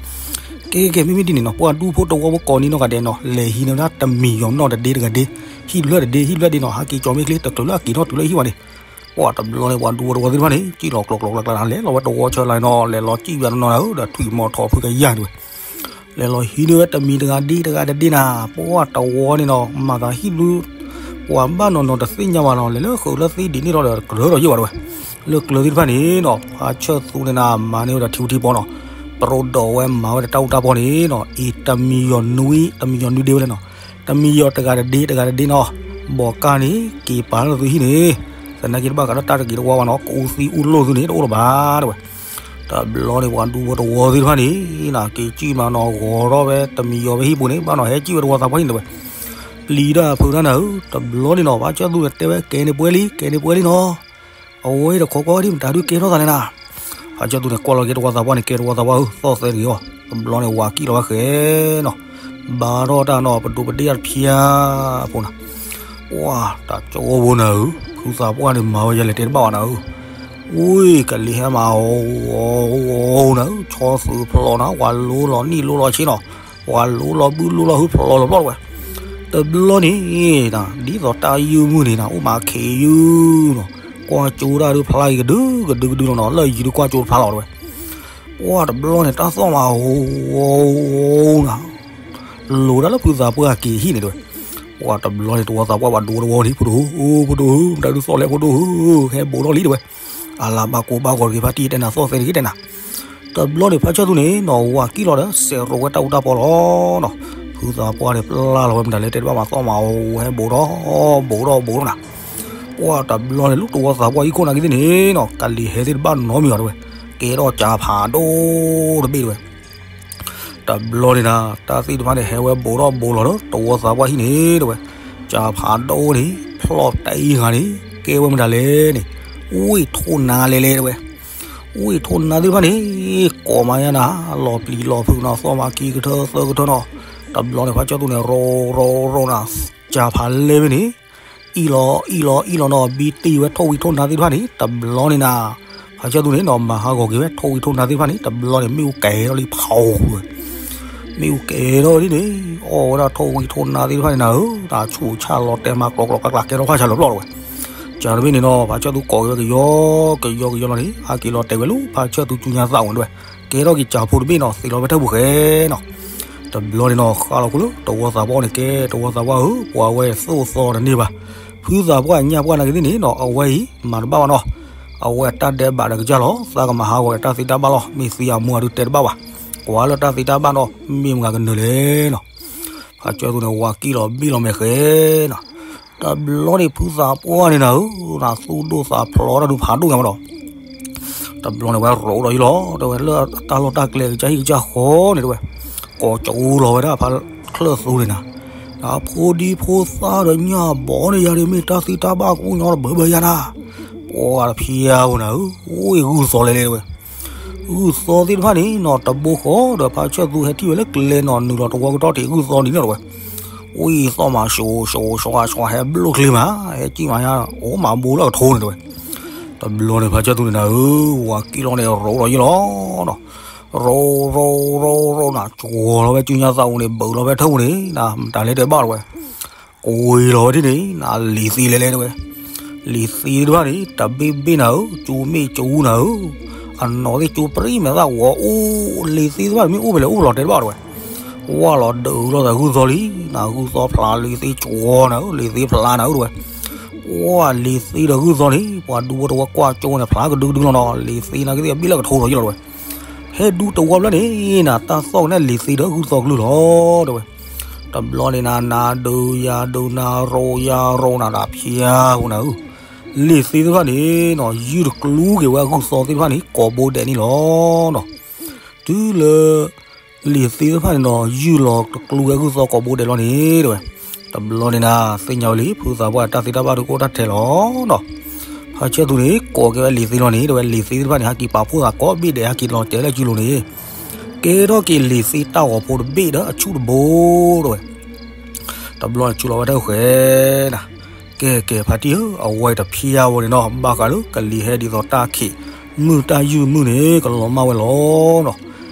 ကဲကဲကဲ မ့မ့ၢ်ဒ်န့ၣ်နီၤ ပှၤဒူဖိတဝီဖိကိးနံၤနီၢ်ဂၤဒဲးနီၤ လဲၤဟံးန့ၢ်ဝဲဒၣ်တမံၤယီၤနီၣ်တဒ့တဂၤဒ့, ဟံၣ်တဖျၢၣ်တဒ့ ဟံၣ်တဖျၢၣ်ဒ့နီၤ ဟးက့ၤကၠီၤမ့ၢ်ချ့ တချုးလၢအက့ၤထီၣ်တုၤလၢအဟံၣ်ဝဲန့ၣ်, ပှၢ်တဘျီန့ၣ် ပှၤဒူဖိတဝီသ့ၣ်တဖၣ်န့ၣ် စံၣ်လီၤကျိၤကျိၤကျါကျါနၤ လဲၤလီၤဝဲတဝီဆၢလၢ်နီၤ လဲၤလီၤစံၣ်ဝဲတနီၤနၤဧၢ ဒီးထွံၣ်မီၤထီၣ်ဖုကယၢ်န့ၣ်ဝဲ လဲၤလီၤဟံးန့ၢ်ဝဲတမံၤတဂၤဒ့ တဂၤတဒ့နၤ, ပှၢ်တဝီန့ၣ်နီၤ မၤသးဟံၣ်ဘျုး ပှၤဘၣ်နီၤနီၤတသ့ၣ်ညါဘၣ်နီၤ လဲၤလၢဃုာ်လၢသ့ၣ်ဒံးန့ၣ်လီၤဒီး ကရၢဒီးယိၣ်ဘၣ်တဝဲ, လၢကျၢၤသ့ၣ်တဖၣ်န့ၣ်နီၤ ဖးဆၢၣ်သူန့ၣ်နၤ မၤန့ၢ်ဝဲဒီးထံဝံထံပီနီၤ, ပရိဒိးဝဲမၤဝဲဒီးတၢ်အူတၢ်ပီန့ၣ်နီၤ အံၤတမံၤယီၤနွံ တမံၤယီၤနွံဒ့ဝဲလဲၣ်နီၤ, တမံၤယီၤတဂၤတဒ့ တဂၤတဒ့နီၤ, ဘီးကၢ်န့ၣ် က့ၤပာ်လၢသုဟံၣ်န့ၣ်, သနာ်က့တဘၣ်ဃးလၢတၢ်တဂ့ၤတဝါဘၣ်နီၤ ကအူသံအူလိၢ်သုန့ၣ် တအိၣ်လၢၤဘၣ်တဝဲ တဘျီန့ၣ် ပှၤဒူဖိတဝီသ့ၣ်တဖၣ်န့ၣ် နက့ၤစံၣ်မးနီၤ ဂီၤထီၣ်ဝဲတမံၤယီၤဝဲဟံၣ်ပူၤန့ၣ် ဘၣ်နီၤဟဲစံၣ်ဝဲတဝီသးပှၢ်ဟံၣ်န့ၣ်တဝဲ, ပျံၤတၢ်ဖုးတၢ်နၤဧၢ, တဘျီန့ၣ်နီၤ ဖးဆၢၣ်သူန့ၣ်တဲဝဲ ကဲန့ၣ်ပှဲၤလံ ကဲန့ၣ်ပှဲၤလံနီၤ, အဝဲတခီကွၢ်ဝဲဒ်မတၤဒုးကဲထီၣ်သးလဲၣ်နၤ, ဖးဆၢၣ်သူန့ၣ်ကွၢ်လီၤက့ၤတဝီသးပှၢ်န့ၣ် ကဲတဝီသးပှၢ်ဧၢ သီၣ်သဲတဂ့ၤအီၤ, တဘျီန့ၣ် ဝၤကံၣ်လီၤဝဲဃဲနီၤ ဘါထီၣ်တၢ်နီၤ ပဒိးပဒ့ၣ်တဖၠါအဖိနၤ, ပှၢ်တၢ်ကၠိဖိနၤဧၢ, ဖုသးပှၢ်န့ၣ်မၤဝဲယဲလဲၣ်တဲတဘၣ်ဘၣ်နၤဧၢ, ဝံၤကလံၤဟဲမၤအီၤအီၤအီၤနၤဧၢ, ဆီသုးဖျိးနၤ ပှၤလိလီၤနံၣ်လိလီၤဆ့နီၤ, ပှၤလိလီၤဘုလိလီၤဟုဖျိးလီၤဖျိးတဝဲ, တဘျီန့ၣ် ဒ်သိးတၢ်ယုၢ်မုၢ်န့ၣ်နၤ အိၣ်မးခ့ယုၢ်နီၤ, ကွၢ်ကၠိတၢ်ဒုးဖျါက့ၤကဒုကဒုကဒုလီၤနီၤ လၢယုၢ်ဒုးကွၢ်ကၠိတဖျါလီၤတဝဲ ပှၢ်တဘျီန့ၣ် တၢ်သီၣ်မးဟူနၤ, လိၤဒၣ်လၢဖုသးပှၢ်က့ၤဟံၣ်န့ၣ်တဝဲ, ပှၢ်တဘျီန့ၣ် တဝီသးပှၢ်ပှၤဒူတဝီန့ၣ် ဖိဒိၣ်ဧၢ, ဖိဒိၣ်ဧၢ, မတၤဒုးသီၣ်လဲၣ်ဖိဒိၣ်ဧၢ, ဟဲဘူးထီၣ်လံတဝဲ, အလၤဘၣ်ကိးဘၣ်ဂီၤတဂ့ၤ ဖါတံၢ်တဲနၤ သီၣ်သဲတဂ့ၤတဲနၤ, တဘျီန့ၣ် ဖါဆၢၣ်သူန့ၣ်နီၤ ဝၤကံၣ်လီၤဒီး စဲးရိးဝဲတၢ်အူတၢ်ပီလီၤနီၤ, ဖုသးပှၢ်န့ၣ် ပျၢ်လီၤဝဲမတၤလဲၣ်တဲတဘၣ်မး သီၣ်မးဟူဟဲဘူးထီၣ် ဘူးထီၣ်ဘူးထီၣ်နၤ ပှၢ်တဘျီန့ၣ် လၢတဝီသးပှၢ်ဟံၣ်ခိၣ်နာ်က့သ့ၣ်န့ၣ်နီၤ ကလံၤဟဲသ့ၣ်တဘၣ်နီတမံၤဘၣ်တဝဲ, ကဲထီၣ်ကၠးဖးဒိၣ်တဘ့ၣ်တဝဲ, တဘျီန့ၣ်နၤ တၢ်သ့ၣ်တဖၣ်န့ၣ် ဟဲဝဲဘူးထီၣ်ဘူးလီၤဒီး တဝီသးပှၢ်ဟံၣ်န့ၣ်တဝဲ, ကၠးဖးဒိၣ်န့ၣ် ဖျီၣ်တအံၤဂၤန့ၣ် ကဲဝဲမတၤလဲၣ်န့ၣ်, ဝ့ၢ်ထိၣ်နါလဲၤလဲၤတဝဲ, ဝ့ၢ်ထိၣ်နါသ့ၣ်တဖၣ်န့ၣ် ကိးမးယါနၤ လီၤပျံၤလီၤဖုးနီၤ သီၣ်မးကံကထၢသၢကထၢနီၤ, တဘျီန့ၣ် ဖါဆၢၣ်သူန့ၣ် ရိရိရိနၤ, ကၠးဖးလဲၢ်ဖဲန့ၣ် အံၣ်လီၤအံၣ်လီၤအံၣ်လီၤနီၤ ဘံတံၢ်ဝဲထိၣ်ဝံၤထိၣ်နါသ့ၣ်တဖၣ်န့ၣ် တဘျီန့ၣ်နၤ, ဖါဆၢၣ်သူန့ၣ်နီၤ မၤဟးဂီၤက့ၤဝဲထိၣ်ဝံၤထိၣ်နါသ့ၣ်တဖၣ်န့ၣ် တဘျီန့ၣ် မ့ၣ်အူကဲထီၣ်လံဖးအီၤဝဲ, မ့ၣ်အူကဲထီၣ်ဒ်န့ၣ် အီၣ်ဝဲဒၣ်ထိၣ်ဝံၤထိၣ်နါသ့ၣ်တဖၣ်န့ၣ်နၤဧၢ, တၢ်ဆူးဆါလီၤတဲာ်မၤကျိးကျိးကျါကျါ ကဲထီၣ်ဖးဆါလၢပျီၢ်တဝဲ, ကၠးတဘ့ၣ်န့ၣ်နီၤ ဖါဆၢၣ်သူကိးက့ၤဝဲကယီကယီကယီလီၤန့ၣ် ဟးက့ၤလီၤတဲာ်ဝဲလၢဖါဆၢၣ်သူကၠူညါသးဝဲတဝဲ, ကဲထီၣ်က့ၤကၠးဖိတဘ့ၣ်နီၤ သ့လီၤဝဲထၢၣ်ပူၤဃဲနီၤ, တဘျီန့ၣ်နီၤ ဃၣ်လီၤခူလၢတဝီသးပှၢ်န့ၣ်ကဲ တဝီသးပှၢ်ဧၢ, ပှၤဝဲသိၣ်သီတန့ၢ်ဘၣ်. ဖုသးပှၢ်ညၣ်ပှၢ်နာ်က့သ့ၣ်န့ၣ်နီၤ အဝဲအံၤမၤတဘၣ်ဘၣ်နီၤ. အဝဲအတၢ်ဒဲးဘးဒီးကစၢ်လီၤ, သးကမၤဟးဂီၤအတၢ်သ့တၢ်ဘၣ်လီၤ. မ့ၢ်သံအမူအဒုတဲတဘၣ်ဘၣ်. ကွၢ်လၢတၢ်သ့တၢ်ဘၣ်နီၤ မ့ၢ်မတၤကနၢၤလဲၣ်နီၤ. ဖါဆၢသူန့ၣ် ဝၤကံၣ်လီၤဘ့ၣ်လီၤမဲာ်ဃဲနီၤ. တဘျီန့ၣ် ဖုသးပှၢ်န့ၣ်နၤဧၢ, နသူၣ်ဒိၣ်သးဖျိးတၢ်ဒုးဖးဒိၣ်ညါမးဒီး တဘျီန့ၣ်ဝဲရိးဒီးယလီၤ, တဲဝဲလၢတၢ်လီၢ်တၢ်ကျဲကစၢ်ဟံၣ်ကစၢ်ဃီန့ၣ်တဲဝဲ, ကိးကၠူလီၤဝဲဒၣ်ဖါချၢၣ်သူန့ၣ်နၤ, ဖိဒံဖိသၣ်ဒီးညၣ်ဘီန့ၣ်ယၤန့ၣ် မ့ၢ်တၢ်သ့တၢ်ဘၣ်ကအိၣ်ညီတဘၢဘၢယၤနၤ, ပှၤတဖျါဧိၤနၤဧၢ, အိၣ်ဂုၢ်သီလဲၤလဲၤတဲဝဲ ဂုၢ်သီသ့ၣ်တဖၣ်န့ၣ်နီၤ တဘိဃီဒီးဖါဆၢၣ်သူဟဲထံၣ်ဝဲလၢကျဲနီၤ နုာ်လီၤတဝီကတီၢ်ထံးဂုၢ်သီန့ၣ်နီၤတဲဝဲ, ဝံၣ်သီၣ်မး ဆှိးဆှိးဆှိးဟဲဘျိၣ်ချ့မး ဟဲကံၣ်မးညါ အိၣ်မးဘိလၢကထိန့ၣ်တဲဝဲ, တဘျီန့ၣ်ဖါဆၢၣ်သူန့ၣ်နၤဧၢ, ဝၤကံၣ်လီၤန့ၣ်ရိးဒီးယလီၤနီၤ, ရိးရိးရိးရိးနၤ ကွီၤလီၤဝဲစုညါသးပူၤန့ၣ် ဘုးလီၤဝဲထၢၣ်ပူၤန့ၣ် နမတၤလဲၤတဲဘၣ်တဲဝဲ ကွံာ်လီၤဝဲဒ်န့ၣ် နလံာ်သံလဲၤလဲၤတဲဝဲ, လံာ်သံသ့ၣ်တဖၣ်န့ၣ် တဘ့ၣ်ဘ့ၣ်နၤဧၢ, ကၠူမ့ၢ်ကၠူနၤဧၢ, အနီၢ်သ့ၣ်ကၠူပြံမဲာ်သၣ်ဝီၤအိၣ်, လံာ်သံသ့ၣ်တဖၣ်န့ၣ်မ့ၢ်အိၣ်ဖဲလဲၣ်အိၣ်လီၤတဲတဘၣ်တဲဝဲ, ဝါလီၤဒုးလီၤသးဂုၢ်သီလံ, နဂုၢ်သီဖျါလံသ့ၣ်ကၠူနၤဧၢ, လံာ်သံဖျါနၤဧၢတဲဝဲ, ပှၤလံာ်သံဒီးဂုၢ်သီန့ၣ် ပှၤဒူဖိတဝီကွၢ်ကၠိန့ၣ် ဖျါကဒုကဒုလီၤနီၤ, လံာ်သံနာ်က့သ့ၣ်အဘ့ၣ်လၢကထိဒီးယလီၤတဲဝဲ ဟဲဒူတဝီဘျီန့ၣ် နတၢ်သီၣ်ကနဲၣ်လံာ်သံဒီးဂုၢ်သီကလုၢ်လီၤတဲဝဲ, တဘျီန့ၣ်နၤ နၤဒုးယၤဒုးနၤရိးယၤရိးနၤဒီးဖျါဧိၤနၤဧၢ, လံာ်သံသ့ၣ်တဖၣ်န့ၣ်နီၤ ယုၢ်တကျူက့ၤဝဲဂုၢ်သီသ့ၣ်တဖၣ်န့ၣ် ကိးဘိဒဲးန့ၣ်လီၤနီၤ, တုၤလၢ လံာ်သံသ့ၣ်တဖၣ်န့ၣ်နီၤ ယုၢ်လီၤတကျူဝဲဂုၢ်သီကိးဘိဒဲးလီၤန့ၣ်တဲဝဲ, တဘျီန့ၣ်နၤ သ့ၣ်ညါဝဲလံ ဖုသးပှၢ်တၢ်သ့တၢ်ဘၣ်ဒုးကအိၣ်တၢ်ထဲလီၤနီၤ, ဖါဆၢၣ်သူန့ၣ် ကိးက့ၤဝဲလံာ်သံလီၤန့ၣ် တဲဝဲလံာ်သံသ့ၣ်တဖၣ်န့ၣ် ဟဲက့ၤပာ်ဖှိၣ်သးကိးဘ့ၣ်ဒဲး ဟဲက့ၤလီၤတဲာ်လၢစုလိၤန့ၣ် ကဲထီၣ်က့ၤလံာ်သံတၢ်ဂီၤဖိတဘ့ၣ်ဒီးအဆူၣ်တဘိတဲဝဲ, တဘျီန့ၣ်ဆူၣ်လီၤဝဲတၢ်ဃဲၤနၤ, ကဲကဲဖါတံၢ်ဧၢ အဝဲတဖျါဧိၤန့ၣ်နီၤ ဘၣ်ဃးလၢကလံၤဟဲဒ်သိးတၢ်ခံးမုၢ်တၢ်ယုၢ်မုၢ်န့ၣ် ကလီၤမၢ်ဝဲလီၤနီၤ,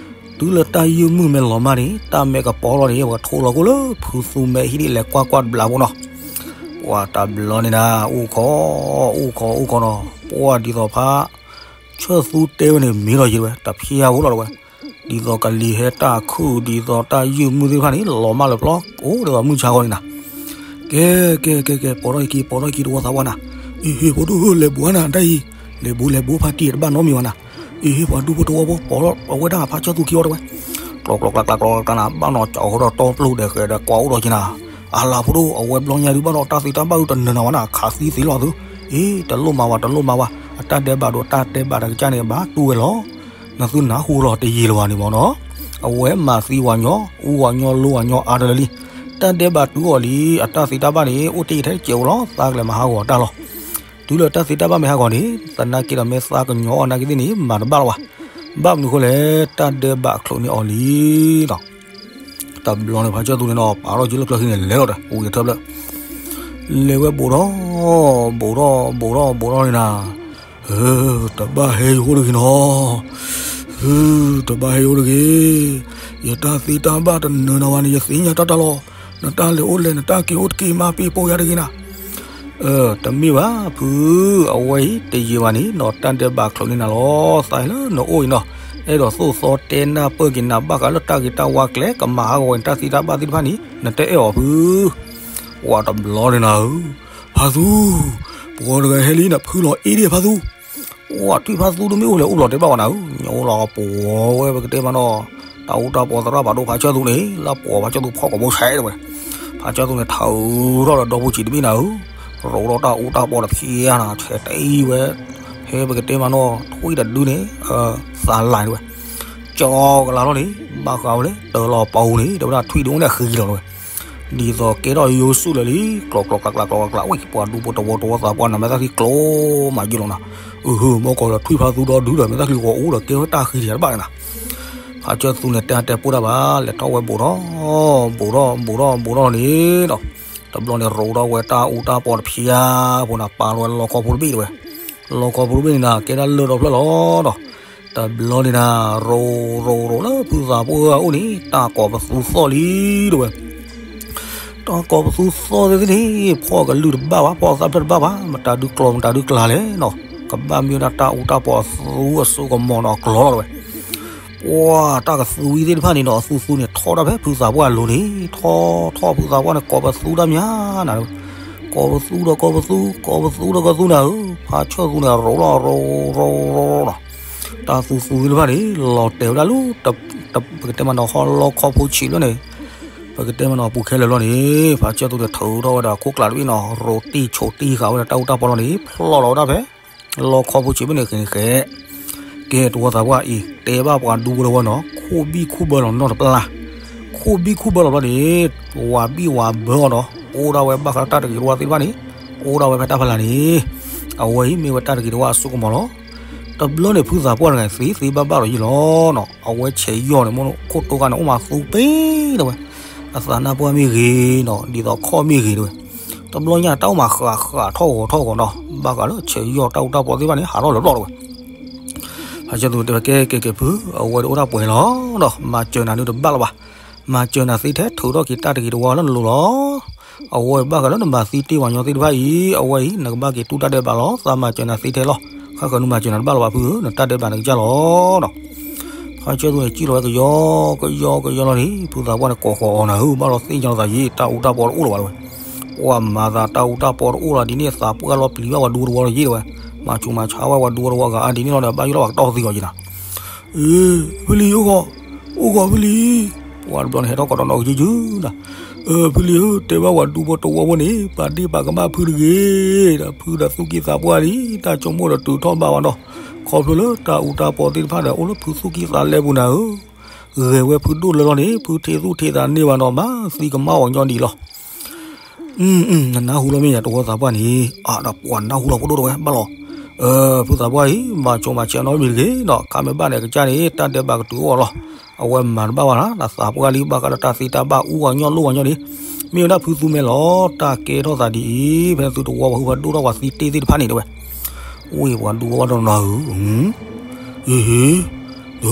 တုၤလၢတၢ်ယုၢ်မုၢ်မ့ၢ်လီၤမၢ်န့ၣ် တၢ်မဲာ်ကပီၤလီၤန့ၣ် ပကထိလီၤကိၣ်လၢဖုသူမဲဟံၣ်ဒ်လဲၤကွၢ်ကွၢ်တဘျီဖိနီၤ, ပှၤတဘျီန့ၣ်နၤ အိၣ်ခိး အိၣ်ခိး အိၣ်ခိးနီၤ ပှၤဒ်သိးဖါ ဆၢၣ်သူတဲဝဲန့ၣ် မ့ၢ်လီၤယံၤတဲဝဲ တဖျါဧိၤလီၤတဲဝဲ, ဒ်သိးကလံၤဟဲတၢ်ခုၣ် ဒ်သိးတၢ်ယုၢ်မုၢ်သ့ၣ်တဖၣ်န့ၣ် လီၤမၢ်လၢပျီ အိၣ်ဒ်သိးမုၢ်ဆါဂီၤန့ၣ်နၤ, ကဲ ကဲ ကဲ ကဲ ပိာ်ထီၣ်က့ၤ ပိာ်ထီၣ်က့ၤတဝီသးပှၢ်နၤ, အ့ ဟ့ၣ်ဖိဒိၣ် လဲၤဘူးနၤ တၢ်အံၤ, လဲၤဘူး လဲၤဘူး ဖါတံၢ်တဘၣ်နီတမံၤဘၣ်နၤ, အ့ ဟ့ၣ်ပှၤဒူဖိတဝီဖိ ပိာ်ထီၣ်အဝဲဒၣ်ဖါဆၢၣ်သူခံအီၤတဲဝဲ, ကျီကျီကျီကျီကျီကျီနၤ ဘၣ်နီၤကၠီၤဃီဒီးတီပျိၢ်ဒဲးဃဲးဒီးကွၢ်အိၣ်ဒီးက့ၤနၤ, အလၤဖိဒိၣ် အဝဲဘျီညါဒုးဘၣ်ဒီးတၢ်သ့တၢ်ဘၣ်ဒုးတနၢၤနၤဝဲနၤ ခးသံသ့လီၤသု, အ့ တလိၣ်မၤဝဲ တလိၣ်မၤဝဲ အတၢ်ဒဲးဘးဒီးတၢ်ဒဲးဘးတကစၢ်န့ၣ် ဘၣ်တူၢ်ဝဲလီၤ နသုနၢ်ဟူလီၤတယံာ်လၢၤဘၣ်န့ၣ်မ့ၢ်နီၤ, အဝဲမၤသံဝၤညီ အူဝၤညီ လိဝၤညီ အါတလၢလံ, တၢ်ဒဲးဘးတုၤအီၤလံ အတၢ်သ့တၢ်ဘၣ်န့ၣ် အိၣ်တ့ၢ်ထဲတစဲးဧိၤလီၤ သးကလဲၤမၤဟးဂီၤတၢ်လီၤ, တုၤလၢတၢ်သ့တၢ်ဘၣ်မ့ၢ်ဟးဂီၤန့ၣ် သနာ်က့ဒီးမ့ၢ်သးကညီၤအီၤနာ်က့သ့ၣ်န့ၣ် မၤတဘၣ်လၢၤဘၣ်, ဘၣ်မနုၤဃိလဲၣ် တၢ်ဒဲးဘးချိးန့ၢ်အီၤလံနီၤ တဘျီန့ၣ် ဖါဆၢၣ်သူန့ၣ်နီၤ ပာ်ထီၣ်က့ၤလၢကျၢၢ်ခံန့ၣ် လဲၤလီၤဒီး ဝံၤအထၢၣ်ဖျၢၣ် လဲၤဝဲဘူးထီၣ် ဘူးထီၣ် ဘူးထီၣ် ဘူးထီၣ်န့ၣ်နၤ, တဘၣ်ဟဲယအိၣ်တဂ့ၤနီၤ, တဘၣ်ဟဲယအိၣ်တဂ့ၤ, ယတၢ်သ့တၢ်ဘၣ်တနၢၤနၤဝဲန့ၣ် ယသ့ၣ်ညါတၢ်တၢ်လီၤ, နတၢ်လဲၤအိၣ်လဲၤ နတၢ်က့ၤအိၣ်တက့ၢ် မၤပ့ၤပိာ်ယၤတဂ့ၤနၤ တမ့ၢ်ဘၣ်ဖု, အဝဲအံၤတယံာ်ဘၣ်န့ၣ်နီၤ တၢ်ဒဲးဘးချိးန့ၢ်နၤလီၤ သးလၢနအိၣ်အံၤနီၤ, အဲၣ်ဒိးသိၣ်သီတဲနၢ်ပၢၢ်က့ၤနၤ ဘၣ်ဃးလၢတၢ်ဂ့ၤတၢ်ဝါကျဲ ကမၤဟးဂီၤန့ၣ် တၢ်သ့တၢ်ဘၣ်သ့ၣ်တဖၣ်န့ၣ် နတအဲၣ်အီၤဖု, ဝၤတဘျီန့ၣ်နၤဧၢ, ဖါသူ, ပှၤတဂၤဟဲလံနၤ ဖုလီၤအ့ၣ်ဒံးဖါသူ ပှၤထွံၣ်ဖါသူတမ့ၢ်အိၣ်လဲၤအိၣ်ဘျီတဲဘၣ်ဝဲနၤဧၢ, ညိလီၤပှီၤဝဲပကတဲမးနီၤ, တၢ်အူတၢ်ပီးသရၣ်ဘၣ်ဒိဖါဆၢၣ်သူန့ၣ် လၢပှီၤဖါဆၢၣ်သူဖီၣ်ကိာ်ဘိဆဲးတဲဝဲ, ဖါဆၢၣ်သူန့ၣ် ထးအုးထီၣ်ဒီးဒီဖိဆံးတဘ့ၣ်နၤဧၢ, ရိးထီၣ်တၢ်အူတၢ်ပီးတဖျါနၤ ဆဲးတအံၤဝဲ, ဟဲပကတဲမးနီၤ ထွံၣ်တဒုန့ၣ် သးလၢ်တဲဝဲ, ကၠီကလၤထီၣ်န့ၣ် ဘၣ်ဃးဝဲလၢတၢ်လီၤပူၤန့ၣ် တဲဝဲဒၣ်ထွံၣ်ဒုန့ၣ်အဃံလီၤတဲဝဲ ဒ်သိးကဲထီၣ်ယိၤစုၣ်လၢာ်လံ, ကျီကျီကျးကျးကျီကျးကျး ဝံၤ ပှၤဒူဖိတဝီတဝီသးပှၢ်နၤ မဲာ်သၣ်ချံကျိမးယုၢ်လီၤနၤ, အဟၢ မ့ၢ်ကီးလၢထွံၣ်ဖါသူဒီဒုဒီး မဲာ်သၣ်ချံဂီၤအိၣ်ဒီးကဲဝဲတၢ်ဃံတယၤတဘၣ်န့ၣ်နၤ, ဖါဆၢၣ်သူန့ၣ် တဲအါတဲပိၢ်တၢ်ဘၣ် လဲၤထီၣ်ဝဲဘူးထီၣ်, ဘူးထီၣ် ဘူးထီၣ် ဘူးထီၣ်န့ၣ်ဒီး, တဘျီန့ၣ်ရိးထီၣ်ဝဲတၢ်အူတၢ်ပီးတဖျါဖိနၤ ပာ်လီၤဝဲလီခီဖိတဘ့ၣ်တဲဝဲ, လီခီဖိတဘ့ၣ်န့ၣ်နၤ ကဲဒၣ်လၢထီၣ်ဖျၢၣ်လီၤဒီး, တဘျီန့ၣ်နၤ ရိးရိးရိးလၢဖုသးပှၢ်အအိၣ်န့ၣ် တၢ်ကိးပသူသီၣ်လံတဲဝဲ တၢ်ကိးပသူသီၣ်သ့ၣ်သ့ၣ်န့ၣ် ဖီၣ်ကလုၢ်တဘၣ်ဘၣ် ဖီၣ်သၣ်ဖျၢၣ်တဘၣ်ဘၣ် မတၤဒုကျီမတၤဒုကျါလဲၣ်နီၤ, ကဘၣ်မ့ၢ်ဝဲဒၣ်တၢ်အူတၢ်ပီးအသူအစိကမီၤနီၤ အကျီလီၤတဲဝဲ, ပှၤတၢ်ကသူဝံသ့ၣ်တဖၣ်န့ၣ်ဒီး အသူသူန့ၣ် ထီၣ်တၢ်ဖဲဖုသးပှၢ်အလိၤန့ၣ် ထီၣ်ထီၣ်ဖုသးပှၢ်န့ၣ် ကိးပသူတၢ်မးနၤ, ကိးပသူဒီးကိးပသူ ကိးပသူဒီးကိးပသူနၤဧၢ, ဖါဆၢၣ်သူန့ၣ် ရိးလီၤရိးရိးရိးလီၤ, တၢ်သူသူသ့ၣ်တဖၣ်န့ၣ် လီၤတဲာ်ဝဲဒၣ်လၢ ပကတဲမးနီၤ ဟီလီခီဖိဆံးဘျီန့ၣ်, ပကတဲမးနီၤ ပူၤခဲလၢာ်လီၤန့ၣ် ဖါဆၢၣ်သူန့ၣ် ထုးထီၣ်ဝဲဒၣ်ခိၣ်ကျးတဘ့ၣ်နီၤ ရိးတံၢ်ဆိးတံၢ်ဃာ်ဝဲဒၣ်တၢ်အူတၢ်ပီလီၤန့ၣ် ဖျီၣ်လီၤဝဲဒၣ်ဖဲ လီခီဖိဆံးဘျီန့ၣ်ဃဲန့ၣ်ဃဲ, ကဲတဝီသးပှၢ်အံၤ တဲဘၣ်ပှၤဒူဖိတဝီနီၤ ခိၣ်ဘံၣ်ခိၣ်ဘၢလီၤနီတပျၢ်, ခိၣ်ဘံၣ်ခိၣ်ဘၢလီၤဘျီန့ၣ် ဝၤဘံၣ်ဝၤဘၢအီၤဒီး အိၣ်ဒၣ်ဝဲဘၣ်ဃးလၢတၢ်တဂ့ၤတဝါသ့ၣ်တဖၣ်န့ၣ် အိၣ်ဒၣ်ဝဲဖဲတၢ်ဖီလာ်န့ၣ်, အဝဲအံၤမ့ၢ်ဝဲတၢ်တဂ့ၤတဝါအစိကမီၤလီၤ. တဘျီန့ၣ် ဖုသးပှၢ်တဂၤသ့သ့ဘၣ်ဘၣ်လီၤယံၤလီၤနီၤ အဝဲဆဲးယီၢ်န့ၣ် မ့ၢ်ခိၣ်တိခါန့ၣ် အိၣ်မးသူပ့ၤတဝဲ, အသးနါပှၢ်မ့ၢ်ဂ့ၤနီၤ ဒ်သိးခီၣ်မ့ၢ်ဂ့ၤတဝဲ, တဘျီညါတၢ်အိၣ်မးဃးဃးထီၣ်ဂီၤထီၣ်ဂီၤနီၤ ဘၣ်ဃးလၢဆဲးယီၢ်တၢ်အူတၢ်ပီသ့ၣ်တဖၣ်န့ၣ် ဟးထီၣ်လၢာ်ပျီၢ်တဝဲ ဖါဆၢၣ်သူန့ၣ်တဲဝဲ ကဲကဲကဲဖု, အဝဲတအိၣ်တၢ်ပှဲၤလီၤဒီး မၤစၢၤနၤဒုးတဘၣ်လၢၤဘၣ်, မၤစၢၤနၤသ့ထဲ ထုးထီၣ်က့ၤတၢ်တဂ့ၤတဝါလၢနလိၤလီၤ. အဝဲဘၣ်ဃးလၢနမၤသံတ့ၢ်ပှၤညီသ့ၣ်တဖၣ်အံၤ အဝဲအံၤ နကဘၣ်က့ၤတူၢ်တၢ်ဒဲးဘးလီၤ. သးမၤစၢၤနၤသ့ထဲလီၤ. ဃၣ်ဃၢၤနုမၤစၢၤနၤတဘၣ်လၢၤဘၣ်ဖုဧၢ, နတၢ်ဒဲးဘးနကစၢ်လီၤဒီး ဖါဆၢၣ်သူန့ၣ် စံၣ်လီၤဝဲကယီကယီကယီလီၤန့ၣ် ဖုသးပှၢ်န့ၣ် ကိးဃီၤအီၤနၤဧၢ, ဘၣ်လီၤသ့ၣ်ညါလီၤသးယံၤ တၢ်အူတၢ်ပီတအိၣ်လၢၤဘၣ်တဝဲ, ပှၤမၤသးတၢ်အူတၢ်ပီတအိၣ်လၢၤဒ်န့ၣ် သးပှၢ်လီၤပျံၤဘၣ်ပှၤဒူတဝီလီၤယံၤတဝဲ, မၤဆူးမၤဆါဝဲပှၤဒူတဝီဂၤအါဒ်န့ၣ်လီၤဒီး ဘၣ်ယိၣ်လီၤပှၤကတီၢ်သံအီၤယံၤနၤ ဖုလံၤအိၣ်ဃီ, အိၣ်ဃီဖုလံၤ, ပှၤတဘျီန့ၣ် ဟဲထီၣ်ကိးဒီးနီၢ်ကယုၢ်ယုၢ်နၤ, ဖုလံၤဧၢ, တဲဘၣ်ပှၤဒူဖိတဝီဖိန့ၣ် ပာ်ဒ့ၣ်ပာ်ကမၣ်ဖုတဂ့ၤ, ဒီးဖုဒီးသူၣ်ကံၢ်သးပှၢ်လံ တၢ်ဆိကမိၣ်ဒီးတုၤထီၣ်ဘးဝဲဒီး, ခီဖျိလၢတၢ်အူတၢ်ပီသ့ၣ်တဖၣ်ဒီး အိၣ်လၢဖုသူၣ်ကံၢ်သးလဲပူၤနၤဧၢ, ဂဲၤဝဲဖုဒိၣ်လၢလီၤန့ၣ် ဖုထံသူၣ်ထံသးန့ၢ်ဘၣ်နီၤ မၤသံကမၣ်အီၤညီဒံးလီၤ နနၢ်ဟူလီၤမ့ၢ်ယၤ တဝီသးပှၢ်န့ၣ်, အဒီးပှၤနၢ်ဟူလီၤဖိဒိၣ်တဝဲဘၣ်လီၤ. ဖုသးပှၢ်အံၤ မၤဆိးမၤဆါနီတမံၤတဂ့ၤဒီး ခါမ့ၢ်ဘၣ်န့ၣ်ကစၢ်န့ၣ် တၢ်ဒဲးဘးကတုၤအိၣ်အီၤလီၤ. အဝဲမၤတဘၣ်ဘၣ်နၤ သးပှၢ်လံ ဘၣ်ဃးလၢတၢ်သံတၢ်ဘၣ်အူအီၤညီလိၣ်အီၤညီန့ၣ်, မ့ၢ်ဝဲဒၣ်ဖုသူမဲလီၤ. တၢ်ကဲထီၣ်သးဒ်အံၤ ဖဲသုတဝီပှၤဟုၣ်ဖးဒိၣ်ထီၣ်ပှၤသံတ့ၢ်သ့ၣ်တဖၣ်န့ၣ်တဝဲ, ဝ့ၢ်ပှၤဒူဖိဘၣ်ဒီးနၤဧၢ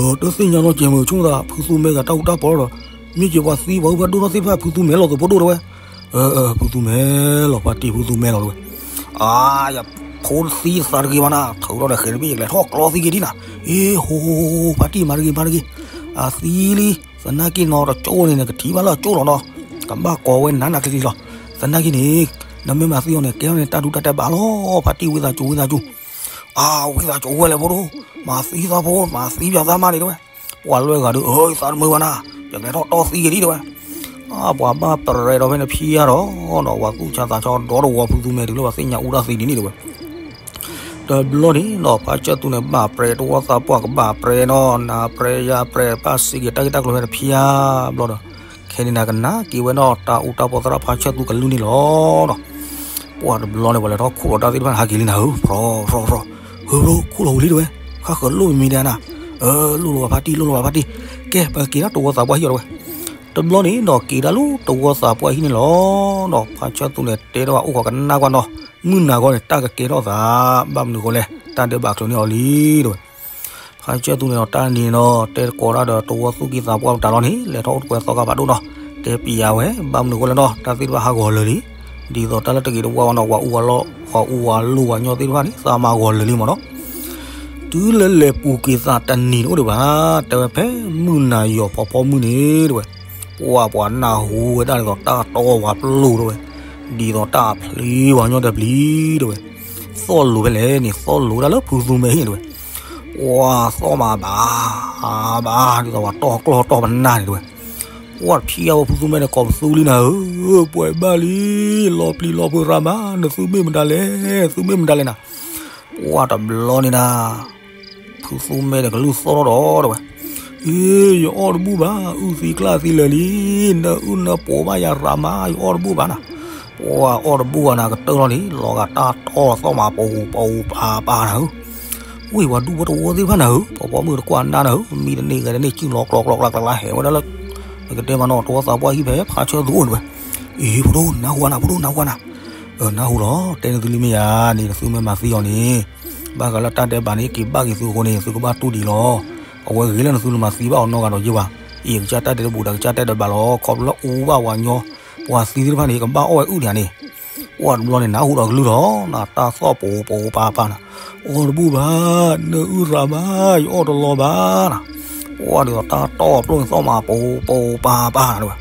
အ့ ဒီးတသ့ၣ်ညါလီၤကဲမုာ်ဆိကမိၣ်သး ဖုသူမဲဂၤတၢ်အူတၢ်ပီလီၤဒီး, မ့ၢ်က့ၤပှၤသံပှၤဟုၣ်ဖးဒိၣ်ထီၣ်သ့ၣ်တဖၣ် ဖုသူမဲလီၤသဖိဒိၣ်တဝဲ, ဖုသူမဲလီၤ ဖါတံၢ်ဖုသူမဲလီၤတဝဲ, အါယၤ ဖိသံသးတဂ့ၤဘၣ်နၤ ထုးထီၣ်ဒီးဃဲၤတဘ့ၣ် ယကလဲၤထီၣ်ကျီသံက့ၤဒ်နၤ, အ့ ဟိ ဖါတံၢ်မၤတဂ့ၤမၤတဂ့ၤ, အသံလံ သနာ်က့နီၤ တကၠိန့ၣ် နကထံၣ်ဘၣ်လၢအကၠိလီၤနီၤ, ကဘၣ်ကိးဝဲနၤနၤကလံၤလီၤ, သနာ်က့န့ၣ် နမ့ၢ်မၤသံအီၤန့ၣ် ကဲထီၣ်န့ၣ် တၢ်ဒူတၢ်တဲာ်ဘၣ်လီၤ ဖါတံၢ် ဝံသးစူၤ ဝံသးစူၤ အဝံသးစူၤဝဲလဲၣ်ဖိဒိၣ်, မၤသံသးဖိ မၤသံပၠးသးမါန့ၣ်တဝဲ, ပှၤလွဲၢ်ဂၤဒီး အသးတမုာ်ဘၣ်နၤ, ယကလဲၤထီၣ်တီသံက့ၤဒ်တဝဲ, ပှၤဘၣ်ပြဲးဒီးဖဲန့ၣ်ဖံးယါဒီး, ဒီးပှၤသူၣ်ဆါသးဆါဒီတဝီဖုသူမဲတုၤလၢပှၤသ့ၣ်ညါအူတၢ်သံဒ်န့ၣ်တဝဲ, တဘျီန့ၣ်ဒီး ဖါဆၢၣ်သူန့ၣ် ဘၣ်ပြဲးတဝီသးပှၢ်ကဘၣ်ပြဲးနီၤ နၤပြဲးယၤပြဲး ဘၣ်စံးက့ၤတၢ်ဂ့ၢ်တၢ်ကျိၤဖဲန့ၣ်ဖံးယါဘျီဒီး, ခဲန့ၣ်နၤကနၣ်က့ၤဝဲနီၤ တၢ်အူတၢ်ပီသရၣ်ဖါဆၢၣ်သူကလုၢ်န့ၣ်လီၤနီၤ ပှၤတဘျီန့ၣ် ပှၤလဲၤထီၣ်ခူၣ်လီၤတၢ်သ့ၣ်တဖၣ်န့ၣ် ဟးက့ၤလံနၤဧၢ ဖြီဖြီဖြီ, ဟၢဘျီခူၣ်လီၤဝံၤလံတဝဲ, ဃၣ်ဃၢၤလိၣ်မံၤဒဲးနၤ, လိၣ်လီၤဘၣ်ဖါတံၢ် လိၣ်လီၤဘၣ်ဖါတံၢ်, ကဲ ပက့ၤဒၣ်တဝီသးပှၢ်ဟံၣ်အီၤတဝဲ, တဘျီန့ၣ်ဒီး က့ၤဒၣ်လၢတဝီသးပှၢ်ဟံၣ်န့ၣ်လီၤနီၤ ဖါဆၢၣ်သူန့ၣ် တဲထီၣ်ဘၣ်အိၣ်ဃီကနၣ်ကွၢ်နီၤ, မုၢ်နၤဂီၢ်န့ၣ် တၢ်ကကဲထီၣ်သး, ဘၣ်မနုၤဃိလဲၣ် တၢ်ဒဲးဘးကျိၤန့ၢ်အီၤလံတဝဲ ဖါဆၢၣ်သူန့ၣ်ဒီးတၢ်န့ၣ်နီၤ တဲတကိးတၢ်ဒီးတဝီသူၣ်ကံၢ်သးပှၢ်မတၤလီၤန့ၣ် လဲၤထီၣ်အိၣ်တကွဲၤသီခါဖးဒိၣ်နီၤ, တဲပျးဝဲ ဘၣ်မနုၤဃိလဲၣ်နီၤ တၢ်သ့ၣ်တဖၣ်ဟးဂီၤလၢာ်လံ, ဒ်သိးတၢ်လၢတဂ့ၤတဝါဝဲနီၤ ပှၤအူပှၤလီၢ် ပှၤအူပှၤလီၢ်ပှၤညီသ့ၣ်တဖၣ်န့ၣ် သးမၤဂီၤလၢာ်လံမ့ၢ်နီၤ, တုၤလၢလဲၤပူၤကွံာ်သးတနံၤတအိၣ်ဒံးဘၣ်, တဲဝဲဖဲမုၢ်နၤယီၤဖီဖီမုၢ်န့ၣ်တဝဲ, ပှၤပှၤနၢ်ဟူဝဲဒၣ်ဒ်သိးတၢ်တီပှၤပျိၤတဝဲ, ဒ်သိးတၢ်အဖျ့ပှၤညီတပျံၤတဝဲ, သီၣ်လိၤဖဲလဲၣ်န့ၣ် သီၣ်လိၤဝဲဒၣ်လၢဖုသူမဲဟံၣ်တဝဲ, ပှၤသီၣ်မးဘၣ် ဘၣ် ဒ်သိးပှၤတီၢ်ကျီၢ်တီၢ်ပနၢ်န့ၣ်တဝဲ, ပှၤဖံးအါဝဲဖုသူမဲန့ၣ် ကိးပသူလံနၤဧၢ, ပှဲၤဘၣ်လံ, လီၤပျံၤလီၤဖုးရၤမး နသုမ့ၢ်မတၤလဲၣ် သုမ့ၢ်မတၤလဲၣ်နၤ, ပှၤတဘျီန့ၣ်နၤ ဖုသူမဲန့ၣ် ကလုၢ်သီၣ်ထီၣ်ဒီးတဝဲ, အ့ ယအီၣ်တဘူၣ်ဘၣ် အုၣ်သံကျၢ်သံလၢာ်လံ, နအုၣ်နပှိၤဘၣ်ယၤရၤမး ယအီၣ်တဘူၣ်ဘၣ်နၤ, ပှၤအီၣ်တဘူၣ်ဘၣ်နၤ ကတၢၢ်လီၤန့ၣ် လီၤဂာ်တၢ်တီၢ်သီၣ်မးပူၤပူၤပၤပၤနၤဧၢ, ဝံၢ်ပှၤဒူဖိတဝီသ့ၣ်တဖၣ်နၤဧၢ, ဖီဖီမုၢ်တကွၢ်နၢ်နၤဧၢ, မံတန့ၢ်ဂဲၤတန့ၢ် စုၣ်လီၤကျီကျီကျါကျါကျါ ဟဲဝဲဒၣ်လၢ ပကတဲမးနီၤ တဝီသးပှၢ်ဟံၣ်ဖဲဖါဆၢၣ်သူအိၣ်တဝဲ, အ့ ဖိဒိၣ် နၢ်ဟူနၤ ဖိဒိၣ် နၢ်ဟူနၤ, နၢ်ဟူလီၤ တဲနသုလံမ့ၢ်ယၤန့ၣ် နသုမ့ၢ်မၤသံအီၤန့ၣ် ဘၣ်ဃးလၢတၢ်ဒဲးဘးန့ၣ် က့ၤဘၣ်က့ၤသုအဃိန့ၣ် သုကဘၣ်တူၢ်ဒံးလီၤ, အဝဲဂ့ၤလၢနသုနမၤသံဘၣ်အီၤနီတဂၤဒီးယ့ၢ်ဘၣ်, အံၤအကစၢ်တၢ်ဒဲးတဘူးဒီးကစၢ်တၢ်ဒဲးဘးလီၤ, ခီဖျိလၢအူဘၣ်ပှၤညီ ပှၤသံသ့ၣ်တဖၣ်န့ၣ် ကဘၣ်အီၣ်ဝဲအုၣ်န့ၣ်န့ၣ်, ပှၤတဘျီန့ၣ် နၢ်ဟူဒီးကလုၢ်လီၤ, နတၢ်သီၣ်ပူၤပူၤပၤပၤနၤ, အီၣ်တဘူၣ်ဘၣ်, နအုၣ်ရၤဘၣ်, ယအီၣ်တလီၤဘၣ်နၤ, ပှၤဒ်သိးတၢ်တီၢ်ပျိၢ်န့ၣ်သီၣ်မး ပိာ်ပိာ်ပၤပၤတဲဝဲ,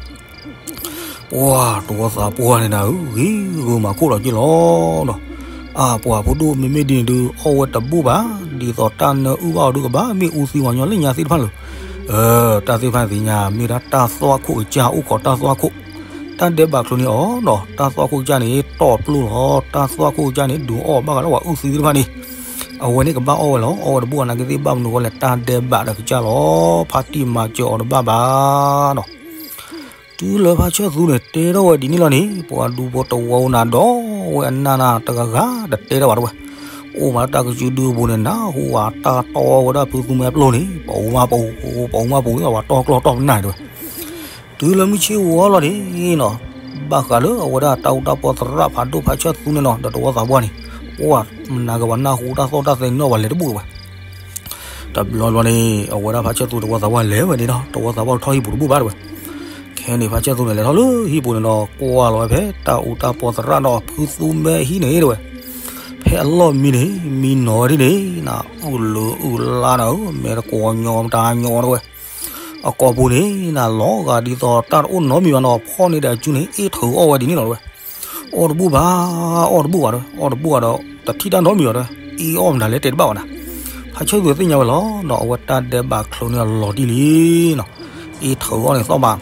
ပှၤတဝီသးပှၢ်န့ၣ်နၤဧၢ ဂ့ၤဂ့ၤမၤခိၣ်လီၤက့ၢ်လီၤနီၤ, အပှၤဖိဒိၣ်မ့မ့ၢ်ဒ်န့ၣ်ဒုး အီၣ်ဝဲတဘူၣ်ဘၣ်, ဒ်သိးတၢ်နၢအုၣ်ဘၣ်အီၤဒုးကဘၣ်မ့ၣ်အူသံဝဲညီလၢညါသ့ၣ်တဖၣ်လၢ, တၢ်သ့ၣ်တဖၣ်သ့ၣ်ညါ မ့ၢ်ဒၣ်တၢ်သွၣ်ခိၣ်ကစၢ်အိၣ်ခိးတၢ်သွၣ်ခိၣ်, တၢ်ဒဲးဘးချုးန့ၢ်အီၤနီၤ, တၢ်သွၣ်ခိၣ်ကစၢ်န့ၣ် တီၢ်ပျိၢ်လီၤ, တၢ်သွၣ်ခိၣ်ကစၢ်န့ၣ် ဒုးအီၣ်ဘၣ်ဃးလၢပှၤအုၣ်သံသ့ၣ်တဖၣ်န့ၣ်, အဝဲန့ၣ်ကဘၣ်အီၣ်ဝဲလီၤ, အီၣ်ဝဲတဘူၣ်အနာ်က့သ့ၣ်ဘၣ်မနုၤဃိလဲၣ် တၢ်ဒဲးဘးဒီးကစၢ်လီၤ, ဖါတံၢ်မၤစၢၤအီၤတဘၣ်ဘၣ်နီၤ တုၤလၢဖါဆၢၣ်သူန့ၣ် တဲထီၣ်ဝဲဒ်န့ၣ်လီၤန့ၣ် ပှၤဒူဖိတဝီနၤဒီး ဝဲအနၢ်နၢ်တဂၤဂၤတတဲတၢ်ဘၣ်တဲဝဲ, အိၣ်မးလၢတၢ်ကစုဒုအပူၤန့ၣ် နၢ်ဟူဝဲတၢ်တီဝဲဒၣ်ဖုသူမဲပျိၢ်န့ၣ် ပအူမါပအူ ပအူမါပအူ ပှၤတီၢ်ကျီၢ်တီၢ်ပနၢ်တဲဝဲ, တုၤလၢမုၢ်ဆ့ၣ်ဝါလီၤန့ၣ်နီၤ, ဘၣ်ဃးလၢအဝဲဒၣ်တၢ်အူတၢ်ပီၢ်သရၣ်ဖးဒိၣ်ဖါဆၢၣ်သူန့ၣ်နီၤ ဒီးတဝီသးပှၢ်န့ၣ်, ပှၤမနၤက့ၤပှၤနၢ်ဟူတၢ်သီၣ်တၢ်သဲန့ၣ်နီၤ ပှၤလဲၤတဘူၣ်ဝဲ တဘျီဘျီန့ၣ် အဝဲဒၣ်ဖါဆၢၣ်သူတဝီသးပှၢ်လဲၤဝဲန့ၣ်ဒီး တဝီသးပှၢ်ထီၣ်ဟံၣ်ပူၤတဘူၣ်ဘၣ်တဲဝဲ, ခဲန့ၣ်ဖါဆၢၣ်သူန့ၣ် လဲၤထီၣ်လၢဟံၣ်ပူၤန့ၣ်ဒီး ကွၢ်လီၤဝဲဖဲတၢ်အူတၢ်ပီၢ်သရၣ်ဒီးဖုသူမဲဟံၣ်န့ၣ်တဲဝဲ, ဖဲအလီၢ်မံန့ၣ် မံနီၤဝဲဒ်န့ၣ် နအုၣ်လၢအုၣ်လါနၤဧၢ မဲာ်တကွီၤညီၤတၢ်ညီၤတဲဝဲ, အကိာ်ပူၤန့ၣ် နလီၤဂာ်ဒ်သိးတၢ်တအိၣ်နီတမံၤဘၣ်နီၤ ဖီၣ်န့ၢ်ဒီးအစုန့ၣ် အ့ၣ်ထုးအီၣ်ဝဲဒ်န့ၣ်လီၤတဲဝဲ အီၣ်တဘူၣ်ဘၣ်, အီၣ်တဘူၣ်ဘၣ်ဒီး အီၣ်တဘူၣ်ဘၣ်ဒီး တထံၣ်တၢ်နီတမံၤဘၣ်ဒီး အ့ၣ်အီၣ်မနုၤလဲၣ်တဲတဘၣ်ဘၣ်နၤ, ဖါဆၢၣ်သူသ့ၣ်ညါဝဲလီၤနီၤ အဝဲတၢ်ဒဲးဘးချုးန့ၢ်အလီၤတံၢ်လံနီၤ, အ့ၣ်ထုးအီၣ်န့ၣ်သီၣ်ဘၣ်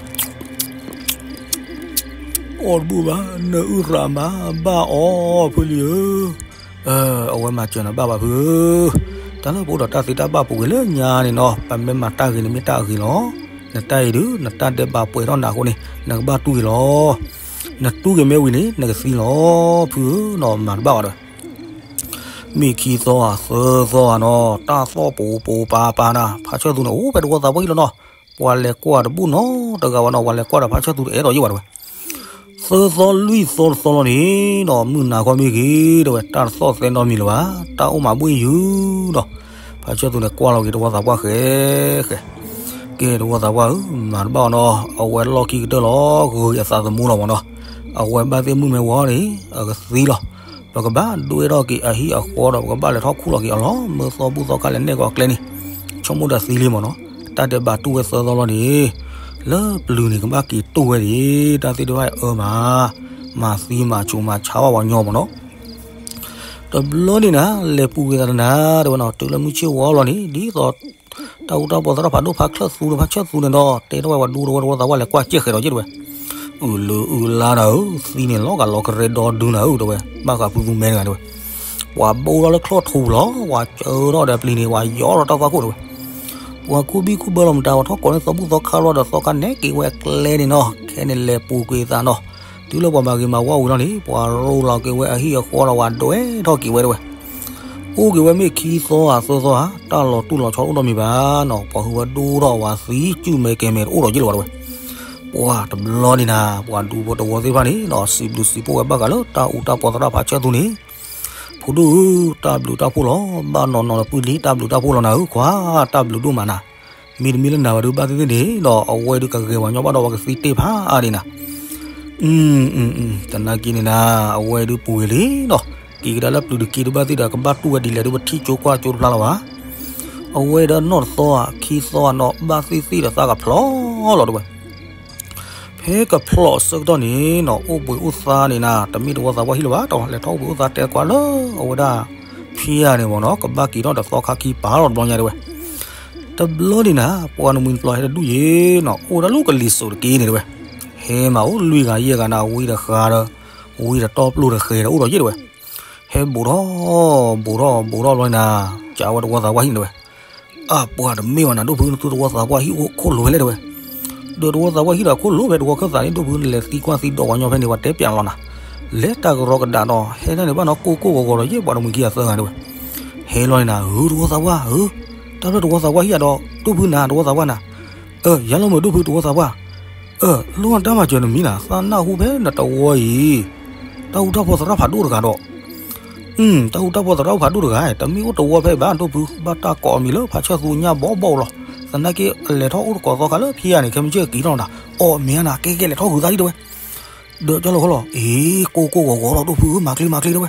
အီၣ်တဘူၣ်ဘၣ် နအုၣ်ရၣ်မး ဘၣ်အီၣ်ဖုလံဧၢ, အဝဲမၤစၢၤနၤဘၣ်ဘၣ်ဖုဧၢ, တၢ်လၢပအိၣ်ဒီးတၢ်သ့တၢ်ဘၣ်ပူၤကွံာ်လၢညါန့ၣ်နီၤ ပမ့ၢ်မၤတၢ်ဂ့ၤန့ၣ်မ့ၢ်တၢ်အဂ့ၤလီၤ, နတၢ်အံၤဒုး နတၢ်ဒဲးဘးပှဲၤထီၣ်နၤအဃိန့ၣ် နကဘၣ်တူၢ်က့ၤလီၤ, နတူၢ်က့ၤမ့ၢ်ဝံၤန့ၣ် နကသံလီၤ, ဖုဧၢနီၤ မၤတဘၣ်ဘၣ်ဒီး မ့ၢ်ခံသီဧါ သၢသီဧါနီၤ တၢ်သီၣ်ပိာ်ပိာ်ပၤပၤနၤ ဖါဆၢၣ်သူန့ၣ် အိၣ်ဖဲတဝီသးပှၢ်ဟံၣ်လီၤနီၤ, ပှၤလဲၤကွၢ်တဘူၣ်နီတဂၤဘၣ်နီၤ ပှၤလဲၤကွၢ်ဒီးဖါဆၢၣ်သူတအဲၣ်ဒိးယံာ်ဘၣ်တဲဝဲ, သၢသီလွံၢ်သီတသီလီၤန့ၣ်နီၤ မုၢ်နၤခီမ့ၢ်ဂ့ၤ တဲဝဲ တၢ်တသီၣ်သဲနီတမံၤလၢၤဘၣ် တၢ်အိၣ်မးဘှ့ၣ်ယုာ်ဒီး ဖါဆၢၣ်သူန့ၣ် ကွၢ်လီၤက့ၤတဝီသးပှၢ်ဃဲဃဲ ကဲတဝီသးပှၢ်ဧၢ မၤတဘၣ်အီၤနီၤ အဝဲလီၢ်ခံကတၢၢ်လီၤ ဂုၤက့ၤအသးသမူလီၤမးနီၤ, အဝဲဘၣ်သ့ၣ်မုၢ်မ့ၢ်ဝီန့ၣ် အကသံလီၤ, ပကဘၣ်ဒွဲၣ်ထီၣ်က့ၤအဟံၣ်အဃီဒီး ပကဘၣ်လဲၤထီၣ်ခူၣ်လီၤက့ၤအီၤလီၤ, မၢသီဘူၣ်သီခါလဲၤနဲၣ်က့ၤအီၤကျဲန့ၣ် ဆိကမိၣ်ဒီးသံလံမးနီၤ, တၢ်ဒဲးဘးတူၢ်ဝဲသၢသီလီၤန့ၣ်, လၢပျုၤန့ၣ် ကဘၣ်က့ၤတူၢ်ဝဲဒၣ် တၢ်သ့ၣ်တဖၣ်အၢမး, မၤသံမၤဆူးမၤဆါဘၣ်ပှၤညီမးနီၤ တဘျီန့ၣ်နၤ လဲၤပူၤကွံာ်သးတနၤ တဲဝဲနီၤ, တုၤလၢမုၢ်ဆ့ၣ်ဝီလီၤန့ၣ် ဒ်သိး တၢ်အူတၢ်ပီၢ်သရၣ်ဖးဒိၣ်ဖါချၢၣ်သူဒီးဖါဆၢၣ်သူန့ၣ်ဒီး တဲထီၣ်ဝဲပှၤဒူတဝီတဝီသးပှၢ်လဲၤကွၢ်ကဲဃဲးဒီးက့တဲဝဲ, အုၣ်လၢအုၣ်လါနၤဧၢ, သံန့ၣ်လီၤဂာ်လီၤကရဲဒီဒုနၤဧၢ တဲဝဲ, ဘၣ်ဃးဖုသူမဲတဂၤတဲဝဲ, ပှၤဘိထီၣ်လၢချိၣ်ထူလီၤ ပှၤစၢထီၣ်ဒီးပျံၤန့ၣ် ပှၤယီထီၣ်တၢ်သွၣ်ခိၣ်တဲဝဲ, ပှၤကူဘံၣ်ကူဘၢလီၤမတၤ ပှၤထီၣ်ကိးန့ၢ်သီဘူၣ်သီခါလီၤဒီးသီခါနဲၣ်က့ၤဝဲအကျဲန့ၣ်နီၤ, ခဲန့ၣ်လဲၤပူၤကွံာ်သးနီၤ, တုၤလၢပှၤမၤဂ့ၤမၤဝါဝံၤလီၤန့ၣ် ပှၤရိလီၤက့ၤဝဲအဟံၣ်အဃီဒီးပှၤဒွဲၣ်ထီၣ်က့ၤဝဲတဲဝဲ အိၣ်က့ၤဝဲမ့ၢ်ခံသီဧါသၢသီဧါ တၢ်လီၤတူၢ်လီၤဆီအိၣ်ဒီးမံၤဘၣ်နီၤ, ပှၤဟုဝဲဒိၣ်ထီၣ်ဝဲသံစုၣ်မဲာ်ကဲၤမဲာ်တအိၣ်ဒီးက့လၢၤဘၣ်တဲဝဲ, ပှၤတဘျီန့ၣ်နၤ ပှၤဒူဖိတဝီသ့ၣ်တဖၣ်န့ၣ်နီၤ စံးဘျုးစံးဖှိၣ်ဝဲဘၣ်ဃးလၢတၢ်အူတၢ်ပီၢ်သရၣ်ဖးဆၢၣ်သူန့ၣ်, ဖိဒိၣ်ဧၢ, တၢ်ဘျုးတၢ်ဖှိၣ်လီၤ, ဘၣ်နီၢ်နီၢ်ဒီးပုၢ်လံ တၢ်ဘျုးတၢ်ဖှိၣ်လီၤနၤဧၢခွါ, တၢ်ဘျုးဒိၣ်မးနၤ, မ့တမ့ၢ်လၢနၤဝဲဒုးဘၣ်သ့ၣ်သ့ၣ်န့ၣ်ဒီး အဝဲဒုးကဂဲၤပှၤညီဘၣ်ဒီးပှၤကသံတ့ၢ်ဖးအါဒံးနၤ တနာ်က့န့ၣ်နၤ, အဝဲဒုးပူၤဝဲလံနီၤ, က့ၤကဒါလၢပျုၤတက့ဒုးဘၣ်သ့ၣ်ဒီး ကဘၣ်တူၢ်ဝဲဒ်လဲၣ်ဒုး ပထံၣ်ကၠိကွၢ်ကၠိတဖျါလီၤဘၣ်, အဝဲဒီးနီၢ်တသီဧါ ခံသီဧါနီၤ ဘၣ်သ့ၣ်သ့ၣ်ဒီးသးကဖျိးလီၤတဲဝဲ, ဖဲကဖျိးအဆၢကတီၢ်န့ၣ်နီၤ အိၣ်ဘှံးအိၣ်သါန့ၣ်နၤ တမ့ၢ်တဝီသးပှၢ်ဟံၣ်လၢၤဘၣ်, တလဲၤထီၣ်အိၣ်ဘှံးအိၣ်သါတဲကွၢ်လၢ အဝဲဒၣ် ဖံယၤန့ၣ်မ့ၢ်နီၤ ကဘၣ်က့ၤထီၣ်ဒီးသီခါခံပာ်လီၤတဘျီညါတဲဝဲ တဘျီန့ၣ်နၤ ပှၤနမှံၤနပျီဟဲတဒူၣ်ယ့ၤနီၤ အိၣ်ဒၣ်လၢကလံၤစိးတက့န့ၣ်တဲဝဲ, ဟဲမးအိၣ်လွံၢ်ဂၤယဲၢ်ဂၤနၤ ဝံတဃါဒီး ဝံတတီၢ်ပျိၢ်တဃဲးဒီးအိၣ်ဒီးယ့ၣ်တဲဝဲ, ဟဲဘူးထီၣ် ဘူးထီၣ် ဘူးထီၣ်ဘျီန့ၣ်နၤ, ကးဝဲတဝီသးပှၢ်ဟံၣ်န့ၣ်တဲဝဲ, အါပှၤတမ့ၢ်ဘၣ်နၤ ဒိၣ်ဖု နသုတဝီသးပှၢ်ဟံၣ်အိၣ်ခိၣ်လိၤဖဲလဲၣ်တဲဝဲ, ဒီးတဝီသးပှၢ်ဟံၣ်ဒီးခိၣ်လိၤဖဲတဝီခၢၣ်သးန့ၣ် ဒိၣ်ဖုနလဲၤသံကွၢ်သံဒိးပှၤညီဖဲန့ၣ် ပှၤတဲပျးလီၤနၤ, လဲၤတၢ်ကရီကဒးဒီး ဟဲတၢ်န့ၣ်ဘၣ်နီၤ ကိၢ်ကိၢ်ဂီၤဂီၤဒီးယ့ၣ် ပှၤတမှံၤခံဂၤသၢဂၤတဲဝဲ, ဟဲလီၤန့ၣ်နၤ ဧၢ တဝီသးပှၢ်ဧၢ, တၢ်ဖဲတဝီသးပှၢ်ဟံၣ်ဒီး ဒိၣ်ဖုနၤ တဝီသးပှၢ်နၤ, အၢ ယၤလီၤမုာ်ဒိၣ်ဖုတဝီသးပှၢ်, အၢ လိၣ်တၢ်မၤစၢၤနမံၤနၤ သးနၢ်ဟူဖဲနတဝီအံၤ, တၢ်အူတၢ်ပီၢ်သရၣ်ဖးဒိၣ်တဂၤဒီး တၢ်အူတၢ်ပီၢ်သရၣ်အိၣ်ဖးဒိၣ်တဂၤ, တမ့ၢ်အိၣ်တဝီဖဲဘၣ် ဒိၣ်ဖု ဘၣ်တၢ်ကိးအမံၤလၢဖးဆၢၣ်သူညၣ်ဘီဘီလီၤ, သနာ်က့ လဲၤထီၣ်အိၣ်တကိးသီခါလၢဖံယၤန့ၣ် ခဲမုၢ်ဆ့ၣ်က့ၤထီၣ်နၤ, အီၣ်မ့ၢ်ဧါနၤ ကဲကဲလဲၤထီၣ်ဂုၤသးဟံၣ်တဲဝဲ, ဒီးကၢ်လီၤခီလီၤ အ့ ကိၢ်ကိၢ်ဂီၤဂီၤလီၤ ဒိၣ်ဖုဧၢ မၤချ့မၤချ့တဲဝဲ,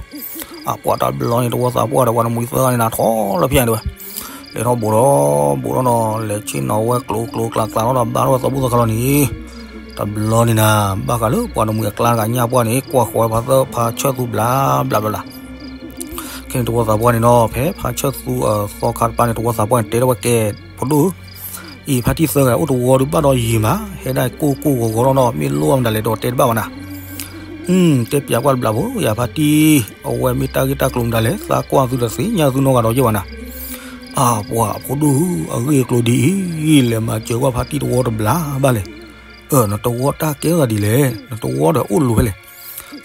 အပှၤတဘျီန့ၣ် တဝီသးပှၢ်ဒီးပှၤတမှံၤသၢဂၤန့ၣ်နၤ ထီၣ်လၢဖံယၤန့ၣ်တဲဝဲ, တဲထီၣ်ဘိးဒီး ဘိးထီၣ်နီၤ လဲၤဆ့ၣ်နီၤဝဲကျိၤကျိၤကျါကျါလီၤဒီး ဘၣ်ထီၣ်ဝဲသီဘူၣ်သီခါလီၤန့ၣ်, တဘျီန့ၣ်နၤ ဘၣ်ဃးလၢပှၤတမှံၤအကျါတဂၤညၣ်ပှၢ်န့ၣ် ကွၢ်ဃီၤဝဲဖါသၢဖါဆၢၣ်သူဘျးဘျးဘျးဘျး. ခဲန့ၣ်တဝီသးပှၢ်န့ၣ်နီၤ ဖဲဖါဆၢၣ်သူအသီခါတပၤန့ၣ် တဝီသးပှၢ်န့ၣ် တဲထီၣ်ဝဲကဲ ဖိဒိၣ်ဧၢ, အံၤဖါတံၢ်သၢဂၤအိၣ်တဝီဒုးဘၣ်ဒီးယံာ်မး ဟဲဒၣ်ကိၢ်ကိၢ်ဂီၤဂီၤလီၤနီၤ မ့ၢ်လိၣ်မတၤလဲၣ်ဒီးတဲတဘၣ်ဘၣ်နၤ. တဲပၠးကွၢ်တဘျးဖိ ယၤဖါတံၢ်, အဝဲမ့ၢ်တၢ်ဂ့ၢ်တၢ်ကျိၤမတၤလဲၣ် သးကွၢ်သုတသ့ၣ်ညါသုနီတဂၤဒီးယဲၢ်ဘၣ်နၤ. အၢ ပှၤဖိဒိၣ်ဧၢ အဂ့ၢ်အကျိၤဒ်အံၤ လဲၤမၤစၢၤကွၢ်ဖါတံၢ်တဝီတဘျးဘၣ်လဲၣ်. အၢ နတဝီတၢ်ကဲထီၣ်သးဒ်လဲၣ် နတဝီဒီးအိၣ်လိၤဖဲလဲၣ်.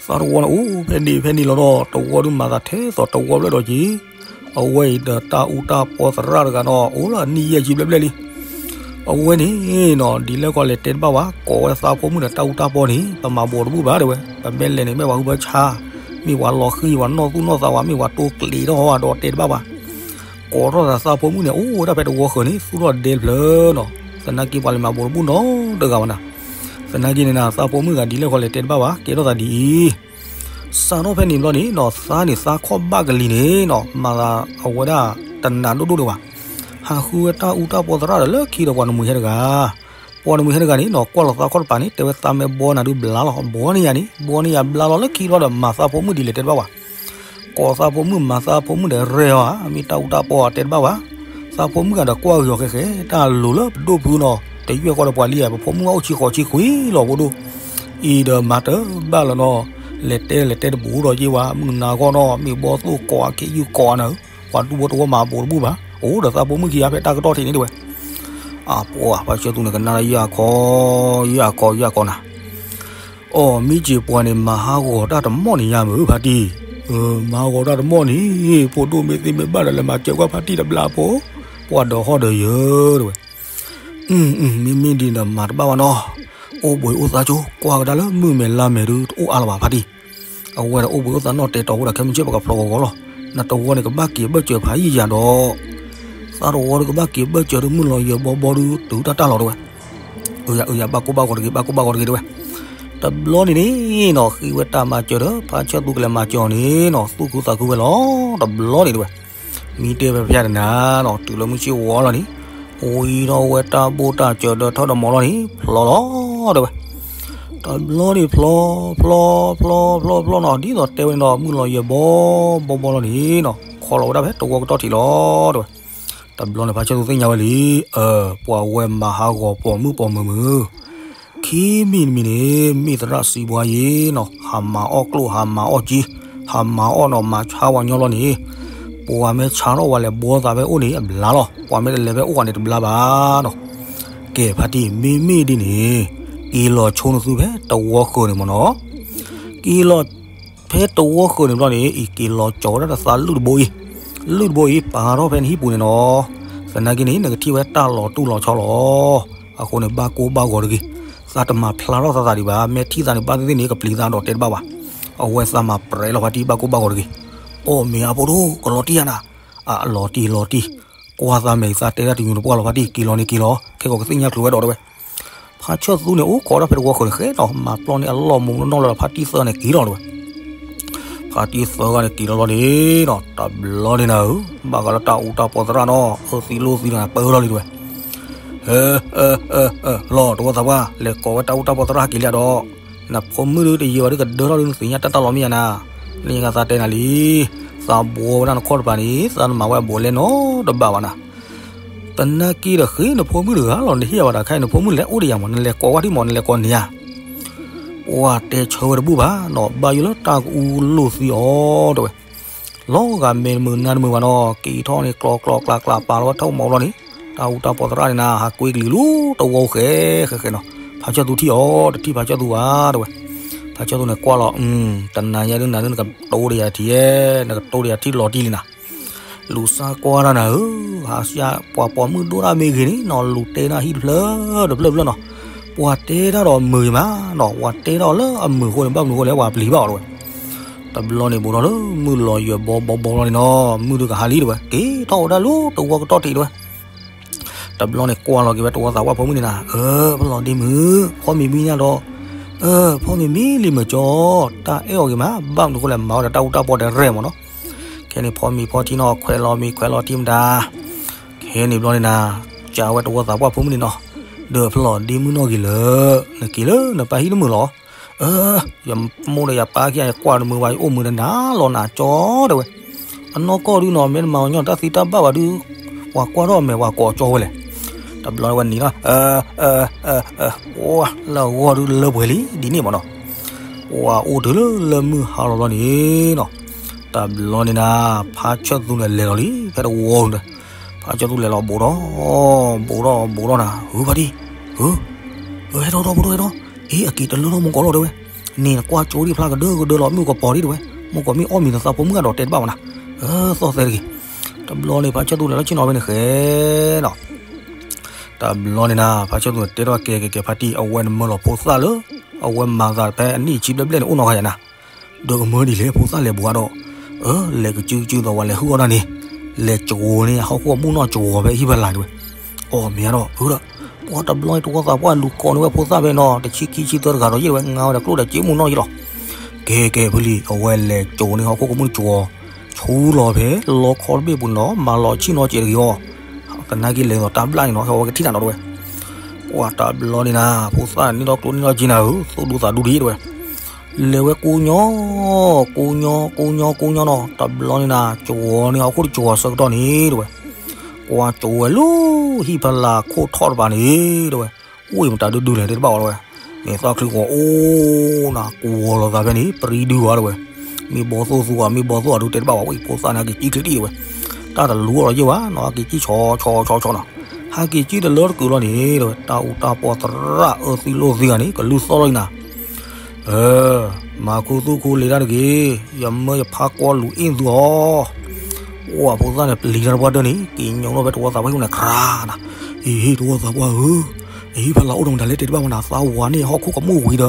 သးတဝီန့ၣ်အိၣ်ဖဲန့ၣ်ဖဲန့ၣ်လီၤဒီး တဝီဒုးမၤသးထဲသိးတဝီဘျဲၣ်ဒီးက့ၤ, အဝဲအံၤဒီးတၢ်အူတၢ်ပီသရၣ်တဂၤနီၤ အိၣ်လၢအနံၣ်ယဲၢ်ဆံဘျဲၣ်ဘျဲၣ်လံ. အဝဲန့ၣ်နီၤ ဒ်လဲၣ်ခီလဲၤတဲတဘၣ်ဝဲ ကိးဝဲသးဖိမုၣ်ဒီးတၢ်အူတၢ်ပီန့ၣ် ပမၤဘိးတဘူၣ်ဘၣ်တဲဝဲ, ပမ့ၢ်လဲၤန့ၣ် မ့ၢ်ပှၤဟုပှၤဆါ, မ့ၢ်ပှၤလီၤဃံၤ ပှၤနီၢ်သူၣ်နီၢ်သးဝဲ မ့ၢ်ပှၤတိကျ့ၤထီၣ်ဝဲဒီးတဲတဘၣ်ဘၣ်. ကိးထီၣ်သးသးဖိမုၣ်န့ၣ် အိၣ်ဝဲဒၣ်ဖဲတဝီဃၢၤန့ၣ် သူၣ်ထီၣ်ဒဲတဖျၢၣ်နီၤ, သနာ်က့ပှၤလဲၤမၤဘိးတဘူၣ်နီတဂၤဘၣ်နၤ. သနာ်က့န့ၣ်နၤ သးဖိမုၣ်တဂၤဒ်လဲၣ်ခီလဲၤတဲတဘၣ်ဘၣ် ကဲထီၣ်သးဒ်အံၤ စးထီၣ်ဖဲန့ၣ်ဘျီန့ၣ်နီၤ သးန့ၣ်သးခီၣ်ဘၣ်ကလံၤန့ၣ်နီၤ မၤသးအဝဲဒၣ်တနးဒိၣ်ဒိၣ်ဒံးဘၣ်. ဟးဃုဝဲတၢ်အူတၢ်ပီသရၣ်ဒီးလၢခံဒီးပှၤနမှံၤဟဲတဂၤ, ပှၤနမှံၤဟဲတဂၤန့ၣ်နီၤ ကွၢ်လီၤသးခီၣ်တပၤန့ၣ် တဲဝဲသးမ့ၢ်ဘီနၤဒုးဘျါလီၤ ဘီန့ၢ်ယၤန့ၣ် ဘီန့ၢ်ယၤဘျါလီၤလၢခံဘျီဒီး မၤသးဖိမုၣ်ဒ်လဲၣ်တဲတဘၣ်ဘၣ်. ကိးသးဖိမုၣ်မၤသးဖိမုၣ်ဒီးရဲၣ်အီၤဧါ မ့ၢ်တၢ်အူတၢ်ပီတဲတဘၣ်ဘၣ်. သးဖိမုၣ်ဂၤဒီးကွၢ်ဂ့ၤအီၤဃဲဃဲ တၢ်လိၤလၢပဒိၣ်ဖုနီၤ တယွဲၢ်ဃီဒီးပှၤလံဧါ ပဖိမုၣ်အိၣ်ဆံဃိးဆံခွံလီၤဖိဒိၣ်. အံၤဒီးမၤတဘၣ်လီၤနီၤ, လဲၤတဲလဲၤတဲတဘူးဒီးက့ၤဝဲ မုၢ်နၤဂီၢ်နီၤ မ့ၢ်ဘီသိၣ်ကိးအခံယုၢ်ကိးနၤဧၢ, ပှၤဒူဖိတဝီမၤဘိးတဘူၣ်ဘၣ်, အိၣ်ဒီးသးဖိမုၣ်ခံဂၤဖဲတၢ်ကတီၢ်ထံးန့ၣ်တဲဝဲ. အပှၤဖါဆၢသူန့ၣ် ကနၣ်လၢယၢ်ခီ ယၢ်ခီ ယၢ်ခီနၤ. အိၣ်မ့ၢ်စ့ၢ်ပှၤန့ၣ် မၤဟးဂီၤတၢ်တမီၢ်န့ၣ်ညါမုၢ်ဖါတံၢ်, မၤဟးဂီၤတၢ်တမီၢ်န့ၣ် ဖိဒိၣ်မ့ၢ်သ့မ့ၢ်ဘၣ်ဒီး လဲၤမၤစၢၤကွၢ်ဖါတံၢ်တဘျါဖိ, ပှၤဒီးဟီၣ်ဒီးယၢၤတဲဝဲ. မ့မ့ၢ်ဒ်န့ၣ်ဒီးမၤတဘၣ်ဘၣ်နီၤ, အိၣ်ဘှံးအိၣ်သါဆိ ကွၢ်ကဒါလၢမုၢ်မဲာ်လါမဲာ်ဒုးတအိၣ်အါလၢၤဘၣ်ဖါတံၢ်. အဝဲဒီးအိၣ်ဘှံးအိၣ်သါနီၣ်တဲာ်တီၤဖိဒီး ခဲမုၢ်ဆ့ၣ်ပကဖျိးဂီၤဂီၤလီၤ. နတဝီန့ၣ် ကဘၣ်က့ၤဘၢၣ်စၢၤဖးယံာ်ယၤဒီး, သးတဝီဒီးကဘၣ်က့ၤဘၢၣ်စၢၤဒီးမုၢ်လီၤယၢၤဘီဘီဒုးတုၤတၢ်တၢ်လီၤတဲဝဲ. အၢယၤအၢယၤဘၣ်ကိၢ်ဘၣ်ဂီၤတဂ့ၤ ဘၣ်ကိၢ်ဘၣ်ဂီၤတဂ့ၤတဲဝဲ. တဘျီန့ၣ်န့ၣ်နီၤ ဃ့ဝဲတၢ်မၤစၢၤဒီး ဖါဆၢသူကလဲၤမၤစၢၤအီၤန့ၣ်နီၤ သူၣ်ခုသးခုဝဲလီၤ တဘျီန့ၣ်တဲဝဲ. မ့ၢ်တဲဖဲဖဲတနၤနီၤ တုၤလၢမုၢ်ဆ့ၣ်ဝီလီၤန့ၣ်, ဝံၤဒီးဝဲတၢ်ဘိၣ်တၢ်စၢၤဒီးထၢၣ်ဒီးမီၤလီၤန့ၣ် ဖျီလီၤတဲဝဲ. တဘျီန့ၣ်ဖျီ, ဖျီ, ဖျီ, ဖျီ, ဖျီနီၤ ဒ်သိးတဲဝဲန့ၣ်ဒီး မုၢ်လီၤယၢၤဘီဘီဘီလီၤန့ၣ်နီၤ ခီလီၤဝဲဒၣ်ဖဲတဝီကတီၢ်ထံးလီၤတဲဝဲ. တဘျီန့ၣ် ဖါဆၢသူသ့ၣ်ညါဝဲလံ, အၢ ပှၤဝဲမၤဟးဂီၤပိာ်မုၣ်ပိာ်မုၣ်မုၢ်, ခံမံၤတမံၤန့ၣ် မ့ၢ်သရၣ်စံးဘှါယ့ၤနီၤ ဟးမၤအီၣ်ကျိၣ် ဟးမၤအီၣ်ကၠံ, ဟးမၤအီၣ်နီၤ မၤဆါဝဲညီလီၤန့ၣ်, ပှၤမ့ၢ်ဆါထီၣ်ဝဲလဲၤဘှီသးဖဲအိၣ်န့ၣ် အဘျါလီၤ, ပှၤမ့ၢ်တလဲၤဖဲအိၣ်ဃီန့ၣ် တဘျါဘၣ်နီၤ. ကဲဖါတံၢ် မ့မ့ၢ်ဒ်န့ၣ် က့ၤလီၤဆိနသုဖဲတဝီဃၢၤန့ၣ်မ့ၢ်နီၤ, က့ၤလီၤ ဖဲတဝီဃၢၤန့ၣ်ဘျီန့ၣ် အံၤက့ၤလီၤကၠီၤဝဲဒၣ်တသးလုၢ်တဘိအံၤ, လုၢ်တဘိအံၤ ပာ်ထီၣ်ဖဲနဟံၣ်ပူၤန့ၣ်နီၤ, သနာ်က့န့ၣ် နကထံၣ်ဝဲတၢ်လီၤတူၢ်လီၤဆီလီၤ. အဃိန့ၣ် ဘၣ်ကိၢ်ဘၣ်ဂီၤတဂ့ၤ, သးတမၤဖျါထီၣ်သးသးဒံးဘၣ်, မ့ၢ်ထံၣ်သးန့ၣ် ဘၣ်သ့ၣ်သ့ၣ်န့ၣ် ကပျံၤသးဒီးတဲတဘၣ်ဘၣ်. အဝဲသးမၤပြဲးလီၤဖါတံၢ် ဘၣ်ကိၢ်ဘၣ်ဂီၤတဂ့ၤ. အိၣ်မ့ၢ်အဖိဒိၣ် ကလီၤတံၢ်ဧါနၤ, အလီၤတံၢ်လီၤတံၢ်, ကွၢ်သးမဲာ်သးတဲဒၣ်တညိတပှၢ်လီၤဖါတံၢ် က့ၤလီၤန့ၣ်က့ၤလီၤ, ခဲကိးကသ့ၣ်ညါချုးဝဲဒီးတဲဝဲ. ဖါဆၢသူန့ၣ် အိၣ်ခိးဒၣ်ဖဲတဝီဃၢၤန့ၣ် ဃဲနီၤ မၤပျီန့ၢ်အလီၢ်မူနီၢ်နီၢ်လၢဖါတံၢ်သၢန့ၣ်က့ၤလီၤတဲဝဲ. ဖါတံၢ်သၢဂၤန့ၣ်က့ၤလီၤလီၤန့ၣ်နီၤ တဘျီန့ၣ်နၤဧၢ, ဘၣ်ဃးလၢတၢ်အူတၢ်ပီသရၣ်နီၤ အၢသံလိၣ်သံတဂၤပၢလီၤလံတဲဝဲ. ဟဲ, ဟဲ, ဟဲ, ဟဲ, လီၤတဝီသးပှၢ် လဲၤကိးဝဲတၢ်အူတၢ်ပီသရၣ်က့ၤလံဒီး, နဖိမုၣ်ဒုးတယံာ်ဘၣ်ဒုးကဒၢထီၣ်ဒုးနသ့ၣ်ညါတၢ်တၢ်လီၤမ့ၢ်ဧါနၤ, လၢညါသးတဲနၤလံ, သးဘှီဝဲဒၣ်နခီၣ်တပၤန့ၣ် သးနမၤဝဲအဘှီလဲၣ်နီတဘၣ်ဘၣ်နၤ. သနာ်က့ဒီးဃ့နဖိမုၣ်တဂၤလီၤ နဟ့ၣ်ယၤဘၣ်တၢ်ခါအံၤ နဖိမုၣ်လဲၤအိၣ်ဒီးယၤမး နလဲၤကိးဝဲဒၣ်မး နလဲၤကိးန့ၢ်ဧါ. ပှၤတဲဆၢဝဲတဘူၣ်ဘၣ်နီၤ ဘၣ်ယိၣ်လၢတၢ်ကအူလိၢ်သံအီၤတဲဝဲ. လီၤဂာ်မဲာ်တမုာ်နၤတမုာ်ဘၣ်နီၤ က့ၤထီၣ်န့ၣ် ကျီကျီကျါကျါပာ်လီၤဝဲထီၣ်မီၤလီၤန့ၣ်, တၢ်အူတၢ်ပီသရၣ်န့ၣ်နၤ ဟးကွ့ကလံၤလူၤတဝီဃဲဃဲဃဲနီၤ, ဖါဆၢသူထံၣ်အီၤ တထံၣ်ဖါဆၢသူဘၣ်တဲဝဲ. ဖါဆၢသူန့ၣ်ကွၢ်လီၤ, တနၤညါဒုးနၤဒုးနကတိၤဒီးယၤထံၣ်ဧဲ, နကတိၤဒီးယၤထံၣ်လီၤတံၢ်လံနၤ လူၤစၢ်ကွၢ်တၢ်နၤဧၢ, ဟးဆှၢပှၤပိာ်မုၣ်ဒိၣ်တၢ်မ့ၢ်ဂ့ၤန့ၣ်နီၤ လူၤတဲတၢ်ဟံၣ်တဖျၢၣ်တဖျၢၣ်တဖျၢၣ်နီၤ, ပှၤတဲတၢ်ဒီးမုာ်ဂ့ၤမးနီၤ ပှၤတဲတၢ်လၢအမုာ်အဃိန့ၣ် ဘၣ်မနုၤအဃိလဲၣ် ပှၤပျံၤဘၣ်အီၤတဲဝဲ. တဘျီန့ၣ် ဘူးထီၣ်လၢမုၢ်လီၤယၢၤဘီဘီဘီလီၤန့ၣ်နီၤ မုၢ်ဒုးကဟါလံတဲဝဲ က့ၤထီၣ်ဝဲဒၣ်လူၤတဝီကတီၢ်ထံးတဲဝဲ. တဘျီန့ၣ်ကွၢ်လီၤက့ၤဝဲတဝီသးပှၢ်ဖိမုၣ်န့ၣ်နၤ, အၢ ဖီမ့ၤမံညါဒီး, အၢ ဖီမ့ၤမံလံမုၢ်ကၠီ, တၢ်အဲၣ်အီၤဂ့ၤမး ဘၣ်မနုၤအဃိလဲၣ် မၤဝဲဒီးတၢ်အူတၢ်ပီဒီးရဲၣ်မးနီၤ. ခဲန့ၣ်ဖီမ့ၤဖီထံနီၤ ခွဲးလီၤမ့ၤခွဲးလီၤထံမတၤ, ခဲ ဟဲန့ၣ်ဘျီန့ၣ်နၤ, ကးဝဲတဝီသးပှၢ်ဖိမုၣ်န့ၣ်နီၤ, ဒီးဖျီၣ်ဒ့မုၣ်နီၣ်ဂ့ၤလၢ နက့ၤလၢနပၢ်ဟံၣ်တမုာ်လီၤ. အၢ, ယမိၢ်ဒီးယပၢ်ခံဂၤ ယကွၢ်တမုာ်ဘၣ် ယအိၣ်မုာ်ဒီးနၤလီၤနၤကၠီတဲဝဲ. အနီၢ်ကီၢ်ဒုနီၤ မ့ၢ်တမၤအီၤညီတၢ်သံတၢ်ဘၣ်ဘၣ်ဒု, ပှၤကွၢ်ထီၣ်အမဲာ်ပှၤကိးကၠီဝဲလဲၣ်. တဘျီဝဲနံၤလီၤ, လၢအဂီၢ်ဒုလၢပှဲၤလံဒ်န့ၣ်မးနီၤ. ပှၤအိၣ်တုၤလၢလၢမုၢ်ဟါလီၤဘျီန့ၣ်နီၤ, တဘျီန့ၣ်နၤ, ဖါဆၢၣ်သူန့ၣ်လဲၤလီၤလံ ဖဲတဝီန့ၣ်, ဖါဆၢၣ်သူလဲၤလီၤဘူးထီၣ်, ဘူးထီၣ်ဘူးထီၣ်နၤ, ဟုဖါတံၢ်, ဟု, ဟဲထီၣ်ထီၣ်ဘူးထီၣ်ဟဲထီၣ်, အ့ အက့ၤတလၢထီၣ်မိၢ်ကီၢ်လီၤတဲဝဲ, န့ၣ်နကွၢ်ကၠိဒံးဖျါကဒၢကဒၢလီၤ မုၢ်ကပီၤဒံးတဲဝဲ, မိၢ်ကီၢ်မ့ၢ်အီၣ်မံၤနသးဖိမုၣ်ဂၤဒီးတဲတဘၣ်ဝဲနၤ, အၢ သီၣ်သဲတဂ့ၤ. တဘျီန့ၣ် ဖါဆၢၣ်သူလဲၤလီၤဆ့ၣ်နီၤဖဲန့ၣ်ဃဲနီၤ တဘျီန့ၣ်နၤ, ဖါဆၢၣ်သူန့ၣ်တဲထီၣ်ကဲကဲကဲ ဖါတံၢ် အဝဲနမၢလီၤဖိသၣ်လၢ အဝဲမၤသးဖဲအနံၣ်ဆံဘျဲၣ်ဘျဲၣ်န့ၣ် အိၣ်နီတဂၤယၤနၤ, ဒီးကမၢဒ်လဲၣ် ဖိသၣ်လဲၤဘူးဒီး, အၢ လဲၤကစုကစုသိးဝဲလဲၤဟုၣ်အီၣ်ဒၣ်န့ၣ်, လဲၤကၠိန့ၢ်အဟီၣ်ခိၣ်အမုၢ်နီၢ်ကၠီၤဝဲဟံၣ်ဖီလာ်တဲဝဲ, အီၣ်မ့ၢ်ဒီး ဟုဒီး, ပှၤတဘျီန့ၣ်တဝီသးပှၢ်လူၤကိးန့ၢ်ဝဲဖိသၣ်ဖဲနီၤ တဆံခံဆံသၢတဂၤဒီးယဲၢ်တဲဝဲ ငါဝဲဒီးကျိၣ်ဒီးစ့မုၢ်နီၢ်ယဲၢ်လီၤ ကဲကဲဖဲလံ အဝဲလဲၤကၠိန့ၢ်ဟီၣ်ခိၣ်ကမုၢ်ကၠီၤ, ဆူလီၤဖဲ လီခီတဘ့ၣ်ပူၤန့ၣ်ဒီး မၤလီၤဆ့ၣ်နီၤစဲးတဂ့ၤအီၤ, သနာ်က့လဲၤသိးတၢ်ဘျၣ်န့ၣ်နီၤ ဟဲဝဲကထံၣ်နၤဒီးတဲဝဲ, ပှၤတဘျီန့ၣ်နၤ, ဖိသၣ်န့ၢ်ထီၣ်ကျိၣ်န့ၢ်ထီၣ်စ့နၤဧၢ, သူၣ်ဒူသးဒူဒံးတဲဝဲ, လဲၤဝဲကိးညီ, ကိးညီ ကိးညီ ကိးညီနီၤ, တဘျီန့ၣ်နၤ ကၠီၤန့ၢ်ဟီၣ်ခိၣ်တကၠီၤဆၢကတီၢ်န့ၣ်တဲဝဲ, ပှၤကၠီၤဝဲလၢ ဟံၣ်ဖီလာ်ခိၣ်ထီၣ်တပၤန့ၣ်တဲဝဲ, အိၣ်အံၤမတၤဒုဒုလဲၣ်တဲတဘၣ်ဝဲတဲဝဲ, န့ၣ်သီၣ်ချံဂီၤအိၣ်နၤ ကဝီၤလီၤသးဖဲန့ၣ် ပရံဒုဝဲတဲဝဲ, မ့ၢ်ဘီသိၣ်သူဧါ မ့ၢ်ဘီသိၣ်ဧါဒုတဲတဘၣ်ဝဲ ဝဲဖိသၣ်န့ၣ် ဟဲက့ၤကံၣ်ချံဒံးတဲဝဲ, တၢ်တလူၤအီၤလီၤယဲၢ်ဘၣ်နီၤ ဟဲက့ၤကံၣ်ဆီဆီဆီဆီနီၤ, ဟဲက့ၤကံၣ်တလၢတကုာ်လီၤန့ၣ်တဲဝဲ တၢ်အူတၢ်ပီၢ်သရၣ်အၢသံလိာ်သံဂၤန့ၣ် ကလူၢ်သီၣ်လီၤနၤ အၢ, မၤခူသူၣ်ခူလ့ၤတၢ်တဂ့ၤ, ယမၢယဖါကွၢ်လူၤအ့ၣ်သုအီၤ, အိၣ်အဖိသၣ်န့ၣ် ပျံၤတၢ်တပှၢ်တၢၢ်န့ၣ် က့ၤညိးထီၣ်ဖဲတဝီသးပှၢ်ဟံၣ်ပူၤန့ၣ် ခရၤနၤ, အ့ဟ့ၣ်တဝီသးပှၢ်ဧၢ, အဟံၣ်ဖီလာ်အိၣ်ဒီးမတၤလဲၣ်တဲတဘၣ်ဝဲနၤ သးဝၤန့ၣ်ဟီၣ်ခိၣ်ကမူၣ်ဝံၤဒီး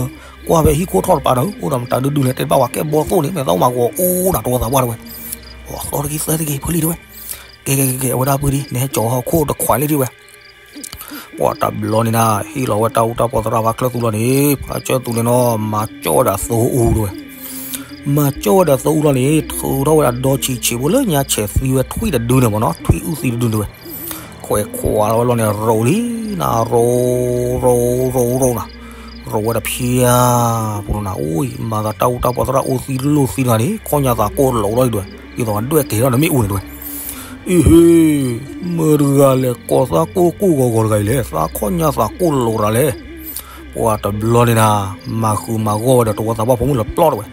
ကွၢ်ဖဲဟံၣ်ခိၣ်ထီၣ်တပၤဒီး အိၣ်ဒီးမတၤဒုဒုလဲၣ်တဲတဘၣ်ဝဲ ကဲဘီသိၣ်န့ၣ် မ့ၢ်သးအိၣ်မၤဂီၤအိၣ်နၤတဝီသးပှၢ်တဲဝဲ, အီၣ်သီၣ်တဂ့ၤသၢတဂ့ၤဖဲလံတဲဝဲ, ကဲကဲကဲကဲ အဝဲဒၣ်ပှၤဒ် နဟဲကၠီၤဟီၣ်ခိၣ်တခွးလံတဲဝဲ ပှၤတဘျီန့ၣ်နၤ ဟ့ၣ်လီၤဝဲတၢ်အူတၢ်ပီၢ်သရၣ်ဖါချၢၣ်သူလီၤန့ၣ် ဖါချၢၣ်သူန့ၣ်နီၤ မၤကၠီၣ်ဝဲဒၣ်သိအူတဲဝဲ, မၤကၠီၣ်ဝဲဒၣ်သိအူလီၤန့ၣ် ထုးထီၣ်ဝဲဒၣ်ဒီဆံးဆံးဖိလၢညါဆဲးသံဝဲထွံၣ်တဒုန့ၣ်မ့ၢ်နီၤ ထွံၣ်အုၣ်သံတဒုတဲဝဲ, ခွဲးခွးလီၤဝဲလီၤန့ၣ် ရိးလံနၤ ရိး ရိး ရိး ရိးနၤ, ရိးဝဲတဖျၢၣ်ဖိလီၤနၤ အိၣ်အံၤ မၤသးတၢ်အူတၢ်ပီၢ်သရၣ်အိၣ်သံလိာ်သံတဂၤန့ၣ် ခီၣ်ညါသးကိၢ်လိာ်လီၤအံၤတဲဝဲ, ဒ်သိးဒွဲၣ်ကဲထီၣ်နမ့ၣ်အူန့ၣ်တဲဝဲ အ့ဟ့ၣ်, မတၤတဂၤလဲၣ် ကိးသးကိၢ်ကိၢ်ဂီၤဂီၤတဂၤအံၤလဲၣ် သးခီၣ်ညါသးကိၢ်လိာ်တဂၤလဲၣ်. ပှၤတဘျီန့ၣ်နၤ, မၤဃုာ်မၤဂီၢ်ဝဲဒီးတဝီသးပှၢ်ဖိမုၣ်လၢပျီတဲဝဲ,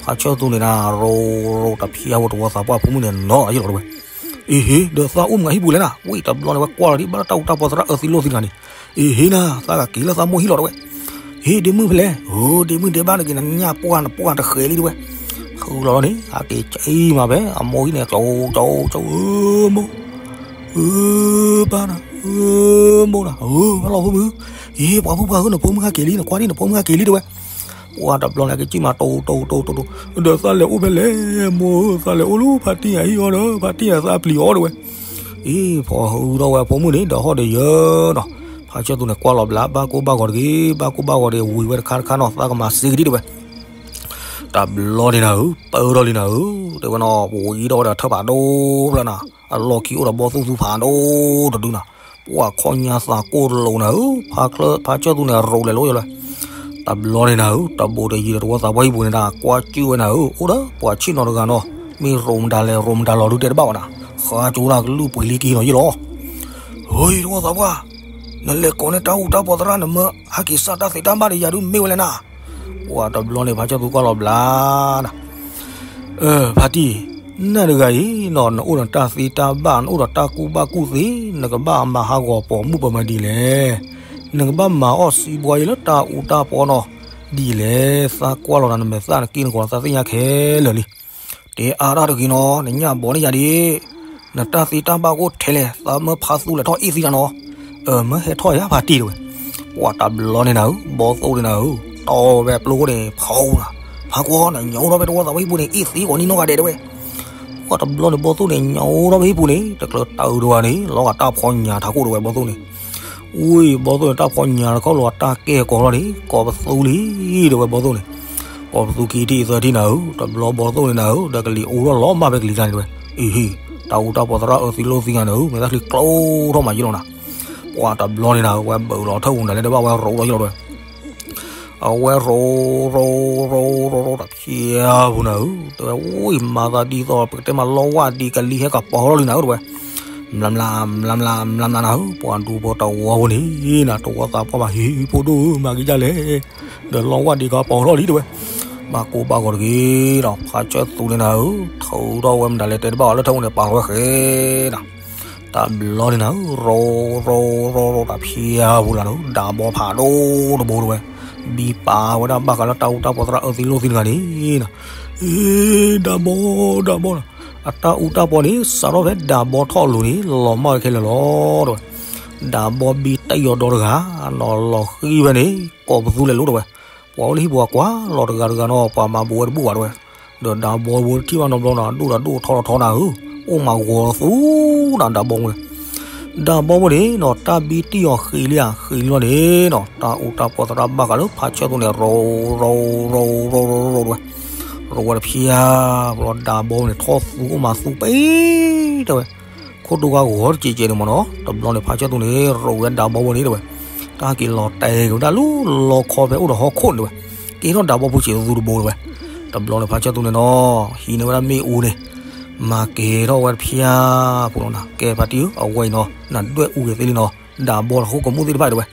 ဖါဆၢၣ်သူန့ၣ်နၤ, ရိရိတဖျၢၣ်ဖိတဝီသးပှၢ်ဖိမုၣ်န့ၣ်နီၤယ့ၢ်လီၤတဲဝဲ, အ့ဟ့ၣ်, ဒီးသးအိၣ်မုာ်ဂၤဟံၣ်ပူၤလဲၣ်နၤ, ဝံၤတဘျီန့ၣ်ဝဲကွၢ်လီၤဒံးဘၣ်လၢတၢ်အူတၢ်ပီၢ်သရၣ်အၢသံလိာ်သံတဂၤန့ၣ်, အ့ဟ့ၣ်နၤ, သးကက့ၤလၢသးမိၢ်ဟံၣ်လီၤတဲဝဲ ဟ့ၣ်ဒ့မုၣ်ဖဲလဲၣ်, ဧၢ ဒ့မုၣ်ဒ့ဘၣ်နက့ၤနညၣ်ပှၢ်နပှၢ်တဃဲးလံတဲဝဲ, ဃုလီၤန့ၣ် အက့ၤကံၣ်မးဖဲ အမိၢ်ဟံၣ်န့ၣ် ကၠီကၠီကၠီ ဧၢမိၢ်, ဧၢဘၣ်နၤ, ဧၢမိၢ်နၤ, ဧၢ လီၤဖိမုၣ်, အ့ ပှၤဖိပှၤဧၢ နဖိမုၣ်ဟဲက့ၤလံ နကွၢ်န့ၣ် နဖိမုၣ်ဟဲက့ၤလံတဲဝဲ, ပှၤတဘျီန့ၣ် က့ၤကံၣ်မး တိတိတိတိတိ, ဒီးသးလဲၤအိၣ်ဖဲလဲၣ် မိၢ်ဧၢ သးလဲၤအိၣ်လၢဖါတံၢ်အဟံၣ်အီၤဒီး ဖါတံၢ်အသးပျံၤအီၤတဲဝဲ အ့ ဖီၣ်ဟုထီၣ်ဝဲအဖိမုၣ်န့ၣ် ဒီးဟီၣ်ဒီးယၢၤနီၤ, ဖါဆၢၣ်သူန့ၣ် ကွၢ်လီၤဘျး ဘၣ်ကိၢ်ဘၣ်ဂီၤတဂ့ၤ, ဘၣ်ကိၢ်ဘၣ်ဂီၤဒီး ဝံၤဝဲတခါတခါနီၤ သးကမၤစ့ကဒံတဲဝဲ, တဘျီန့ၣ်နၤဧၢ, ပၢထီၣ်လံနၤဧၢ, တဲဝဲနီၤ, ဝံၤအံၤဒီးဝဲဒီးထၢၣ်ဖးဒိၣ်ဖျၢၣ်နၤ, အလီၢ်ခံအိၣ်ဒီးဘီသိၣ်သူဖးဒိၣ်တဒုနၤ, ပှၤခီၣ်ညါသးကိၢ်လိာ်နၤဧၢ, ဖါဆၢၣ်သူန့ၣ် ရိးလဲၤလိာ်ယလၢ တဘျီန့ၣ်နၤဧၢ, တဘိးတယံၤဒီးတဝီသးပှၢ်ဟံၣ်ပူၤန့ၣ်နၤ, ကွၢ်ကၠုၣ်ဝဲနၤဧၢ, အိၣ်ဒီးပှၤဆ့ၣ်နီၤတဂၤနီၤ, မ့ၢ်ရိးမတၤလဲၣ် ရိးမတၤလီၤဒုတဲတဘၣ်ဝဲနၤ, ဃါကၠိဒၣ်ကလုၢ်ပှ့ၤလံက့ၤနီၤယ့ၢ်လီၤ. ဟ့ၣ် တဝီသးပှၢ်, နလဲၤကိးန့ၢ်တၢ်အူတၢ်ပီၢ်သရၣ် နမၢဟဲက့ၤစၢ်တၢ်သ့တၢ်ဘၣ်ဒီးယၤဒုးမ့ၢ်ဝဲလဲၣ်နၤ. ပှၤတဘျီန့ၣ် ဖါဆၢၣ်သူကွၢ်လီၤဘျးနၤ, ဖါတံၢ်, နၤတဂၤအံၤနီၤ နအိၣ်ဒီးတၢ်သ့တၢ်ဘၣ် နအိၣ်ဒီးတၢ်ကူၣ်ဘၣ်ကူၣ်သ့, နကဘၣ်မၤဟးဂီၤပိာ်မုၣ်ပှဲၤမးဒ်လဲၣ်. နကဘၣ်မၤအီၣ်စံးဘှီယဲလၢတၢ်အူတၢ်ပီၢ်နီၤ, ဒ်လဲၣ် သးကွၢ်လီၤနၤ နမဲာ်သၣ်နက့ၢ်နဂီၤ သးသ့ၣ်ညါခဲလၢာ်လံ. တဲအါတၢ်တဂ့ၤနီၤ နညၣ်ဘီန့ၣ်ယၤဒ်, နတၢ်သ့တၢ်ဘၣ်ကအိၣ်ထဲလဲၣ် သးမၢဖါသူလဲၤထီၣ်အ့ၣ်သံနၤနီၤ. အၢ မၢဟဲထီၣ်ယၤဖါတံၢ်တဲဝဲ. ပှၤတဘျီန့ၣ်နၤဧၢ, ဘီသိၣ်န့ၣ်နၤဧၢ, တီဝဲပျိန့ၣ် ဖီနၤ, ဖါကွၢ် နညါအိၣ်ထီၣ်ဖဲတဝီသးပှၢ်ဟံၣ်ပူၤန့ၣ် အ့ၣ်သံကိးနံၣ်နီၢ်ဂၤဒဲးတဲဝဲ. ပှၤတဘျီန့ၣ် ဘီသိၣ်န့ၣ် ညါအိၣ်ထီၣ်ဖဲဟံၣ်ပူၤန့ၣ် တကျၢၤတၢ်အုးတဝၤန့ၣ် လီၤဂာ်တၢ်ဖီညါထးခိၣ်တဲဝဲ ဘီသိၣ်န့ၣ် ဝံၤ ဘီသိၣ်န့ၣ် တၢ်ဖီညါတခီလီၤ တၢ်ကဲၣ်ကီၤလီၤန့ၣ် ကိးပသူလံ တဲဝဲဘီသိၣ်န့ၣ်. ကိးပသူခံထံၣ်သၢထံၣ်နၤဧၢ, တဘျီဘီသိၣ်န့ၣ်နၤဧၢ, ဒီးကလံၤအိၣ်ထီၣ်လီၤမၢ်ဖဲကလံၤတၢ်န့ၣ်တဲဝဲ. အ့ဟ့ၣ်, တၢ်အူတၢ်ပီၢ်သရၣ်အၢသံလိၣ်သံဂၤန့ၣ်ဧၢ မဲာ်သၣ်ချံကျိထီၣ်မးယ့လီၤနၤ. ပှၤတဘျီန့ၣ်နၤ အဝဲဘုးလီၤထၢၣ်ပူၤနၤလဲၣ်တဘၣ် အဝဲရိးထီၣ်ယ့လီၤတဲဝဲ. အဝဲရိး ရိး ရိး ရိး ရိး ရိး တၢ်ဖၠၣ်ပူၤနၤဧၢ တဲဝဲ အိၣ်အံၤမၤသးဒ်သိး ပကတဲမးလီဝၣ်ဒံးကလံၤဟဲကပီၤထီၣ်လံနၤဧၢ တဲဝဲ. မျးမျး မျးမျး မျးမျးနၤဧၢ ပှၤဒူဖိတဝီဖိန့ၣ်နၤ တဝီသးပှၢ်ဘၣ် ဟံဖိဒိၣ်ဧၢ မၤက့ၤဒ်လဲၣ် ဒီးလီဝၣ်ဒံးကပီၤထီၣ်လံတဲဝဲ. ဘၣ်ကိၢ်ဘၣ်ဂီၤတဂ့ၤဒီး ဖါဆၢၣ်သူန့ၣ်နၤဧၢ ထုးထီၣ်ဝဲမတၤလဲၣ် တဲတဘၣ်အီၤလၢထၢၣ်အိၣ်န့ၣ် ပာ်လီၤဝဲဃဲဒီး တဘျီန့ၣ်နၤဧၢ ရိး ရိး ရိး ရိး တၢ်ဖၠၣ်ပူၤလၢနၤဧၢ ဒးဘီဖးဒိၣ်တဘိတဲဝဲ. ဘံပာ်ဝဲဒၣ်ဘၣ်ဃးလၢတၢ်အူတၢ်ပီၢ်သရၣ်အၢသံလိၣ်သံတဂၤန့ၣ်နၤ အ့ ဒးဘီ ဒးဘီနၤ အတၢ်အူတၢ်ပီၢ်န့ၣ် စးထီၣ်ဖဲဒးဘီထီၣ်အလိၤန့ၣ် လီၤမၢ်ဝဲခဲလၢာ်လီၤတဲဝဲ. ဒးဘီဘံတၢ်အီၤဒီတဂၤ နီၤလီၤဃံၤဖဲန့ၣ် ကိးပသူလဲၣ်လိၤတဲဝဲ. ပှၤအိၣ်လၢဟံၣ်ပူၤကွၢ်လီၤတဂၤတဂၤနီၤ ပှၤမၤဘူးဝဲတဘူၣ်ဘၣ်တဲဝဲ. ဒီးဒးဘီဝဲတထံၣ်ဘၣ်နီတဘျီနီၤ အဒိၣ်ဒီးဒိၣ်ထီထီထီနၤဧၢ အိၣ်မးဂီၤသူနၤ ဒးဘီဝဲ ဒးဘီဝဲန့ၣ်နီၤ တၢ်ဘံတံၢ်အီၤဃံးလံဧါ ဃံးလံလီၤန့ၣ်နီၤ တၢ်အူတၢ်ပီၢ်သရၣ်ဘၣ်ဃးလၢဖါဆၢၣ်သူန့ၣ် ရိး ရိး ရိး ရိး ရိး ရိး တဲဝဲ. ရိးဝဲတဖျၢၣ် ပလီၤဒးဘီဝဲန့ၣ် ထီၣ်သူအိၣ်မးသူပ့တဲဝဲ. ခိၣ်တိၢ်ဂၤဂီၤတကဲးကဲးန့ၣ်မ့ၢ်နီၤ တဘျီန့ၣ် ဖါဆၢၣ်သူန့ၣ် ရိးဝဲဒးဘီဝဲန့ၣ်တဲဝဲ. တၢ်က့ၤလီၤတဲာ်က့ၤဝဲဒၣ်လၢလီခီဖဲအိၣ်ဒီးဟီၣ်ခိၣ်န့ၣ်တဲဝဲ. ကဲထီၣ်ဒးဘီဖိစဲးသူတဘိတဲဝဲ. တဘျီန့ၣ် ဖါဆၢၣ်သူန့ၣ်နီၤ ဟံးန့ၢ်ဝဲဒၣ်မ့ၣ်အူန့ၣ် မၤကဲၤထီၣ်ဝဲတဖျၢၣ်ဖိလီၤနၤ ကဲဖါတံၢ်ဧၢ အဝဲအံၤနီၤ နဒွဲၣ်အူဂ့ၤသ့လံနီၤ ဒးဘီတဃိကမူၣ်သ့ၣ်တဖၣ်တဲဝဲ.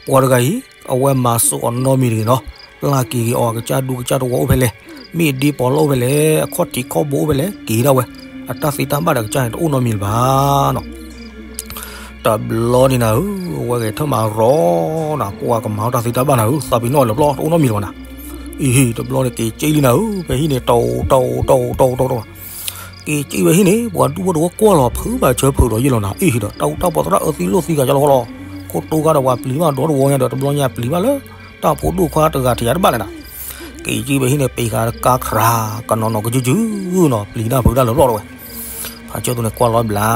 ပှၤတဂၤအံၤ အဝဲမၤစိာ်အီၤနီတမံၤတဂ့ၤနီၤ ပျၢ်က့ၤက့ၤအီၤအကစၢ်ဒူကစၢ်တဝီအိၣ်ဖဲလဲၣ် မ့ၢ်ဒ့ပီးလီၢ်အိၣ်ဖဲလဲၣ် အခီၣ်ထံးခီၣ်ဘိအိၣ်ဖဲလဲၣ် က့ၤဒၣ်ဝဲ အတၢ်သ့တၢ်ဘၣ်ဒီးကစၢ်န့ၣ် တအိၣ်နီတမံၤလၢၤဘၣ်နီၤ. တဘျီန့ၣ်နၤဧၢ အဝဲဂဲၤထၢၣ်မၤရီနၤ ပှၤကမၤအီၣ်တၢ်သ့တၢ်ဘၣ်နၤဧၢ သးပ့ၤနီၣ်လၢာ်ပျီ တအိၣ်နီတမံၤလၢၤဘၣ်နၤ. အံၤ တဘျီန့ၣ် က့ၤက့လံနၤဧၢ ဖဲဟံၣ်န့ၣ် တီတီတီတီတီတီ က့ၤက့ဝဲဟံၣ်န့ၣ် ပှၤဒူဖိတဝီကွၢ်လီၤဖုးဘၣ်ဆၢဖုးဒီးယ့ၣ်လီၤနၤ အံၤဒီး တၢ်အူတၢ်ပီၢ်သရၣ်အၢသံလိၣ်သံဂၤကလီလီၤ. ခိၣ်တိၢ်ဂၤဒီးပှၤပျံၤဘၣ်ဒီတဝီညါဒီး တဘျီညါပျံၤဘၣ်လၢ တၢ်ဖိဒိၣ်ခွါတဂၤထံးတဘၣ်လဲၣ်နၤ. က့ၤက့ဝဲဟံၣ်န့ၣ် ပ့ၤဃာ်ကါခရၤ ကနီၤနီၤကစုကစုနီၤ ပျံၤတၢ်ဖုးတၢ်လၢာ်ပျီတဲဝဲ. ဖါဆၢၣ်သူန့ၣ်ကွၢ်လီၤဘျါ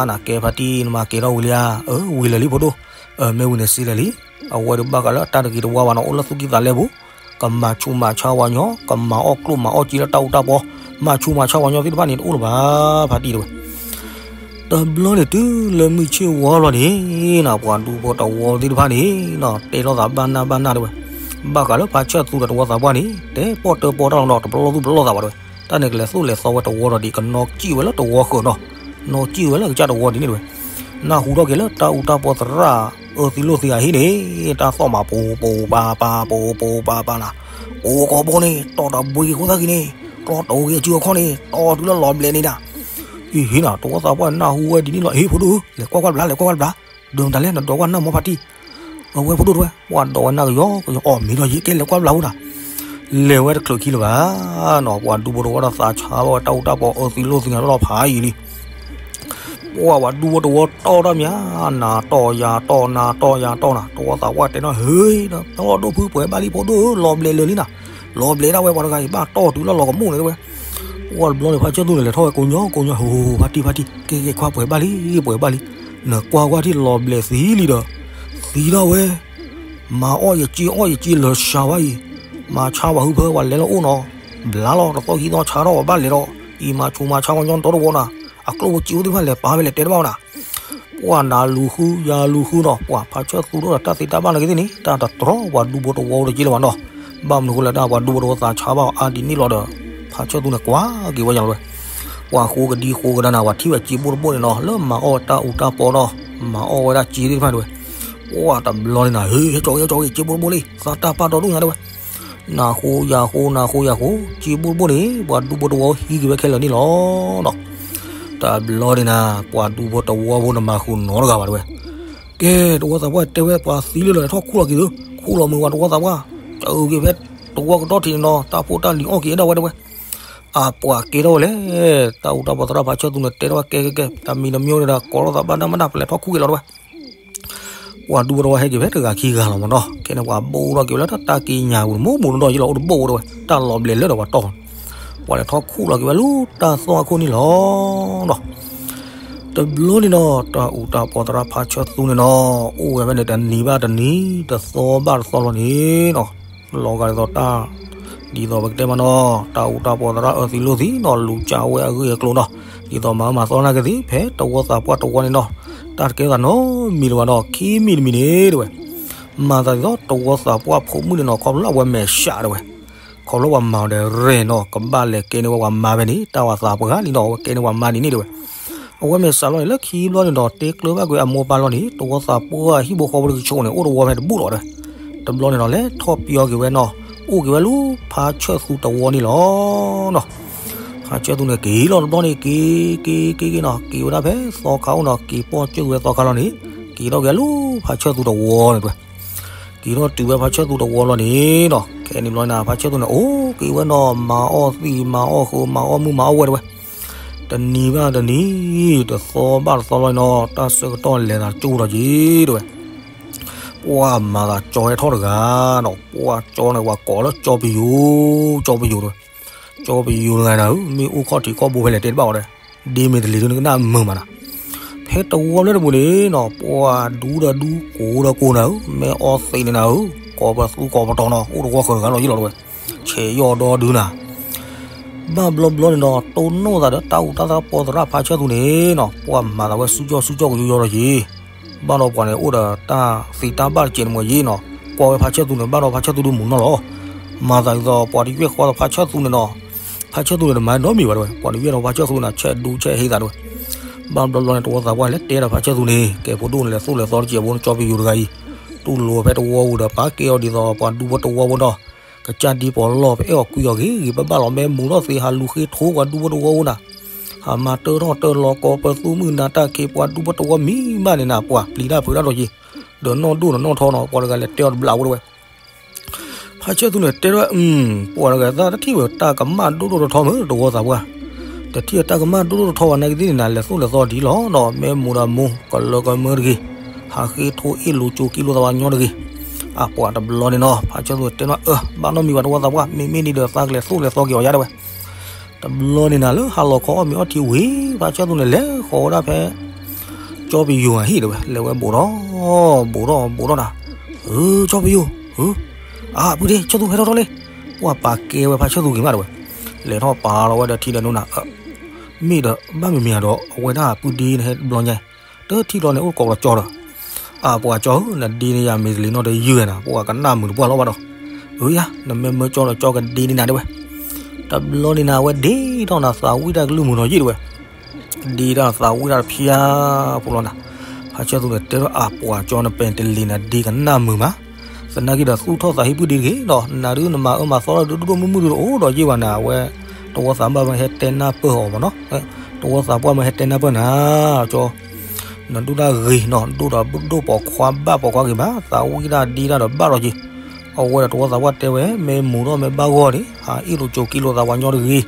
နၤ ကဲဖါတံၢ် နမၤကဲထီၣ်ဝံၤလံဧါ အၢ ဝံၤလၢာ်လံဖိဒိၣ် အၢ မ့ၢ်ဝံၤန့ၣ်စံးလဲၣ်လံ. အဝဲဒုးဘၣ်ဃးလၢအတၢ်တဂ့ၤတဝါဘၣ်နီၤ အိၣ်လၢသူၣ်ကံၢ်သးလဲပူၤ ကမၤဆူးမၤဆါဝဲညီ ကမၤအီၣ်ကျိၣ်မၤအီၣ်စ့လၢတၢ်အူတၢ်ပီ မၤဆူးမၤဆါဝဲညီသ့ၣ်တဖၣ်န့ၣ် တအိၣ်လၢၤဘၣ်ဖါတံၢ်တဲဝဲ. တဘျီန့ၣ်တုၤလၢမုၢ်ဆ့ၣ်ဝါလီၤန့ၣ်နီၤ ပှၤဒူဖိတဝီသ့ၣ်တဖၣ်န့ၣ်နီၤ တဲလိာ်သးဘၣ်နၢ်ဘၣ်နၢ်တဲဝဲ. ဘၣ်ဃးလၢဖါဆၢၣ်သူဒီးတဝီသးပှၢ်န့ၣ် တဲပီၣ်တၢပီၣ်တၢ်လီၤနီၤ တပလီၢ်သူၣ်ပလီၢ်သးဘၣ်တဲဝဲ. တၢ်န့ၣ်ကလဲၤသိၣ်လဲၤသီဝဲတဝီဒီးဒ်ကနီၣ်စံၣ်ဝဲလၢတဝီဃၢၤနီၤ နီၣ်စံၣ်ဝဲလၢကစၢ်တဝီဒ်န့ၣ်တဲဝဲ. နၢ်ဟူထီၣ်က့ၤလၢတၢ်အူတၢ်ပီၢ်သရၣ်အၢသံလိၣ်သံဂၤဟံၣ်န့ၣ် တၢ်သီၣ်မးပူၤပူၤပၤပၤ ပူၤပူၤပၤပၤနၤ ပူၤကိာ်ဘိန့ၣ် တီၢ်တဘှံးက့ၤခိၣ်သၣ်ခံန့ၣ် ကျီတီၤက့ၤအစုအခီၣ်န့ၣ် တီၢ်တုၤလၢလီၤဘျဲးန့ၣ်ဒၣ်. အံၤဟ့ၣ်နၤ တဝီသးပှၢ်နၢ်ဟူဝဲဒ်န့ၣ်လီၤ ဟ့ၣ်ဖိဒိၣ်ဧၢ လဲၤကွၢ်ကွၢ်ဘျါ လဲၤကွၢ်ကွၢ်ဘျါ ဒိးမတၤလဲၣ် နဒိးကွၢ်နၢ်မီဖါတံၢ် အဝဲဖိဒိၣ်တဲဝဲ ပှၤဒိးဝဲနၢ်ကယီကယီ အီၣ်မ့ၤဒီးယကဲလဲၤကွၢ်ဘျါဝဲဒၣ်. လဲၤဝဲတချုးခံလၢၤဘၣ်နီၤ ပှၤဒူဖိတဝီဒီးသးဆါဘၣ်ဝဲတၢ်အူတၢ်ပီၢ်အၢသံလိၣ်သံဂၤလီၤဖးယံာ်လံ. ပှၤပှၤဒူဖိတဝီတီၢ်တၢ်မး နၤတီၢ်ယၤတီၢ်နၤတီၢ်ယၤတီၢ်နၤ တဝီသးပှၢ်တဲနီၤ ဟ့ၣ် တၢ်လီၢ်ဒိၣ်ဖုပှဲၤဘၣ်လံဖိဒိၣ်ဧၢ လီၤဘျဲးလၢာ်လံနၤ လီၤဘျဲးဒၣ်ဝဲပှၤတဂၤအံၤ ဘၣ်တီၢ်တုၤလၢလီၤကမူၣ်န့ၣ်တဲဝဲ. ပှၤတဘျီန့ၣ် ဖါဆၢၣ်သူန့ၣ် လဲၤထီၣ်ဝဲကိးညီကိးညီ ဟိ ဖါတံၢ်ဖါတံၢ် ကဲကဲခွါပှဲၤဘၣ်လံ ပှဲၤဘၣ်လံ နကွၢ်ကွၢ်ထံၣ်လီၤဘျဲးသံလံဒီး သံဒၣ်ဝဲ မၤအီၣ်ယစ့အီၣ်ယစ့လၢာ်စှၤဝဲအံၤ မၤဆါဝဲဟုဖၢ ပှၤလဲၤလၢအိၣ်နီၤ ဘျါလီၤ တသီၣ်ခံသီဆါထီၣ်ဝဲဘၣ်လဲၤဒီး အံၤမၤဆူးမၤဆါဝဲညီဒီတဝီနၤ အကျိၣ်ဖိစ့ဖိသ့ၣ်တဖၣ်လဲၤပာ်ဝဲလဲၤတဲတဘၣ်ဝဲနၤ ပှၤနၤလူၤဃု ယၤလူၤဃုနီၤ ပှၤဖါဆၢၣ်သူဒီးတၢ်သ့တၢ်ဘၣ်နာ်က့သ့ၣ်န့ၣ် တၢ်တတြီပှၤဒူဖိတဝီတက့လၢၤဘၣ်နီၤ ဘၣ်မနုၤဃိလဲၣ် တၢ်ပှၤဒူဖိတဝီသးဆါဘၣ်အီၤအါဒ်န့ၣ်လီၤဒီး ဖါဆၢၣ်သူန့ၣ်ကွၢ်က့ၤဝဲယၤလီၤဝဲ ပှၤဃိကဒံဃိကဒါနၤ ပှၤထံၣ်ဝဲစ့ဘိတဘိန့ၣ်နီၤ လၢမၤအီၣ်ဝဲတၢ်အူတၢ်ပီနီၤ မၤအီၣ်ဝဲဒၣ်စ့သ့ၣ်တဖၣ်တဲဝဲ ပှၤတဘျီန့ၣ်နၤ ဟ့ၣ် ဟဲကၠီက့ၤ ဟဲကၠီက့ၤ စ့ဘိတဘိလံ သးတၢ်ပာ်ဒီဒိၣ်ညါတဲဝဲ နၤဃိယၤဃိ နၤဃိယၤဃိ စ့ဘိတဘိန့ၣ် ပှၤဒူဖိတဝီဟံးက့ၤဝဲခဲလၢာ်န့ၣ်လီၤနီၤ တဘျီန့ၣ်နၤ ပှၤဒူဖိတဝီဖိန့ၣ်မၤဃုာ်နီတဂၤဘၣ်တဲဝဲ ကဲ တဝီသးပှၢ်တဲဝဲပှၤသံလၢလီၤထီၣ်ခူၣ်လီၤက့ၤသု ခူၣ်လီၤမုာ်ဝဲတဝီသးပှၢ် ကက့ၤဖဲတဝီကဒီထံးန့ၣ်နီၤ တၢ်ဖိတၢ်လံၤအီၣ်က့ၤအဲၣ်ဒိးဝဲတဲဝဲ အပှၤကဲထီၣ်ဝဲလဲၣ် တၢ်အူတၢ်ပီၢ်သရၣ်ဖါဆၢၣ်သူန့ၣ် တဲထီၣ်ဝဲကဲကဲကဲ တၢ်မံၤတမံၤဒီး ကိးထီၣ်သးဘၣ်တၢ်မ့ၢ်တၢ် ပလဲၤထီၣ်ခူၣ်က့ၤလီၤတဲဝဲ ပှၤဒူဖိတဝီဟဲက့ၤဖဲတဂၤခံဂၤလီၤမ့ၢ်နီၤ ခဲန့ၣ်ပှၤဘိၣ်ထီၣ်က့ၤဝဲလၢတၢ်ကံးညာ်ပူၤန့ၣ် မိၢ်မိၢ်နီၢ်နီၢ်ယ့လီၤ အိၣ်တဘိၣ်ဝဲတဲဝဲ တၢ်လီၤဘျဲးလၢာ်ဒီးပှၤတီၢ် ပှၤလဲၤထီၣ်ခူၣ်လီၤက့ၤဝဲလၢတၢ်သီၣ်အခိၣ်န့ၣ်လီၤနီၤ တဘျီန့ၣ်နီၤ တၢ်အူတၢ်ပီၢ်သရၣ်ဖါဆၢၣ်သူန့ၣ်နီၤ အိၣ်ဝဲဖဲန့ၣ်တနံၤဘၣ်တနံၤ တသီဘၣ်တသီလီၤန့ၣ်နီၤ လီၤဂာ်ဒ်သိးတၢ် ဒ်သိးပကတဲမးနီၤ တၢ်အူတၢ်ပီၢ်သရၣ်အၢသံလိၣ်သံနီၤ လူၤကၢ်ဝဲအဂ့ၢ်အကျိၤနီၤ ဒ်သိးမၤအၢမၤသီနာ်က့သ့ၣ် ဖဲတဝီသးပှၢ်တဝီန့ၣ်နီၤ, တၢ်တကဲထီၣ်သးနီတမံၤလၢၤဘၣ်နီၤ, ခံမံၤတမံၤန့ၣ်တဲဝဲ, မၤသးဒ်သိးတဝီသးပှၢ်ဖိမုၣ်န့ၣ်နီၤ ခီဖျိလၢအဝဲမဲာ်ဆှးတဲဝဲ, ခီဖျိပှၤမၤအီၤဒီးရဲၣ်နီၤ ကဘၣ်လဲၤကဲန့ၢ်ဝဲပှၤမါဖဲန့ၣ် တၢ်ဝၤသးပှၢ်လံနီၤ အဝဲကဲန့ၢ်ပှၤမါန့ၣ်န့ၣ်တဲဝဲ. အဝဲမဲာ်ဆှးလီၤန့ၣ် လၢခံဘျီန့ၣ်ဒီး တဲကျၢၤဘၣ်ကွံာ်အမိၢ်ပၢ်လီၤန့ၣ် တဝီသးပှၢ်ဟံၣ်ဖိဃီဖိတကဆူန့ၣ် အိၣ်တဝီဖဲတဘူၣ်လီၤတဲဝဲ. တဘျီန့ၣ်ဒီး လဲၤထီၣ်ပၠီက့ၤဝဲနီၤ, အိၣ်က့ၤဝဲလၢဖါဆၢၣ်သူတဝီန့ၣ်လီၤနီၤ. ဖါဆၢၣ်သူန့ၣ်က့ၤလီၤတဘျီန့ၣ် က့ၤက့ၤက့ၤက့ၤနီၤ က့ၤဝဲဒၣ်ဖဲသီခါအိၣ်နီၤ က့ၤပီၢ်ကၠၢၢ်က့ၤဝဲသီခါလီၤန့ၣ် က့ၤထီၣ်က့ၤလၢဖါဆၢၣ်သူတဝီန့ၣ်တဲဝဲ. က့ၤထီၣ်တုၤဝဲဖါဆၢၣ်သူတဝီလီၤန့ၣ်နီၤ ခဲန့ၣ်ဘျီန့ၣ် ဖါဆၢၣ်သူန့ၣ် အိၣ်က့ၤဝဲနီၤ မၤအီၣ်သံးမၤအီၣ်ဃုာ် မၤအီၣ်မုၢ်မၤအီၣ်ဝဲတဲဝဲ. တနံၤဘၣ်တနံၤ တသီဘၣ်တသီလီၤနီၤ တၢ်ဆၢကတီၢ်လဲၤသးကၠိဒီးက့ၤတဲဝဲ. ပှၢ်မၤသးကၠီဟဲထီၣ်တဂၤနီၤ ပှၢ်ကၠီန့ၣ် ပှၤကိးလၢကၠီပယိၤ ကၠီပယိၤတဲဝဲ. ကၠီပယိၤတဂၤနၤဧၢ မ့ၢ်အိၣ်ခီၣ်ထံးခီၣ်ဘိဖဲလဲၣ်တဲတဘၣ်အီၤဒီး ဒ့မ့ၢ်တလံၤဒုန့ၣ်ကနၣ်မုာ်မးနၤ. ဖဲတဝီလၢတပူၤန့ၣ်နီၤ ပှၢ်ဒူဒီးဒူကိးဒီးကိးနၤဧၢ မ့ၢ်အီသံးန့ၣ်နၤဧၢ ကိးပသူကိးပတီၤနီၤ အိၣ်တဝီဃၢၤတဂၤလီၤယံလီၤတဲဝဲ. ဆဲးယီၣ်ဒီဒုနၤ ဘၣ်ဘျီဘျီန့ၣ်ဒီး တိၢ်နီၣ်သးဒီးတၢ်အူးတၢ်သးကပီၤသရၣ်ဖါဆၢၣ်သူန့ၣ်နီၤ ပှၢ်မၤသးဝဲဆူကၠီဆူကၠီကယိယီလီၤယံ. ဘၣ်ဒီးပှၤန့ၣ်အိၣ်ဒီးတၢ်သ့တၢ်ဘၣ်တကဲးန့ၣ်မ့ၢ်ယံနီၤ ကွၢ်ဝဲဖါဆၢၣ်သူန့ၣ် ဘၣ်ဒီးဖါဆၢၣ်သူဒုမုာ်နီၢ်လီၤ. မၤသးဒ်သိးပှၤတယွဲၢ်ဃီဒီးဖါဆၢၣ်သူန့ၣ်နီၤ ဖါဆၢၣ်သူန့ၣ်တမၤနီတမံၤဘၣ်တဲဝဲ ပှၤတယွဲၢ်ဒီးဖါဆၢၣ်သူန့ၣ် ဆဲးဒူဆဲးဟ့သးတဲဝဲ. ဘၣ်ဘျီဘျီန့ၣ် တဝီသးပှၢ်န့ၣ် လဲၤတဲဒီးဖါဆၢၣ်သူန့ၣ် ကဲဖိဒိၣ်န့ၣ် လဲၤသိၣ်လဲၤသီတကဲးဖိန့ၣ် ကၠီပယိၤတဂၤအံၤ တူၢ်လိာ်ဖဲတဝီဝံၤဒီး ပာ်ကဲအီၤဒ်သိးပှၤဒူဖိတဝီဖိဒီး ကစၢ်ဒ်ပီၤလီၢ် ပအဲၣ်အီၤကွံအီၤဂ့ၤဂ့ၤဘၣ်ဘၣ်လီၤ မ့ၢ်မူၤထီၣ်သ့ဟးလူၤဃ့ထိပှၤဒူဖိတဝီဖိနၤ ဟးမၤတၢထီၣ်တၢလီၤကီပသူမုၢ်နၤတၢ်ခ့ပှၤဒူဖိတဝီမံၤဘၣ်န့ၣ်နၤ ပှၤပျံၤတၢ်ဖုးတၢ်ဒီးက့ၤ ဒီးနီၢ်ဒိၣ်ဒီးနီၢ်ထီနီၤ ပှၤတဂၤလဲၤတဲအီၤတဘျီဝဲတဲဝဲ. ဖါဆၢၣ်သူန့ၣ်တဲထီၣ် ပှၤတဂၤသၣ်တထံၣ်ဝဲတၢ်ကမၣ်ဒိၣ်ဒိၣ်ထီထီမ့ၢ်တဝီသးပှၢ် တထံၣ်ဝဲတၢ်ကမၣ်ဒိၣ်ဒိၣ်ထီထီဘၣ်နာ်က့သ့ၣ်န့ၣ်နၤ လဲၤသိၣ်လဲၤသီဒ်လီၤနီၤ မ့ၢ်မူၤဒီးမူၤ ကလၢကမၢတဂ့ၤ ဟးဃ့ထိအ့ၣ်လိာ်ကၠိကံလိာ်သးပှၤညီတဂ့ၤ. အပှၤတဘျီန့ၣ်နီၤ ဖါဆၢၣ်သူတဲနီၤ အၢ ဘၣ်နီတမံၤဘၣ်တဝီသးပှၢ် မ့မ့ၢ်ဒ်ဒီးသးကလဲၤသိၣ်လဲၤသီက့ၤအီၤယါတဲဝဲ. တဘျီန့ၣ်နၤလၢဟါလီၤခီအီၣ်မ့ၤအီထံဝံၤ ဖါဆၢၣ်သူန့ၣ်လဲၤဃီၤဝဲဒၣ်ဖဲ ကၠီပယိၤအဟံၣ်တဲဝဲ လဲၤဝဲဘူးထီၣ် ဘူးထီၣ်ဘူးထီၣ်နၤ အၢ ကၠီပယိၤ အၢ အပုၢ်ဒ့ ဆၢၣ်သူဟဲထီၣ်ထီၣ်လံ ပှၢ်ပာ်ကဲဝဲဖါဆၢၣ်သူဂ့ၤမးတဲဝဲ. လဲၤထီၣ်ပာ်လီၤဝဲဒီးထံဒီးနိနၤ မ့ၢ်ဒီးဘၣ်မ့မ့ၢ်ဒီး အဝဲဒၣ်ပုၢ်ဒ့နဟဲတဘျီညါ တထံၣ်လီၤန့ၣ် အိၣ်ကိးလီၤကၠီဒီး အပှၤကၠီဧၢ နဒ့န့ၣ်ယၤမ့ၢ်တလံၤနီတယုၢ်နၤ ပှၤကနၣ်မုာ်တပှၢ်လီၤဘၣ်ဒီး အၢယၤ နမ့ၢ်မၢကၠီဒီးကၠီကဒ့န့ၢ်နၤတဲဝဲ. တဘျီန့ၣ်နၤ အဝဲဒ့ထီၣ်နၤသးဝံၣ်တၢ်ကလုၢ်မုာ်နီၤယံၣ်တဲဝဲ ဒ့တၢ်သးဝံၣ်တၢ်တဖျါဖိလီၤနၤ. ဖါဆၢၣ်သူန့ၣ်တဲထီၣ်အပှၤကၠီ နပဲာ်တလံၤနၤဒ့ကနၣ်မုာ်မး သနာ်က့ဒီးသူၣ်ထီၣ်သးဟံးပုၢ်ဒ့တဂ့ၤဒီး နၤဒုးနမၤအၢမၤသီလၢဒုးဒိၣ်ဒိၣ်မုၢ်မုၢ်ဒုးတအိၣ်ဒီးယ့ၢ်ဘၣ်နၤ အဝဲ တဝီသးပှၢ်မ့ၢ်ဟဲတဲနၢ်ပၢၢ်အီၤမ့ၢ်နီၤ တဝီသးပှၢ်မ့ၢ်ဟဲတဲနၢ်ပၢၢ်နၤ ကၠီ နဒိၣ်တၢ်ဂ့ၤနီၤ ဒိၣ်ဒီးဒိၣ်ပိာ်ခွါဘၣ်ပိာ်ခွါဂ့ၤမး သးဝံၣ်တၢ်ဒ့တၢ်ဒီးဘၣ်လီၤက့ၤ. အဝဲဒီးတဝီသးပှၢ်တဲဝဲ မ့ၢ်မူၤထီၣ်မ့ၢ်ဘၣ်ဂီၢ်န့ၣ် ဟးအ့ၣ်လိာ်ကၠိကံလိာ်သးပှၤညီတဂ့ၤ.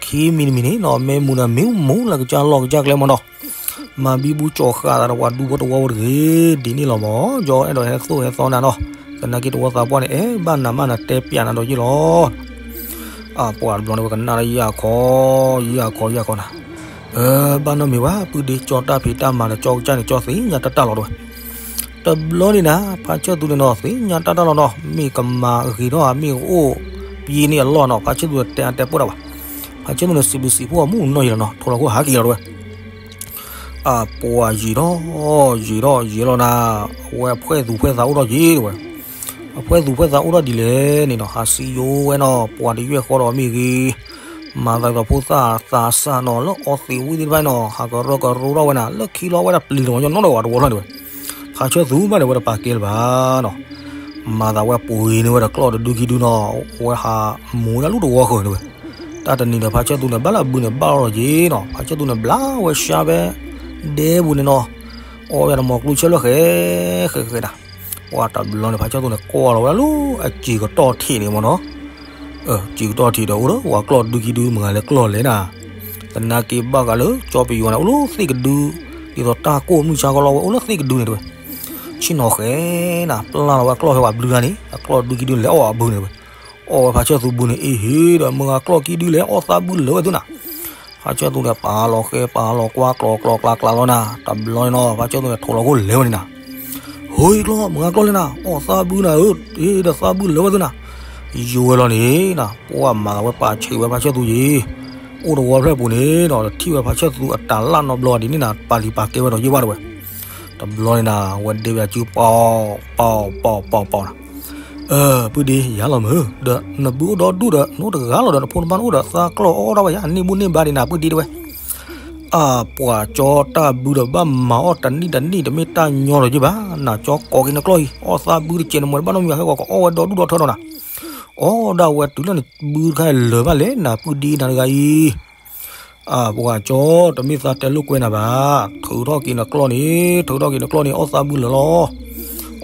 ခံမံၤတမံၤန့ၣ်နီၤ မ့ၢ်မူၤဒီးမ့ၢ်မူၤလၢကစၢ်လီၢ်ကစၢ်ကျဲမ့ၢ်နီၤ မၤဘံဘူကၠီဃာ်သးဒီးပှၤဒူဖိတဝီဖိတဂ့ၤ ဒ်န့ၣ်လီၤမး ကၠီအဲၣ်ဒိးဟဲသိၣ်ဟဲသီနၤနီၤ သနာ်က့တဝီသးပှၢ်န့ၣ် အဲၣ်ဘၣ်နၤမးနတဲပျးနၤဒီးယ့ၢ်လီၤ. အပှၤတဘျီန့ၣ်ဝဲကနၣ်လၢယၤခီ ယၤခီ ယၤခီနၤ အၢ ဘၣ်နီတမံၤဘၣ် ပုၢ်ဒ့ကၠီတၢ်ဖံးတၢ်မၤဒီးကၠီကစၢ်န့ၣ် ကၠီသ့ၣ်ညါတၢ်တၢ်လီၤတဲဝဲ. တဘျီန့ၣ်နၤ ဖါဆၢၣ်သူန့ၣ်နီၤ သ့ၣ်ညါတၢ်တၢ်လီၤနီၤ မ့ၢ်ကမၤဂ့ၤထီၣ်ဧါ မ့ၢ်ကအိၣ်ပှဲၤန့ၢ်အလီၢ်နီၤ ဖါဆၢၣ်သူန့ၣ်တဲအါတဲပၢၢ်တၢ်ဘၣ်. ဖါဆၢၣ်သူန့ၣ် စံးဘျုးစံးဖှိၣ်အမူးနီၢ်ယံၤလီၤနီၤ ထိးလီၤခိၣ်ဟးက့ၤလီၤတဲဝဲ. အပှၤယံာ်ထီၣ် ယံာ်ထီၣ်ယံာ်လီၤနၤ အဝဲအဖှဲၣ်သူၣ်ဖှဲၣ်သးအိၣ်ထီၣ်က့ၤတဲဝဲ. အဖှဲၣ်သူၣ်ဖှဲၣ်သးအိၣ်ထီၣ်ဒ်လဲၣ်န့ၣ်နီၤ ဟးစံယိဝဲနီၤ ပှၤတယွဲၢ်ဃီဒီးမ့ၢ်ဂ့ၤ မၤသးဒ်သိးဖိသၣ်သးစၢ်နီၤ လၢအီသံးဝံၣ်သ့ၣ်တဖၣ်နီၤ ဟးကရၢကရိထီၣ်ဝဲနၤ လၢခံလီၤဝဲဒၣ်ပျံၤလီၤညီနီတဂၤတဝီလီၤတဲဝဲ. ဖါဆၢၣ်သူမးန့ၣ် ဝဲတပာ်ကဲလၢၤဘၣ်နီၤ မၤသးဝဲပှ့ၤန့ၢ်ဝဲဒီးကျီၢ်တဒုခံဒုနီၤ ဝဲဟးမူၤဒၣ်လူၢ်တဝီဃၢၤတဲဝဲ. တၢ်တနံၤဒီးဖါဆၢၣ်သူန့ၣ် ဘၣ်လၢအဘုန့ၣ် ဘၣ်လီၤက့ၤနီၤ ဖါဆၢၣ်သူန့ၣ် ဘျါဝဲရှါဖဲဒဲပူၤန့ၣ်နီၤ အီဝဲဒၣ်တမီၤကျူဆဲလၢဃဲ ဃဲဃဲဃဲနၤ ပှၤတဘျီန့ၣ် ဖါဆၢၣ်သူန့ၣ် ကွၢ်လီၤဝဲဒၣ်လၢအစံာ်ကတီၢ်ထံးန့ၣ်မ့ၢ်နီၤ စံာ်ကတီၢ်ထံးဒီးအိၣ်ဒီးပှၤကျီၢ်ဒုခံဒု မတၤလဲၤကျီၢ်လဲၣ်နၤ သနာ်က့ဘၣ်ဃးလၢကၠီပယီၤန့ၣ် အိၣ်လၢသ့ၣ်ကဒု ဒ်သိးတၢ်ကိၢ်မုၢ်ဆါကလီဝဲ အိၣ်လၢသ့ၣ်ကဒုန့ၣ်တဲဝဲ. ဆ့ၣ်နီၤဃဲနၤ ပျၢ်လီၤဝဲကျီၢ်ဖဲပှၤဘျုးတၢ်န့ၣ် အကျီၢ်ဒုခံဒုလဲၤအီၣ်အဘုန့ၣ်တဲဝဲ. အီၣ်ဝဲဖါဆၢၣ်သူဘုန့ၣ် အ့ဟ့ဒီး မုၢ်ဂၤကျီၢ်ခံဒုလဲၤအီၣ်သးဘုလၢာ်ဝဲသုနၤ ဖါဆၢၣ်သူန့ၣ် ပာ်လီၤဃဲပာ်လီၤကွၢ်ကျီၤကျီၤကျါကျါလီၤနၤ တဘျီန့ၣ်နီၤ ဖါဆၢၣ်သူန့ၣ် ထိးလီၤခိၣ်လဲၤဝဲန့ၣ်နၤ ဟိကျီၢ် မုၢ်ဂၤကျီၢ်လဲၤနၤ အီၣ်သးဘုနၤဧၢ အ့ဒီးသးဘုလၢာ်ဝဲသုနၤ ယိဝဲလီၤန့ၣ်နၤ ပှၤမၤသးဝဲပာ်ဆံးဝဲဖါဆၢၣ်သူယံၤ အိၣ်တဝီဖျၢၣ်ပူၤန့ၣ်ဒီး ထံၣ်ဝဲဖါဆၢၣ်သူအတၢ်လၢ်နီတဘျီဒ်န့ၣ်နၤ ပာ်လံၤပာ်ကဲဝဲဒီးယ့ၢ်ဘၣ်တဲဝဲ. တဘျီန့ၣ်နၤ ဝဲဒ့ဝဲအစု ပီၤ ပီၤ ပီၤ ပီၤ ပီၤနၤ, ပုၢ်ဒ့ ယၤလီၤမုၢ် ဒီးနဘုအိၣ်ဒီဒူၣ်ဒီး နအိၣ်တဂၤလီၤဒီး နဖိနမါအိၣ်ဒီး သးကျီၢ်အီၣ်ဒၣ်ဝဲယၤ န့ၢ်ဘူၣ်န့ၢ်ဘါဒံးနၤ ပုၢ်ဒ့တဲဝဲ. အပှၤကၠီ တၢ်ဘုဒီးဘၣ်မၤအီၣ်တနံၣ်တနံၣ် တမ့ၢ်တၢ်ညီလီၤယ့ၢ်ဘၣ်, နၤကၠီကိးက့ၤနကျီၢ်အံၤ အီၣ်သးဘုတကဲးနမဲာ်တဘၣ်နီတမံၤဘၣ် ဟဲကီးကအီၣ်ဝဲဒီဒူၣ်ဒီထၢဒီးနၤ, အီၣ်ဒၣ်ဝဲတုၤလၢနဘုတခါအံၤလၢာ်ဘၣ်လဲၣ် နပုၢ်ဒ့နၤတဂၤအံၤ အပှၤကၠီ တမ့ၢ်သးတဲလိာ်ကွဲနၤဘၣ်, ထုးထီၣ်က့ၤနကျီၢ်န့ၣ် ထုးထီၣ်က့ၤနကျီၢ်န့ၣ် အီၣ်သးဘုလၢာ်လီၤ.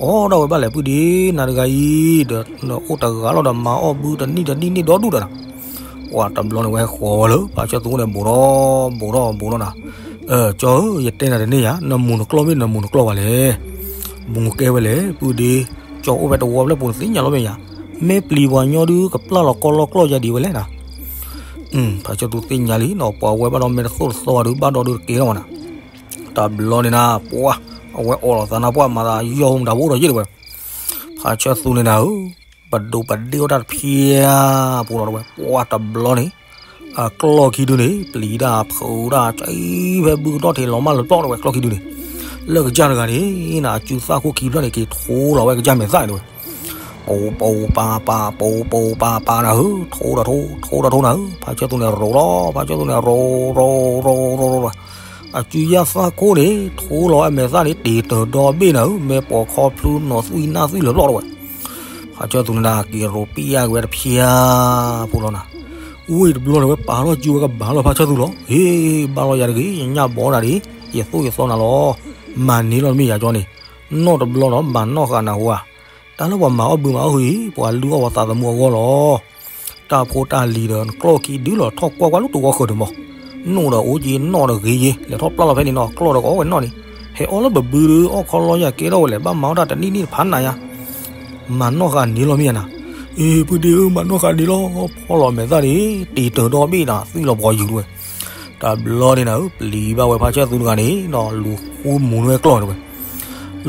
အီၣ်ဒၣ်ဝဲဘၣ်လဲၣ် ပုၢ်ဒ့နၤတဂၤအံၤ ဒီးနအိၣ်တဂၤလီၤဒီး မၤအီၣ်ဘုတနံၣ်တနံၣ်န့ၢ်ဒီဒူၣ်ဒီးနၤ, ပှၤတဘျီန့ၣ်ဝဲဟဲဃီၤဝဲလၢ ဖါဆၢၣ်သူန့ၣ် ဘူးထီၣ် ဘူးထီၣ် ဘူးထီၣ်နၤ, ကၠီဧၢ ယတဲနၤတန့ၢ်ယၤ နမူၤနကျီၢ်မ့ၢ်နမူၤနကျီၢ်ဘၣ်လဲၣ်, မူၤကဲဝဲလဲၣ် ပုၢ်ဒ့, ကၠီအိၣ်ဖဲတဝီဖျၢၣ်ပူၤန့ၣ် သ့ၣ်ညါလီၤမ့ၢ်ယၤ, မ့ၢ်ပျံၤပှၤညီဒုး ကပျၢ်လီၤကီလီကျီၢ်ယၤဒံးဝဲလဲၣ်နၤ ဖါဆၢၣ်သူသ့ၣ်ညါလံနီၤ ပှၤဝဲဘၣ်ဒီးမ့ၢ်တသိၣ်တသီဘၣ်ဒုး ဘၣ်ဒီဒုးတကဲထီၣ်မးနၤ, တဘျီန့ၣ်နၤ ပှၤ အဝဲအိးလီၤသးနၤ ပှၤမၤသးယီၢ်မတၤဘိၣ်ဒီးယ့ၢ်တဲဝဲ, ဖါဆၢၣ်သူန့ၣ်နၤဧၢ, ပဒိးပဒ့ၣ်အီၣ်တၢ်တဖျၢၣ်ဖိလီၤတဲဝဲ, ပှၤတဘျီန့ၣ် အကျီၢ်ခံဒုန့ၣ် ပျံၤတၢ်ဖုးတၢ် ကၠီဖဲဘုကတီၢ်ထံးလီၤမၢ်လၢပျီၢ်တဲဝဲ ကျီၢ်ခံဒုန့ၣ်, လၢကစၢ်တဂၤန့ၣ် နၤအစုသၣ်ခိၣ်ခံဖျၢၣ်န့ၣ် က့ၤထိလီၤဝဲကစၢ်မဲာ်သၣ်န့ၣ်တဲဝဲ ပူၤပူၤပၤပၤ ပူၤပူၤပၤပၤနၤဧၢ, ထိဒီးထိ ထိဒီးထိနၤဧၢ, ဖါဆၢၣ်သူန့ၣ် ရိၤလီၤ ဖါဆၢၣ်သူန့ၣ် ရိၤ ရိၤ ရိၤ ရိၤ ရိၤ အစုယၢ်သၣ်ခိၣ်န့ၣ် ထိလီၤဝဲအမဲာ်သၣ်န့ၣ် တ့ၢ်တၢၢ်ဒီဘ့ၣ်နၤဧၢ, မ့ၢ်ပိာ်ခီဖျိနီၤသွံၣ်နၢ်သွံၣ်လၢပျီၢ်တဲဝဲ, ဖါဆၢၣ်သူန့ၣ်နၤ က့ၤရိၤပံၣ်ယၢ်က့ၤဝဲတဖျၢၣ်ဖိလီၤနၤ, ဝံၤတဘျီန့ၣ်ဝဲပာ်ထီၣ်စုဝဲကဘၣ်လီၤ ဖါဆၢၣ်သူလီၤ, ဟ့ၣ် ဘၣ်လီၤယၤတဂ့ၤ ယညၣ်ဘီနၤဒံး ယသိၣ်ယသီနၤလီၤ, မၤန့ၢ်လီၤမ့ၢ်ယၤကၠီန့ၣ်, နီၢ်တဘျီနီၤ မၤနီၢ်ဃာ်နၤဟူဧါ, တၢ်လၢပှၤမၤအီၣ်ဘုမၤအီၣ်ဟုအံၤ ပှၤလုၢ်အီၣ်ပှၤသးသမူအဂီၢ်လီၤ. တၢ်ဖိတၢ်လံၤဒီးနကျီၢ်ခံဒုလီၤ ထီၣ်ကွၢ်ကွၢ်လၢတဝီဃၢၤတမီၤ, နီၢ်ဒီးအိၣ်က့ၤနီၢ်ဒီးဂ့ၤယ့ၤ လဲၤထီၣ်ပျၢ်လီၤဖဲန့ၣ်နီၤ ကျီၢ်ဒီးကအီၣ်ဝဲနီၢ်န့ၣ်, ဟဲအီၣ်လၢပဘုဒီး အီၣ်ခီလီယၤကဲထီၣ်ဝဲလဲၣ် ဘၣ်မၤအီၣ်တၢ်တနံၣ်နံၣ်တဖးနၤယါ, မၤနီၢ်ဃာ်န့ၢ်လီၤမ့ၢ်ယၤနၤ, အ့ ပုၢ်ဒ့ဧၢ မၤနီၢ်ဃာ်န့ၢ်လီၤ ဖီၣ်လီၤမဲာ်သၣ်န့ၣ် တ့ၢ်တၢၢ်ဒီဘ့ၣ်နၤ သွံၣ်လီၤပှီၤယုာ်တဲဝဲ, တဘျီန့ၣ်နၤဧၢ ပျံၤဘၣ်ဝဲဖါဆၢၣ်သူတဂၤန့ၣ်နီၤ လူၤဃုမူၤန့ၢ်ဝဲကျီၢ်တဲဝဲ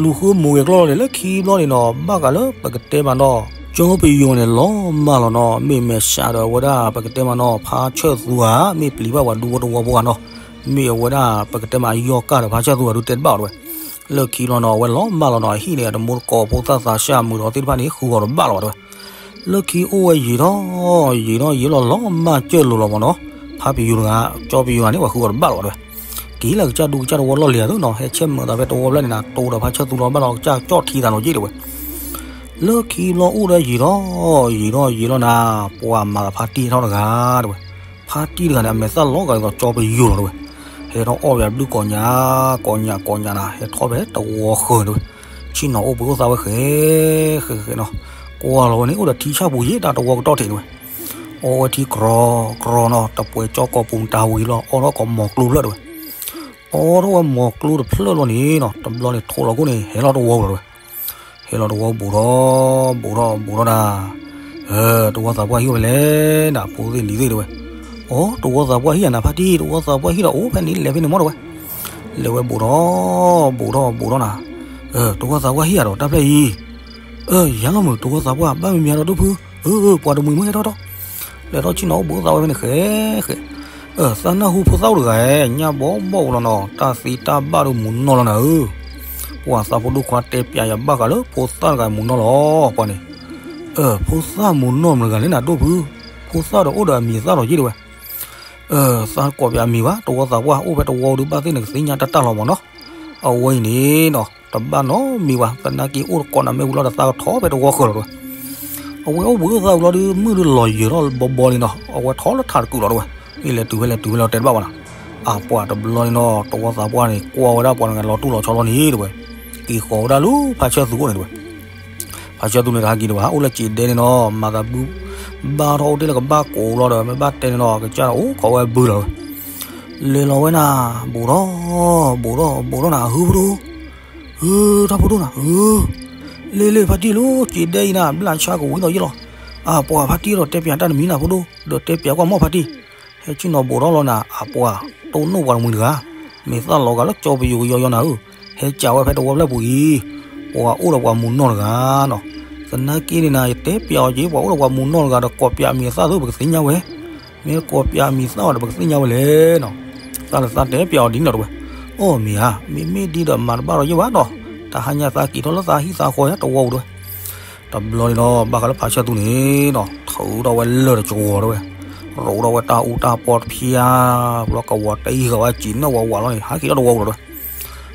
လူၤဃုမူၤက့ၤကျီၢ်လီၤန့ၣ် လၢခံဘျီန့ၣ်နီၤ ဘၣ်ဃးလၢပကတဲမးနီၤ ကၠီပယိၤန့ၣ် လီၤမၢ်လီၤနီၤ မ့ၢ်မဲာ်ဆှးဒီးအဝဲဒၣ် ပကတဲမးနီၤ ဖါဆၢၣ်သူဧါ မ့ၢ်ပျံၤဘၣ်ပှၤဒူဖိတဝီဖိဧါနီၤ မ့ၢ်အဝဲဒၣ် ပကတဲမး အယီၢ်ကၢ်ဒီးဖါဆၢၣ်သူဧါ ဒုးတဲတဘၣ်အီၤတဲဝဲ လၢခံဘျီနီၤ အဝဲလီၤမၢ်လီၤနီၤ အဟံၣ်န့ၣ် အတမူတကိး ဖိသၣ်သးစၢ်မုာ်ဒီးသ့ၣ်တဖၣ်န့ၣ် ဃုအီၤတဘၣ်လီၤဘၣ်တဲဝဲ လၢခံအိၣ်ဝဲယံာ်ထီၣ် ယံာ်ထီၣ်ယံာ်လီၤ လီၤမၢ်ကၢၢ်လိာ်လီၤမးနီၤ ဖါပယိၤတဂၤ ကၠီပယိၤတဂၤန့ၣ် ပှၤဃုအီၤတဘၣ်လီၤဘၣ်တဲဝဲ က့ၤလၢကစၢ်ဒူကစၢ်တဝီလီၢ်လံၤဧါသ့ၣ်နီၤ ဟဲဆဲးမုာ်သးဖဲတဝီဖျၢၣ်န့ၣ်နၤ တိၢ်ဒီးဖါဆၢၣ်သူလီၤ ဘၣ်ဒီးကစၢ်ကၠီၣ်ထံသးနီၤက့တဲဝဲ လၢခံဘျီအိၣ်ဒီးယံာ်ထီၣ် ယံာ်ထီၣ်ယံာ်လီၤနၤ ပှၤမၤသးဖါတံၢ်ထီၣ်တဂၤတဲဝဲ ဖါတံၢ်တဂၤန့ၣ် အမဲာ်သၣ်လီၤဂာ်ဒ်သိးကၠီပယိၤလီၤတဲဝဲ ဟဲထီၣ်အီၣ်ဝဲအဘျုးကိးညါ ကိးညါကိးညါနၤ ဟဲထီၣ်ဖဲတဝီဃၢၤတဲဝဲ ဆ့ၣ်နီၤအိၣ်ဘှံးအိၣ်သါဝဲဃဲ ဃဲဃဲနီၤ ကွၢ်လီၤဝဲန့ၣ် အိၣ်ဒီးထံဆၣ်ပူၤယ့ၣ် တၢ်တဝီကတီၢ်ထံးတဲဝဲ အီၣ်ဝဲထံကြီကြီနီၤ တပှဲၤကၠီကိာ်ပူၤမတၤဝံၤလီၤ အီၣ်ထီၣ်ကိးမီၤကျိဖျၢၣ်တဲဝဲ အီၣ်ထီၣ်ဝဲမီၤကျိတဖျၢၣ်လီၤန့ၣ်နီၤ တဘျီန့ၣ်ထိးလီၤခိၣ်န့ၣ် ဟဲလီၤတဝီပူၤတဲဝဲ ဟဲလီၤတဝီဘူးထီၣ် ဘူးထီၣ် ဘူးထီၣ်နၤ တဝီသးပှၢ်ဟံၣ်အိၣ်ဖဲလဲၣ်နၤ ဖိသ့ၣ်လံၤသ့ၣ်တဲဝဲ အိ တဝီသးပှၢ်ဟံၣ်ဧါနၤ ဖါတံၢ် တဝီသးပှၢ်ဟံၣ်ဒီးအိၣ်ဖဲန့ၣ် လဲၤဖဲန့ၣ်မီၢ်တဲဝဲ လဲၤဝဲဘူးထီၣ် ဘူးထီၣ် ဘူးထီၣ်နၤ တဝီသးပှၢ်ဟံၣ်ဧါဒီးတၢ်ဖျၢၣ်အံၤ အၢ ယၤလီၤမုၢ် တဝီသးပှၢ် ဘၣ်မံၤမံၤဒီးဒိၣ်ဖု အၢ ပှၤတမှံၤမ့ၢ်ဟဲထီၣ်ထီၣ် လဲၤထီၣ်ဆ့ၣ်နီၤအိၣ်ဘူးသးဝဲဖဲန့ၣ်ဃဲ ဃဲ သးနၢ်ဟူဖိသၣ်အိၣ်တဂၤ ညၣ်ဘီဘီၣ်လီၤနီၤ တၢ်သ့တၢ်ဘၣ်ဒိၣ်မူနီၢ်လီၤနၤဧၢ ပှၤသးဖိဒိၣ်ခွါတဲပျးယၤဘၣ်ဃးလၢဖိသၣ်တဂၤမူနီၢ်လီၤ ပှၤန့ၣ် အၢ ဖိသၣ်မူနီၢ်မတၤတဂၤလဲၣ်နၤဒိၣ်ဖု ဖိသၣ်ဒီးအိၣ်ဒီးအမံၤအသၣ်လီၤယ့ၣ်တဲဝဲ အၢ သးကိးပျးအမံၤဘၣ် တဝီသးပှၢ်အိၣ်ဖဲတဝီဒုးဘၣ်သ့ၣ်နကသ့ၣ်ညါတၢ်တၢ်လီၤမးနီၤ အဝဲအံၤန့ၣ်နီၤ တဘၣ်နီတမံၤဘၣ် သနာ်က့အိၣ်တကိးနၤမ့ၢ်ဝံၤလီၤဒီးသးကထီၣ်ဖဲတဝီဃၢၤလီၤတဲဝဲ အဝဲအိၣ်ဘှံးအိၣ်သါဝံၤလီၤဒီး မုၢ်ဒုးလီၤယၢၤထီၣ်ဘီဘီန့ၣ်နီၤ အဝဲထီၣ်လၢထးတကုာ်လီၤတဲဝဲ မ့ၢ်လဲၤတုၤဖဲလဲၤတုၤဖဲလဲၣ်တဲတဘၣ်ဘၣ်နီၤ အပှၤတဘျီန့ၣ်နီၤ တဝီသးပှၢ်န့ၣ် ကွၢ်ဝဲဒၣ်ပှၤတဂၤလီၤတူၢ်လီၤဆီလီၤန့ၣ်တဲဝဲ က့ၤဃီၤဝဲဒၣ်လၢဖါဆၢၣ်သူခိၣ်န့ၣ်တဲဝဲ ဖါဆၢၣ်သူန့ၣ်တဟးက့ၤဒံးဘၣ် အိၣ်လၢစံးဒဲန့ၣ်နီၤ မၤသးဘု ဘၣ်ထီၣ်အိၣ်တ့ၢ်လၢကဘၣ်ကိးလီၤဒီး မ့ၢ်ဘၣ်တဲန့ၣ်နီၤ ကစၢ်အိၣ်ခိးဝဲဘုလီၤဝဲ လဲၤလီၤဝဲနၤ ဘူးထီၣ် ဘူးထီၣ် ဘူးထီၣ်နၤ ဟုဖိဒိၣ် ဟု တၢ်ဖိဒိၣ်နၤ ဟု လ့လ့ဖါတံၢ်လၢစံးဒဲအံၤနၤ ဘျၣ်ဆါကဝံၤလီၤယ့ၣ်လီၤ အပှၤဖါတံၢ်ဒီးတဲပျးတၢ်တမံၤနၤဖိဒိၣ် ဒီးတဲပျးကွၢ်မီၢ်ဖါတံၢ် ဟဲဆ့ၣ်နီၤဘူးထီၣ်လီၤနၤ အပှၤ တိၢ်နီၣ်ပှၤတမှံၤတဂၤ မ့ၢ်သၣ်လီၤဂာ်လၢကၠီပယိၤကယီယီနၤဧၢ ဟဲကးဝဲဖဲတဝီဖျၢၣ်ပူၤအံၤ ပှၤအိၣ်ဒီးပှၤမူနီၢ်တဂၤနီၤ သနာ်က့န့ၣ်နၤ ယတဲပျးအီၤက့ၤ ပှၤအိၣ်ဒီးပှၤမူနီၢ်တဂၤဒီးကိးပျးမံၤအသၣ်သိးပကသ့ၣ်ညါဝဲ မ့ၢ်ကိးပျးမံၤသၣ်အီၤဒီး ပကသ့ၣ်ညါဝဲလဲၣ်နီၤ. သးလၢသးတဲပျးအီၤဒ်န့ၣ်လီၤတဲဝဲ. အိၣ်မ့ၢ်ဧါ, မ့မ့ၢ်ဒ်ဒီးမၤတဘၣ်ဒီးယဲၢ်ဘၣ်နီၤ. တဟါညါသးက့ၤထီၣ်လၢသးဟံၣ်သးဃီယါတဝီပူၤတဲဝဲ. တဘျီန့ၣ်ဒီး ဘၣ်ဃးလၢဖါဆၢၣ်သူန့ၣ်နီၤ ထုးထီၣ်ဝဲလၢၢ်တကဝီၤတဲဝဲ. ရိးထီၣ်ဝဲတၢ်အူတၢ်ပီတဖၠါ, ဘျီကဝီၤတံၢ်ဃာ်ဝဲစံးနီၣ်ဝးဝးလီၤန့ၣ် ဟးက့ၤထီၣ်တဝီပူၤလီၤတဲဝဲ.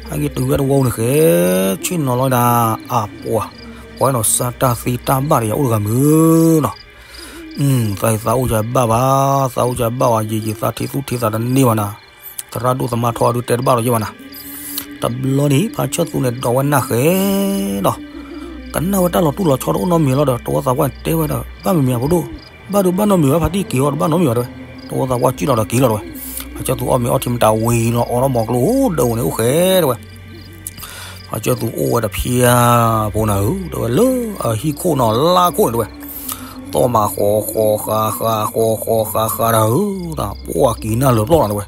ဟဲက့ၤတုၤဝဲတဝီပူၤန့ၣ်ဃဲ ဆ့ၣ်နီၤလီၤဒၣ် အပှၤ, ပှၤနီၤ စၢ်တၢ်သ့တၢ်ဘၣ်ဒီးယၤအိၣ်တဂၤမုၢ်နီၤ. သးအံၤသးအိၣ်ယၤဘၣ်ဘၣ်, သးအိၣ်ယၤဘၣ်ဘၣ်, ယံာ်ယံာ်သးထံးသူၣ်ထံးသးတန့ၢ်ဘၣ်နၤ. သရၣ်ဒိၣ်သမါထီအဒုးတဲတဘၣ်ဒီးယဲၢ်ဘၣ်နၤ. တဘျီန့ၣ် ဖါဆၢၣ်သူန့ၣ် ဒိးဝဲနၢ်ဃဲဒီး ကနၣ်ဝဲတၢ်လီၤတူၢ်လီၤဆီတအိၣ်နီတမံၤလီၤဒီး တဝီသးပှၢ်န့ၣ်တဲဝဲဒီး ဘၣ်မံၤမံၤအဖိဒိၣ်, ဘၣ်ဒုးဘၣ်နီတမံၤဘၣ်, ဖါတံၢ်က့ၤအီၤတဘၣ်နီတမံၤဘၣ်တဲဝဲ. တဝီသးပှၢ်ကံၣ်လီၤဒီးက့ၤလီၤတဲဝဲ. ဖါဆၢၣ်သူအီၣ်မ့ၤအီထံမတၤဝံၤလီၤ အိးထီၣ်မီၤကျိၤအိၣ်ဒၢးဝဲန့ၣ်အိၣ်ဃဲတဲဝဲ. ဖါဆၢၣ်သူအိၣ်ဝဲတဖၠါဖိနၤဧၢ တဲဝဲလၢအဟံၣ်ခိၣ်နီၤလါခိၣ်န့ၣ်တဲဝဲ. သီၣ်မးဃီဃီဃါဃါ ဃီဃီဃါဃါတၢ်ဧၢ, ပှၢ်က့ၤနၢ်လၢပျီၢ်နၤတဲဝဲ.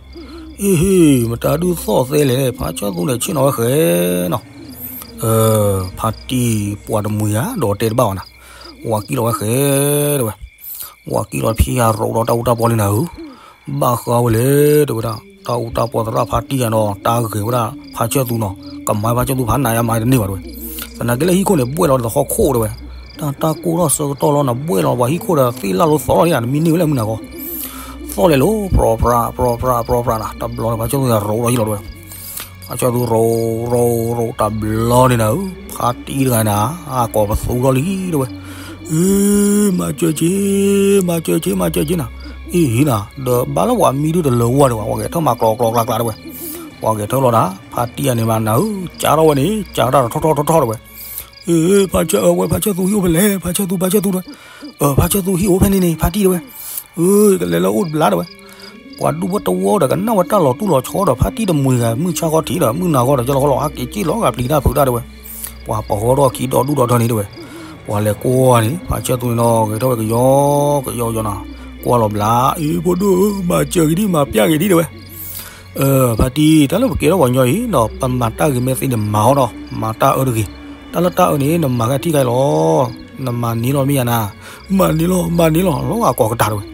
အ့ဟ့ၣ် မတၤဒုးသီၣ်သဲလဲၣ်, ဖါဆၢၣ်သူန့ၣ်ဆ့ၣ်နီၤဝဲဃဲနီၤ. ဖါတံၢ်ပှၤတမှံၤဧါ ဒီးတဲတဘၣ်ဘၣ်နၤ. ဝၤကံၣ်လီၤဝဲဃဲတဲဝဲ. ဝၤကံၣ်လီၤတဖၠါ ရိးဒီးတၢ်အူတၢ်ပီလံနၤဧၢ. ဘၣ်ဃးဝဲလဲၣ်တဲဝဲဒၣ် တၢ်အူတၢ်ပီသရၣ်ဖါတံၢ်ယၤနီၤ တၢ်ဂဲၤဝဲဒၣ်ဖါဆၢၣ်သူနီၤ ကမၤဖါဆၢၣ်သူဖးနးယါမၤတန့ၢ်ဘၣ်တဲဝဲ. သနာ်က့လၢဟံၣ်ခိၣ်န့ၣ် ဘှဲၣ်လီၤဒီးဟီၣ်ခိၣ်တဲဝဲ. တၢ်တၢ်ကိၢ်ထီၣ်ဆၢကတီၢ်လီၤနၤ ဘှဲၣ်လီၤပှၤဟံၣ်ခိၣ်ဒီးသ့ၣ်လၢ်လိသီလီၤန့ၣ် နမံန့ၢ်ဝဲလၢမုၢ်နၤဃီ သီၣ်လဲၤလိၤ ပြီပြး ပြီပြး ပြီပြးနၤ. တဘျီန့ၣ် ဖါဆၢၣ်သူန့ၣ်ရိးဒီးယံၤလီၤတဲဝဲ. ဖါဆၢၣ်သူရိး ရိး ရိး တဘျီန့ၣ်နၤဧၢ ဖါတံၢ်တဂၤနၤ အကိးပသူထီၣ်လံတဲဝဲ. အ့ မၤစၢၤက့ၤ မၤစၢၤက့ၤ မၤစၢၤက့ၤနၤ. အ့ဟ့ၣ်နၤ ဒီးဘၣ်လၢပှၤမံဒုတလၢဝါတဲဝဲ ပှၤဂဲၤထၢၣ်မၤကျီကျီကျါကျါတဲဝဲ. ပှၤဂဲၤထၢၣ်လီၤဒၣ် ဖါတံၢ်ယၤန့ၣ်မးနၤဧၢ ကၢထီၣ်ဝဲန့ၣ် ကၢတၢ်တထီၣ်ထီၣ်ထီၣ်ထီၣ်တဲဝဲ. အ့ ဖါဆၢၣ် အဝဲဖါဆၢၣ်သူဟံၣ်အိၣ်ဖဲလဲၣ် ဖါဆၢၣ်သူ ဖါဆၢၣ်သူတဲဝဲ. ဖါဆၢၣ်သူဟံၣ်အိၣ်ဖဲန့ၣ်န့ၣ် ဖါတံၢ်တဲဝဲ. ကလဲၤလၢအအိၣ်တဘျါတဲဝဲ. ပှၤဒူဖိတဝီဒီးကနၣ်ဝဲတၢ်လီၤတူၢ်လီၤဆီဒီး ဖါတံၢ်တမှံၤဂၤ မုၢ်ဆါခီထံးဒီး မုၢ်နၤဂီၤဒီး ကလီကလီ ဟးက့ၤက့ၣ်လီၤဂာ်ပျံၤတၢ်ဖုးတၢ်တဲဝဲ. ပှၤပှၤဟီထီၣ်ခံဒီဒူၣ်ဒီထၢန့ၣ်တဲဝဲ. ပှၤလဲၤကွၢ်န့ၣ် ဖါဆၢၣ်သူန့ၣ်နီၤ ဂဲၤထီၣ်ဝဲကယီကယီကယီနၤ. ကွၢ်လီၤဘျါ အ့ ဖိဒိၣ်ဧၢ မၤစၢၤက့ၤဒံး မၤပျၢ်က့ၤဒံးတဲဝဲ. ဖါတံၢ် တၢ်လၢပကဲထီၣ်ပှၤကညီအံၤနီၤ ပမၤတၢ်ဂ့ၤမ့ၢ်သ့န့ၣ် မၤအီၤဒီး မၤတၢ်အၢတဂ့ၤ. တၢ်လၢတၢ်အၢန့ၣ် နမၤကထံၣ်ခဲအံၤလီၤ. နမၤန့ၢ်လီၤမ့ၢ်ယါနၤ. မၤန့ၢ်လီၤ မၤန့ၢ်လီၤ လီၤဂာ်ကိးကတၢၢ်တဲဝဲ.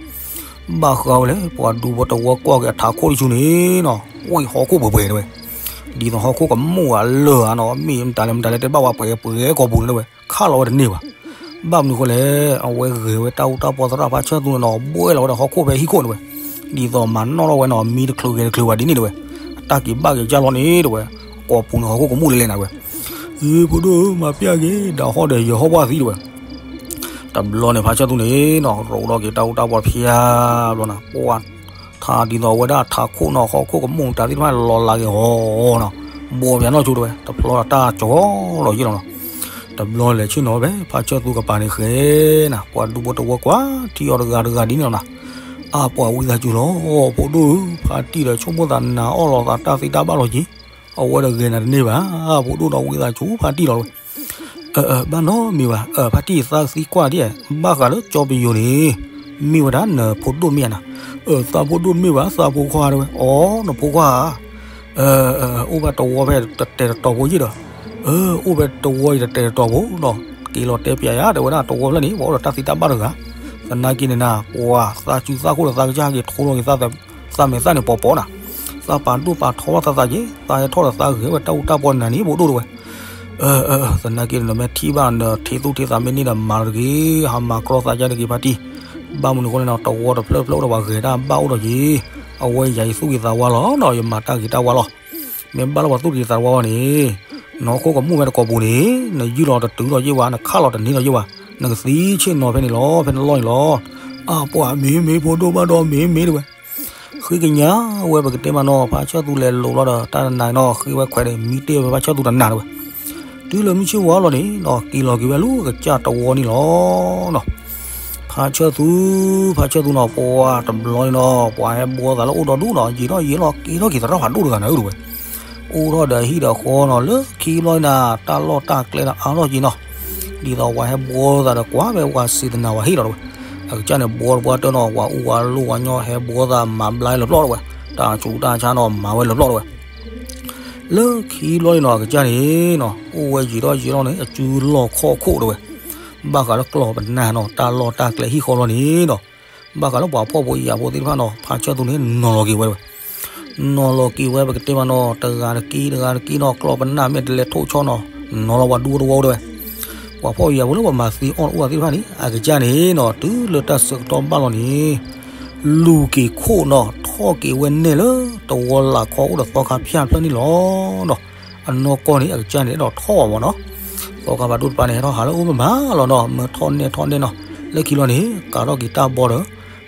ဘၣ်ဃးဝဲလဲၣ် ပှၤဒူဖိတဝီကွၢ်က့ၤအထးခိၣ်တဆူန့ၣ်နီၤ ဝံၣ်ဟီၣ်ခိၣ်ပှဲၤပှဲၤတဲဝဲ. ဒ်သိးဟီၣ်ခိၣ်ကမူၣ်အလၢာ်ဧါနီၤ မ့ၢ်မတၤလဲၣ်မတၤလဲၣ်တဲဘၣ်ဝဲပှဲၤပှဲၤကိာ်ပူၤန့ၣ်တဲဝဲ. ခးလီၤဝဲတန့ၢ်ဘၣ်. ဘၣ်မနုၤဃိလဲၣ် အဝဲဂဲၤဝဲတၢ်အူတၢ်ပီသရၣ်ဖါဆၢၣ်သူန့ၣ်နီၤ ဘှဲၣ်လီၤဝဲဒီးဟီၣ်ခိၣ်ဖဲဟံၣ်ခိၣ်န့ၣ်တဲဝဲ. ဒ်သိးမၤနီၣ်ထီၣ်ဝဲနီၤ မံတချုးဂဲၤတချုးဘၣ်ဒ်န့ၣ်တဲဝဲ. အတၢ်က့ၤဘၣ်က့ၤကၢ်လီၤန့ၣ်တဲဝဲ. ကိာ်ပူၤန့ၣ်ဟီၣ်ခိၣ်ကမူၣ်လဲၤလဲၤနၤတဲဝဲ. အ့ ဖိဒိၣ်ဧၢ မၤပျၢ်က့ၤ ဒီးဟီၣ်ဒီးယၢၤဟီၣ်ဘၣ်သံတဲဝဲ. တဘျီန့ၣ် ဖါဆၢၣ်သူန့ၣ်နီၤ ရိးထီၣ်က့ၤတၢ်အူတၢ်ပီဖၠါဘျီနၤ ပှၤ ထါဒ်သိးအဝဲဒၣ်ထးခိၣ်နီၤ ဟီၣ်ခိၣ်ကမူၣ်တၢ်သ့ၣ်တဖၣ်လီၤလးက့ၤဟီနီၤ ဘှီပၠးနီၢ်ဆိတဲဝဲ တဖျီဒီးတၢ်ကၠီလီၤယ့ၢ်လီၤနီၤ. တဘျီလဲၤဆ့ၣ်နီၤဝဲဖဲ ဖါဆၢၣ်သူကပၤန့ၣ်ဃဲနၤ ပှၤဒူဖိတဝီကွၢ်ထံအီၤတဂၤတဂၤဒ်န့ၣ်လီၤနၤ. အါပှၤဝံသးစူၤလီၤ ဖိဒိၣ်ဧၢ ဖါတံၢ်ဒီးဆိကမိၣ်သးနၤအီၣ်လီၤသးတၢ်သ့တၢ်ဘၣ်လီၤက့ၤ အဝဲဒီးဂဲၤနၤတန့ၢ်ဘၣ် ဖိဒိၣ်ဒီးဝံသးစူၤဖါတံၢ်လီၤတဲဝဲ. ဘၣ်နီတမံၤဘၣ် ဖါတံၢ်သးသံကွၢ်ဒ် ဘၣ်ဃးလၢကၠီပယိၤန့ၣ် မ့ၢ်ဝဲဒၣ်နဖိဒိၣ်မ့ၢ်ဧါနၤ. သးဖိဒိၣ်တမ့ၢ်ဘၣ် သးဖိခွါတဲဝဲ အိ နဖိခွါဧါ အိၣ်ဖဲတဝီဖဲတတဲာ်တတီၤဖိယ့ၢ်ဒီး အိၣ်ဖဲတဝီအံၤတတဲာ်တတီၤဖိဒီး က့ၤလီၤတဲပျးယၤတဲဝဲဒၣ်တဝီဖျၢၣ်န့ၣ် ပှၤအိၣ်ဒီးတၢ်သံတၢ်ဘၣ်တဂၤ သနာ်က့န့ၣ်နၤ ပှၤသးစုသၣ်ခိၣ်ဒီးသးကစၢ်ဟဲက့ၤထိလီၤက့ၤသးမဲာ်သၣ်န့ၣ်ပီၤပီၤနၤ သးပာ်ဒိၣ်ပာ်ထီထီၣ်သးသးက့ သးဟဲထီၣ်ဒီးသးဂဲၤဝဲတၢ်အူတၢ်ပီနၤန့ၣ် ဖိဒိၣ်တဲဝဲ သနာ်က့န့ၣ် နမ့ၢ်ထံၣ်ဘၣ်နထံၣ်သူၣ်ထံၣ်သးမ့ၢ်န့ၢ်ဒီးမၤလီၤတဂ့ၤ ဟးမၤကြီသးကါတဂ့ၤဖါတံၢ် ဘၣ်မနုၤအဃိလဲၣ်နီၤ တဝီတဖျၢၣ်ဖျၢၣ်အိၣ်ဒီးပှၤဂဲၤတၢ်ဘၣ်အိၣ်ဒီးက့ၤ အဝဲယၤယသူၣ်က့ၤသးဝါလီၤဒီးယမၤတၢ်ဂ့ၤတၢ်ဝါလီၤ မ့ၢ်ဘၣ်လၢပှၤသူၣ်က့ၤသးဝါဝဲန့ၣ် နဟီၣ်ခိၣ်ကမူၣ်ဖဲတကိာ်ပူၤန့ၣ် နယုၢ်လီၤတတုၤဒီးယ့ၢ်ဝဲ နခးလီၤတန့ၢ်ဒီးယ့ၢ်ဝဲ နကသံဆ့ၣ်နီၤဖဲန့ၣ်လီၤ ဖဲနလီၢ်န့ၣ်လီၤ အါပှၤမ့ၢ်မ့ၢ်ဖိဒိၣ်ဘၣ်ဒီးမ့ၢ်မ့ၢ်တဲဝဲ ဃ့ကညးဝဲပကတဲမးနီၤ ဖါဆၢၣ်သူလဲၤလိာ်လီၤဒီးတၢ်တနၤနီၤ ဃ့ဝဲခွဲးဒီးမံတ့ၢ်ဝဲဖါဆၢၣ်သူတနၤတဲဝဲ တုၤလၢမုၢ်ဆ့ၣ်ဝါလီၤန့ၣ်နီၤ က့ၤလီၤက့ၤဝဲလၢကစၢ်တဝီန့ၣ်လီၤနီၤ ဖါဆၢၣ်သူ ဖါဆၢၣ်သူနီၤ ပှၤတဘျီန့ၣ်နီၤ ပှၤဟဲဘှီသးလၢအိၣ်ဒီဒူၣ်နီၤ ယံာ်ထီၣ်ယံာ်လီၤက့ၤထီၣ်က့ၤသရၣ်ဖးဒိၣ်တဂၤနၤဧၢတဲဝဲ အိၣ်ထီၣ်ဒီးဟံၣ်ဒီးဃီနီၤ လၢခံဘျီန့ၣ် တၢ်လီၢ်တၢ်ကျဲဒီးအါထီၣ်က့ၤနီၤ ဒ်သိးပှၤဟဲဘှီသးဒီးကွၢ်ဖဲပှၤစံးတနၤဝဲဟ့ၣ်လီၤတဲဝဲ အကစၢ်န့ၣ်ဘှီတပှၢ်တၢၢ်နီၤ ပှၤအူပှၤလိၣ်ပှၤညီဟဲဘှီသးမၤဘျါလၢပျီၢ်တဲဝဲ တၢ်ဆူးတၢ်ဆါနီၤ မၤဝဲလၢပျီၢ်တဲဝဲ လၢခံဘျီန့ၣ်နီၤ အကစၢ်န့ၣ်နီၤ အိၣ်ဝဲယံာ်ထီၣ်ယံာ်ထီၣ်န့ၣ် အစုလီၢ်ခီၣ်ခိၣ်တဲဝဲ ဘၣ်ဃးလၢကျီၢ်ပနၢ်နီၤ တၢ်လီၢ်တၢ်ကျဲဟံၣ်ဃီလီၤန့ၣ်နီၤ ဘၣ်ဃးလၢပှၤဖှီၣ်ဖိယာ်ဖိသ့ၣ်တဖၣ်နီၤ ဖါဆၢၣ်သူန့ၣ် နီၤလီၤက့ၤဝဲဝဲ နီၤလီၤက့ၤဝဲ ပကတဲမးနီၤ တဂၤတက့ၢ် တဂၤတက့ၢ်နီၤ ကျီၢ်ပနၢ်မ့ၢ်တလဲၤထိၣ်ဆီနီၤ နီၤလီၤပှၤဒူတဝီဒၣ်ဝဲ ပှၤဖှီၣ်ယာ်ဖိလၢပှၤမၤသံအီၣ်တအိၣ်သ့ၣ်တဖၣ်န့ၣ် အကစၢ်န့ၣ်နီၤ တုၤလၢတၢ်ဆၢကတီၢ်ဘၣ်လီၤန့ၣ် လူၤက့ၤခိၣ်နီၤ ထီၣ်က့ၤဝဲနဲၣ်လၢ တဝီလၢ်ခီအိၣ်ဒီးသီခါဖၠၣ်ဖျၢၣ်န့ၣ်လီၤနီၤ အနီၢ်ကီၢ်န့ၣ် အကစၢ်န့ၣ် အဲၣ်ဒိးထီၣ်ဘၣ်မးနီၤ သီခါဖးဒိၣ်တပၤန့ၣ် ဟဲထီၣ်ဟးလၢအအိၣ်မ့ၢ်မးလီၤနီၤ မၢထီၣ်နဲၣ်ထီၣ်နဲၣ်နီၤ လၢခံလီၤန့ၣ် ကးထီၣ်က့ၤတၢ်ဘီဒီး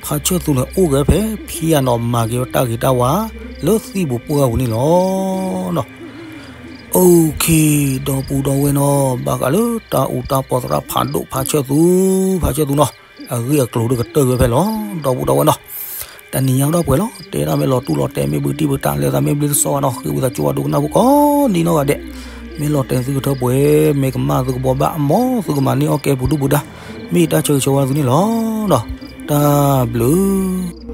ဖါဆၢၣ်သူန့ၣ် အိၣ်ဂဲၤဖဲဖံးယၤနီၤ မၤက့ၤဝဲတၢ်ဂ့ၤတၢ်ဝါ လၢသံၣ်ပူၤပှၢ်ပူၤန့ၣ်လီၤနီၤ OK ဒီပုၢ်ဒီဝဲၢ်နီၤ ဘၣ်ဃးလၢတၢ်အူတၢ်ပီသရၣ်ဖးဒိၣ်ဖါဆၢၣ်သူ ဖါဆၢၣ်သူနီၤ အဂ့ၢ်အကျိၤဒုးကတၢၢ်က့ၤဝဲဖဲလီၤ ဒီပုၢ်ဒီဝဲၢ်နီၤ တနံၤညါဒီးပှဲၤလီၤ တဲဒၣ်မ့ၢ်လီၤတူၢ်လီၤတဲာ် မ့ၢ်ဘုတံၢ်ဘုတၢ် လဲၤသးမ့ၢ်ဘျ့သစီဝါနီၤ ဃ့ဝံသးစူၤဝဲဒိကနၣ်ဖိကိးနံၤနီၢ်ဂၤဒဲး မ့ၢ်လီၤတဲာ်သုကထၢပှဲၤ မ့ၢ်ကမၣ်သုကဘှီဘၣ် မ်သုကမၤန့ၢ်အီၣ်ကဲပူၤဒူၣ်ပူၤဒါ မ့ၢ်ယတၢ်ဆၢဂ့ၤဆၢဝါသုန့ၣ်လီၤနီၤ တၢ်ဘျုး